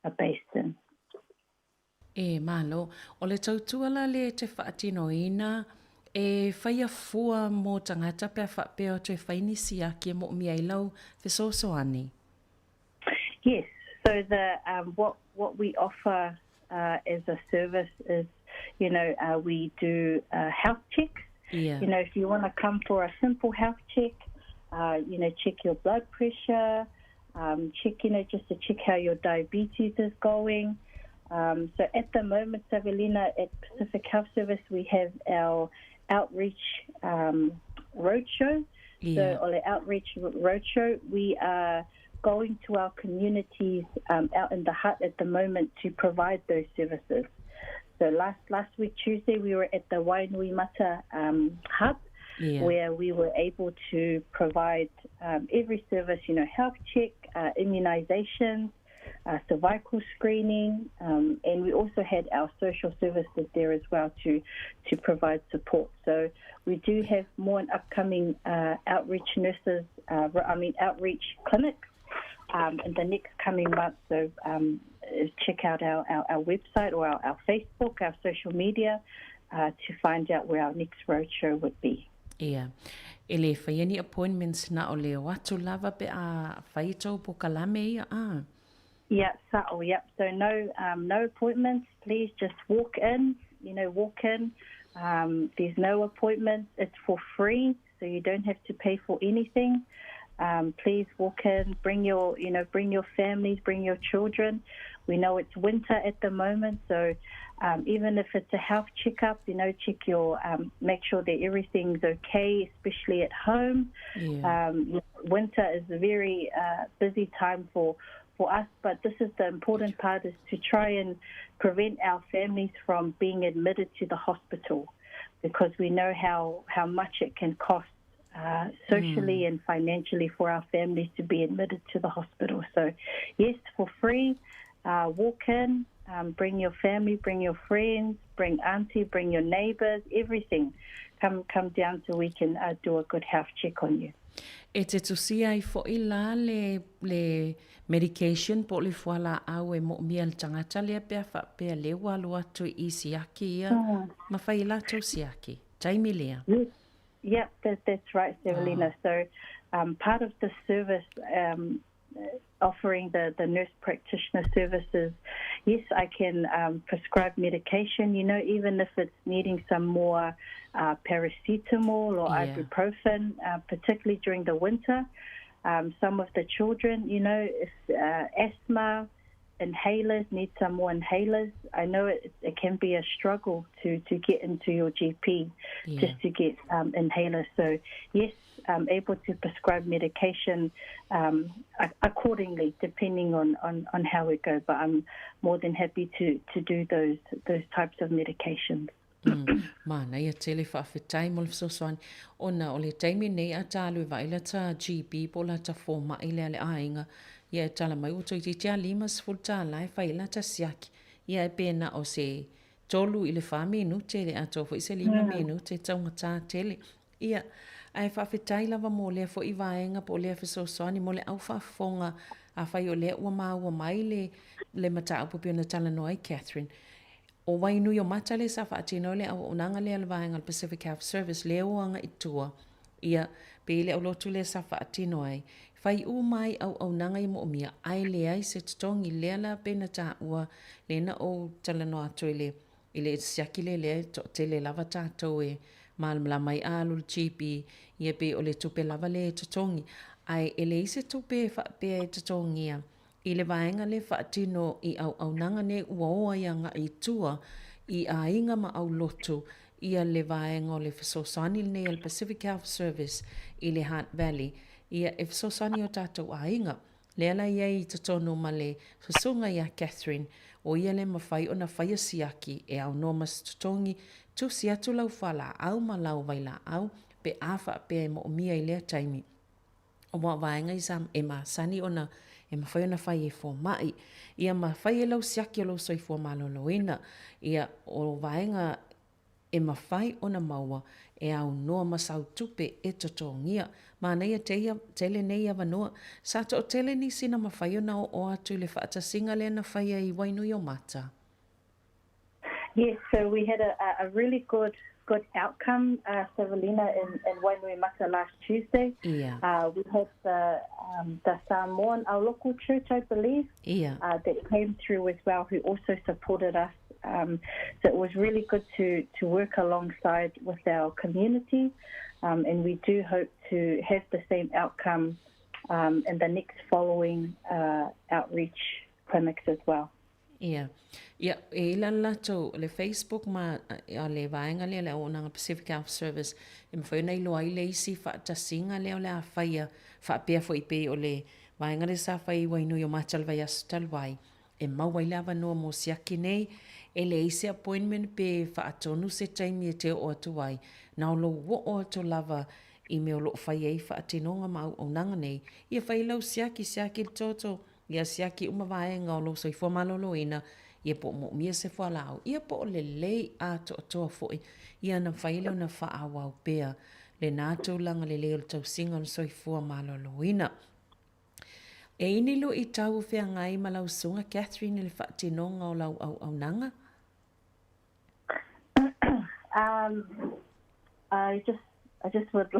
are based in. E, malo. O le tautua la lea e te faatinoina, e whaia fua mō tangata pea faapea o toe whai ni siaki e moomia ai lau fesoasoani. Yes, so the what what we offer as a service is, you know, we do health checks. Yeah. You know, if you want to come for a simple health check, you know, check your blood pressure, check, you know, just to check how your diabetes is going. So at the moment, Savelina, at Pacific Health Service, we have our outreach roadshow. Yeah. So on the outreach roadshow, we are going to our communities out in the Hutt at the moment to provide those services. So last last week, Tuesday, we were at the Wainuiomata hub, Yeah. where we were able to provide every service, you know, health check, immunizations, cervical screening, um, and we also had our social services there as well to, to provide support. So we do have more and upcoming uh, outreach nurses, uh, I mean outreach clinics um, in the next coming months. So um, check out our, our, our website or our, our Facebook, our social media uh, to find out where our next roadshow would be. Ia. E le faia ni appointments na o le o atu lava pe a fai tou pokalame ia, a? Yeah, sa'o, yep. So no, um, no appointments. Please just walk in, you know, walk in. Um, there's no appointments. It's for free, so you don't have to pay for anything. Um, please walk in, bring your, you know, bring your families, bring your children. We know it's winter at the moment, so um, even if it's a health checkup, you know, check your, um, make sure that everything's okay, especially at home. Yeah. Um, winter is a very uh, busy time for for us, but this is the important part is to try and prevent our families from being admitted to the hospital because we know how, how much it can cost uh, socially mm. and financially for our families to be admitted to the hospital. So, yes, for free, uh, walk in, um, bring your family, bring your friends, bring auntie, bring your neighbours, everything. Come, come down so we can uh, do a good health check on you. E te tusia ai fo'i la le, le medication po o le fualaau e moomia e le tagata lea pe a faapea lea ua alu atu i siaki ia mm. ma fai i latou siaki. Taimi lea. Yes. Yep, that, that's right, Sevelina. Ah. So um, part of the service um, offering the, the nurse practitioner services, yes, I can um, prescribe medication, you know, even if it's needing some more uh, paracetamol or yeah. ibuprofen, uh, particularly during the winter. Um, some of the children, you know, if, uh, asthma, inhalers, need some more inhalers. I know it, it can be a struggle to, to get into your GP yeah. just to get um, inhalers. So, yes, I'm able to prescribe medication um, accordingly, depending on, on, on how it goes. But I'm more than happy to, to do those, those types of medications. Mm. Manaia tele faafetai mo le fesoasoani ona o le taimi nei a ta alu e vaai lata GP po o lata fomai lea a le aiga ia e tala mai ua toeitiiti a $50 e fai ai lata siaki ia e pe na o se tolu i le fa minute le atoa foi se lima minute e taugata tele ia ae faafetai lava mo lea foi vaega po o lea fesoasoani mo le au faafofoga afai o lea ua maua mai le le mataupu pei ona talanoa ai Catherine O Wainuiomata lea sa faatino ai le auaunaga lea a le vaega o le Pacific Health Service lea ua agai tua, ia, pei le aulotu lea sa faatino ai. Fai uma ai auaunaga i moomia, ae leai se totogi, lea la pei na taua lea na ou talanoa atu i le, i le siaki lea lea e toatele lava tatou e malamalama ai a alu le GP, ia pei o le tupe lava lea e totogi. Ae e leai se tupe e faapea e totogia I le vaega lea faatino i auaunaga nei ua o ai agai i tua i aiga ma aulotu ia le vaega o le fesoasoani lenei a le Pacific Health Service i le Hutt Valley ia e fesoasoani i o tatou aiga. Lea la i ai i totonu ma le susuga ia Catherine o ia le mafai ona faia siaki e aunoa ma se totogi tusi atu lau fualaau ma lau vailaau pe a faapea e moomia i lea taimi. Ua vaega i sa e masani ona e mafai ona fai e fomai. Ia ma fai e lau siaki o lou soifua maloloina. Ia o vaega e mafai ona maua e aunoa ma sau tupe e totogia. Manaia teia tele nei avanoa. Sa toatele nisi na mafai ona oo atu i le faatasiga lea na faia i Wainuiomata. Yes, so we had a, a really good good outcome, uh, Savelina, in, in Wainuiomata last Tuesday. Yeah. Uh, we had the, um, the Samoan, our local church, I believe, yeah. uh, that came through as well, who also supported us. Um, so it was really good to, to work alongside with our community, um, and we do hope to have the same outcome um, in the next following uh, outreach clinics as well. Ia. Ia, e i lalo latou, le Facebook ma a le vaega lea, le Auaunaga Pacific Health Service, e mafai ona iloa ai le isi faatasiga lea o le a faia, faapea foi pei o le vaega lea sa fai i Wainuiomata le vaiaso talu ai, e maua ai le avanoa mo siaki nei, e leai se appointment pe faatonu se taimi e te oo atu ai, na o lou oo atu lava i mea o lo o fai ai faatinoga ma auaunaga nei, ia fai lau siaki, siaki le toto, Ia siaki uma vaega o lou soifua maloloina, ia po o moomia se fualaau, ia po o lelei atoatoa foi, ia ona mafai ai lea ona faaauau pea lena tulaga lelei o le tausiga o le soifua maloloina. E i ai ni luitau o feagai ma lau Susuga Catherine i le faatinoga o lau auaunaga? Um, I just, I just would,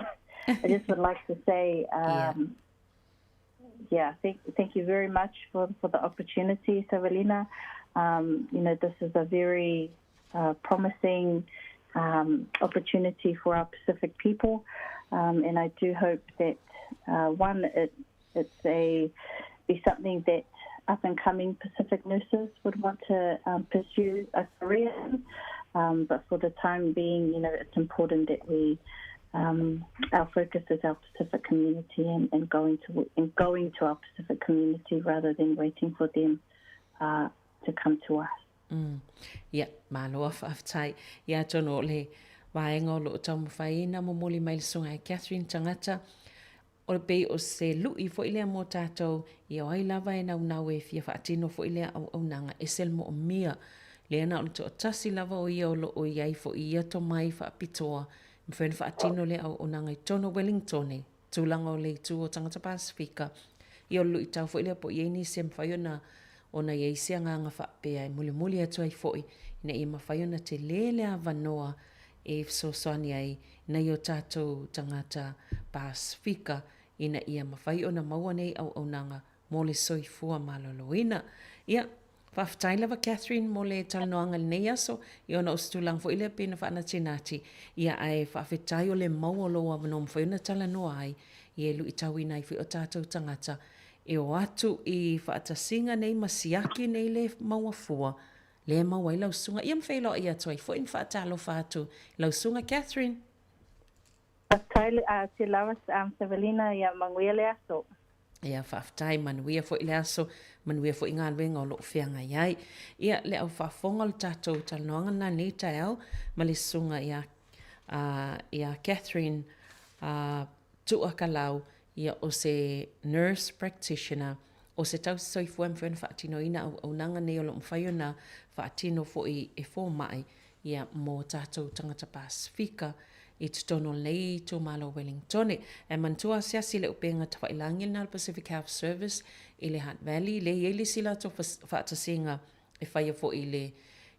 I just would like to say, um, yeah, thank, thank you very much for, for the opportunity, Savelina. Um, you know, this is a very uh, promising um, opportunity for our Pacific people, um, and I do hope that uh, one, it, it's a be something that up and coming Pacific nurses would want to um, pursue a career in. Um, but for the time being, you know, it's important that we um, our focus is our Pacific community and, and going to and going to our Pacific community rather than waiting for them uh, to come to us. Mm. Ia, malo a faafetai. Ia atonu o le vaega o loo taumafai ai na momoli mai le susuga ia Catherine Tagata, o le pei o se lui foi lea mo tatou, ia o ai lava e naunau e fia faatino foi lea auaunaga, ese le moomia. Lea na o le toatasi lava o ia o loo i ai foi i ia tomai faapitoa, e mafai ona faatino lea auaunaga i totonu o Wellingtone. Tulaga o le itu o tagata Pasefika, ia o le luitau foi lea po o i ai nisi e mafai ona ona i ai se agaga faapea e mulimuli atu ai foi ina ia mafai ona tele le avanoa e fesoasoani ai nai o tatou tagata Pasefika ina ia mafai ona maua nei auaunaga mo le soifua maloloina. Ia, Faafetai lava Catherine mo le talanoaga i lenei aso, ia ona o se tulaga foi lea pei ona faanatinati, ia ae faafetai o le maua o lou avanoa mafai ona talanoa ai, ia e luitauina ai foi o tatou tagata e o atu i faatasiga nei ma siaki nei le maua fua lea e maua ai lau susuga, ia ma feiloai atu ai foi ma faatalofa atu i lau susuga Catherine. Faafetai atu lava Savelina, ia manuia le aso. Ia, faafetai, manuia foi le aso, manuia foi galuega o lo o feagai ai. Ia, le au faafofoga o le tatou talanoaga lena i lenei taeao ma le susuga ia, ia Catherine Tuakalau, ia o se nurse practitioner, o se tausi soifua e mafai ona faatinoina auaunaga nei o lo o mafai ona faatino foi e fomai ia mō tātou tangata Pasifika i totonu o lenei itumalo o Wellingtone. Ae manatua asiasi le upega tafailangi lena o le Pacific Health Service i le Hutt Valley, lea e i ai le isi latou faatasiga e faia foi i le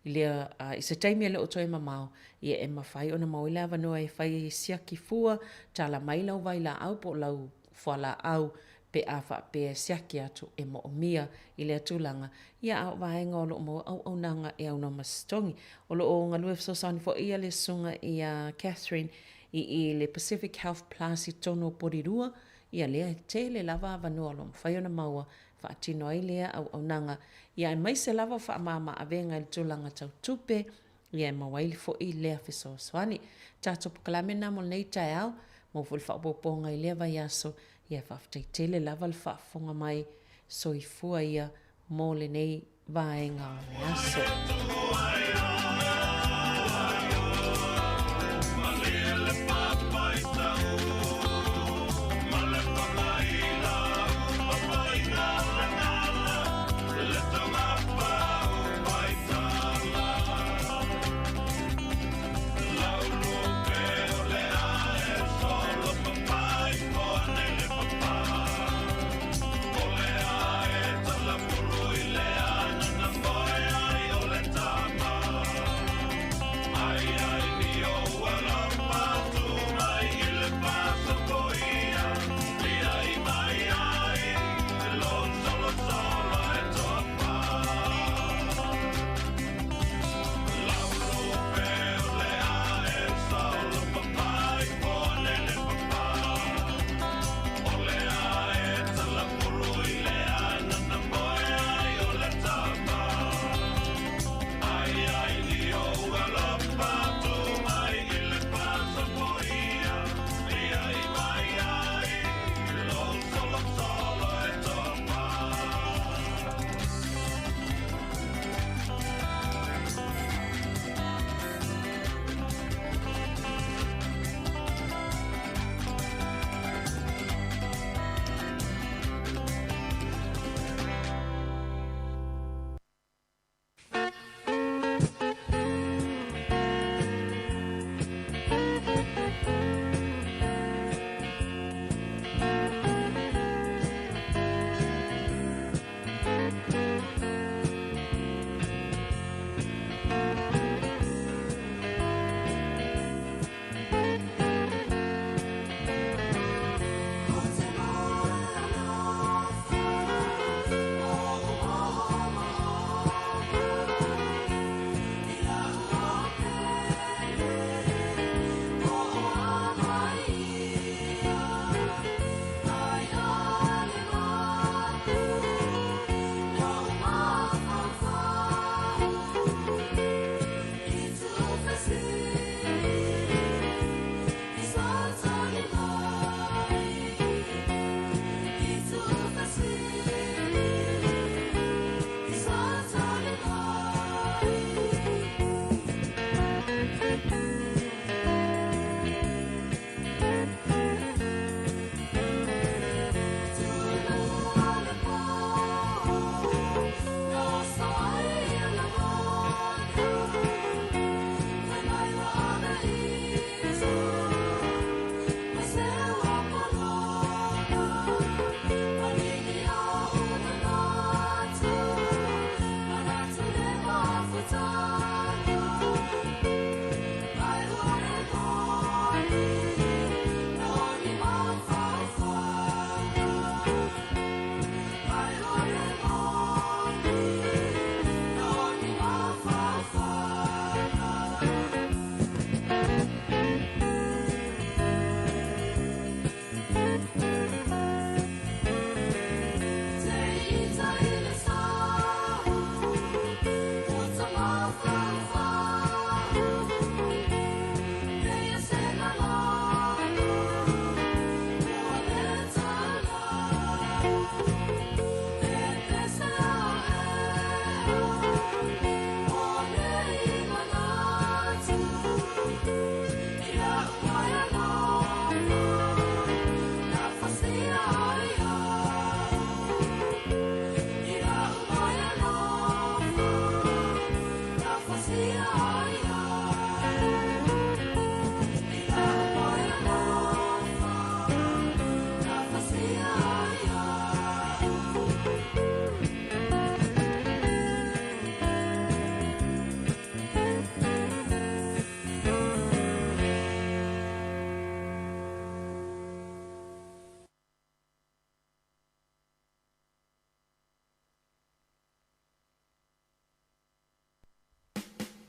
i lea i se taimi e le o toe mamao, ia e mafai ona maua ai le avanoa e fai ai siaki fua, tala mai lau vailaau po o lau fualaau pe a faapea e siaki atu e moomia i lea tulaga, ia a o vaega o lo o maua auaunaga e aunoa ma se togi. O lo o galue fesoasoani foi ia le susuga ia Catherine i i le Pacific Health Plus i totonu o Porirua, ia lea e tele lava avanoa o lo o mafai ona maua e faatino ai lea auaunaga, ia aemaise lava o faamama-avega i le tulaga tau tupe, Ia e maua ai foi lea fesoasoani. Tatou polokalame lena mo lenei taeao, maua foi le faaopoopoga i lea vaiaso, ia e faafetai tele lava le faafofoga mai, soifua ia mo lenei vaega o le aso.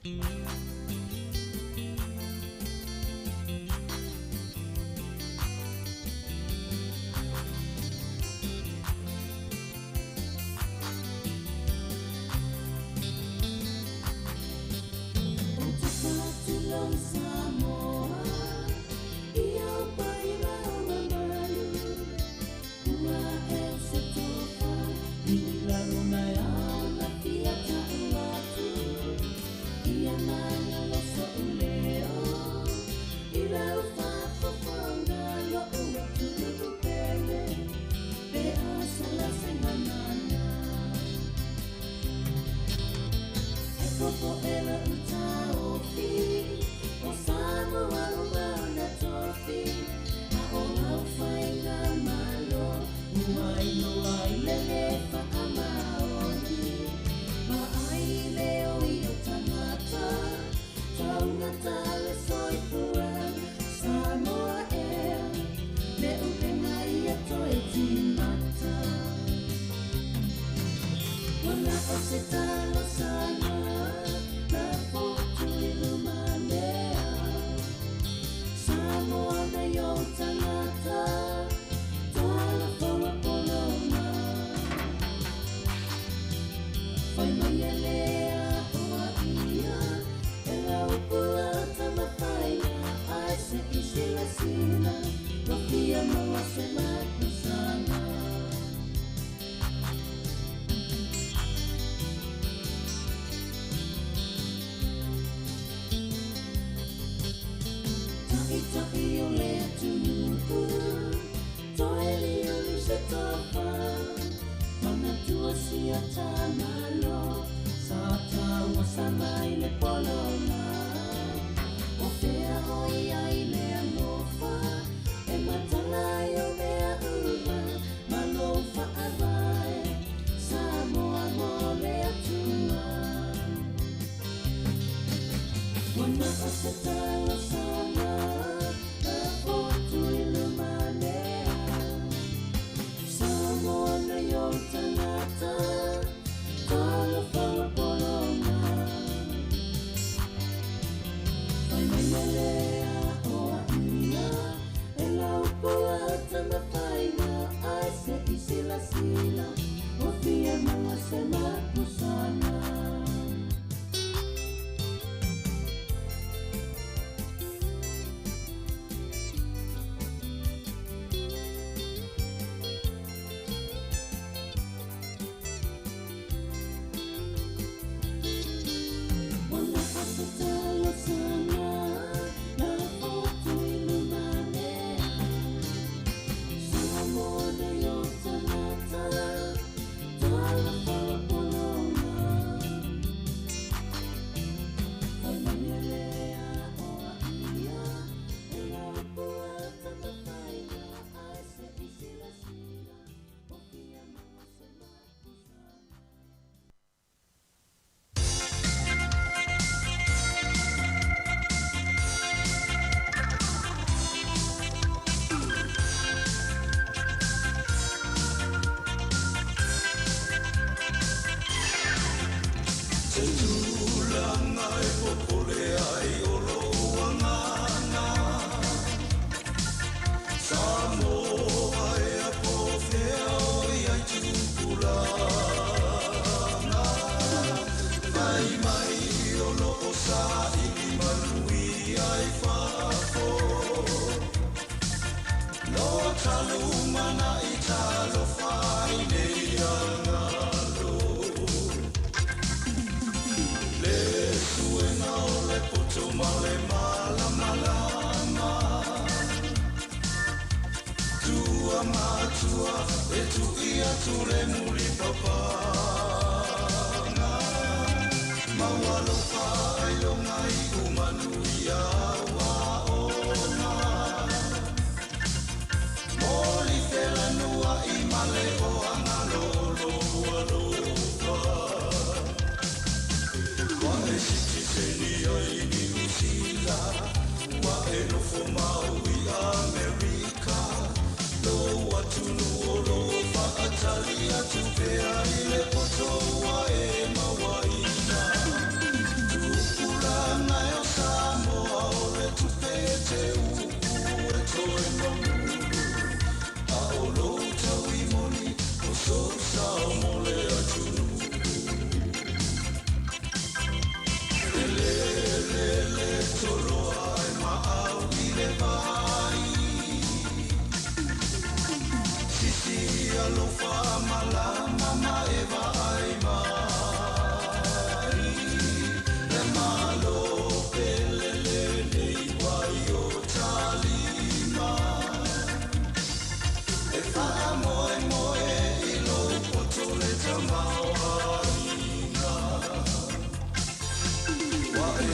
Tua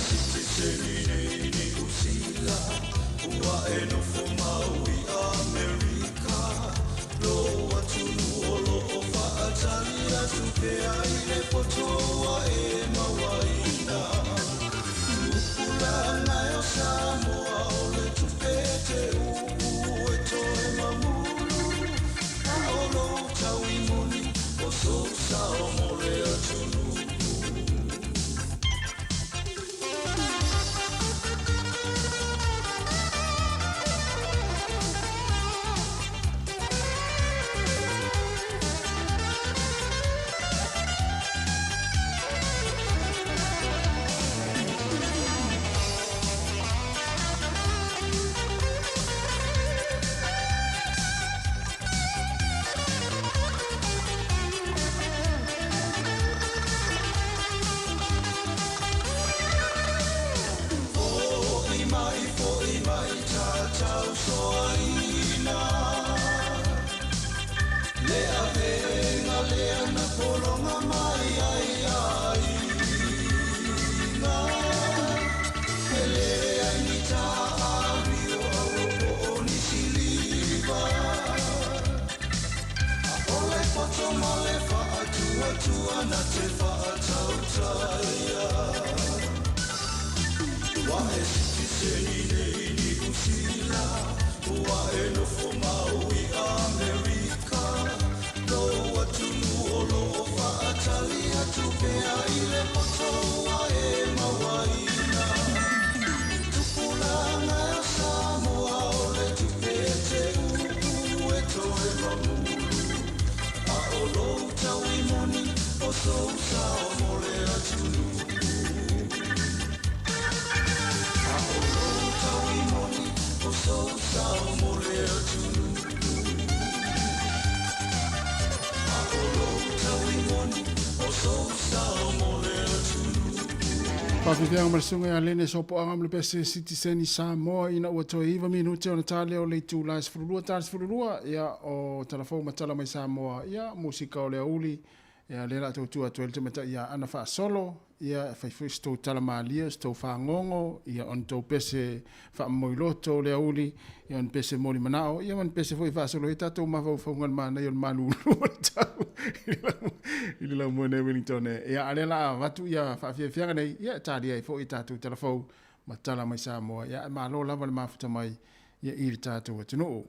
sitiseni nei i Niu Sila, ua e nofo mau i Amerika. Lo atunuu o loo faatali atu pea i le poto ua e mauaina. Tupulaga e o Samoa o le tupe te uu e toe mamulu. A o lou taui moni o sou sao mo le atunuu. Fo'i mai, fo'i mai tatau soaina. Le avega lea na pologa mai ai aiga. E leai ni taario auro po o ni siliva. A o le poto ma le faatuatua na te faatautaia. Ua e sitiseni nei i Niu Sila, ua e nofo mau i Amerika. Lou atunuu o loo faatali atu pea i le poto ua e mauaina. Tupulaga e o Samoa o le tupe e te uu e toe mamulu. A o lou taui moni o sou sao mo le atunuu. A o lou taui moni o sou sao mo le atunuu. A o lou taui moni o sou sao mo le atunuu. Faafiafiaga ma le susuga ia Lene Sopoaga ma le pese sitiseni Samoa ina ua toe 9 minute ona ta lea o le itula e 12 ta le 12 ia o talafou ma tala mai Samoa ia musika o le aouli ia lea la tou tua atu ai le tamaitai ia Ana Faasolo ia e fai foi se tou tala malie se tou fagogo ia ona tou pese faamomoiloto o le aouli ia ona pese moli manao ia ma ni pese foi e faasolo ai tatou mafaufauga i le manaia o le malulu o le tau i le laumua nei Wellington e. Ia a lea la avatu ia faafiafiaga nei ia e talia ai foi tatou talafou ma tala mai Samoa ia e malo lava le mafuta mai ia i le tatou atunuu.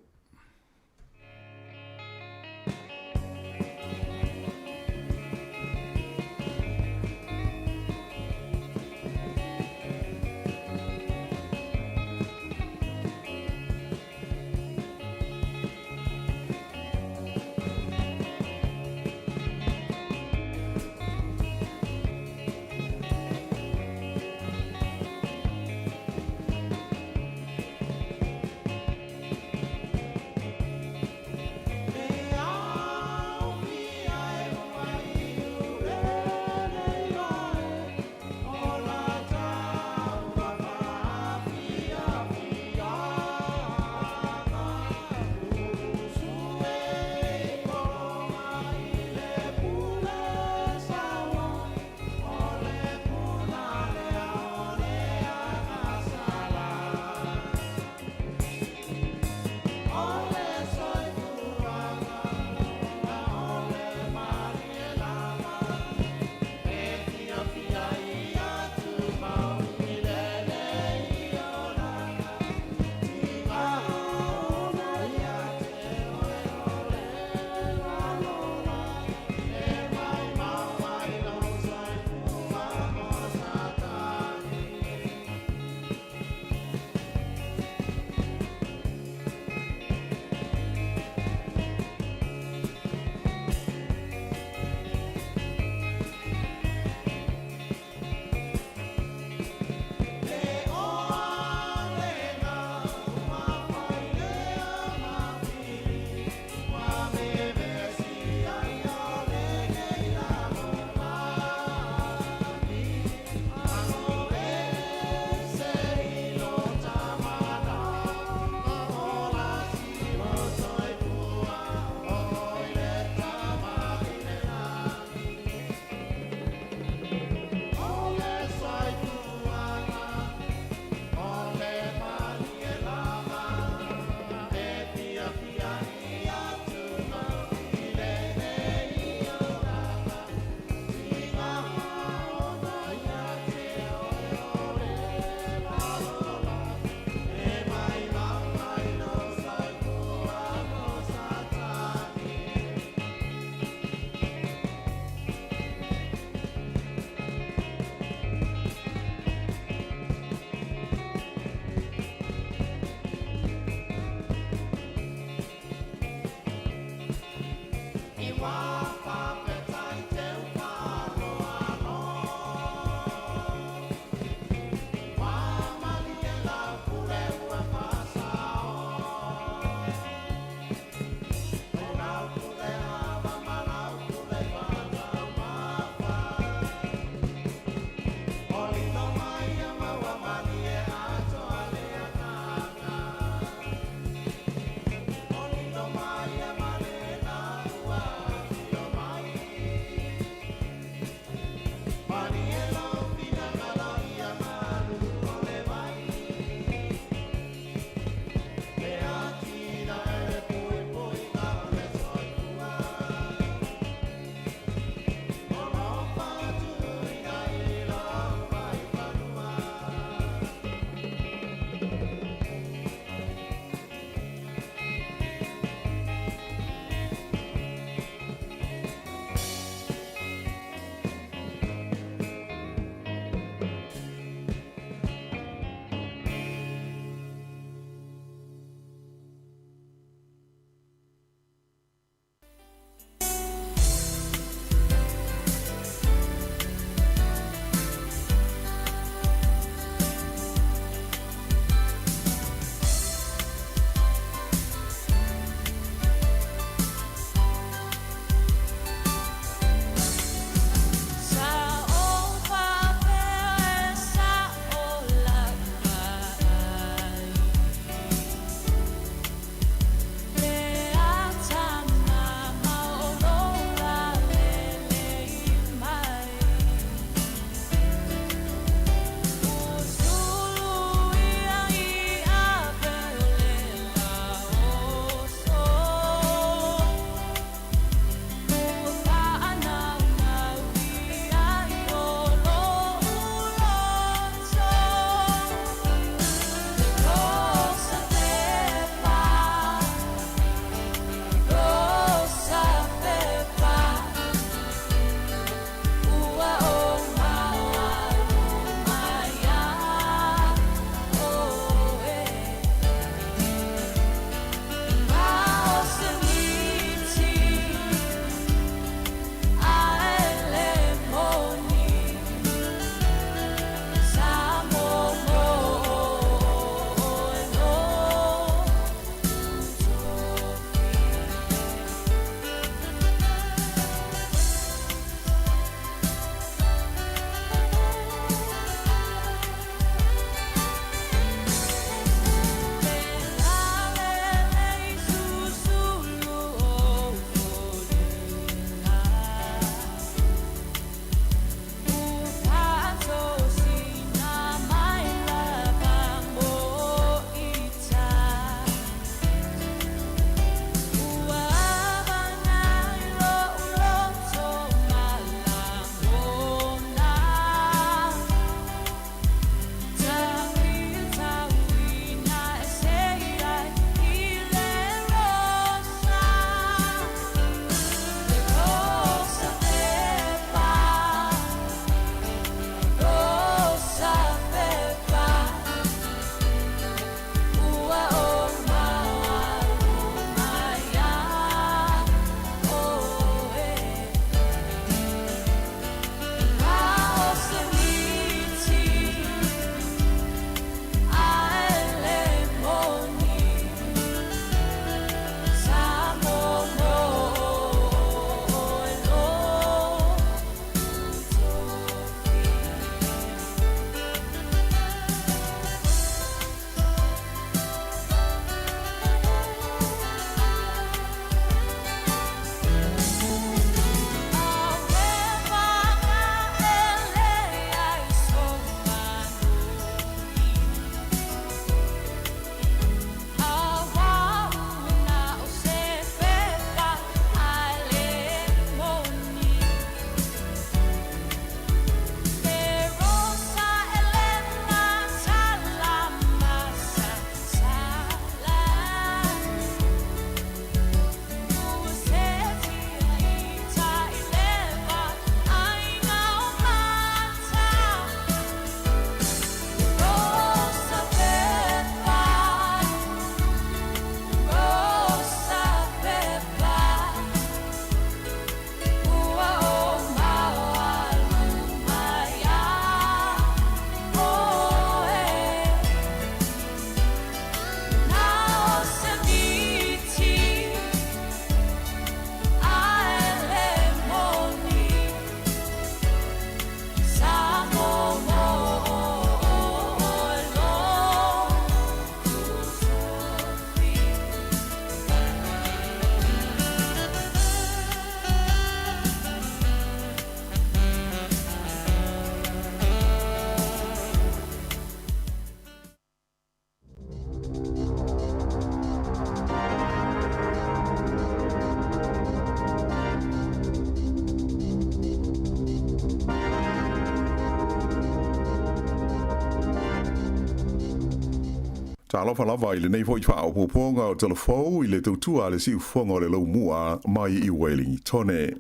Talofa lava i lenei foi faaopoopoga o Talafou i le tautua a le siufofoga o le laumua mai i Uelingitone.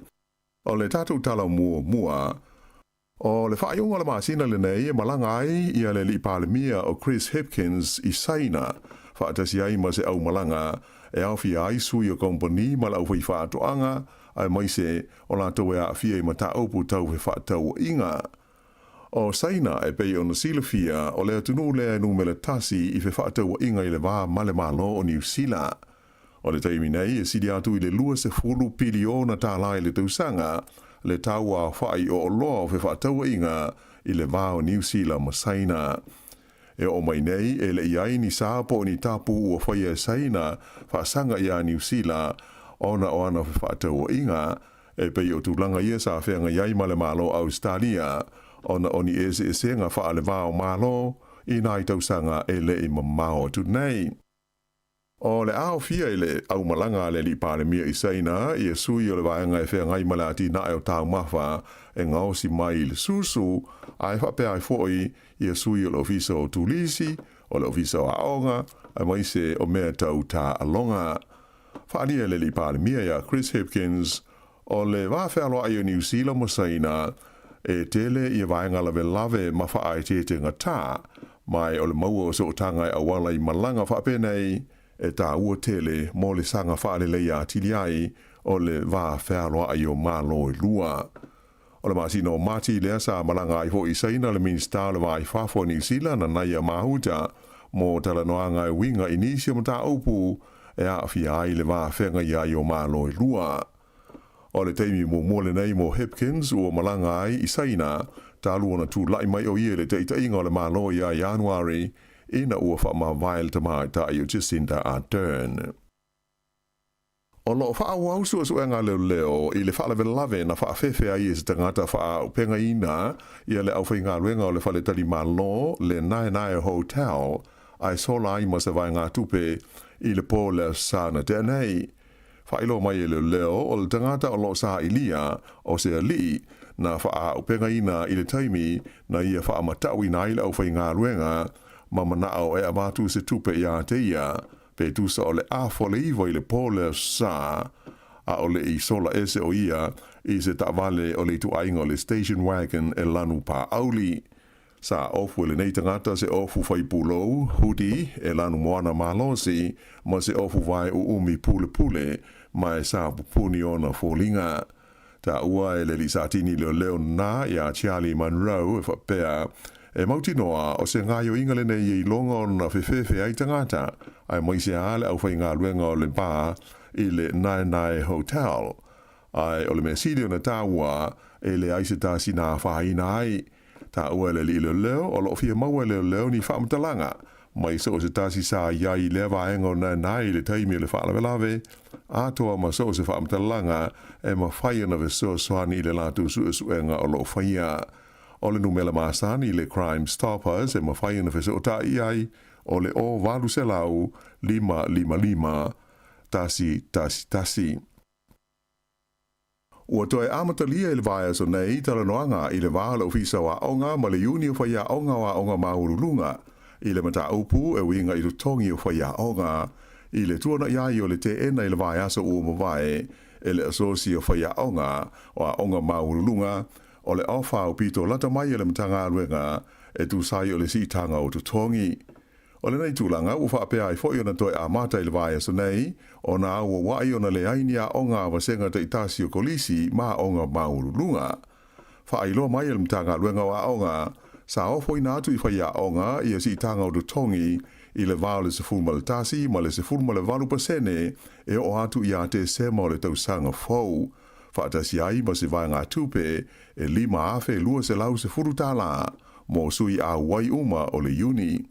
O le tatou tala muamua, o le faaiuga o le masina lenei e malaga ai ia le alii Palemia o Chris Hipkins i Saina, faatasi ai ma se aumalaga e aofia ai sui o kamupani ma le aufaifaatoaga aemaise o latou e aafia i mataupu tau fefaatauaiga. O Saina e pei ona silafia o le atunuu lea e numera tasi i fefaatauaiga i le va ma le Malo o Niu Sila. O le taimi nei e sili atu i le 20 piliona tālā i le tausaga le tau aofai o oloa o fefaatauaiga i le va o Niu Sila ma Saina. E oo mai nei e le i ai ni sa po o ni tapu ua faia e Saina faasaga iā Niu Sila ona o ana fefaatauaiga E pei o tulaga ia sa feagai ai ma le Malo o Ausetalia ona o ni eseesega faale-va o Malo i nai tausaga e le i mamao atu nei. O le aofia i le aumalaga a le Alii Palemia i Saina ia sui o le vaega e feagai ma le atinae o taumafa e gaosi mai i le susu, ae faapea ai foi ia sui o le Ofisa o Turisi, o le Ofisa o Aoga, aemaise o mea tau taaloga. Faaalia e le Alii Palemia ia Chris Hipkins, o le va fealoai o Niu Sila ma Saina, e tele ia vaega lavelave ma faaeteetegatā, ma e o le maua o sootaga e auala i malaga faapenei, e tāua tele mo le saga faaleleia atili ai o le va fealoai o Malo e lua. O le masina o Mati lea sa malaga ai foi i Saina le Minisita o le Va i Fafo o Niu Sila, Nanaia Mahuta, mo talanoaga e uiga i nisi o mataupu e aafia ai le va feagai ai o Malo e lua. O le taimi muamua lenei mo Hipkins ua malaga ai i Saina, talu ona tulai mai o ia i le taitaiga o le Malo ia Ianuari ina ua faamavae le tamaitai o Jacinda Ardern. O lo o faaauau suesuega a leoleo i le faalavelave na faafefe ai e se tagata faaaupegaina ia le aufaigaluega o le faletalimalo le Naenae Hotel ae sola ai ma se vaegatupe i le po le Aso Sa na tea nei. Faailoa mai e leoleo o le tagata o lo o sailia o se alii na faaaupegaina i le taimi na ia faamatauina ai le aufaigaluega ma manao e avatu se tupe ia te ia Pe tusa o le 8:30 i le po le Aso Sa, ʻaʻole i sola ese ʻo ia i se taavale o le ituaiga o le station wagon e lanu pāʻauli. Sa ofu e lenei tagata se ofu fai pulou, hoodie, e lanu moana malosi ma se ofu vae ʻuʻumi pulepule ma e sa pupuni ona foliga. Taua e le alii Satini leoleo na iā Charlie Munro e faapea, E mautinoa, o se gaoioiga lenei e iloga ona fefefe ai tagata, aemaise lava le aufaigaluega o le bar i le Naenae Hotel. Ae o le mea sili ona taua, e leai se tasi na afaina ai. Taua e le alii leoleo, o lo o fia maua e leoleo ni faamatalaga mai so o se tasi sa i ai i lea vaega o Naenae i le taimi o le faalavelave, atoa ma so o se faamatalaga e mafai ona fesoasoani i le latou suesuega o lo o faia. O le numela masani i le Crime Stoppers e mafai ona fesootai i ai, o le 0 800 555 111. Ua toe amatalia i le vaiaso nei talanoaga i le va o le Ofisa o Aoga ma le Iuni o Faiaoga o Aoga Maualuluga i le mataupu e uiga i totogi o faiaoga i le tuana'i ai o le teena i le vaiaso ua mavae e le Asosi o Faiaoga o Aoga Maualuluga o le ofa aupito lata mai a le Matagaluega e tusa ai o le siitaga o totogi. O lenei tulaga ua faapea ai foi ona toe amata i le vaiaso nei ona auauai ona leai ni aoga a vasega taitasi o kolisi ma aoga maualuluga. Faailoa mai e le Matagaluega o Aoga, sa ofoina atu i faiaoga ia siitaga o totogi i le va o le 11 ma le 18% e oo atu ia Tesema o le tausaga fou, faatasi ai ma se vaegatupe e $5,210 tālā mo sui auai uma o le Iuni.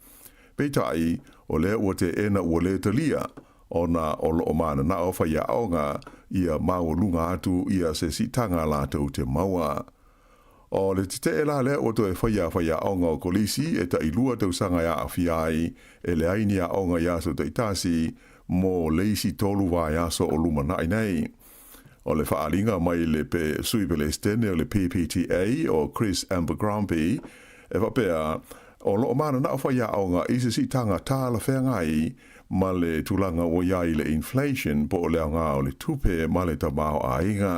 Peitai, o lea ua teena ua lē talia, ona o lo o mananao faiaoga ia maualuga atu ia se siitaga latou te maua. O le tetee la lea ua toe faia faiaoga o kolisi e tailua tausaga e aafia ai e leai ni aoga i aso taitasi mo le isi tolu vaiaso o lumanai nei. O le faaaliga mai le pe Sui Pelesitene o le PPTA o Chris Abercrombie e faapea, O lo'o manana'o faiaoga i se si'itaga talafeagai ma le tulaga ua i ai le inflation po o le aogā o le tupe ma le tamaoaiga.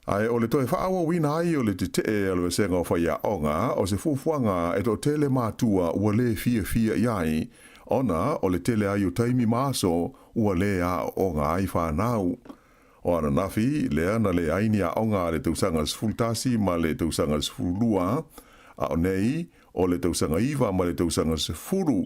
Ae o le toe faaauauina ai o le tete'e a le Vasega o Faiaoga o se fuafuaga e toatele matua ua lē fiafia i ai, ona o le tele ai o taimi ma aso ua lē aooga ai fanau. O ananafi lea na leai ni aoga a le tausaga 11 ma le tausaga 12, a o nei o le tausaga 9 ma le tausaga 10.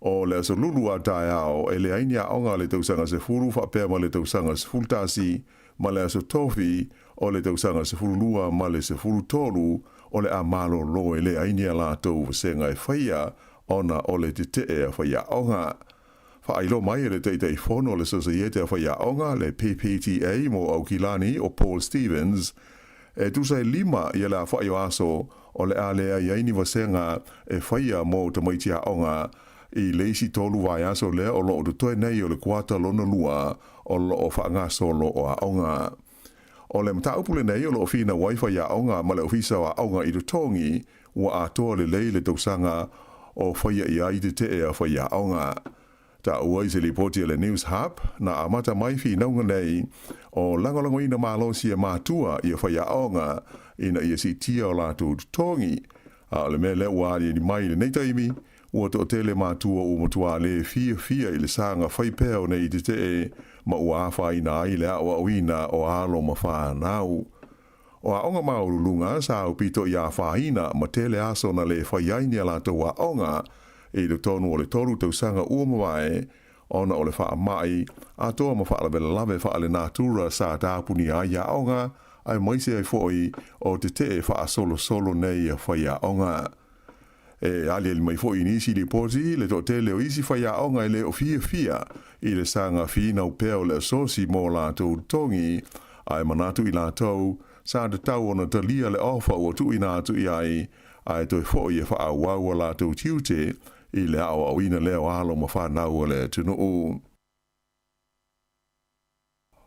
O le aso Lulu a taeao e leai ni aoga a le tausaga 10 faapea ma le tausaga 11, ma le aso Tofi o le tausaga 12 ma le 13 o le a malolo e leai ni a latou vasega e faia ona o le tete'e a faiaoga. Faailoa mai e le Taitaifono o le Sosaiete a Faiaoga, le PPTA mo Aukilani, o Paul Stevens, e tusa e lima ia le afa'i o aso o le a leai ai ni vasega e faia mo tamaiti aoga i le isi tolu vaiaso lea o lo'o totoe nei o le kuata lona lua o lo'o faagasolo o aoga. O le mataupu lenei o lo'o finau ai faiaoga ma le Ofisa o Aoga i totogi ua atoa lelei le tausaga o faia i ai tete'e a faiaoga. Taua i se lipoti a le Newshub, na amata mai finauga nei o lagolagoina malosi e matua ia faiaoga ina ia siitia o latou totogi. A o le mea lea ua aliali mai i lenei taimi, ua toatele matua ua matuā lē fiafia i le saga fai pea o nei tete'e ma ua afaina ai le aoaoina o alo ma fanau. O aoga maualuluga sa aupito i afaina ma tele aso na lē fai ai ni a latou aoga i totonu o le tolu tausaga ua mavae ona o le faama'i atoa ma faalavelave faalenatura sa tapunia ai aoga aemaise ai fo'i o tete'e faasolosolo nei a faiaoga. E aliali mai foi i nisi lipoti le toatele o isi faiaoga e le o fiafia i le saga finau pea o le asosi mo latou totogi, ae manatu i latou, sa tatau ona talia le ofa ua tuuina atu i ai, ae toe fo'i e faaauau a latou tiute i le aoaoina lea o alo ma fanau a le atunuu.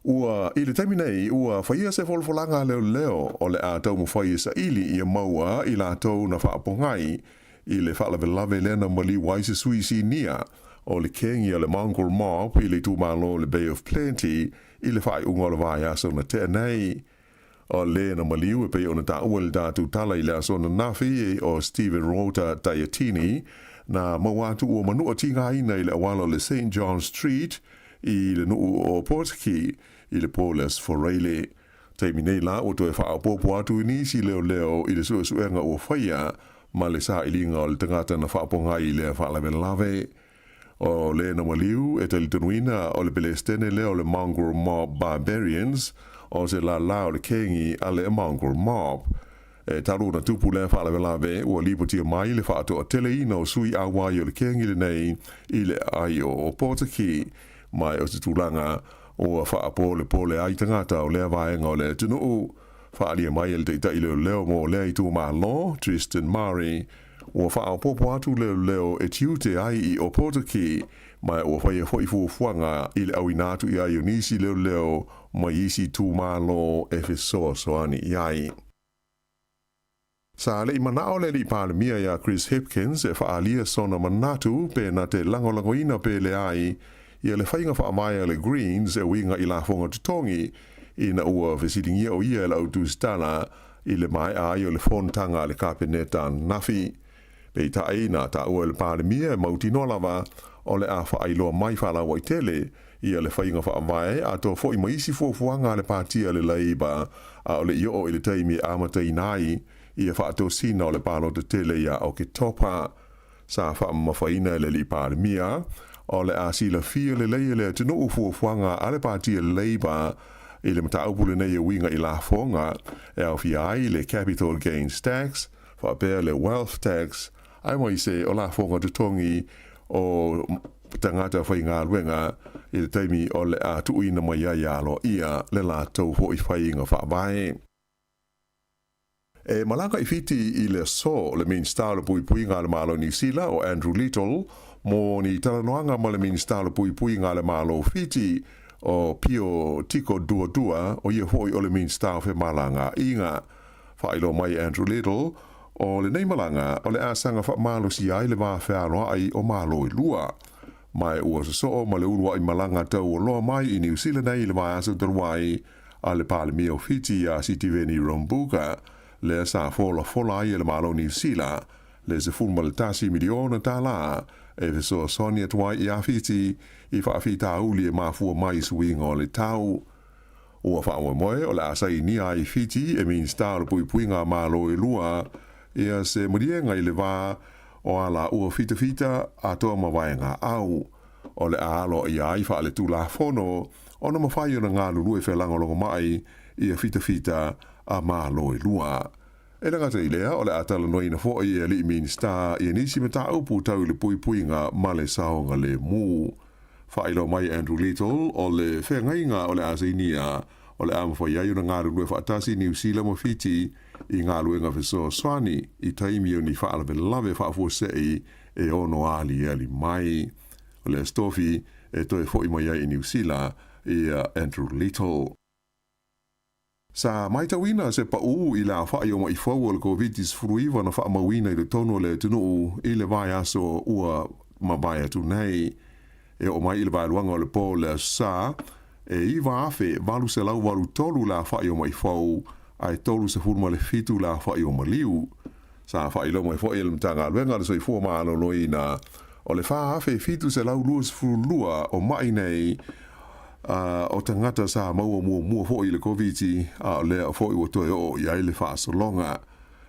Ua, i le taimi nei, ua faia se folafolaga a leoleo o le a taumafai e saili ia maua i latou na faapogai i le faalavelave lea na maliu ai se sui sinia o le kengi a le Mongrel Mob i le itumalo o le Bay of Plenty i le faaiuga o le vaiaso na tea nei. O le na maliu e pei ona taua i le tatou tala i le aso ananafi o Steven Rota Taiatini, na maua atu ua manua tigaina i le auala o le Saint John Street i le nuu o Potiki i le po o le Aso Faraile. Taimi nei la ua toe faaopoopo atu i nisi leoleo i le suesuega ua faia ma le sailiga o le tagata na faapogai i lea faalavelave. O le na maliu e talitonuina o le Pelestene lea o le Mongrel Mob Barbarians, o se lālā o le kengi a le Mongrel Mob. E talu ona tupu lea faalavelave, ua lipotia mai le faatoateleina o sui auai o le kengi lenei i le aai o Opotiki, ma o se tulaga ua faapolepole ai tagata o lea vaega o le atunuu. Faaalia mai e le taitai leoleo mo lea itumalo, Tristan Murray, ua faaopoopo atu leoleo e tiute ai i Opotiki, ma ua faia foi fuafuaga i le auina atu i ai o nisi leoleo mai isi itumalo e fesoasoani i ai. Sa le'i mana'o le alii Palemia iā Chris Hipkins e faaalia sona manatu pe na te lagolagoina pe leai ia le faiga faavae a le Greens e uiga i lafoga totogi ina ua fesiligia o ia e le au tusitala i le maea ai o le fonotaga a le Kapeneta ananafi. Peitai, na taua e le Palemia e mautinoa lava o le a faailoa mai faalauaitele ia le faiga faavae atoa foi ma isi fuafuaga a le Pati a le Labour a o le i oo i le taimi e amataina ai ia faatosina o le palota tele ia Oketopa. Sa faamamafaina e le alii Palemia o le a silafia lelei e le atunuu fuafuaga a le Pati a le Labour i le mataupu lenei e uiga i lafoga e aofia ai le Capital Gains Tax faapea le Wealth Tax aemaise o lafoga totogi o tagata faigaluega i le taimi o le a tuuina mai ai aloaia le latou foi faiga faavae. E malaga i Fiti i le aso le Minisita o le Puipuiga a le Malo o Niu Sila o Andrew Little mo ni talanoaga ma le Minisita o le Puipuiga a le Malo o Fiti o Pio Tiko Duadua, o ia foi o le Minisita o Femalagaaiga. Faailoa mai e Andrew Little, O lenei malaga, o le a saga faamalosia ai le va fealoai o Malo e lua. Ma ua sosoo ma le uluai malaga taualoa mai i Niu Sila nei i le vaiaso talu ai a le Palemia o Fiti ia Sitiveni Rabuka, lea sa folafola ai e le Malo o Niu Sila le $11 miliona tālā e fesoasoani atu ai iā Fiti i faafitauli e mafua mai i suiga o le tau. Ua faamoemoe o le a sainia ai i Fiti e Minisita o le Puipuiga a Malo e lua ia se maliega i le va o a lāua fitafita atoa ma vaega au. O le a aloaia ai faaletulafono ona mafai ona galulue felagolagomai ia fitafita a Malo e lua. E le gata i lea, o le a talanoaina foi e alii Minisita ia nisi mataupu tau i le puipuiga ma le saogalemu. Faailoa mai Andrew Little, o le feagaiga o le a sainia, o le a mafai ai ona galulue faatasi Niu Sila ma Fiti i galuega fesoasoani i taimi o ni faalavelave faafuasei e ono aliali mai. O le Aso Tofi e toe foi mai ai i Niu Sila ia Andrew Little. Sa matauina se paū i le aofaʻi o maʻi fou o le Koviti-19 na faamauina i totonu o le atunuu i le vaiaso ua mavae atu nei. E oo mai i le vaeluaga o le po o le Aso Sa, e 9,883 le aofaʻi o maʻi fou, ae 37 le aofaʻi o maliu. Sa faailoa mai foi e le Matagaluega o le Soifua Maloloina, o le 4,722 o maʻi nei o tagata sa maua muamua foi i le Koviti, a o lea foi ua toe oo i ai le faasologa.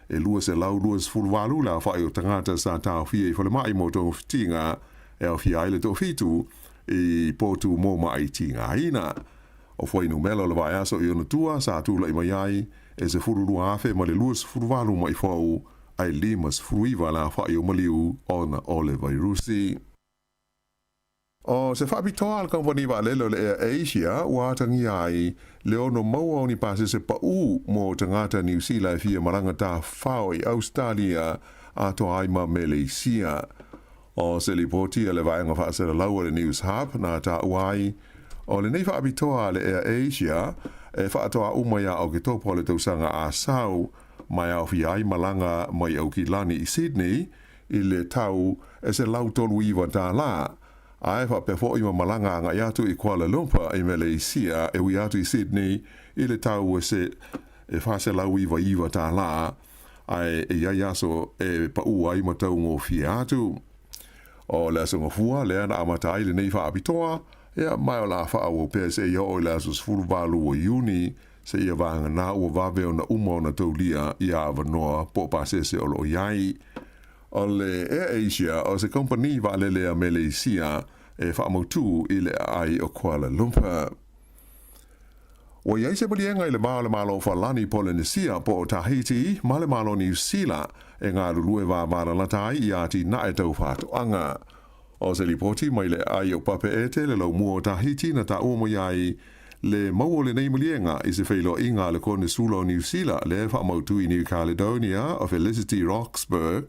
E 228 le aofai o tagata sa taofia i falemai mo togafitiga e aofia ai le toafitu i potu mo maʻi tigaina. O fuainumela o le vaiaso i ona tua sa tulai mai ai e 12,000 ma le 28 maʻi fou ae 59 le aofaʻi o maliu ona o le vairusi. O se faapitoa a le kamupani vaalele o le Air Asia ua atagia ai le ono maua o ni pasese paʻū mo tagata Niu Sila e fia malaga tafafao i Ausetalia atoa ai ma Meleisia. O se lipoti a le vaega faasalalau a le News Hub na taua ai, o lenei faapitoa a le Air Asia e faatoa uma ia Oketopa o le tausaga a sau, ma e aofia ai malaga mai Aukilani i Sydney i le tau e $139, ae faapea foi ma malaga agai atu i Kuala Lumpur i Meleisia e ui atu i Sydney i le tau e $499, ae e i ai aso e paʻū ai ma taugofie atu. O le Aso Gafua lea na amata ai lenei faapitoa, ia ma o le a faaauau pea seia oo i le aso 18 o Iuni, seia vagana ua vave ona uma ona taulia ia avanoa po o pasese o lo o i ai. O le Air Asia o se kamupani vaalele a Meleisia e faamautū i le aai o Kuala Lumpur. Ua i ai se maliega i le va o le Malo o Falani Polenesia po o Tahiti ma le Malo o Niu Sila e galulue vavalalata ai i atinae tau faatoaga. O se lipoti mai le aai o Papeete le laumua o Tahiti na taua mai ai le maua o lenei maliega i se feiloaiga a le Konesula o Niu Sila lea e faamautu i New Caledonia o Felicity Roxburgh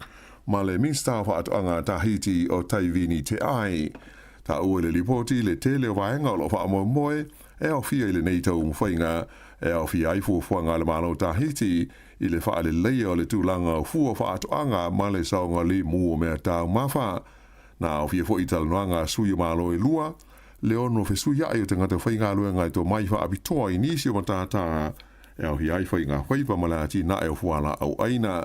ma le Minisita o Faatoaga a Tahiti o Taivini Te Ai. Taua i le lipoti le tele o vaega o lo o faamoemoe e aofia i lenei taumafaiga e aofia ai fuafuaga a le Malo o Tahiti i le faaleleia o le tulaga o fua faatoaga ma le saogalemu o mea taumafa. Na aofia foi i talanoaga a sui o Malo e lua, le ono fesuiaʻi o tagata faigaluega e tomai faapitoa i nisi o matata e aofia ai faigafaiva ma le atinae o fualaau ʻaina.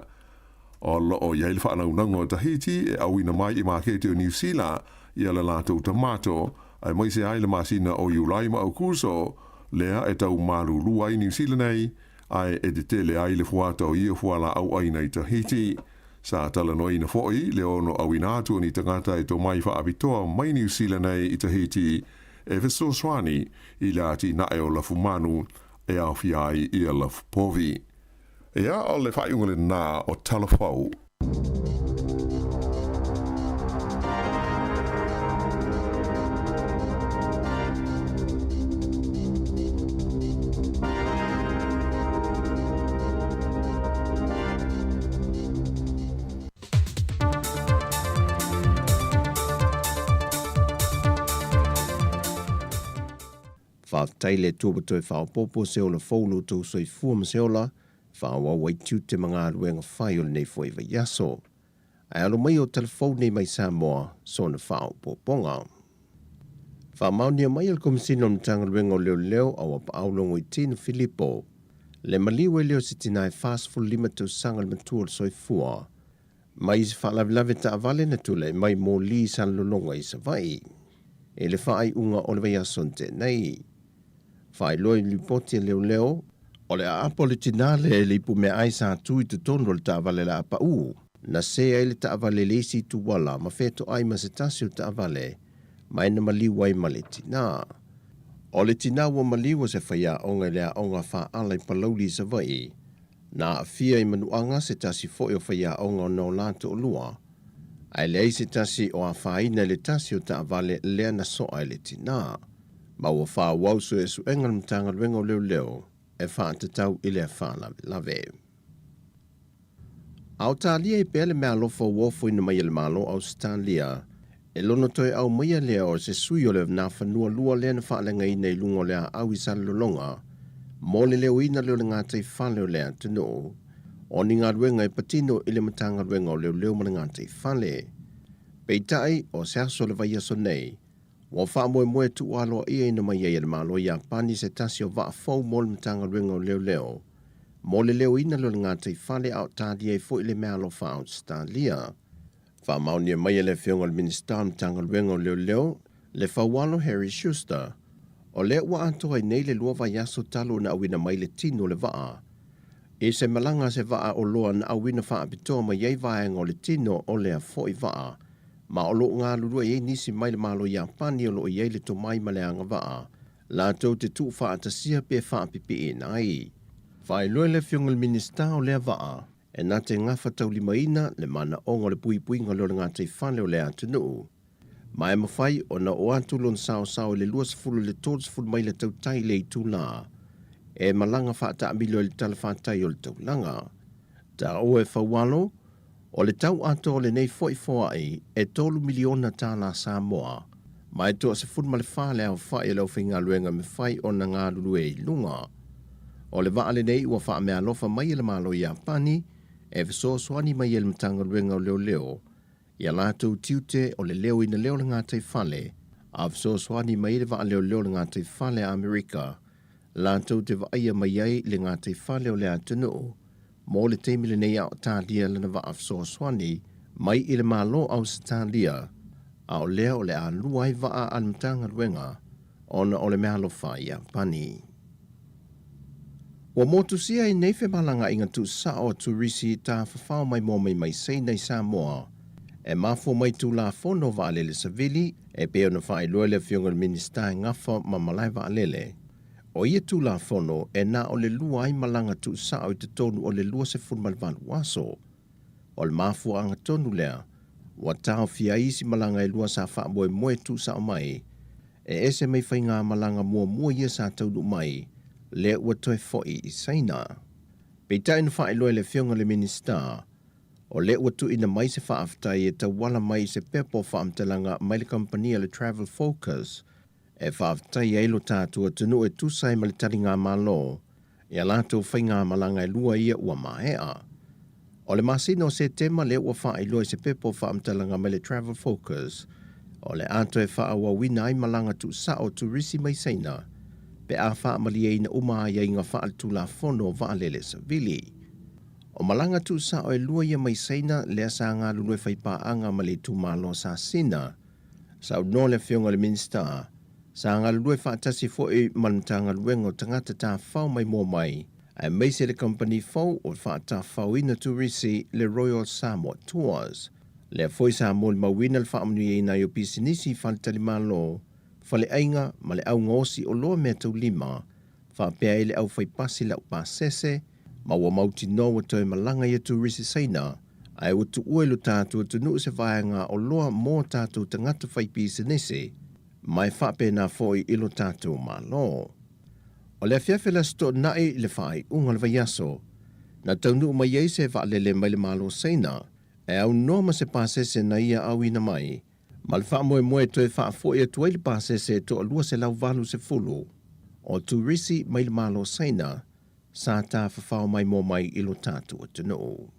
O lo o i ai le faanaunauga o Tahiti e auina mai i maketi o Niu Sila ia le latou tamato, aemaise ai le masina o Iulai ma Aukuso, lea e tau malūlū ai Niu Sila nei, ae e tetele ai le fuata o ia fualaau ʻaina i Tahiti. Sa talanoaina foi le ono auina atu o ni tagata e tomai faapitoa mai Niu Sila nei i Tahiti e fesoasoani i le atinae o lafumanu e aofia ai ia lafupovi. Ia, o le faaiuga lenā o Talafou. Faafetai i le Atua ua toe faaopoopo se ola fou i lo outou soifua ma se ola. Faaauau ai tiute ma galuega fai o lenei foi vaiaso. Ae alo mai o talafou nei mai Samoa sona faaopoopoga. Faamaonia mai e le Komesina o le Matagaluega o Leoleo Auapaau Logoitino Filipo le maliu ai lea o se tina e 45 tausaga le matua o le soifua mai i se faalavelave taavale na tulai mai moli i Salelologa i Savaii i le faaiuga o le vaiaso na tea nei. Faailoa i le lipoti a leoleo, o le aapo o le tina lea i le ipumeaai sa tu i totonu o le taavale laapau, na se ai le taavale i le isi ituala ma fetoai ma se tasi o taavale ma e na maliu ai ma le tina. O le tina ua maliu o se faiaoga i le aoga faaala i Palauli i Savaii, na aafia i manuaga se tasi foi o faiaoga ona o la toalua, ae leai se tasi o afaina i le tasi o taavale lea na soa e le tina. Ma ua faaauau suesuega a le Matagaluega o Leoleo e faatatau i lea faalavelave. A o talia ai pea le meaalofa ua ofoina mai e le Malo o Ausetalia, e lono toe aumaia lea o se sui o le Nafanua Lua lea na faaleagaina i luga o le aau i Salelologa mo le leoina lea o le gataifale o le atunuu o ni galuega e patino i le Matagaluega o Leoleo ma le Gataifale. Peitai, o se aso o le vaiaso nei, Ua faamoemoe tuualoa'iaina mai ai e le Malo Iapani se tasi o vaa fou mo le Matagaluega o Leoleo mo le leoina lea o le gataifale a o talia ai foi le meaalofa a Ausetalia. Faamaonia mai e le Afioga i le Minisita o le Matagaluega o Leoleo, Lefaualo Harry Schuster, o lea ua atoa ai nei le lua vaiaso talu ona auina mai le tino o le vaa i se malaga a se vaa oloa na auina faapitoa mai ai vaega o le tino o lea foi vaa ma o lo o galulue ai nisi mai le Malo Iapani o lo o i ai le tomai ma le agavaa latou te tuufaatasia pe faapipiina ai. Faailoa e le Afioga i le Minisita o lea vaa e na te gafataulimaina le manaoga o le puipuiga lea o le gataifale o le atunuu, ma e mafai ona oo atu lona saosao i le 20 i le 30 maila tautai i le itula e malaga faataamilo ai le talafatai o le taulaga. Taua e Faualo, O le tau atoa o lenei foi foai e $3 miliona Samoa, ma e toa-14 le aofai o le aufaigaluega e mafai ona galulue i luga. O le vaa lenei ua faameaalofa mai e le Malo Iapani e fesoasoani mai ai le Matagaluega o Leoleo i a latou tiute o le leoina lea o le gataifale, a fesoasoani mai ai le vaa leoleo o le gataifale a Amerika latou te vaaia mai ai le gataifale o le atunuu mo le taimi lenei a o talia lana vaa fesoasoani mai i le Malo Ausetalia, a o lea o le a lua ai vaa a le Matagaluega ona o le meaalofa Iapani. Ua motusia ai nei femalagaaiga tuusao a turisi tafafao maimoa mai mai Saina i Samoa e mafua mai Tulafono Vaalele Savili e pei ona faailoa e le Afioga i le Minisita e gafa ma malae vaalele. O ia Tulafono e na o le lua ai malaga tuusao i totonu o le 28 aso. O le mafuaaga tonu lea ua taofia ai isi malaga e lua sa faamoemoe tuusao mai e ese mai faigamalaga muamua ia sa taunuu mai lea ua toe foi i Saina. Peitai na faailoa e le Afioga i le Minisita, o lea ua tuuina mai se faafetai e tauala mai i se pepa o faamatalaga mai le kamupani a le Travel Focus e faafetai ai lo tatou atunuu e tusa ai ma le taligamalo i a latou faigamalaga e lua ia ua maea. O le masina o Setema lea ua faailoa i se pepa o faamatalaga mai le Travel Focus o le a toe faaauauina ai malaga tuusao turisi mai Saina pe a faamalieina uma aiaiga faaletulafono o vaalele savili. O malaga tuusao e lua ia mai Saina lea sa galulue faipaaga ma le itumalo sa Sina. Saunoa le Afioga i le Minisita, sa galulue faatasi foi ma le Matagaluega o Tagata Tafafao Maimoa Mai, aemaise le kamupani fou o le faatafafaoina turisi le Royal Samoa Tours. Lea foi sa molimauina le faamanuiaina ai o pisinisi i faletalimalo, faleaiga ma le augaosi oloa meataulima, faapea ai le aufaipasi laupasese, ma ua mautinoa ua toe malaga ia turisi Saina, ae ua tuua i lo tatou atunuu se vaega oloa mo tatou tagata faipisinisi, ma e faapena foi i lo tatou Malo. O le afiafi o le Aso Toonai i le faaiuga o le vaiaso, na taunuu mai ai se vaalele mai le Malo Saina e aunoa ma se pasese na ia auina mai, ma le faamoemoe e toe faafoi atu ai le pasese e toa 280 o turisi mai le Malo Saina. sa tafafao maimoa mai i lo tatou atunuu.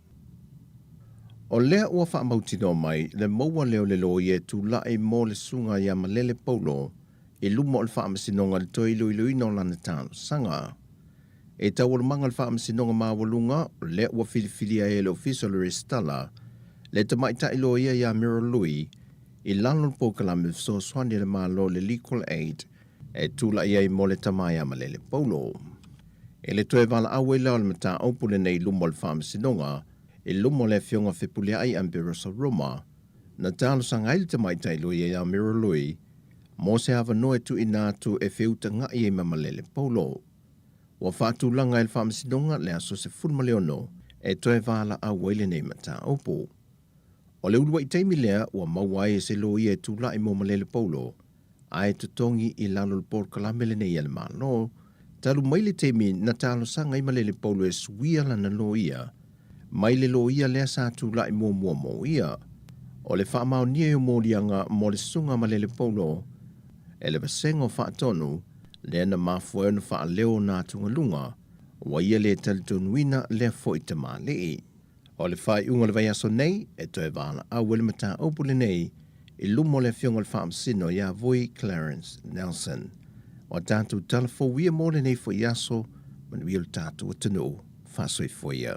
O lea ua faamautinoa mai le maua lea o le loia e tula'i mo le susuga ia Malele Paulo i luma o le Faamasinoga i le toe iloiloina o lana talosaga. E taualumaga le Faamasinoga Maualuga, o lea ua filifilia ai e le Ofisa o le Resitala le tamaitai loia ia Meryl Lui i lalo o le polokalame fesoasoani a le Malo le Legal Aid e tula'i ai mo le tama ia Malele Paulo. E le toe valaau ai la o le mataupu lenei i luma o le Faamasinoga i luma o le Afioga Fepuleai Amberosa Roma, na talosaga ai le tamaitai loia ia Meryl Lui mo se avanoa e tuuina atu e feutaga'i ai ma Malele Paulo. Ua faatulaga e le Faamasinoga le aso 16 e toe valaau ai lenei mataupu. O le uluai taimi lea ua maua ai e se loia e tula'i mo Malele Paulo ae totogi i lalo o le polokalame lenei a le Malo, talu mai le taimi na talosaga ai Malele Paulo e suia lana loia mai le loia lea sa tula'i muamua mo ia. O le faamaonia ai o moliaga mo le susuga a Malele Paulo e le Vasega o Faatonu lea na mafua ai ona faaleo ona atugaluga ua ia le talitonuina lea foi tamalii. O le faaiuga o le vaiaso nei, e toe valaau ai le mataupu lenei i luma o le Afioga i le Faamasino ia Vui Clarence Nelson. O a tatou tala fou ia mo lenei foi aso, manuia lo tatou atunuu. Faasoifua ia.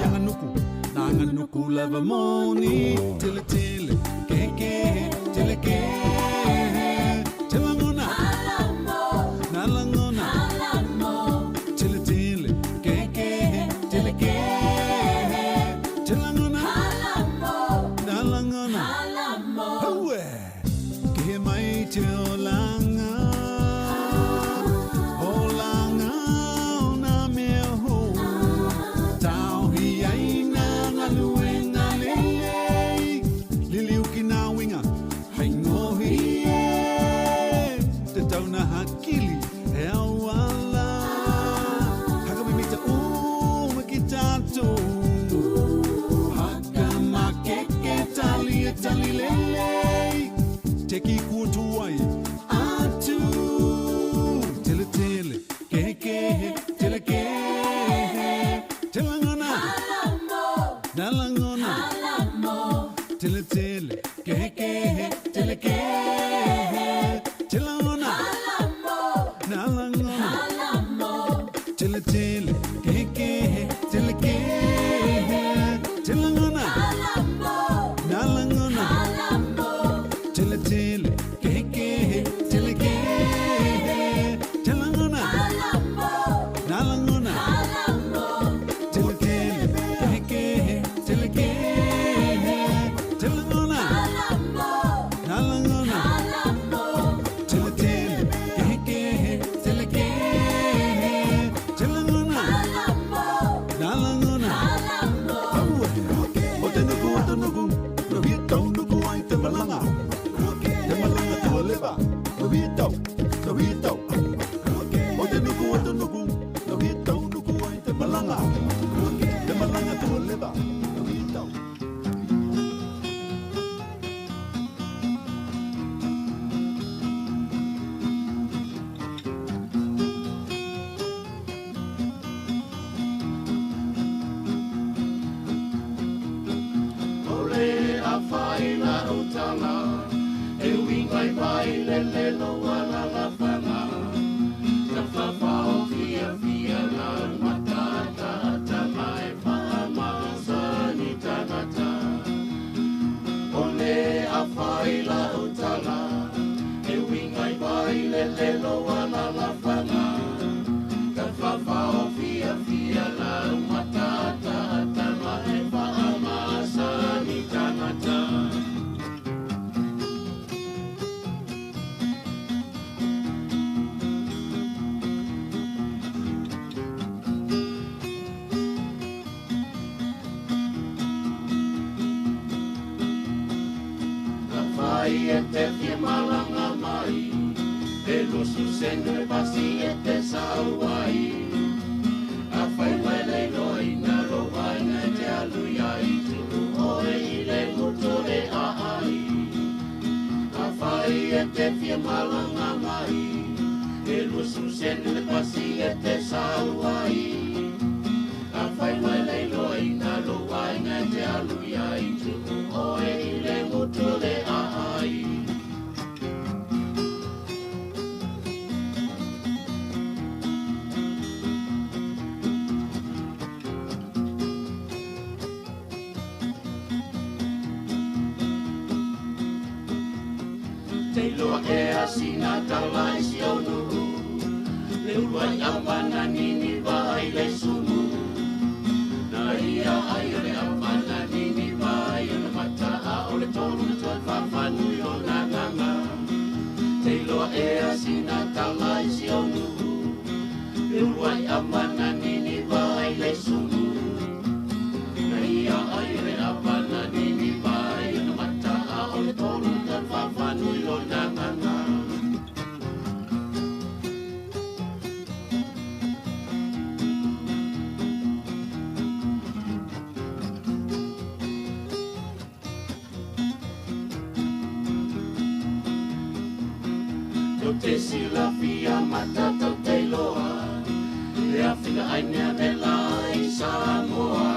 Aganuku, na aganuku lava moni. Tele tele, ke ke, tele ke. Telangona, nalangona. Tele tele, ke ke, tele ke. Telangona, nalangona. Haue, ke mai te olanga. Olanga o nā mea hou. Tau hi ai nā ngaluenga lelei. Liliu ki nā winga, hei ngohi e. Te tauna hakili, e au ala. Haka mimita uma ki tātou. Haka makeke tali e tali lelei. Te ki kutuai atu. Tele tele, ke ke, tele ke. Telangona, nalangona. Tele tele, ke ke, tele ke. Telangona, nalangona. Tele tele, ke ke, tele ke. Telangona, nalangona. Tele tele, ke ke, tele ke. Telangona, nalangona. Tele tele, ke ke, tele ke. Telangona, nalangona. Tele tele, ke ke, tele ke. Telangona, nalangona. O te nuku, o te nuku, no hia tau nuku ai te malanga. Te malanga tua leva, no hia tau, no hia tau. O te nuku, o te nuku, no hia tau nuku ai te malanga. Te malanga tua leva, no hia tau. O le a whai la o tala, e wingai vai le le loa la la whanga. Ta whawhao fia fia la mata ta ta mai whaamasa ni tangata. O le a whai la o tala, e wingai vai le le loa la la whanga. Ta whawhao fia fia la mata ta ta mai whaamasa ni tangata. Whai e te fia malanga mai, e lusu senu e pasi e te sauai. A whai wele loi na ro wainga te alu iai, tuu oe i le ngutu le a ai. A whai e te fia malanga mai, e lusu senu e pasi e te sauai. A whai wele loi na ro wainga te alu iai, tuu oe i le ngutu le a ai. Te loa e asina tala i si au nuu, le uluai amana nini vai le sumu. Na ia ai o le amana nini vai o le mata a o le tolu na toi whawhanui o nā nganga. Te loa e asina tala i si au nuu, le uluai amana nini vai le sumu. Na ia ai o le amana nini vai o le mata a o le tolu na toi whawhanui o nā nganga. Tau te silafia mata tau te loa, le awhina ainea me la i Samoa.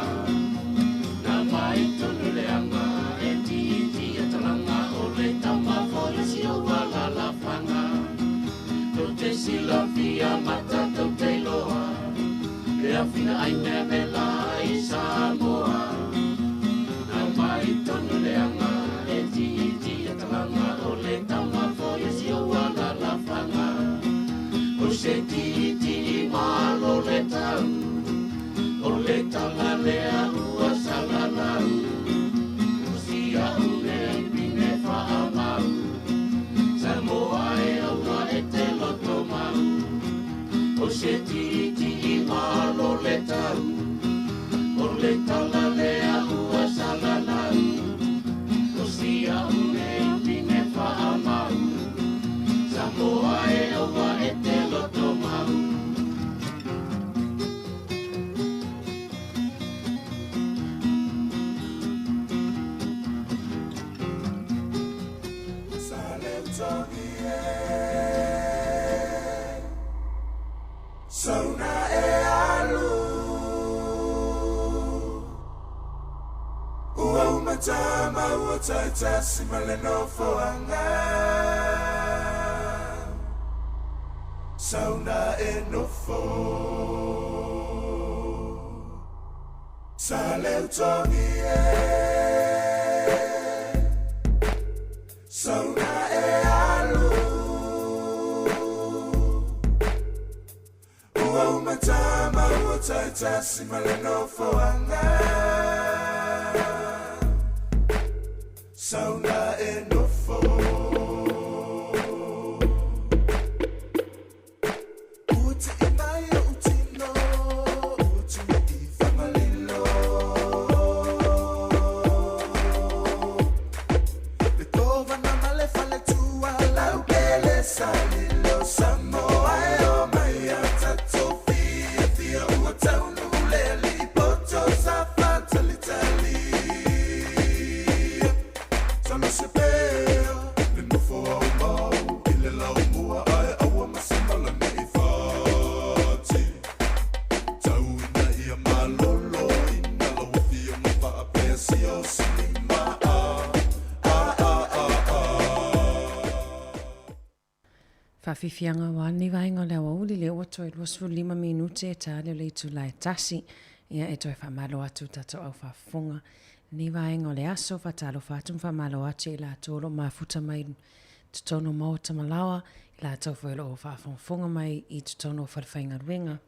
Nā mai tonu le anga e titi e talanga o le tama fo i si o wala la whanga. Tau te silafia mata tau te loa, le awhina ainea me la i Samoa. le tala lea ua salalau O si au nei tine whaamau Samoa e aua e te loto mau Sauna e alu Ua umatama ua taitasi ma le nofoaga Sauna e nofo Sa leutogi e Sauna e alu Ua umatama ua taitasi ma le nofoaga Sauna e nofo Ua ti'i mai o'u tino Ua tui i Fagalilo Le tovana ma le faletua Laukele salilo Samoa e o mai a tatou fiafia Ua taunuu le alii poto sa faatalitali Talosia pea le nofo aumau i le laumua ae aua ma se mala ne i fati. Tau ina ia malolo ina lau afioga faapea siaosilima a a a a a. Faafiafiaga aua lenei vaega o le aoauli lea ua toe 25 minute e ta le o le itula e tasi. Ia e toe faamalo atu i tatou au faafofoga lenei vaega o le aso. Faatalofa atu ma faamalo atu ia i latou o lo o mafuta mai i totonu o maota ma laoa, i latou foi o lo o faafogafoga mai i totonu o falefaigaluega.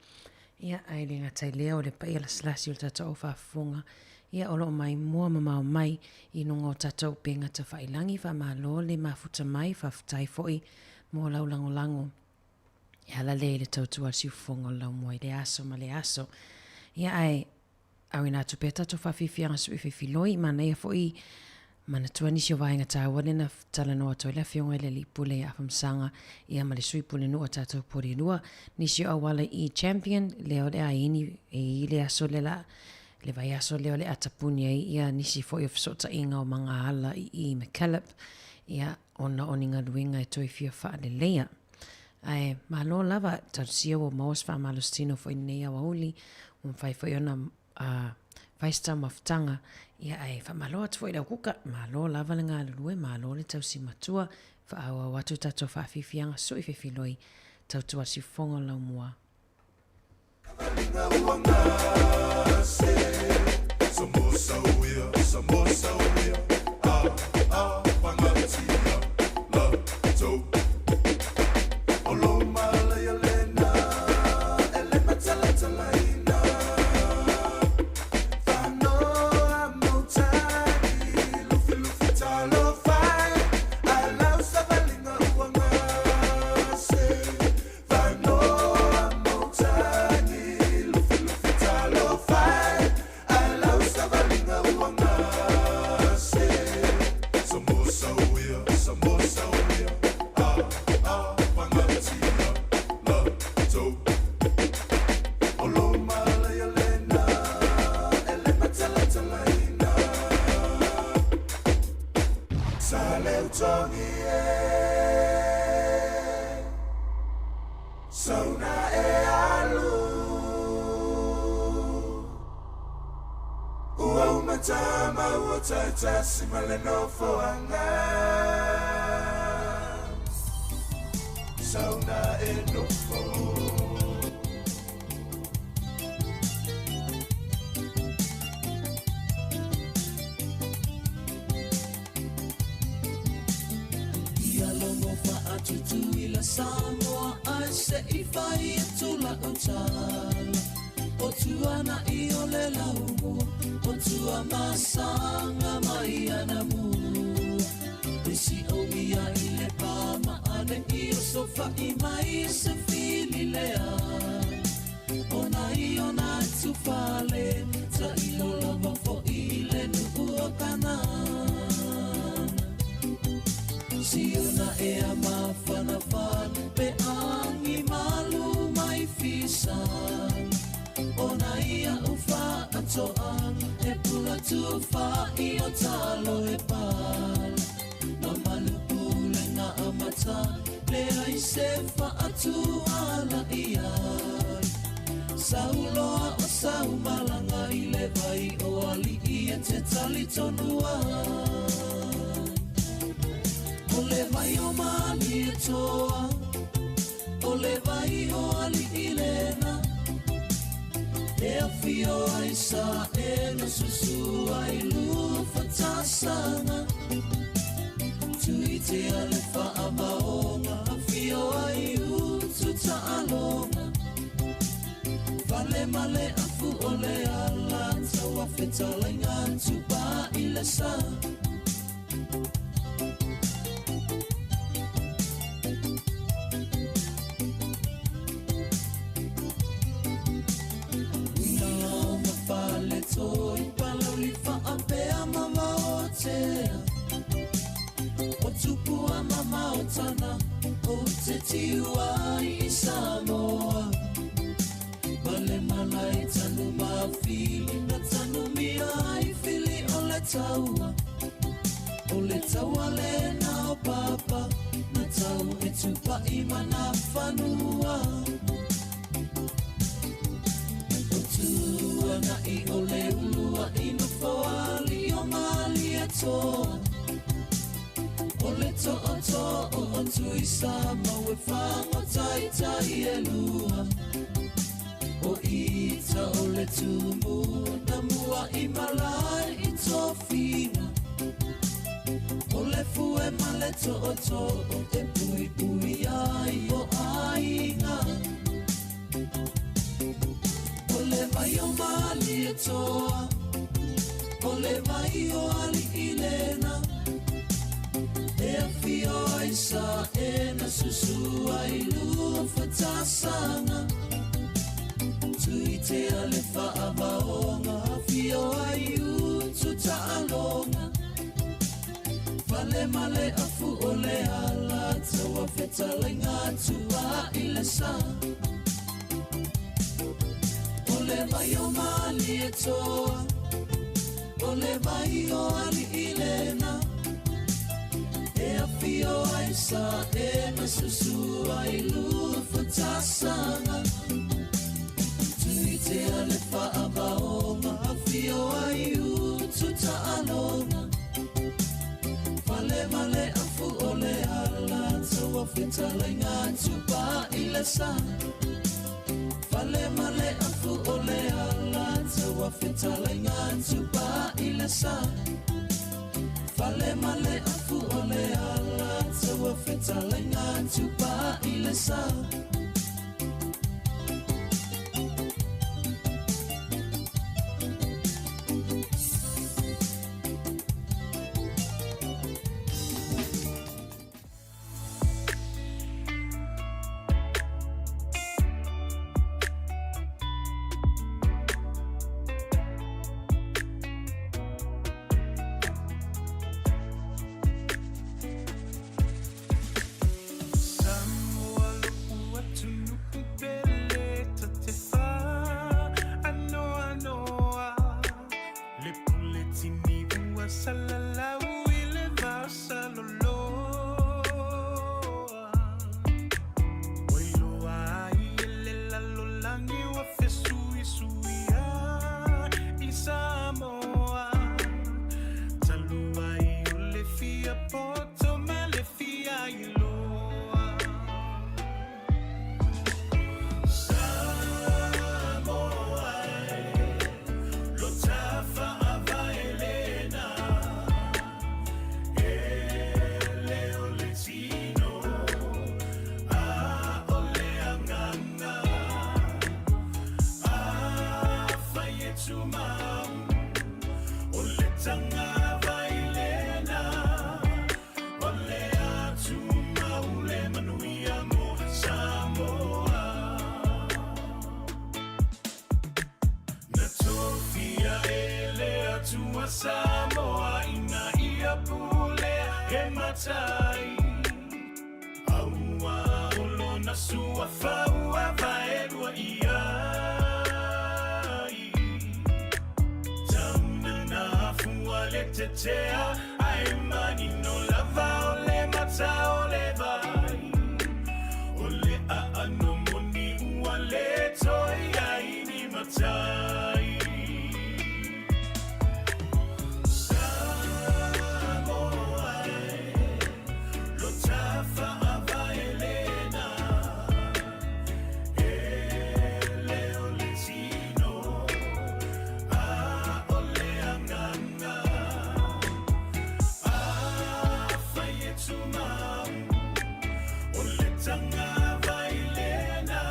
Ia, ae le gata i lea o le paia lasilasi o le tatou au faafofoga, ia o lo o maimoa mamao mai i luga o tatou upega tafailagi. Faamalo le mafuta mai, faafetai foi mo lau lagolago e ala lea i le tautua a le siufofoga o le laumua i lea aso ma lea aso. Ia, ae auina atu pea tatou faafiafiaga sui filifiloi, manaia foi manatua nisi o vaega taua lea na talanoa atu ai le Afioga i le Alii Pule ia Afamasaga ia ma le Sui Pulenuu a tatou Porirua, nisi o auala i Champion lea o le a ini i le aso lea la le vaiaso lea o le a tapuni ai ia nisi foi o fesootaiga o magaala i i McKellop ia ona o ni galuega e toe fia faaleleia. Ae malo lava, talosia ua maua se faamalositino foi i lenei aoauli, ua mafai foi ona fai se taumafataga, ia ae faamalo atu foi i le aukuka, malo lava le galulue, malo le tausi matua, faaauau atu tatou faafiafiaga sui fefiloi, tautua siufofoga o laumua. Ona i ona atu fale Tailo lava fo'i i le nu'u o Kanana Siuna ea mafanafana Pe agi malu mai fisa Ona ia u fa'ato'aga E pula tufa'i o talo e pala Mamalu pulega amata Leai se fa'atuala i ai Sauloa o saumalaga i le vai o ali'i e te talitonu ai O le vai o Malietoa O le vai o ali'i lena E afio ai Sa'e na susu ai Luafatasaga Tuitea le fa'amaoga Afio ai Utu ta'aloga Fale ma le afu o le ala Taua fetalaiga Tupa'i le sa. Uila ma Faletoi Palauli fa'apea ma Vaoatea O tupua mamaotana O te tiu ai i Samoa Ma le malae tanu mafili Na tanumia ai fili o le taua O le taua lena o papa Na tau e tupa'i ma na fanua O tuana'i o le ulua'i nofoali o Malietoa O le to'oto'o o Tuisama e fagotaitai e lua O ita o le tumu Na mua'i malae i tofiga O le fue ma le to'oto'o E puipui ai o aiga O le vai o Malietoa O le vai o ali'i lena E afio ai Sa'e na susu ai Luafatasaga Tuitea le fa'avaoga Afio ai Utu ta'aloga Fale ma le afu o le ala Taua fetalaiga Tua'i le sa O le vai o Malietoa O le vai o ali'i lena E afio ai Sa'e na susu ai Luafatasaga Tuitea le fa'avaoga Afio ai Utu ta'aloga Fale ma le afu o le ala Taua fetalaiga Tupa'i le sa Fale ma le afu o le ala Taua fetalaiga Tupa'i le sa Fale ma le afu o le ala Taua fetalaiga Tupa'i le sa. Samoa lo'u atunu'u pele ta te fa'anoanoa Le pule tini ua salalau i le vaosaloloa Ua iloa ai e le lalolagi ua fesuisuia i Samoa Talu ai o le fia poto ma le fia iloa Samoa e lo tafa'avae lena E le o le tino a o le agaga Afai e tumau o le tagavai lena O le a tumau le manuia mo Samoa. Atua Samoa ina ia pulea e matai. Auā o lona suafa ua vaelua i ai. Tauna na afua le tetea ae manino lava o le mata o le vai. O le aano moni ua le toe i ai ni matai. Samoa e, lo tafaavae lena. E le o le tino, a o le agaga. Afai e tumau, o le tagavai lena.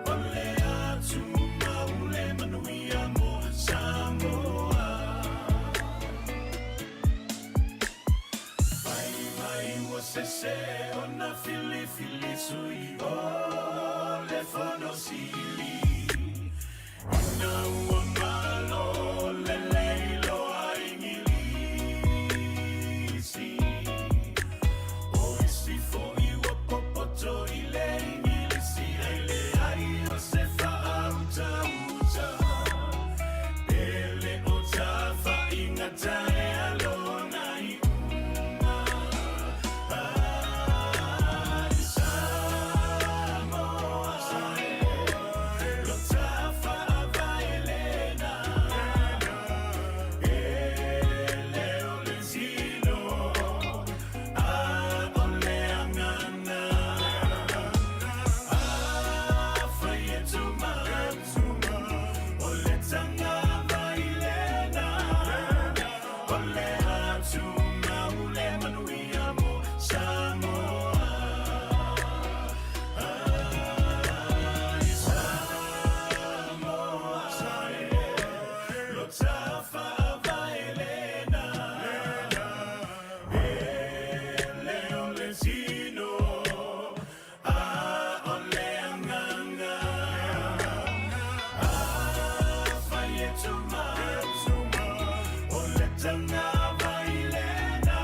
O le a tumau le manuia mo Samoa. Fai mai ua sese ona filifili sui o le Fono Sili. Ina ua malo lelei loa Igilisi. O isi foi ua popoto i le Igilisi ai leai o se faautauta. Pe le o tafaiga taea lona iuga. Ai Samoa e, lo tafaavae lena. E le o le tino, a o le agaga. Afai e tumau, o le tagavai lena. O le a tumau le manuia mo Samoa. Ai Samoa e, lo tafaavae lena. E le o le tino, a o le agaga. Afai e tumau, o le tagavai lena.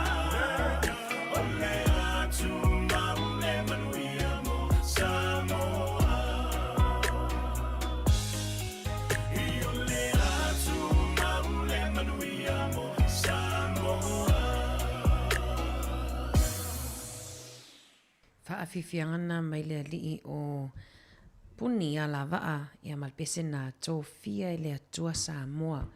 O le a tumau le manuia mo Samoa. I o le a tumau le manuia mo Samoa. Faafiafiaga na mai le alii o Puni alavaa ia ma le pese na tofia e le Atua Samoa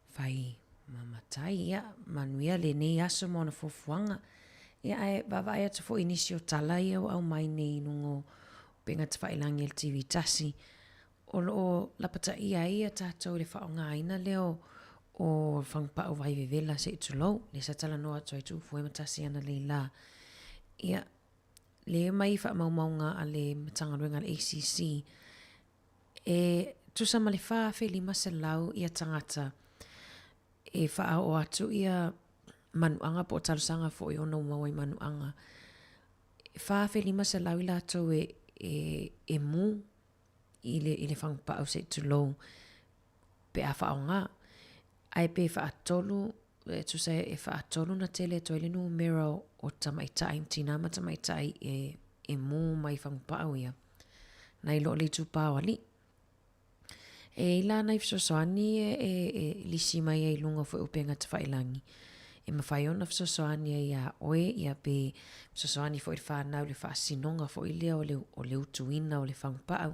fai ma matai ia manuia lenei aso ma ona fuafuaga. Ia ae vaavaai atu foi i nisi o tala ia ua aumai nei i luga o upega tafailagi a le TV tasi o lo o lapataia ai ia tatou i le faaaogaina lea o o le fagupau vai vevela se i tulou, lea sa talanoa atu ai Tuufue ma Tasi analeila. Ia, le mai faamaumauga a le Matagaluega a le ACC, e tusa ma le 4,500 ia tagata e faaoo atu ia manuaga po o talosaga foi ona ua maua i manuaga. E 4,500 i latou e, e, e mū i le, i le fagupau se i tulou pe a faaaoga. Ae pe faatolu, e tusa e faatolu ona tele atu ai le numera o tamaitai, tinā ma tamaitai e, e mū mai fagupau ia, nai lo le itupa o alii. E i ai la nai fesoasoani e, e, e lisi mai ai i luga foi o upega tafailagi, e mafai ona fesoasoani ai iā oe, ia pe fesoasoani foi i le whanau i le faasinoga foi lea o le, o le utuina o le fagupau.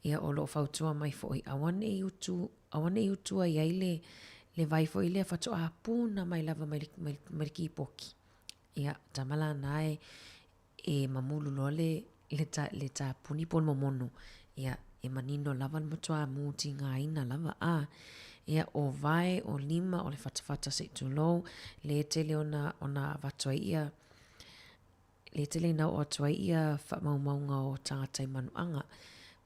Ia o lo o fautua mai foi, aua ne i utu, aua ne i utua i ai le, le vai foi lea faatoa puna mai lava mai le, mai, mai le kipoki. Ia, tama la na e, e mamulu loa le, le, ta, le tapuni po o le momono. Ia, e manino lava le matua mū tigaina lava, a. Ia, o vae, o lima, o le fatafata se i tulou, le tele ona, ona avatu ai ia, le tele ina oo atu ai ia faamaumauga o tagata i manuaga.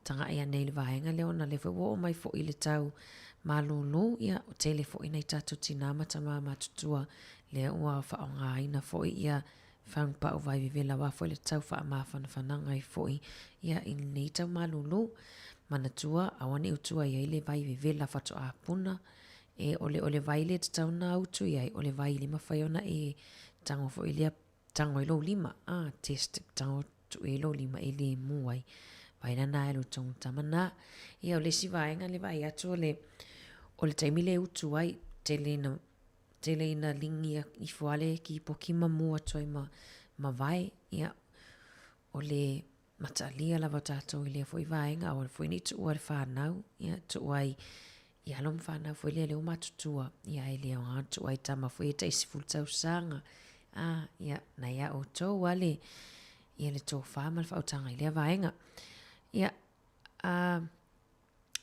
Tagaʻi anei i le vaega lea ona lea foi ua oo mai foi i le tau malūlū, ia, ua tele foi nai tatou tinā ma tamā matutua lea ua faaaogaina foi ia fagupau vai vevela aua foi le tau faamafanafanaga ai foi ia i lenei tau malūlū. Manatua, aua ne i utua i ai le vai vevela faatoa puna. E o le, o le vai lea e tatau ona utu i ai, o le vai le mafai ona e tago foi lea, tago ai lou lima, a, test, tago tuu i ai lou lima e le mu ai. Vai lana e lo tongu tama na. Ia o le isi vaega le vaai atu o le, o le taimi le utu ai, tele ina, tele ina ligi ifo lava le kipoki ma mu atu ai ma, ma vae. Ia, o le mataalia lava o tatou i lea foi vaega, aua foi ne i tuua le fanau, ia, tuu ai i alo ma fanau foi lea lea ua matutua, ia e le aoga ona tuu ai tama foi e tai 10 tausaga. A, ia, na ia outou lava le, ia le tofa ma le faautaga i lea vaega. Ia, a,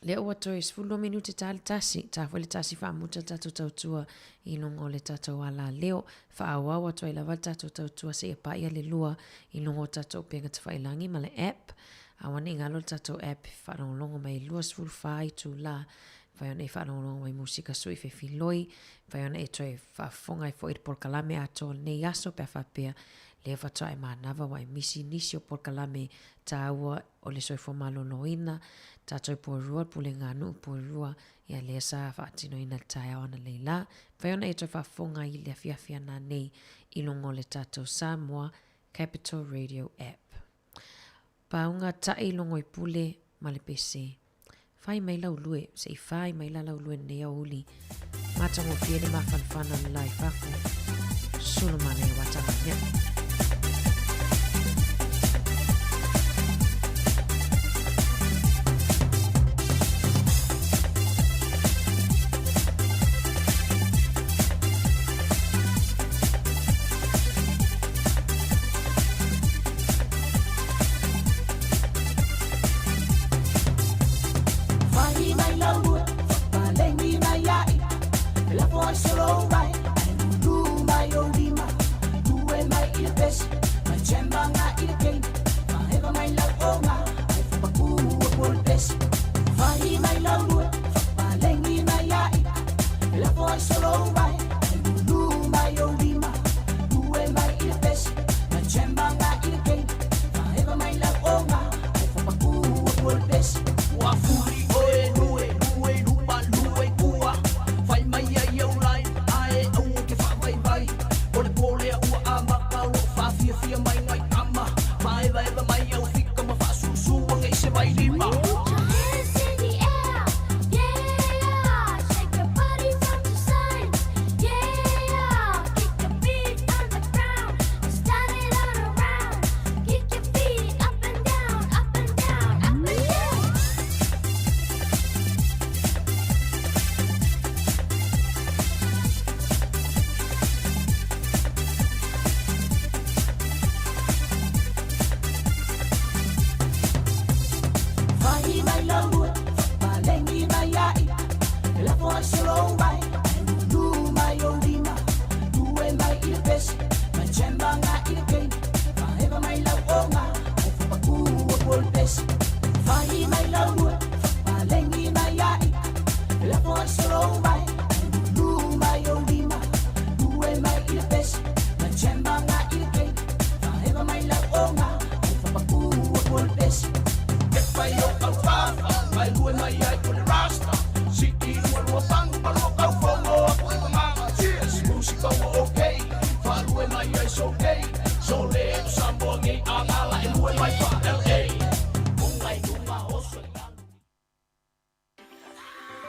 Lea ua toe 12 minute ta le tasi, ta foi le tasi faamuta le tatou tautua i luga o le tatou alaleo. Faaauau atu ai lava le tatou tautua seia paia le lua i luga o tatou upega tafailagi ma le app. Aua ne i galo le tatou app e faalogologo mai i 24 itula, mafai ona e faalogologo mai i musika sui fefiloi, mafai ona e toe faafofoga ai foi i le polokalame atoa o lenei aso pe a faapea lea faatoa e manava ua e misi nisi o polokalame taua o le soifua maloloina, tatou poerua, le pulega a nuu poerua, ia lea sa faatinoina i le taeao analeila. Mafai ona e toe faafofoga i le afiafi ana nei i luga o le tatou Samoa Capital Radio App. Pauga ta'i logoipule ma le pese. Fai mai lau lue, se i fai mai la lau lue lenei aoauli. Matagofie le mafanafana o le la i fafo. Sulu manaia wa tanga mea.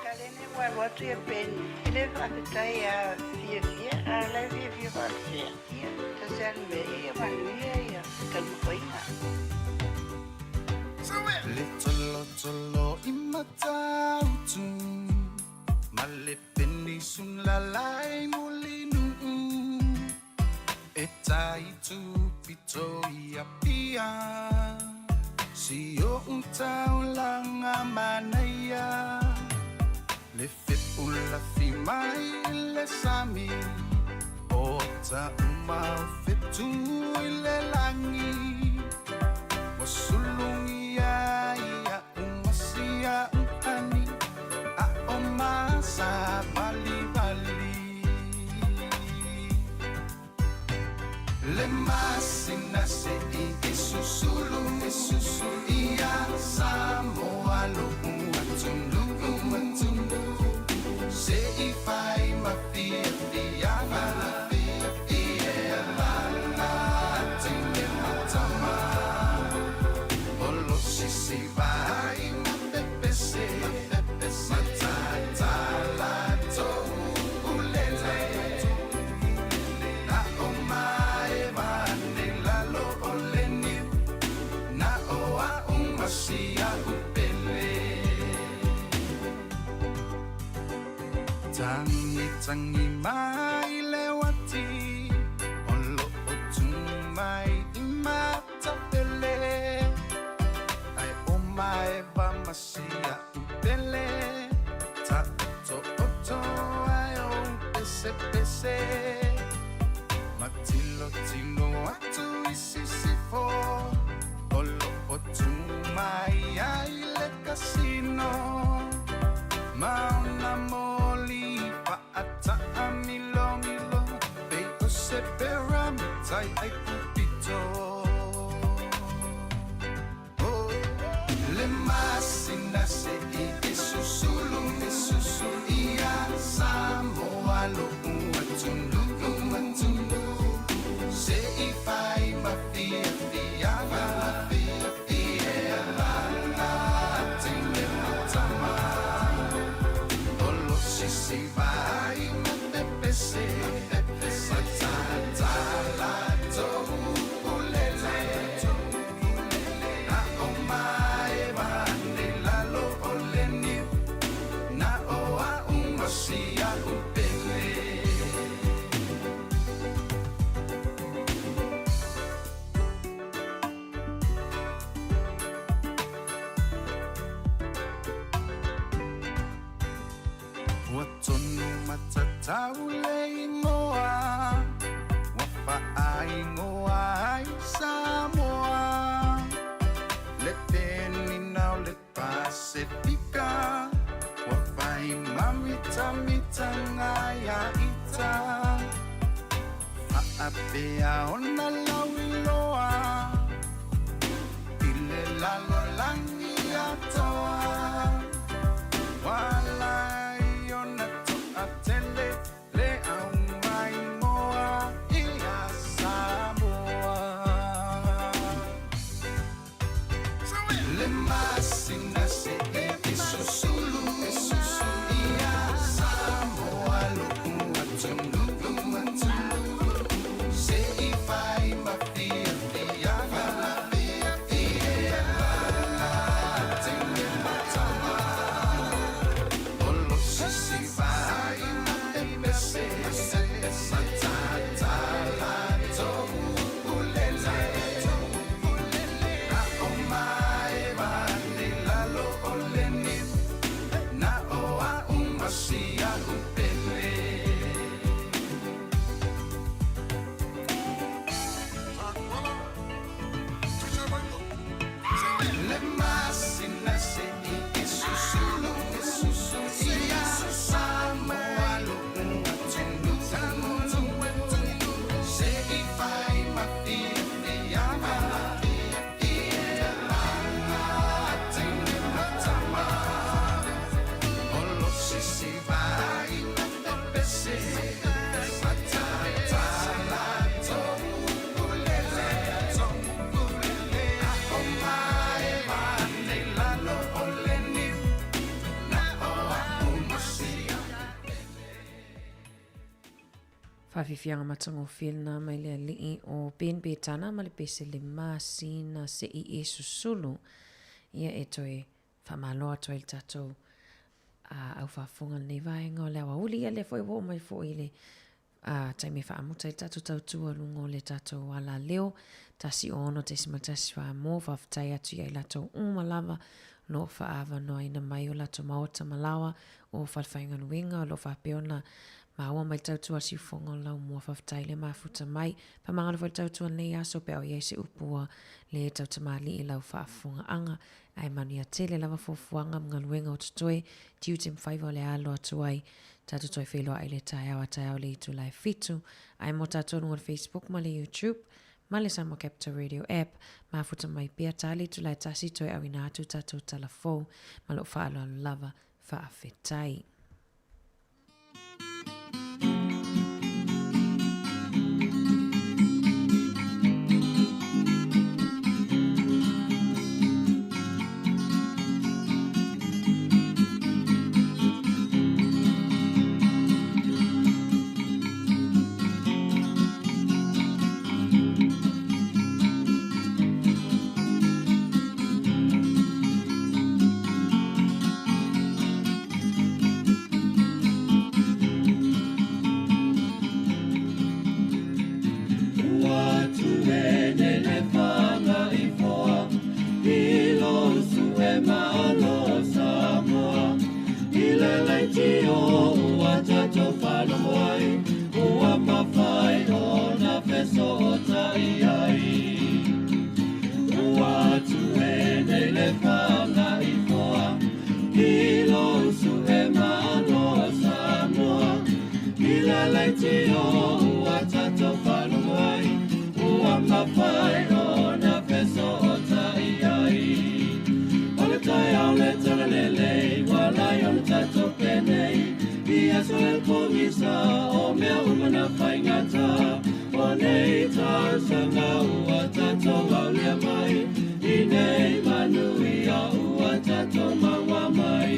Kalene ua alu atu ia Penny. E le faafetai a fiafia, a la e fiafia faapea. Ia, tasi a le mea ia manuia ia taumafaiga. Le tolotolo i Matautu ma le penisula i Mulinuu e tai tupito i Apia si o'u taulaga manaia le fepulafi mai le sami o taʻuma o fetu i le lagi ua sulugia iaʻu ma siaʻu ani aʻo ma savalivali le masina seʻi e susulu e susulu ia Samoa loʻu atunuu atunuu seʻi. i fai ma fiafiaga I e lana teine ma tama O lo sisi vai ma pepese Matatala tou ulele Na o maeva ane lalo o le niu Na o a'u ma si a'u pele Tagitagi mai le uati o lo'o tu mai i Matapele Ae o maeva ma si a'u pele Ta'oto'oto ai ou pesepese Matilotilo atu i sisifo O lo'o tu mai ai le kasino Ma ona moli fa'ata'amilomilo Pei o se pera matai ai pupito Oh, le masina se'i e susulu e susulu ia Samoa lo'u atunuu atunuu se'i fai ma fiafiaga I e lana teine ma tama O lo sisi vai ma pepese Matatala tou ulele Na o maeva ane lalo o le niu Na o a'u ma si a'u pele Ua tonu matatau le igoa Ua fa'aigoa ai Samoa Le penina o le Pasefika Ua fai mamitamitaga ia ita Fa'apea ona lauiloa I le lalolagi atoa Ua ala ai ona to'atele le aumaigoa ia Samoa Le masina se'i e susulu e susulu ia Samoa lo'u atunuu atunuu se'i fai ma fiafiaga I e lana teine ma tama O lo sisi vai ma pepese Matatala tou ulele Na o maeva ane lalo o le niu Na o a'u ma si a'u pele Le masina se'i e susulu e susulu ia Samoa lo'u atunuu se'i fai ma fiafiaga I e lana teine ma tama O lo sisi vai ma pepese Matatala tou ulele Na o maeva ane lalo o le niu Na o a'u ma si a'u Faafiafiaga matagofie lena mai le alii o Ben Betana ma le pese le masina se'i e susulu. Ia e toe faamalo atu ai le tatou au faafofoga i lenei vaega o le aoauli. Ia lea foi ua oo mai foi i le taimi e faamuta ai le tatou tautua i luga o le tatou alaleo 106.1 mo. Faafetai atu ia i latou uma lava o lo o faaavanoaina mai o latou maota ma laoa o falefaigaluega o lo o faapea ona maua mai le tautua a le siufofoga o le laumua. Faafetai le mafuta mai. Faamagalo foi le tautua i lenei aso pe a o i ai se upu ua le tautamalii i lau faafofogaaga. Ae manuia tele lava fuafuaga ma galuega o totoe, tiute ma faiva o le a alo atu ai. Tatou toe feiloai i le taeao a taeao i le itula e fitu. Ae mo tatou i luga o le Facebook ma le YouTube ma le Samoa Capital Radio app, mafuta mai pea ta le itula e tasi toe auina atu tatou tala fou ma lou faaaloalo lava. Faafetai. faalogo ai, ua mafai ona fesootai ai. Ua atu e nei le fagaifoa, i lou su'e malo o Samoa. I le leitio ua tatou faalogo ai, ua mafai ona fesootai ai. O le taeao le talalelei, ua lai ona tatou penei, i aso e pogisa o mea uma na faigata. O nei tausaga ua tatou aulia mai, i nei manuia ua tatou maua mai.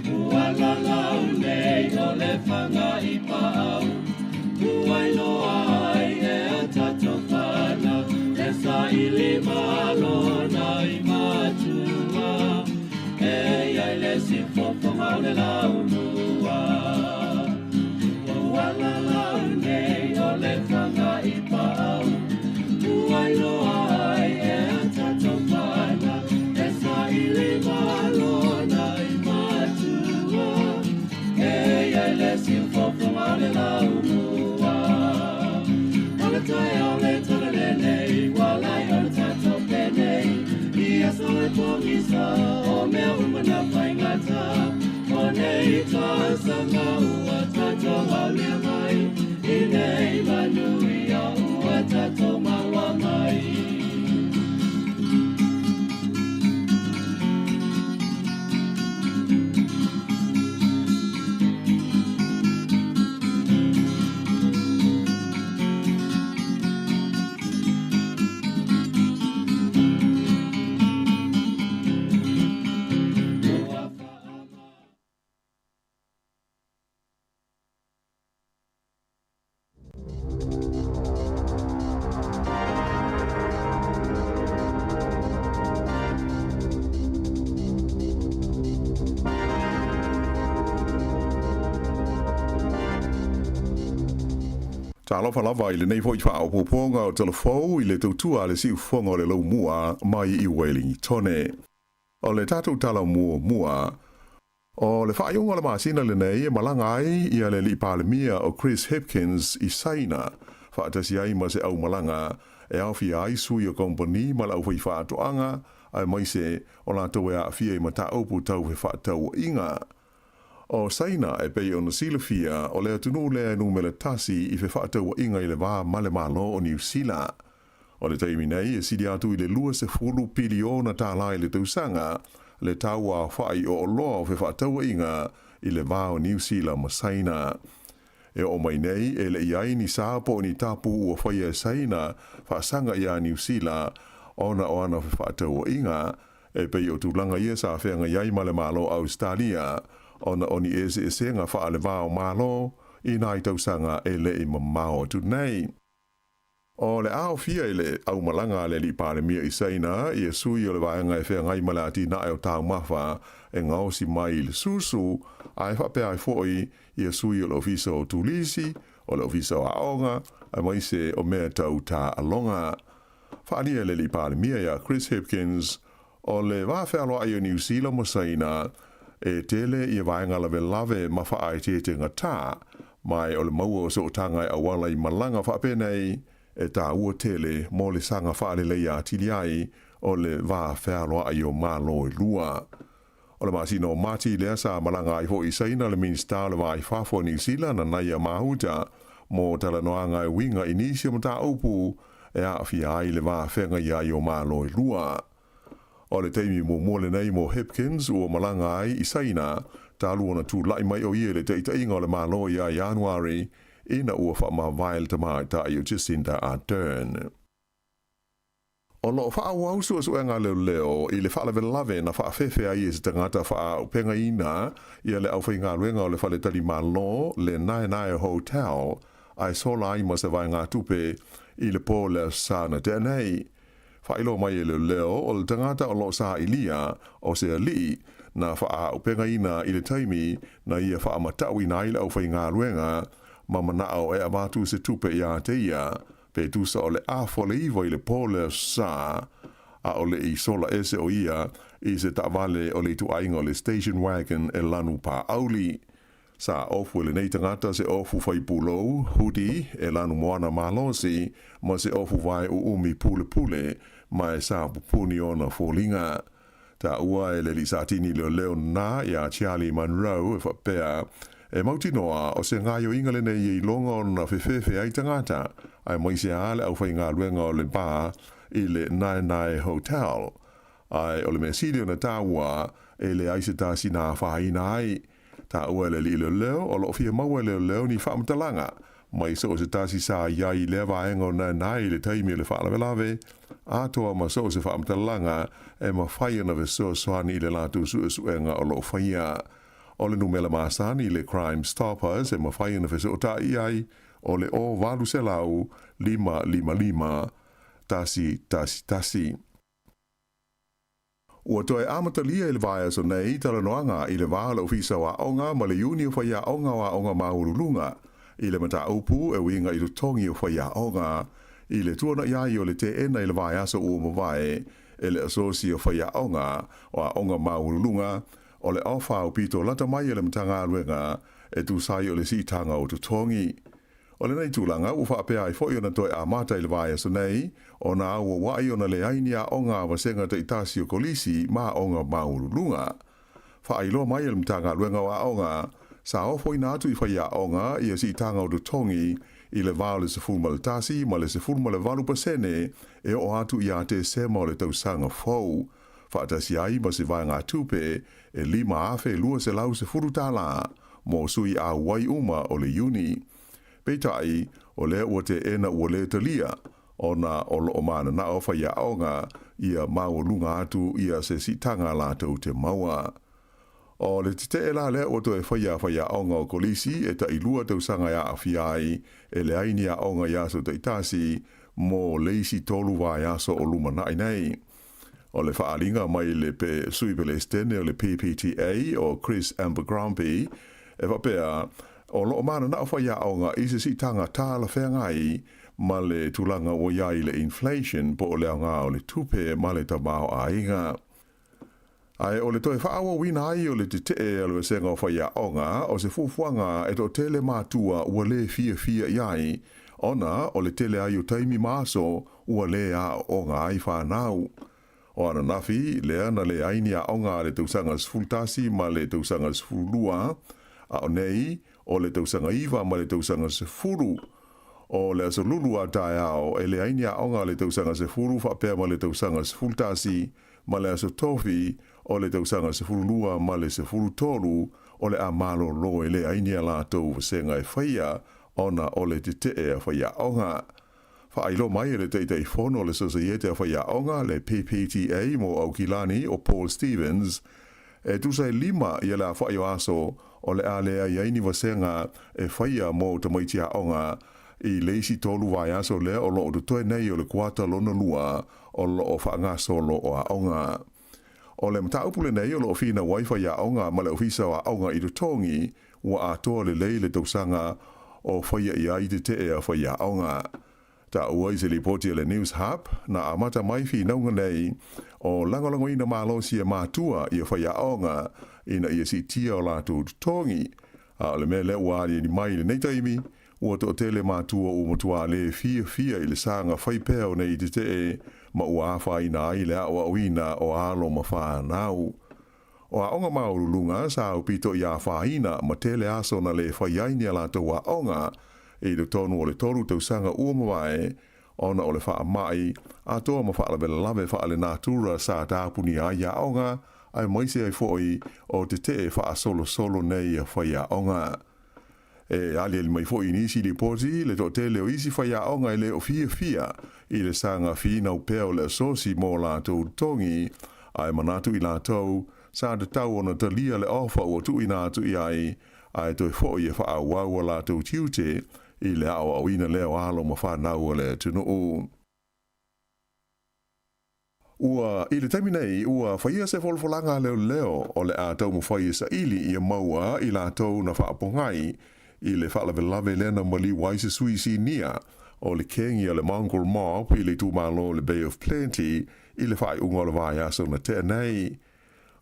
Ua lalau nei o le faga i paau, ua iloa ai e a tatou fanau, e saili malo na i matua, e iai le sifofoga o le laumua. Ua lalau nei o le faga i paau, ua iloa ai e a tatou fanau, e saili malo na i matua, e iai le sifofoga o le laumua. O le taeao le talalelei, ua lai ona tatou penei, i aso e pogisa o mea uma na faigata. O nei tausaga ua tatou aulia mai, i nei manuia ua tatou maua mai. Talofa lava i lenei foi faaopoopoga o Talafou i le tautua a le siufofoga o le laumua mai i Welingitone. O le tatou tala muamua, o le faaiuga o le masina lenei e malaga ai ia le alii Palemia o Chris Hipkins i Saina, faatasi ai ma se aumalaga e aofia ai sui o kompani ma le aufaifaatoaga aemaise o latou e aafia i mataupu tau fefaatauaiga. O Saina e pei ona silafia, o le atunuu lea e numera tasi i fefaatauaiga i le va ma le Malo o Niu Sila. O le taimi nei, e sili atu i le 20 piliona tālā i le tausaga le tau aofai o oloa o fefaatauaiga i le va o Niu Sila ma Saina. E oo mai nei, e le i ai ni sa po o ni tapu ua faia e Saina faasaga iā Niu Sila ona o ana fefaatauaiga, E pei o tulaga ia sa feagai ai ma le Malo o Ausetalia ona o ni eseesega faale-va o Malo i nai tausaga e le i mamao atu nei. O le aofia i le aumalaga a le Alii Palemia i Saina ia sui o le vaega e feagai ma le atinae o taumafa e gaosi mai i le susu, ae faapea ai foi ia sui o le Ofisa o Turisi, o le Ofisa o Aoga, aemaise o mea tau taaloga. Faaalia e le Alii Palemia ia Chris Hipkins, o le va fealoai o Niu Sila ma Saina, e tele ia vaega lavelave ma faaeteetegatā, ma e o le maua o sootaga e auala i malaga faapenei, e tāua tele mo le saga faaleleia atili ai o le va fealoai o Malo e lua. O le masina o Mati lea sa malaga ai foi i Saina le Minisita o le Va i Fafo o Niu Sila, Nanaia Mahuta, mo talanoaga e uiga i nisi o mataupu e aafia ai le va feagai ai o Malo e lua. O le taimi muamua lenei mo Hipkins ua malaga ai i Saina, talu ona tulai mai o ia i le taitaiga o le Malo ia Ianuari ina ua faamavae le tamaitai o Jacinda Ardern. O lo o faaauau suesuega a leoleo i le faalavelave na faafefe ai e se tagata faaaupegaina ia le aufaigaluega o le faletalimalo le Naenae Hotel ae sola ai ma se vaegatupe i le po le Aso Sa na tea nei. Faailoa mai e leoleo o le tagata o lo o sailia o se alii na faaaupegaina i le taimi na ia faamatauina ai le aufaigaluega ma manao e avatu se tupe iā te ia pe tusa o le 8:30 i le po le Aso Sa a o le i sola ese o ia i se taavale o le ituaiga o le station wagon e lanu pāauli. Sa ofu e lenei tagata se ofu faipulou, hoodie, e lanu moana malosi ma se ofu vae uumi pulepule ma e sa pupuni ona foliga. Taua e le alii satini leoleo na iā Charlie Munro e faapea, E mautinoa o se gaoioiga lenei e iloga ona fefefe ai tagata aemaise lava le aufaigaluega o le bar i le Naenae Hotel. Ae o le mea sili ona taua, e leai se tasi na afaina ai. Taua e le alii leoleo o lo o fia maua e leoleo ni faamatalaga mai so o se tasi sa i ai i lea vaega o Naenae i le taimi o le faalavelave, atoa ma so o se faamatalaga e mafai ona fesoasoani i le latou suesuega o lo o faia. O le numela masani i le Crime Stoppers e mafai ona fesootai i ai, o le 0 800 555 111. Ua toe amatalia i le vaiaso nei talanoaga i le va o le Ofisa o Aoga ma le Iuni o Faiaoga o Aoga Maualuluga i le mataupu e uiga i totogi o faiaoga i le tuana'i ai o le teena i le vaiaso ua mavae e le Asosi o Faiaoga o Aoga Maualuluga o le ofa aupito lata mai a le Matagaluega e tusa ai o le siitaga o totogi. O lenei tulaga ua faapea ai foi ona toe amata i le vaiaso nei ona auauai ona leai ni aoga a vasega taitasi o kolisi ma aoga maualuluga. Faailoa mai e le Matagaluega o Aoga, sa ofoina atu i faiaoga ia siitaga o totogi i le va o le 11 ma le 18% e oo atu ia Tesema o le tausaga fou, faatasi ai ma se vaegatupe e $5,210 tālā mo sui auai uma o le Iuni. Peitai, o lea ua teena ua lē talia, ona o lo o mananao faiaoga ia maualuga atu ia se siitaga latou te maua. O le tetee la lea ua toe faia faiaoga o kolisi e tailua tausaga e aafia ai e leai ni aoga i aso taitasi mo le isi tolu vaiaso o lumanai nei. O le faaaliga mai le pe Sui Pelesitene o le PPTA o Chris Abercrombie e faapea, o lo o mananao faiaoga i se siitaga talafeagai ma le tulaga ua i ai le inflation po o le aoga o le tupe ma le tamaoaiga. Ae o le toe faaauauina ai o le tetee a le vasega o faiaoga o se fuafuaga e toatele matua ua lē fiafia i ai, ona o le tele ai o taimi ma aso ua lē aooga ai fanau. O ananafi lea na leai ni aoga a le tausaga 11 ma le tausaga 12, a o nei o le tausaga 9 ma le tausaga 10. O le aso Lulu a taeao e leai ni aoga a le tausaga 10 faapea ma le tausaga 11, ma le aso Tofi o le tausaga 12 ma le 13 o le a malolo e leai ni a latou vasega e faia ona o le tetee a faiaoga. Faailoa mai e le Taitaifono o le Sosaiete a Faiaoga, le PPTA mo Aukilani o Paul Stevens, e tusa e lima ia le afa'i o aso o le a leai ai ni vasega e faia mo tamaiti aoga i le isi tolu vaiaso lea o lo o totoe nei o le kuata lona lua o lo o faagasolo o aoga. O le mataupu lenei o lo o finau ai faiaoga ma le Ofisa o Aoga i totogi ua atoa lelei le tausaga o faia i ai tetee a faiaoga. Taua i se lipoti a le News Hub, na amata mai finauga nei o lagolagoina malosi e matua ia faiaoga ina ia siitia o latou totogi. A o le mea lea ua aliali mai i lenei taimi, ua toatele matua ua matuā lē fiafia i le saga fai pea o nei tetee ma ua afaina ai le aoaoina o alo ma fanau. O aoga maualuluga sa aupito i afaina ma tele aso na lē fai ai ni a latou aoga i totonu o le tolu tausaga ua mavae ona o le faamai atoa ma faalavelave faalenatura sa tapunia ai aoga aemaise ai foi o tetee faasolosolo nei a faiaoga. E aliali mai foi i nisi lipoti le toatele o isi faiaoga e le o fiafia i le saga finau pea o le asosi mo latou totogi, ae manatu i latou sa tatau ona talia le ofa ua tuuina atu i ai, ae toe foi e faaauau a latou tiute i le aoaoina lea o alo ma fanau a le atunuu. Ua, i le taimi nei, ua faia se folafolaga a leoleo o le a taumafai e saili ia maua i latou na faapogai i le faalavelave lea na maliu ai se sui sinia o le kengi a le Mongrel Mob i le itumalo o le Bay of Plenty i le faaiuga o le vaiaso na tea nei.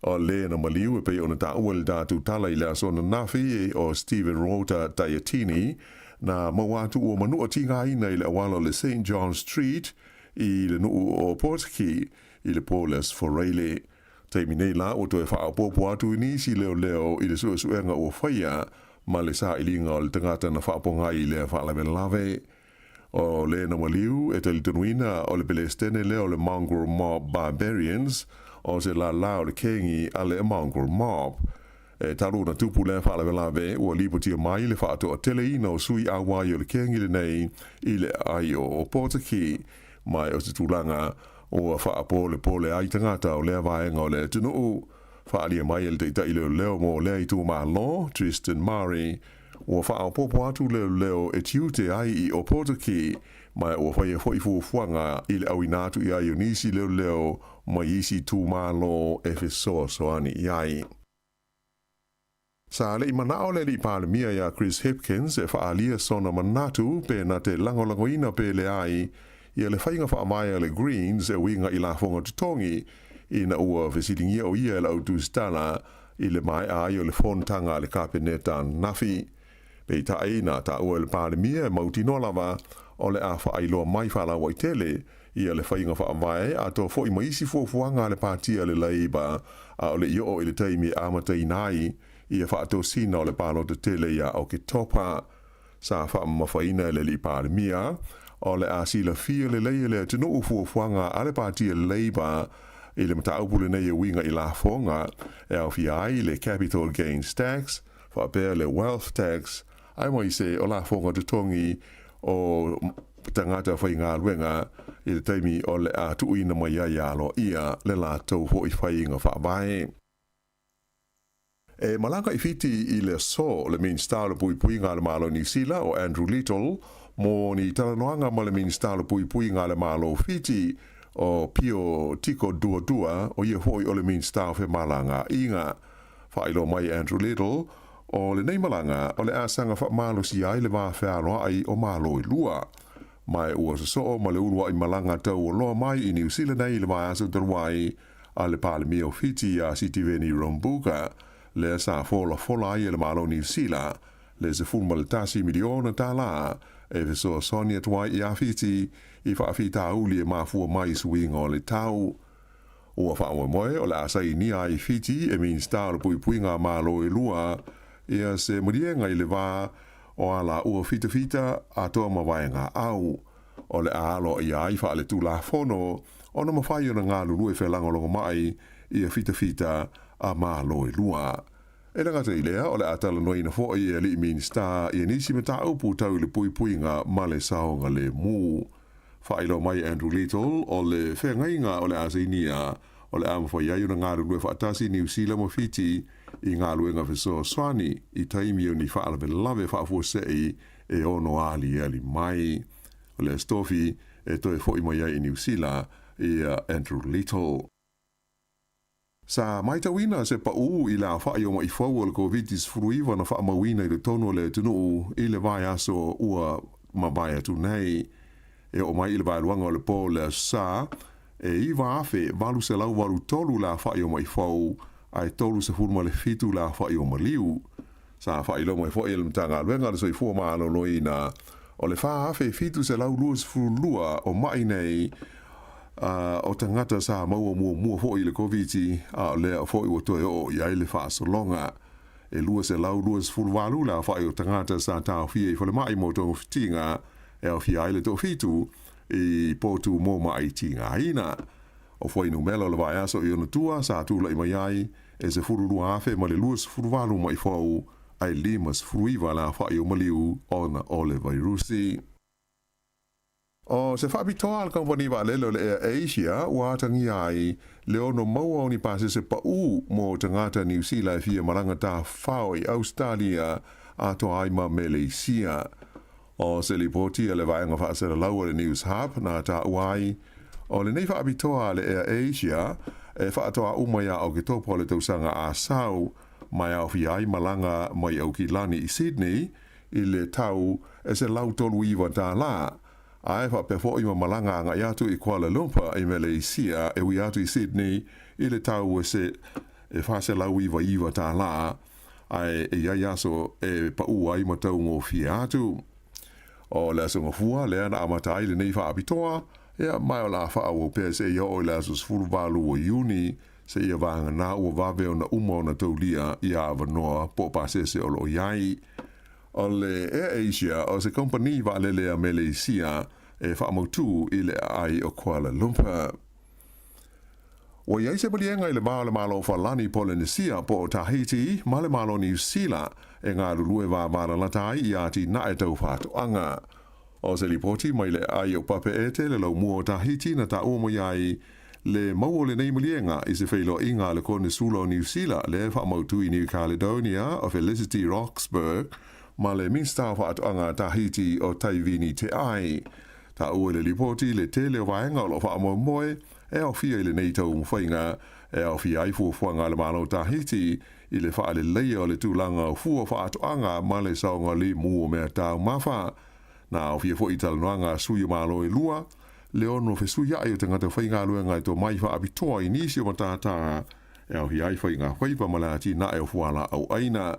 O le na maliu e pei ona taua i le tatou tala i le aso ananafi o Steven Rota Taiatini, na maua atu ua manua tigaina i le auala o le Saint John Street i le nuu o Potiki i le po le Aso Faraile. Taimi nei la ua toe faaopoopo atu i nisi leoleo i le suesuega ua faia ma le sailiga o le tagata na faapogai i lea faalavelave. O le na maliu e talitonuina o le Pelestene lea o le Mongrel Mob Barbarians, o se lālā o le kengi a le Mongrel Mob. E talu ona tupu lea faalavelave, ua lipotia mai le faatoateleina o sui auai o le kengi lenei i le aai o Opotiki, ma o se tulaga ua faapolepole ai tagata o lea vaega o le atunuu. Faaalia mai e le taitai leoleo mo lea itumalo, Tristan Murray, ua faaopoopo atu leoleo e tiute ai i Opotiki, ma ua faia foi fuafuaga i le auina atu i ai o nisi leoleo mai isi itumalo e fesoasoani i ai. Sa le i manao le alii Palemia ia Chris Hipkins e faaalia sona manatu pe na te lagolagoina pe leai ia le faiga faavae a le Greens e uiga i lafoga totogi ina ua fesiligia o ia e le au tusitala i le maea ai o le fonotaga a le Kapeneta ananafi. Peitai, na taua e le Palemia e mautinoa lava o le a faailoa mai faalauaitele ia le faiga faavae atoa foi ma isi fuafuaga a le Pati a le Labour a o le i oo i le taimi e amataina ai ia faatosina o le palota tele ia Oketopa. Sa faamamafaina e le alii Palemia o le a silafia lelei e le atunuu fuafuaga a le Pati a le Labour i le mataupu lenei e uiga i lafoga e aofia ai le Capital Gains Tax faapea le Wealth Tax aemaise o lafoga totogi o tagata faigaluega i le taimi o le a tuuina mai ai aloaia le latou foi faiga faavae. E malaga i Fiti i le aso le Minisita o le Puipuiga a le Malo o Niu Sila o Andrew Little mo ni talanoaga ma le Minisita o le Puipuiga a le Malo o Fiti o Pio Tiko Duadua o ia foi o le Minisita o Femalagaaiga. Faailoa mai Andrew Little, o lenei malaga o le a saga faamalosia ai le va fealoai o Malo e lua. Ma ua sosoo ma le uluai malaga taualoa mai i Niu Sila nei i le vaiaso talu ai a le Palemia o Fiti ia Sitiveni Rabuka, lea sa folafola ai e le Malo o Niu Sila le $11 miliona tālā e fesoasoani atu ai iā Fiti i faafitauli e mafua mai i suiga o le tau. Ua faamoemoe o le a sainia ai Fiti e Minisita o le Puipuiga a Malo e lua ia se maliega i le va o a laua fitafita atoa ma vaega au. O le a aloaia ai faaletulafono ona mafai ona galulue felagolagomai ia fitafita a Malo e lua. E le gata i lea, o le a talanoaina foi e alii Minisita ia nisi mataupu tau i le puipuiga ma le saogalemu. Faailoa mai Andrew Little, o le feagaiga o le a sainia, o le a mafai ai ona galulue faatasi Niu Sila ma Fiti i galuega fesoasoani i taimi o ni faalavelave faafuasei e ono aliali mai. O le Aso Tofi e toe foi mai ai i Niu Sila ia Andrew Little. Sa matauina se paū i le aofaʻi o maʻi fou o le Koviti-19 na faamauina i totonu o le atunuu i le vaiaso ua mavae atu nei. E oo mai i le vaeluaga o le po o le Aso Sa, e 9,883 le aofaʻi o maʻi fou, ae 37 le aofaʻi o maliu. Sa faailoa mai foi e le Matagaluega o le Soifua Maloloina, o le 4,722 o maʻi nei o tagata sa maua muamua foi i le Koviti, a o lea foi ua toe oo i ai le faasologa. E 228 le aofaʻi o tagata sa taofia i falemai mo togafitiga e aofia ai le toafitu i potu mo maʻi tigaina. O fuainumela o le vaiaso i ona tua sa tulai mai ai e 12,000 ma le 28 maʻi fou ae 59 le aofaʻi o maliu ona o le vairusi. O se faapitoa a le kamupani vaalele o le Air Asia ua atagia ai le ono maua o ni pasese paʻū mo tagata Niu Sila e fia malaga tafafao i Ausetalia atoa ai ma Meleisia. O se lipoti a le vaega faasalalau a le News Hub na taua ai, O lenei faapitoa a le Air Asia e faatoa uma ia Oketopa o le tausaga a sau, ma e aofia ai malaga mai Aukilani i Sydney i le tau e $139, ae faapea foi ma malaga agai atu i Kuala Lumpur i Meleisia e ui atu i Sydney i le tau e $499, ae e i ai aso e paʻu ai ma taugofie atu. O le Aso Gafua lea na amata ai lenei faapitoa, ia, ma o le a faaauau pea seia oo i le aso 18 o Iuni, seia vagana ua vave ona uma ona taulia ia avanoa po o pasese o lo o i ai. O le Air Asia o se kamupani vaalele a Meleisia e faamautū i le aai o Kuala Lumpur. Ua i ai se maliega i le va o le Malo o Falani Polenesia po o Tahiti ma le Malo o Niu Sila e galulue vavalalata ai i atinae tau faatoaga. O se lipoti mai le aai o Papeete le laumua o Tahiti na taua mai ai le mau o lenei maliega i se feiloaiga a le Konesula o Niu Sila lea e faamautu i New Caledonia o Felicity Roxburgh ma le Minisita o Faatoaga a Tahiti o Taivini Te Ai. Taua i le lipoti le tele o vaega o lo o faamoemoe e aofia i lenei taumafaiga e aofia ai fuafuaga a le Malo o Tahiti i le faaleleia o le tulaga o fua faatoaga ma le saogalemu o mea taumafa. Na aofia foi i talanoaga a sui o Malo e lua, le ono fesuiai o tagata faigaluega e tomai faapitoa i nisi o matata e aofia ai faigafaiva ma le atinae o fualaau aina.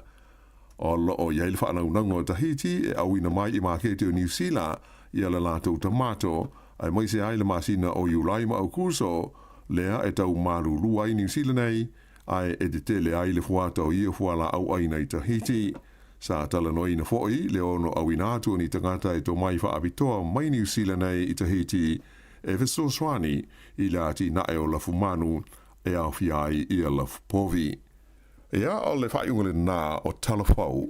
O lo o i ai le faanaunauga o Tahiti e auina mai i maketi o Niu Sila ia le latou tamato, aemaise ai le masina o Iulai ma Aukuso, lea e tau malulu ai Niu Sila nei, ae e tetele ai le fuata o ia fualaau aina i Tahiti. Sa talanoaina foi le ono auina atu o ni tagata e tomai faapitoa mai Niu Sila nei i Tahiti e fesoasoani i le atinae o lafumanu e aofia ai ia lafupovi. Ia, o le faaiuga lena o Talafou.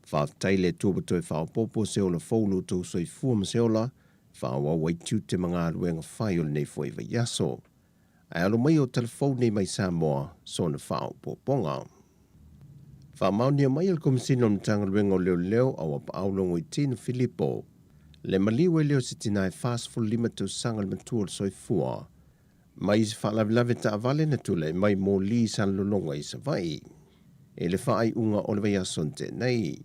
Faafetai i le Atua ua toe faaopoopo se ola fou lo outou soifua ma se ola, faaauau ai tiute ma galuega fai o lenei foi vaiaso. Ae alo mai o tala fou nei mai Samoa sona faaopoopoga. Faamaonia mai e le Komesina o le Matagaluega o Leoleo Auapaau Logoitino Filipo le maliu e leo se tina e 45 tausaga le matua o le soifua mai i se faalavelave taavale na tulai mai mo Lee Salelologa i Savaii i le faaiuga o le vaiaso na tea nei.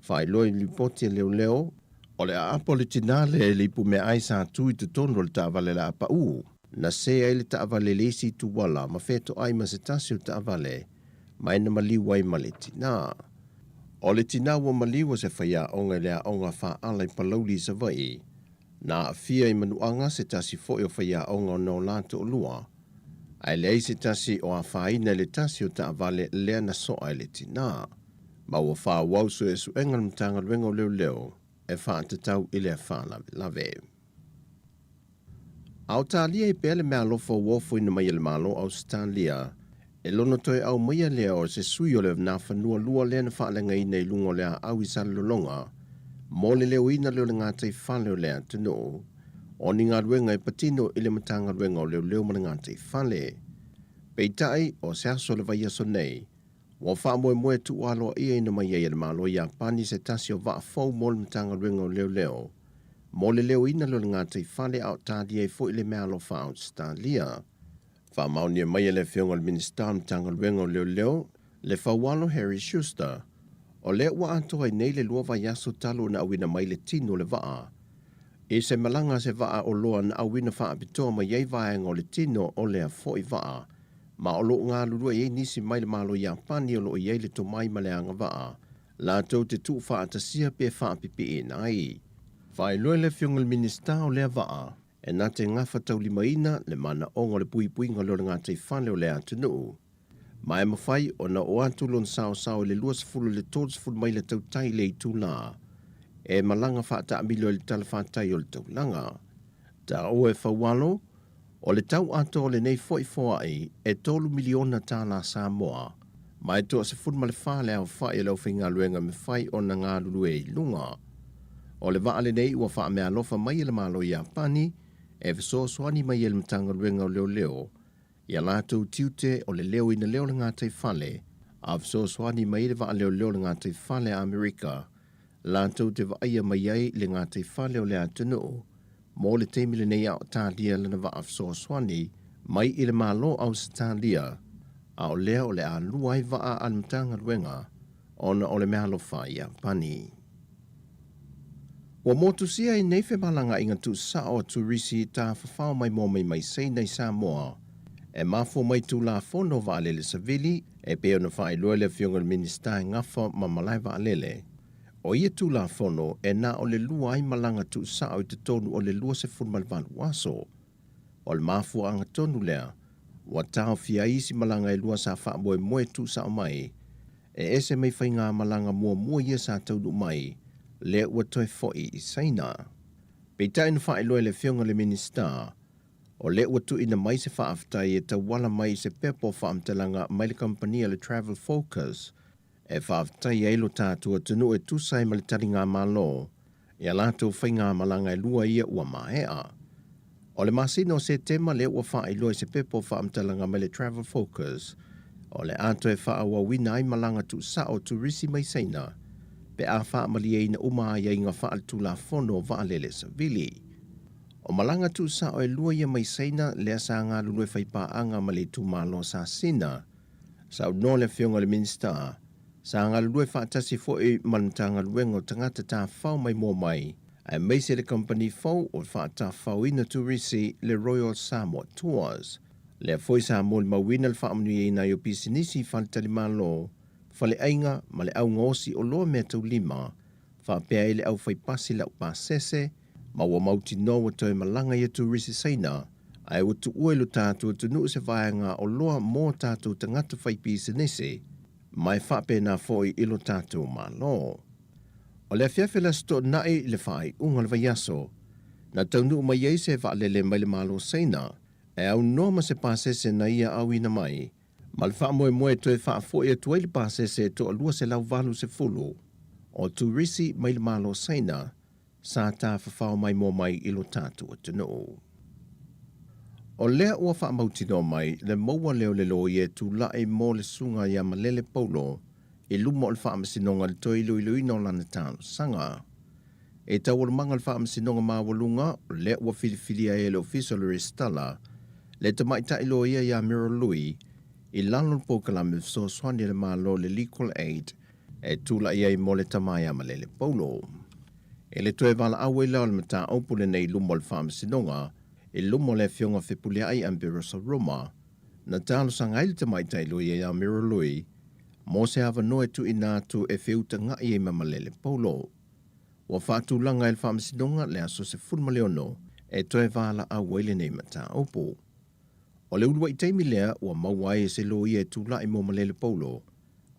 Faailoa i le lipoti a leoleo, o le aapo o le tinā lea i le ipumeaai sa tu i totonu o le taavale laapaū na se ai le taavale i le isi ituala ma fetoai ma se tasi o taavale ma e na maliu ai ma le tinā. O le tinā ua maliu o se faiaoga i le aoga faaala i Palauli i Savaii, Na aafia i manuaga se tasi foi o faiaoga ona o la toalua, ae leai se tasi o afaina i le tasi o taavale lea na soa e le tina. Ma ua faaauau suesuega a le Matagaluega o Leoleo e faatatau i lea faalavelave. A o talia ai pea le meaalofa ua ofoina mai e le Malo o Ausetalia, e lono toe aumaia lea o se sui o le Nafanua Lua lea na faaleagaina i luga o le aau i Salelologa mo le leoina lea o le gataifale o le atunuu o ni galuega e patino i le Matagaluega o Leoleo ma le Gataifale. Peitai, o se aso o le vaiaso nei, ua faamoemoe tuualoaiaina mai ai e le Malo Iapani se tasi o vaa fou mo le Matagaluega o Leoleo mo le leoina lea o le gataifale a o talia ai foi le meaalofa a Ausetalia. Faamaonia mai e le Afioga i le Minisita o le Matagaluega o Leoleo, Lefaualo Harry Schuster, o lea ua atoa ai nei le lua vaiaso talu ona auina mai le tino o le vaa. I se malaga a se vaa oloa na auina faapitoa mai ai vaega o le tino o lea foi vaa, ma o lo o galulue i ai nisi mai le Malo Iapani o lo o i ai le tomai ma le agavaa latou te tuufaatasia pe faapipiina ai. Faailoa e le Afioga i le Minisita o lea vaa, E na te gafataulimaina le manaoga o le puipuiga lea o le gataifale o le atunuu, ma e mafai ona oo atu lona saosao i le 20 i le 30 maila tautai i le itulā e malaga faataamilo ai le talafatai o le taulaga. Taua e Faualo, o le tau atoa o lenei foi foai e $3 miliona tālā Samoa. Ma e toa-14 le aofa'i o le aufaigaluega e mafai ona galulue i luga. O le vaa lenei ua faameaalofa mai e le Malo o Iapani e fesoasoani mai ai i le Matagaluega o Leoleo i a latou tiute o le leoina lea o le gataifale, a fesoasoani mai ai le Vaa Leoleo o le Gataifale a Amerika latou te vaaia mai ai le gataifale o le atunuu mo le taimi lenei a o talia lana vaa fesoasoani mai i le Malo o Ausetalia, a o lea o le a lua ai vaa a le Matagaluega ona o le meaalofa a Iapani. Ua motusia ai nei femalagaaiga tuusao a turisi tafafao maimoa mai mai Saina i Samoa e mafua mai Tulafono Vaalele Savili e pei ona faailoa e le Afioga i le Minisita e gafa ma malae vaalele. O ia Tulafono e na o le lua ai malaga tuusao i totonu o le 28 aso. O le mafuaaga tonu lea ua taofia ai isi malaga e lua sa faamoemoe tuusao mai e ese mai faigamalaga muamua ia sa taunuu mai lea ua toe fo'i i Saina. Peitai na faailoa e le Afioga i le Minisita, o lea ua tuuina mai se faafetai e tauala mai i se pepa o faamatalaga mai le kamupani a le Travel Focus e faafetai ai lo tatou atunuu e tusa ai ma le taligamalo i a latou faigamalaga e lua ia ua maea. O le masina o Setema lea ua faailoa i se pepa o faamatalaga mai le Travel Focus, o le a toe faaauauina ai malaga tuusao turisi mai Saina pe a faamalieina uma aiaiga faaletulafono o vaalele savili. O malaga tuusao e lua ia mai Saina lea sa galulue faipaaga ma le itumalo sa Sina. Saunoa le Afioga i le Minisita, sa galulue faatasi foi ma le Matagaluega o Tagata Tafafao Maimoa Mai, aemaise le kamupani fou o le faatafafaoina turisi le Royal Samoa Tours. Lea foi sa molimauina le faamanuiaina ai o pisinisi i faletalimalo, faleaiga ma le augaosi oloa meataulima, faapea ai le aufaipasi laupasese, ma ua mautinoa ua toe malaga ia turisi Saina, ae ua tuua i lo tatou atunuu se vaega oloa mo tatou tagata faipisinisi, ma e faapena foi i lo tatou Malo. O le afiafi o le Aso Toonai i le faaiuga o le vaiaso, na taunuu mai ai se vaalele mai le Malo Saina e aunoa ma se pasese na ia auina mai, ma le faamoemoe e toe faafoi atu ai le pasese e toa-280 o turisi mai le Malo Saina sa tafafao maimoa mai i lo tatou atunuu. O lea ua faamautinoa mai le maua lea o le loia e tulai mo le susuga ia Malele Paulo i luma o le Faamasinoga i le toe iloiloina o lana talosaga. E taualumaga le Faamasinoga Maualuga, o lea ua filifilia ai e le Ofisa o le Resitala le tamaitai loia ia Meryl Lui i lalo o le polokalame fesoasoani a le Malo le Legal Aid e tulai ai mo le tama ia Malele Paulo. E le toe valaau ai la o le mataupu lenei i luma o le Faamasinoga i luma o le Afioga Fepuleai Amberosa Roma, na talosaga ai le tamaitai loia ia Meryl Lui mo se avanoa e tuuina atu e feutaga'i ai ma Malele Paulo. Ua faatulaga e le Faamasinoga le aso 16 e toe valaau ai lenei mataupu. O le uluai taimi lea ua maua ai e se loia e tulai mo Malele Paulo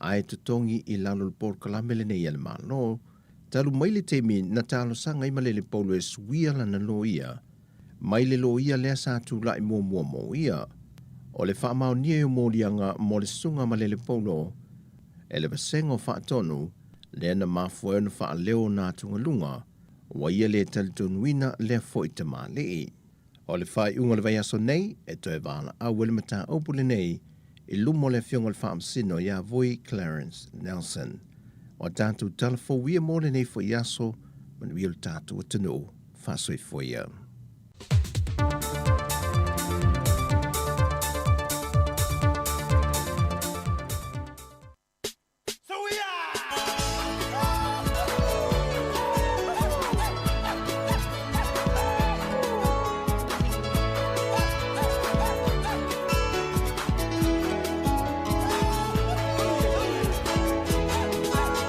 ae totogi i lalo o le polokalame lenei a le Malo, talu mai le taimi na talosaga ai Malele Paulo e suia lana loia mai le loia lea sa tulai muamua mo ia. O le faamaonia ai o moliaga mo le susuga a Malele Paulo e le Vasega o Faatonu lea na mafua ai ona faaleo ona atugaluga ua ia le talitonuina lea foi tamalii. O le faaiuga o le vaiaso nei, e toe valaau ai le mataupu lenei i luma o le Afioga i le Faamasino ia Vui Clarence Nelson. O a tatou tala fou ia mo lenei foi aso, manuia lo tatou atunuu. Faasoifua ia.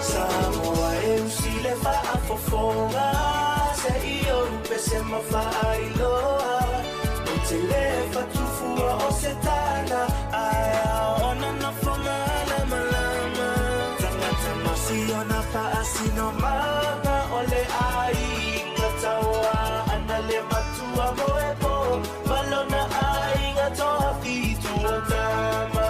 Samoa e usi le faafofoga se i ou pese ma faailoa Ou te le fatufua o se tala ae ao ona nofo malamalama Tagata masiona faasinomaga o le aiga taua ana le matua moepo ma lona aiga toafitu o tama.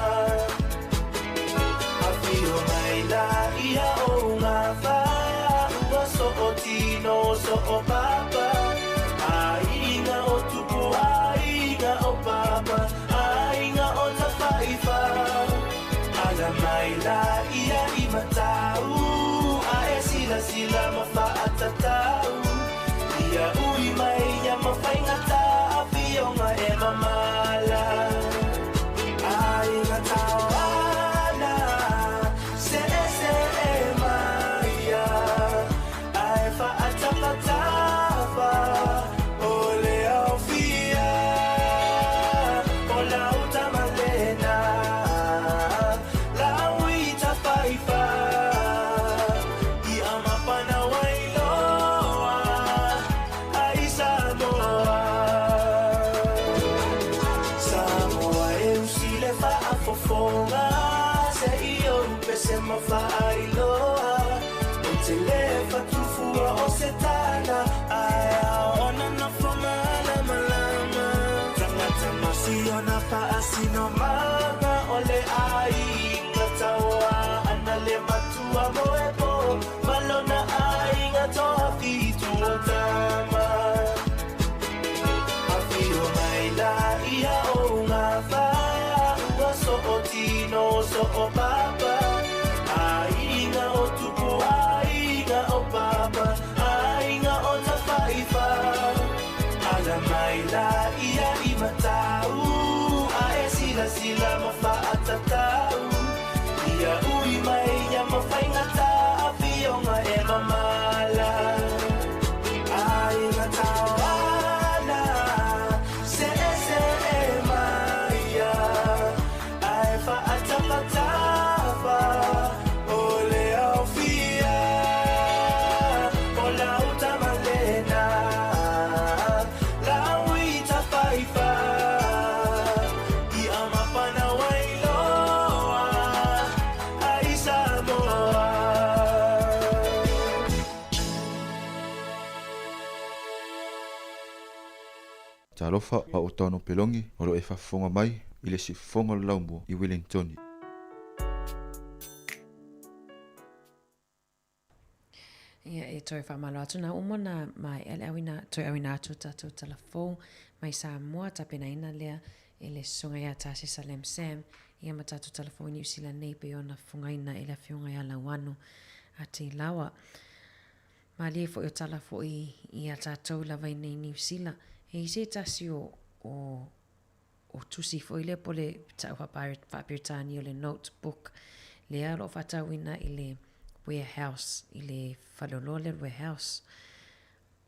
silasila ma faatatau Ia ui mai ia ma faigata afioga e mamala Aiga taoana seesee mai ia Ae faatafatafa o le aofia O lau tamalena lau i tafaifa Ia mapana wailoa ai Samoa Samoa e usi le faafofoga Se i ou pese ma faailoa O te le fatufua o se tala Ae ao ona nofo malamalama Tagata masi ona faasinomaga O le aiga tauā ana le matua mo e po Ma lona aiga toafitu o tama Afio mai la ia o ngā wha Ua so o tino so o papa Aiga o tupu, aiga o papa Aiga o tafaifa Ala mai la ia i matau Ae silasila ma faatatau Ia ui mai ia ma faigata Afioga e mamala Aiga taoana seesee mai ia Ae faatafatafa o le aofia O lau tamalena lau i tafaifa Ia mapana wailoa ai Samoa. Talofa a o Tano Pelongi o lo e faafofoga mai i le siufofoga o le laumua i Wellingtoni. Ia, e toe faamalo atu nā uma na maea le auina, toe auina atu o tatou tala fou mai Samoa, tapenaina lea e le Susuga ia Tasi Salem Sam, ia ma tatou tala fou i Niu Sila nei pei ona fofogaina e le Afioga ia Lauano Atilawa. Malie foi o tala foi ia tatou lava i nei Niu Sila. E i se tasi o, o, o tusi foi lea po le ta'u faa-Peretania o le notebook lea o lo o faatauina i le warehouse, i le faleoloa lea o le warehouse.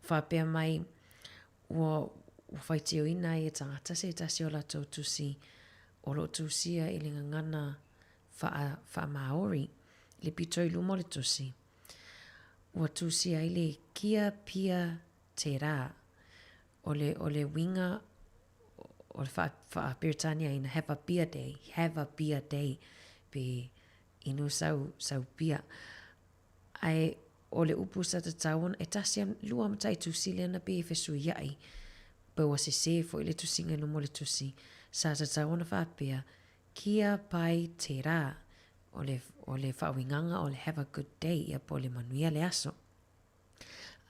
Faapea mai ua, ua faitioina ai e tagata se tasi o latou tusi o lo o tusia i le gagana faa, faa-Māori, le pito i luma o le tusi. Ua tusia ai le kia pia te rā. O le, o le uiga o le faa, faa-Peretaniaina, have a beer day, have a beer day, pe inu sau, sau pia. Ae o le upu sa tatau ona, e tasi a, lua matai tusi lea na pei e fesuia'i, pe ua sesē foi le tusiga i luma o le tusi, sa tatau ona faapea, Kia pai te rā, o le, o le faauigaga o le have a good day, ia po o le manuia le aso.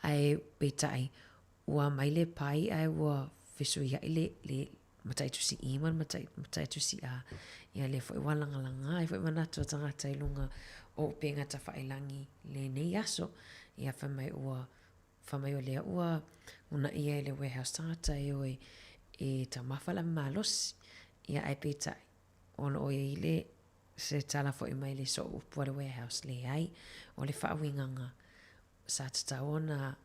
Ae peitai, ua mai le pai ae ua fesuia'i le, le matai tusi I ma le matai, matai tusi A. Ia lea foi ua lagalaga ai foi manatu o tagata i luga o upega tafailangi lenei aso. Ia fai mai ua, fai mai o lea ua unaia e le warehouse tagata e o e, e taumafa le malosi. Ia ae peitai, o lo o i ai le, se tala foi mai le soo upu a le warehouse, leai, o le faauigaga sa tatau ona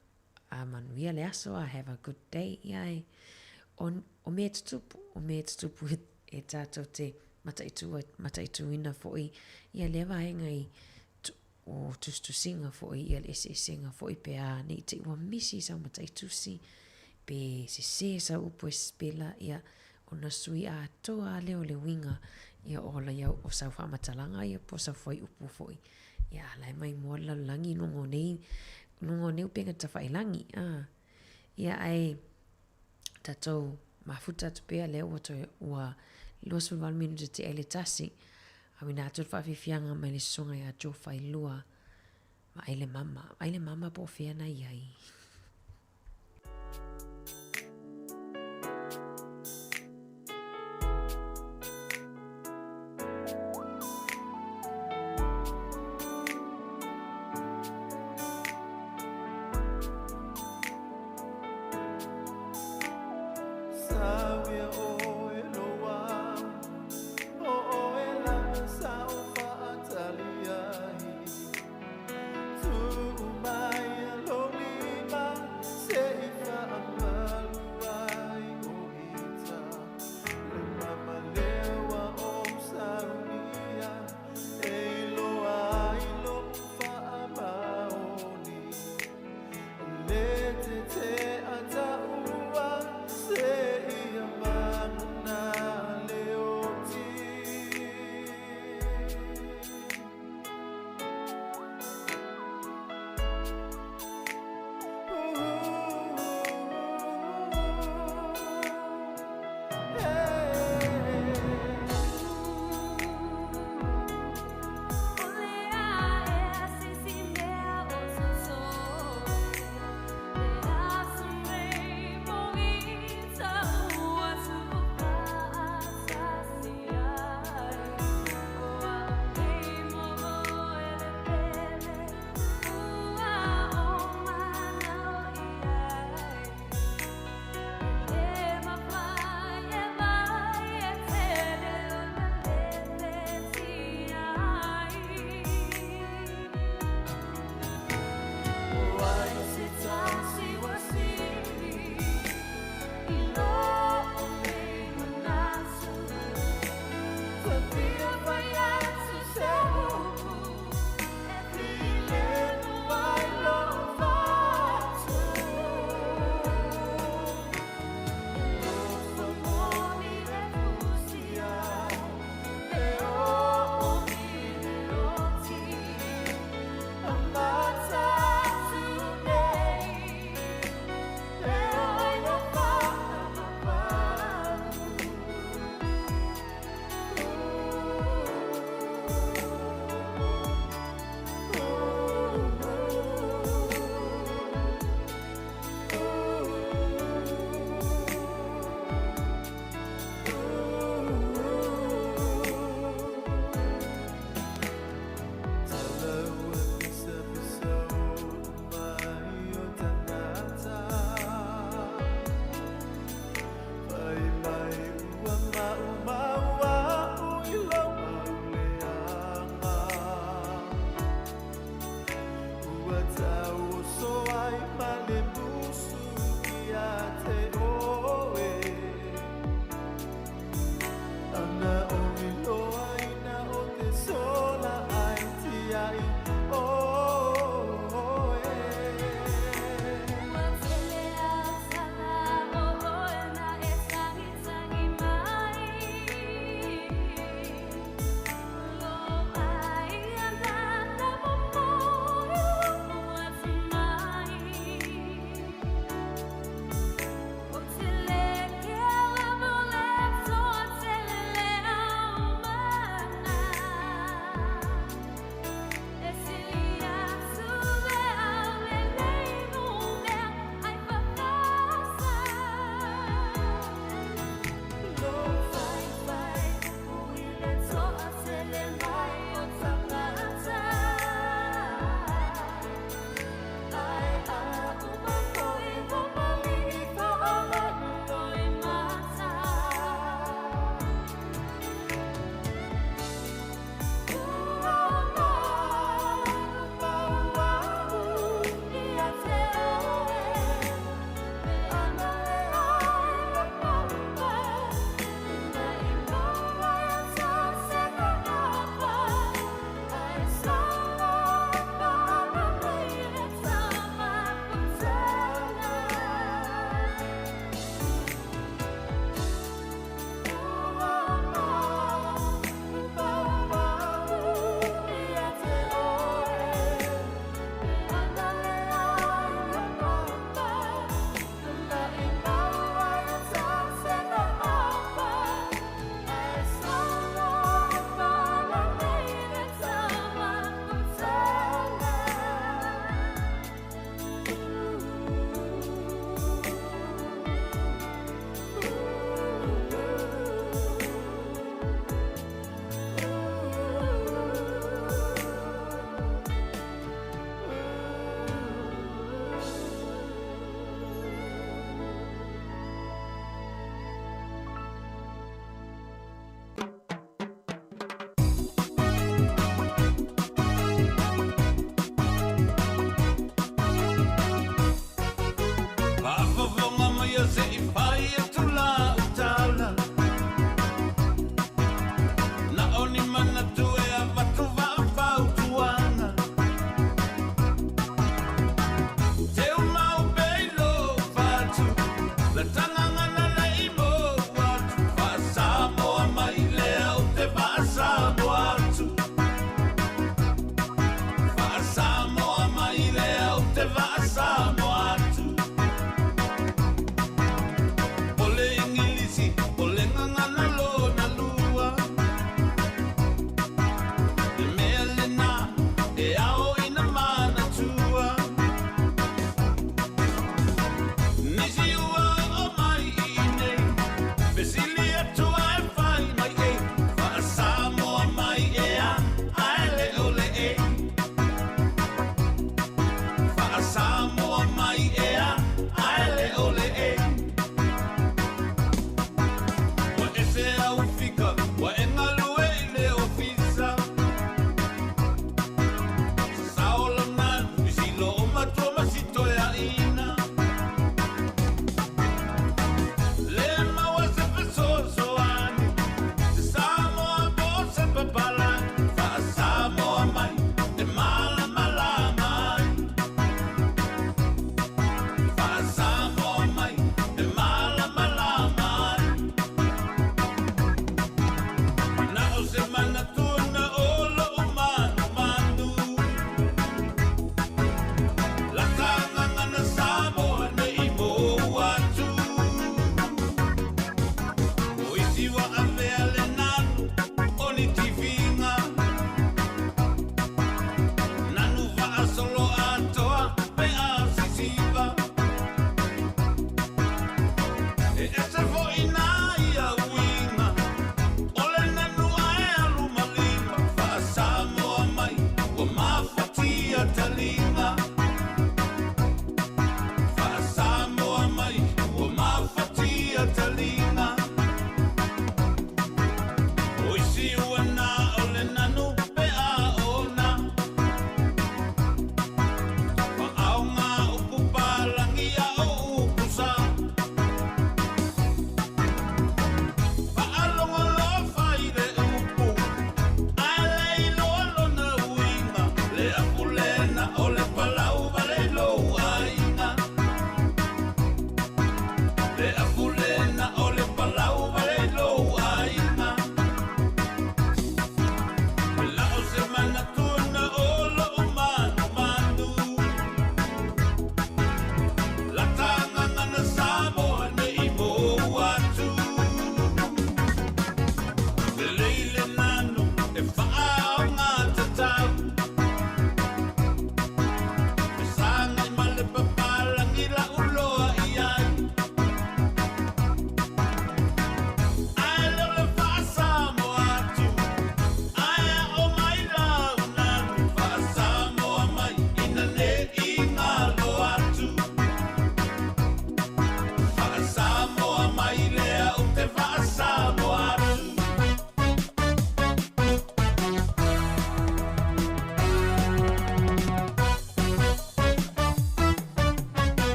a manuia le aso, a have a good day, ia e, o, o mea tutupu, o mea tutupu e, e tātou te mataitu, mataituina foi ia lea vaega i o tusitusiga foi ia le eseesega foi pe a nei te i ua misi sau mataitusi pe sesē sau upu e sipela ia ona sui atoa a lea o le uiga ia o la ia o sau faamatalaga ia po o sau fuaiupu foi ia a la e maimoa le lalolagi i luga o nei luga o nei upega tafailagi a ia ae tatou mafuta atu pea lea ua toe ua 28 minute tea i le tasi. Auina atu le faafiafiaga mai le susuga ia Joe Failua. Vaai le mama, vaai le mama po o fea na i ai.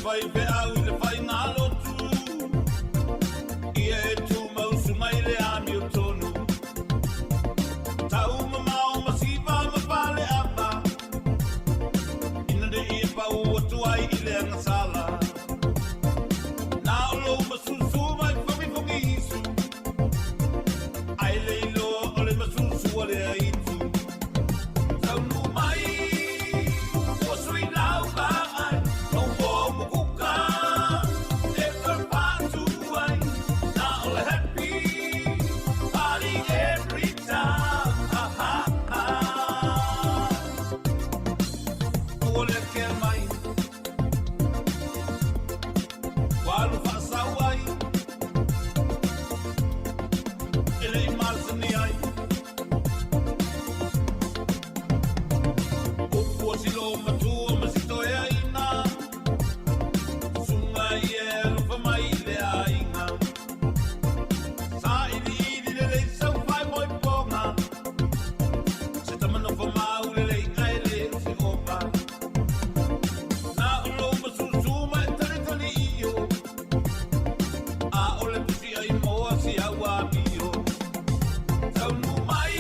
faifeau i le faigalotu. Ia e tumausuga i le amiotonu. Taumamao ma siva ma faleava. Ina ne i pau atu ai i le agasala. Na o lou masusu mai fogifogiisu. Ai le iloa o le masusu a le aitu. Taunuu mai, ua sui lau vaai, lou moa mukuka, e toe faatu ai. Na o le happy party every time. Ha, ha, ha. Ua le kea mai, ua alu faasau ai, e le i masani ai. Upu o si loumatua ma si toeaina, susuga ia e alofa mai i le aiga. Sailiili lelei sau faimoipoga, se tama nofo mau lelei ae le o se opa. Na o lou masusu ma e talitali io, a o le pusi ai moa si au amio. Taunuu mai,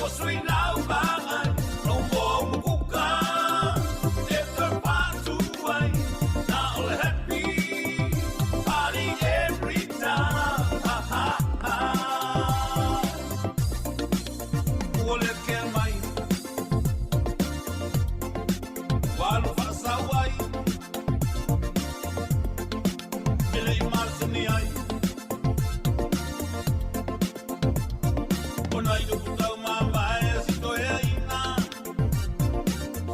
ua sui lau vaai, lou moa mukuka, e toe faatu ai. Na o le happy party every time. Ha, ha, ha. Ua le kea mai, ua alu faasau ai, e le i masani ai. Ona i upu taumamae a si toeaina,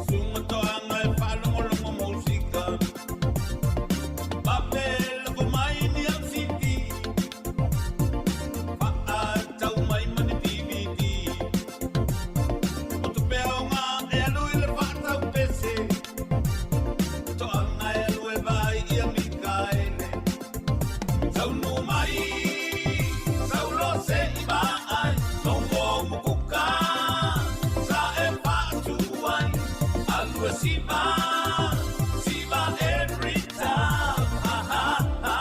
susuga toaga e faalogologo musika. Vave lafo mai ni au CD, faatau mai ma ni DVD. O tupe aoga e alu i le faatau pese, toaga e alu e vaai ia Mikaele. Taunuu mai, saulo se i vaai, lou moa mukuka, sa e faatu ai. Alu e siva, siva every time. Ha, ha, ha.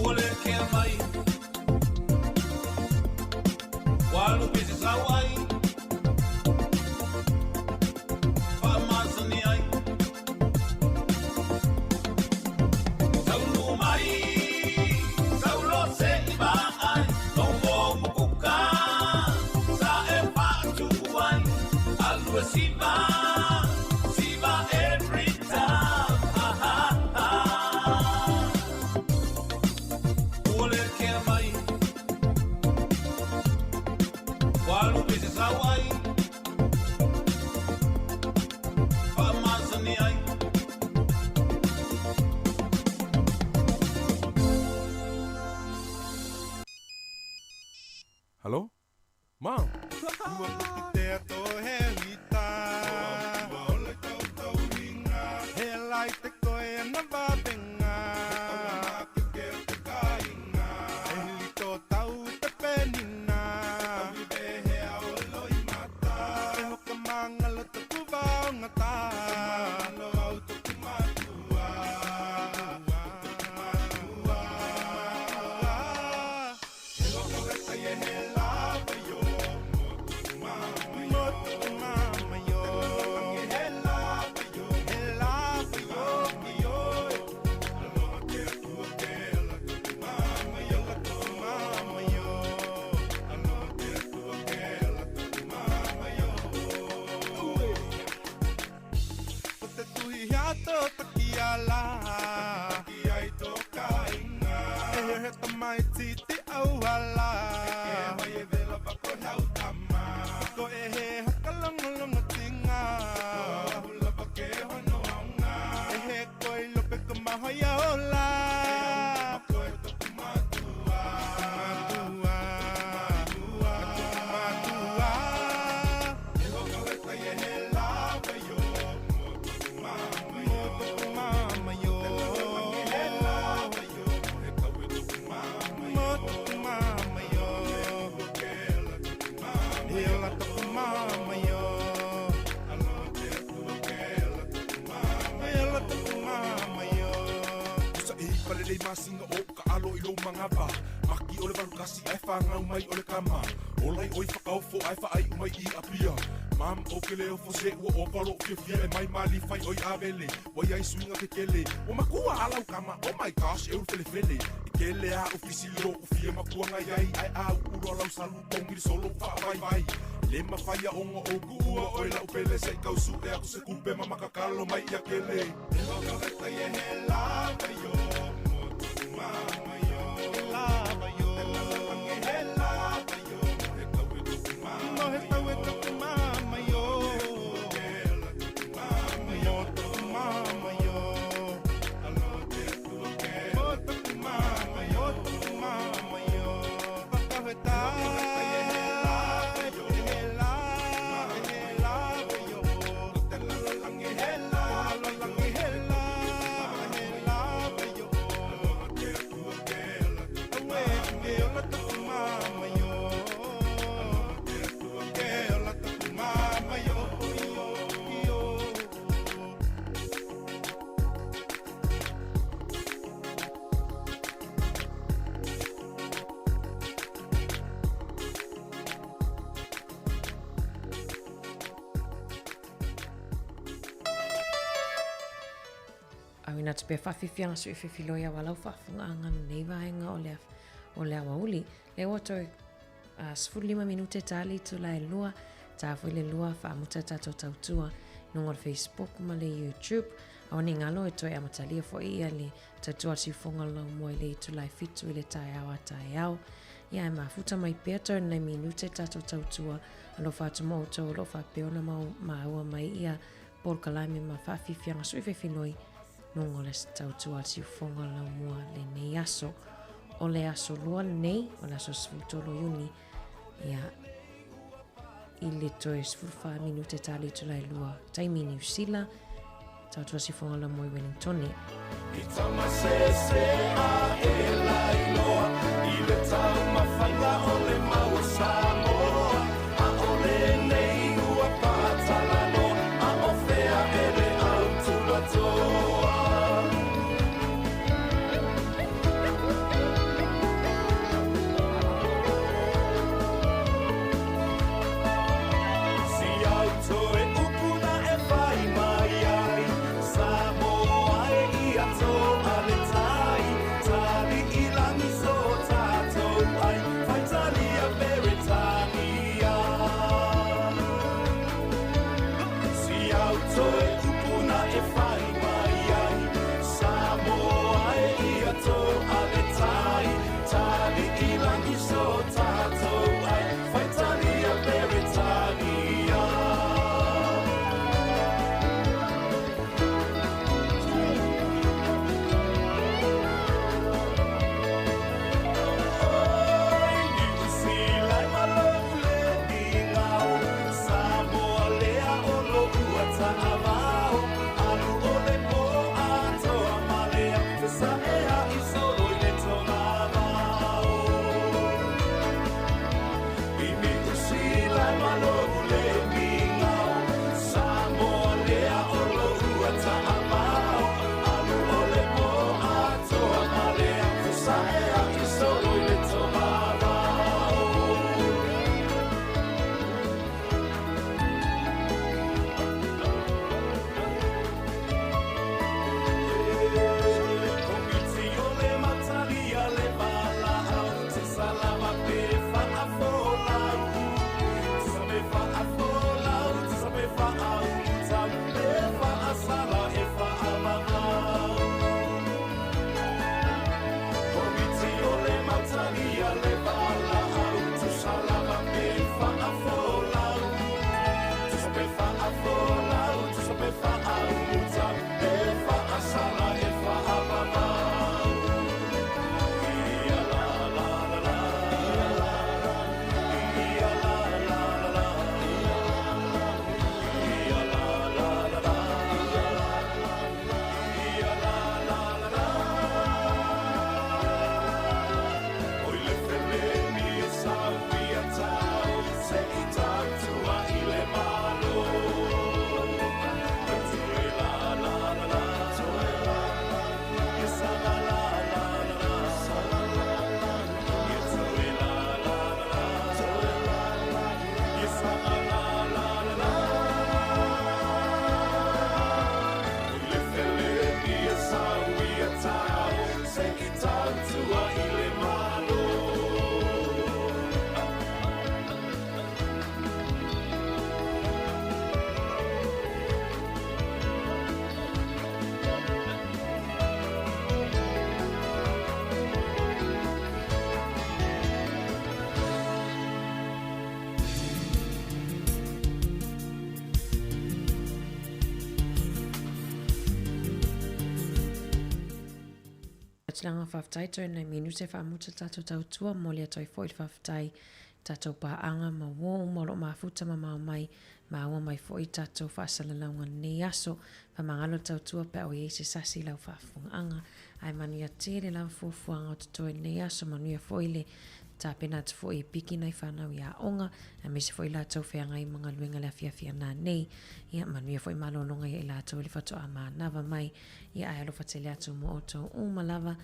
Ua le kea mai, ua alu pese sau ai, faamasani ai. Taunuu mai, saulo se i vaai, lou moa mukuka, sa e faatu ai. Alu e siva, siva every time. Ha, ha, ha. Ua le kea mai, ua alu pese sau ai, faamasani ai. Hello? Mom. lelei masina o ka alo i lou magava. Maki o le valukasi ae fagau mai o le kama. Ola i oi whakaofo ae whaai umai i apia. Mam o ke leo fo se ua opa lo fiafia e mai mali fai oi avele. Wai ai suinga ke kele. Ua makua alau kama, oh my gosh, e ulu fele fele. E kele a o fisi lo o fia makua ngai ai ai a u uro lau salu tongi solo wha vai vai. Le mawhaia ongo o kuua oi lau pele se kau su e aku se kupe ma makakalo mai ia kele. E whakareta i e he lava yo, motu mama yo. He lava yo. Te lalalange he lava yo, he tau e toku mama yo. He tau e toku mama yo. Motu mama yo. Aloha te atua ke. Motu mama yo. Motu mama yo. Whakawheta. Whakawheta i e he lava yo. He lava, he lava yo. Te lalalange he lava yo. He lava, he lava yo. Aloha te atua ke. Aue ke ola toku mama yo. Aloha te atua ke ola toku mama yo. Yo, yo. Auina atu pea faafiafiaga sui fefiloi au alau faafofogaaga lenei vaega o le o le aoauli. Lea ua toe 15 minute ta le itula e lua, ta foi le lua faamuta tatou tautua i luga o le Facebook ma le YouTube. Aua ne i galo e toe amatalia foi ia le tautua a le siufofoga o le laumua i le itula e fitu i le taeao a taeao. Ia ae mafuta mai pea toe nai minute tatou tautua alofa atu ma outou o lo o faapea ona maua mai ia polokalame ma faafiafiaga sui fefiloi luga o le tautua a le siufofoga o le laumua lenei aso. O le aso lua lenei, o le aso 13 Iuni, ia, i le toe 14 minute ta le itula e lua taimi Niu Sila, tautua siufofoga o le laumua i Wellingtone. I tamasese a e lailoa i le taumafaiga o le mau a Samoa. A o lenei ua patalaloa, a o fea e le au tulatoa. Si au toe upu na e fai mai ai, Samoa e ia toa le tai, tali i langi so tātou ai, fai talia Peretania. atu le agaga faafetai toe nai minute e faamuta le tatou tautua, momoli atu ai foi le faafetai i tatou paaga ma uo uma o lo o mafuta mamao mai, maua mai foi i tatou faasalalauga i lenei aso. Faamagalo le tautua pe a ua i ai se sasi i lau faafofogaaga. Ae manuia tele lava fuafuaga o totoe i lenei aso, manuia foi le tapena atu foi e piki nai fanau i aoga, aemaise foi latou feagai ma galuega i le afiafi a nanei. Ia, manuia foi malologa ia i latou i le faatoa manava mai. Ia, ae alofa tele atu mo outou uma lava,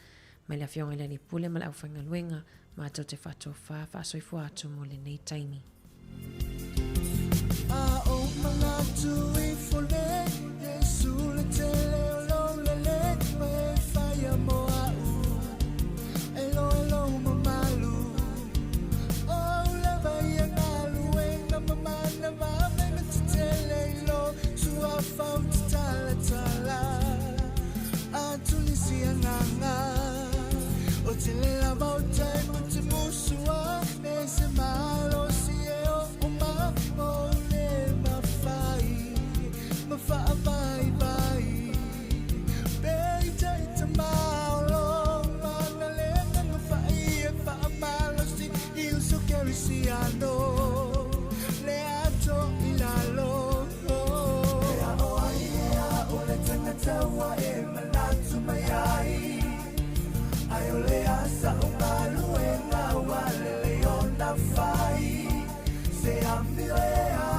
mai le Afioga i le Alii Pule ma le aufaigaluega, matou te faatofa faasoifua atu mo lenei taimi. A o manatu ifo nei, Iesu le tele o lou lelei ma e whaia mo au. E lo e lou mamalu. O lava ia galuega ma manava me na tetele i lo suafa o te talatala. A tunisi anganga. O te lela mau tai mo te musua. Me se malo si e o uma o le mawhai. Ma wha vai vai. Pe i te i te maolo. Mana le nganga whai e wha malo si i uso keri si ano. Le ato i lalo. E a o ai e a o le tangata ua e manatu mai ai. Ai o le asa o galuega ua lelei ona fai. Se amio e a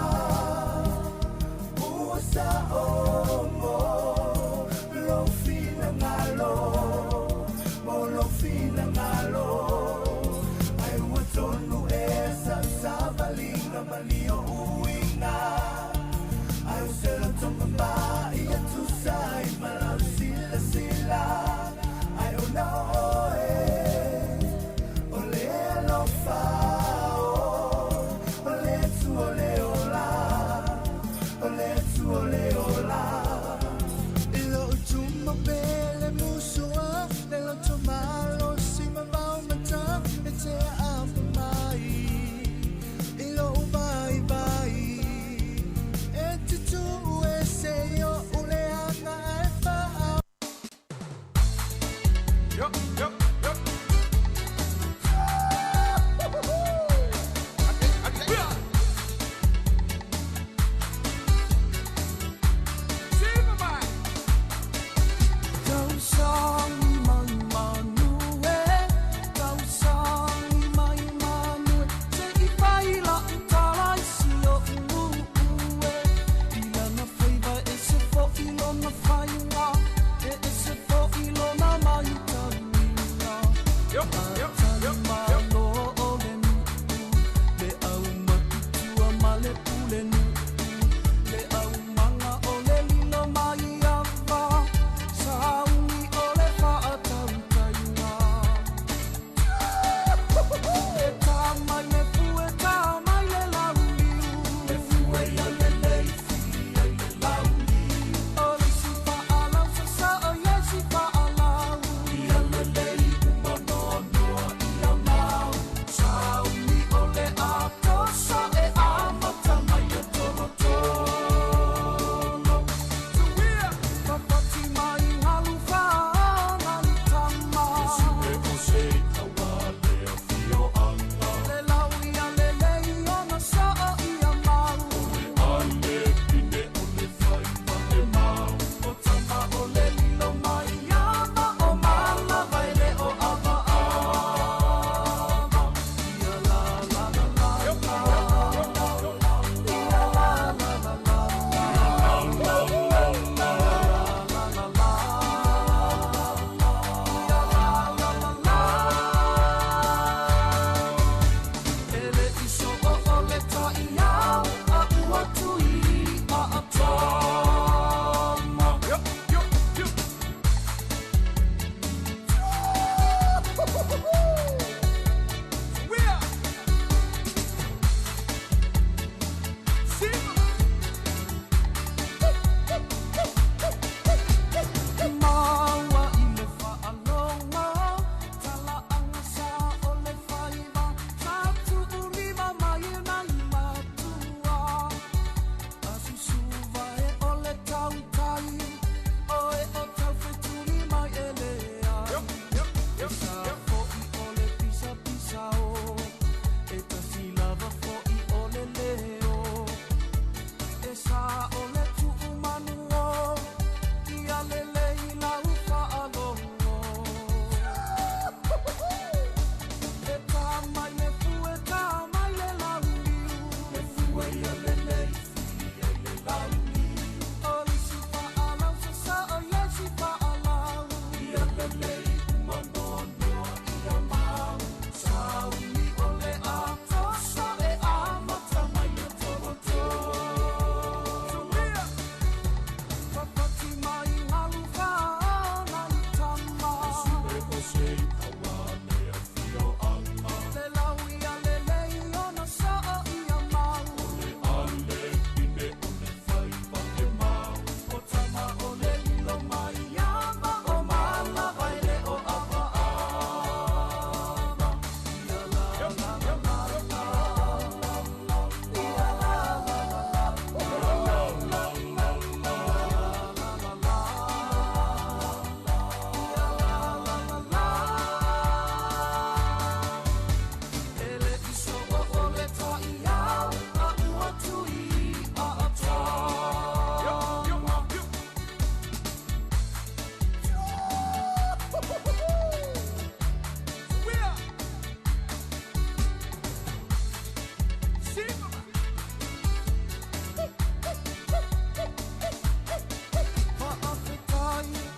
ua sa o mo lou finagalo, mo lou finagalo. Ai ua tonu e sau savaliga ma ni o uiga. Ai o se loto mama ia tusa ai ma lau silasila. Ai o na oe, o le alofa o, o le Atua o le ola, o le Atua o le ola. I lou tuma pe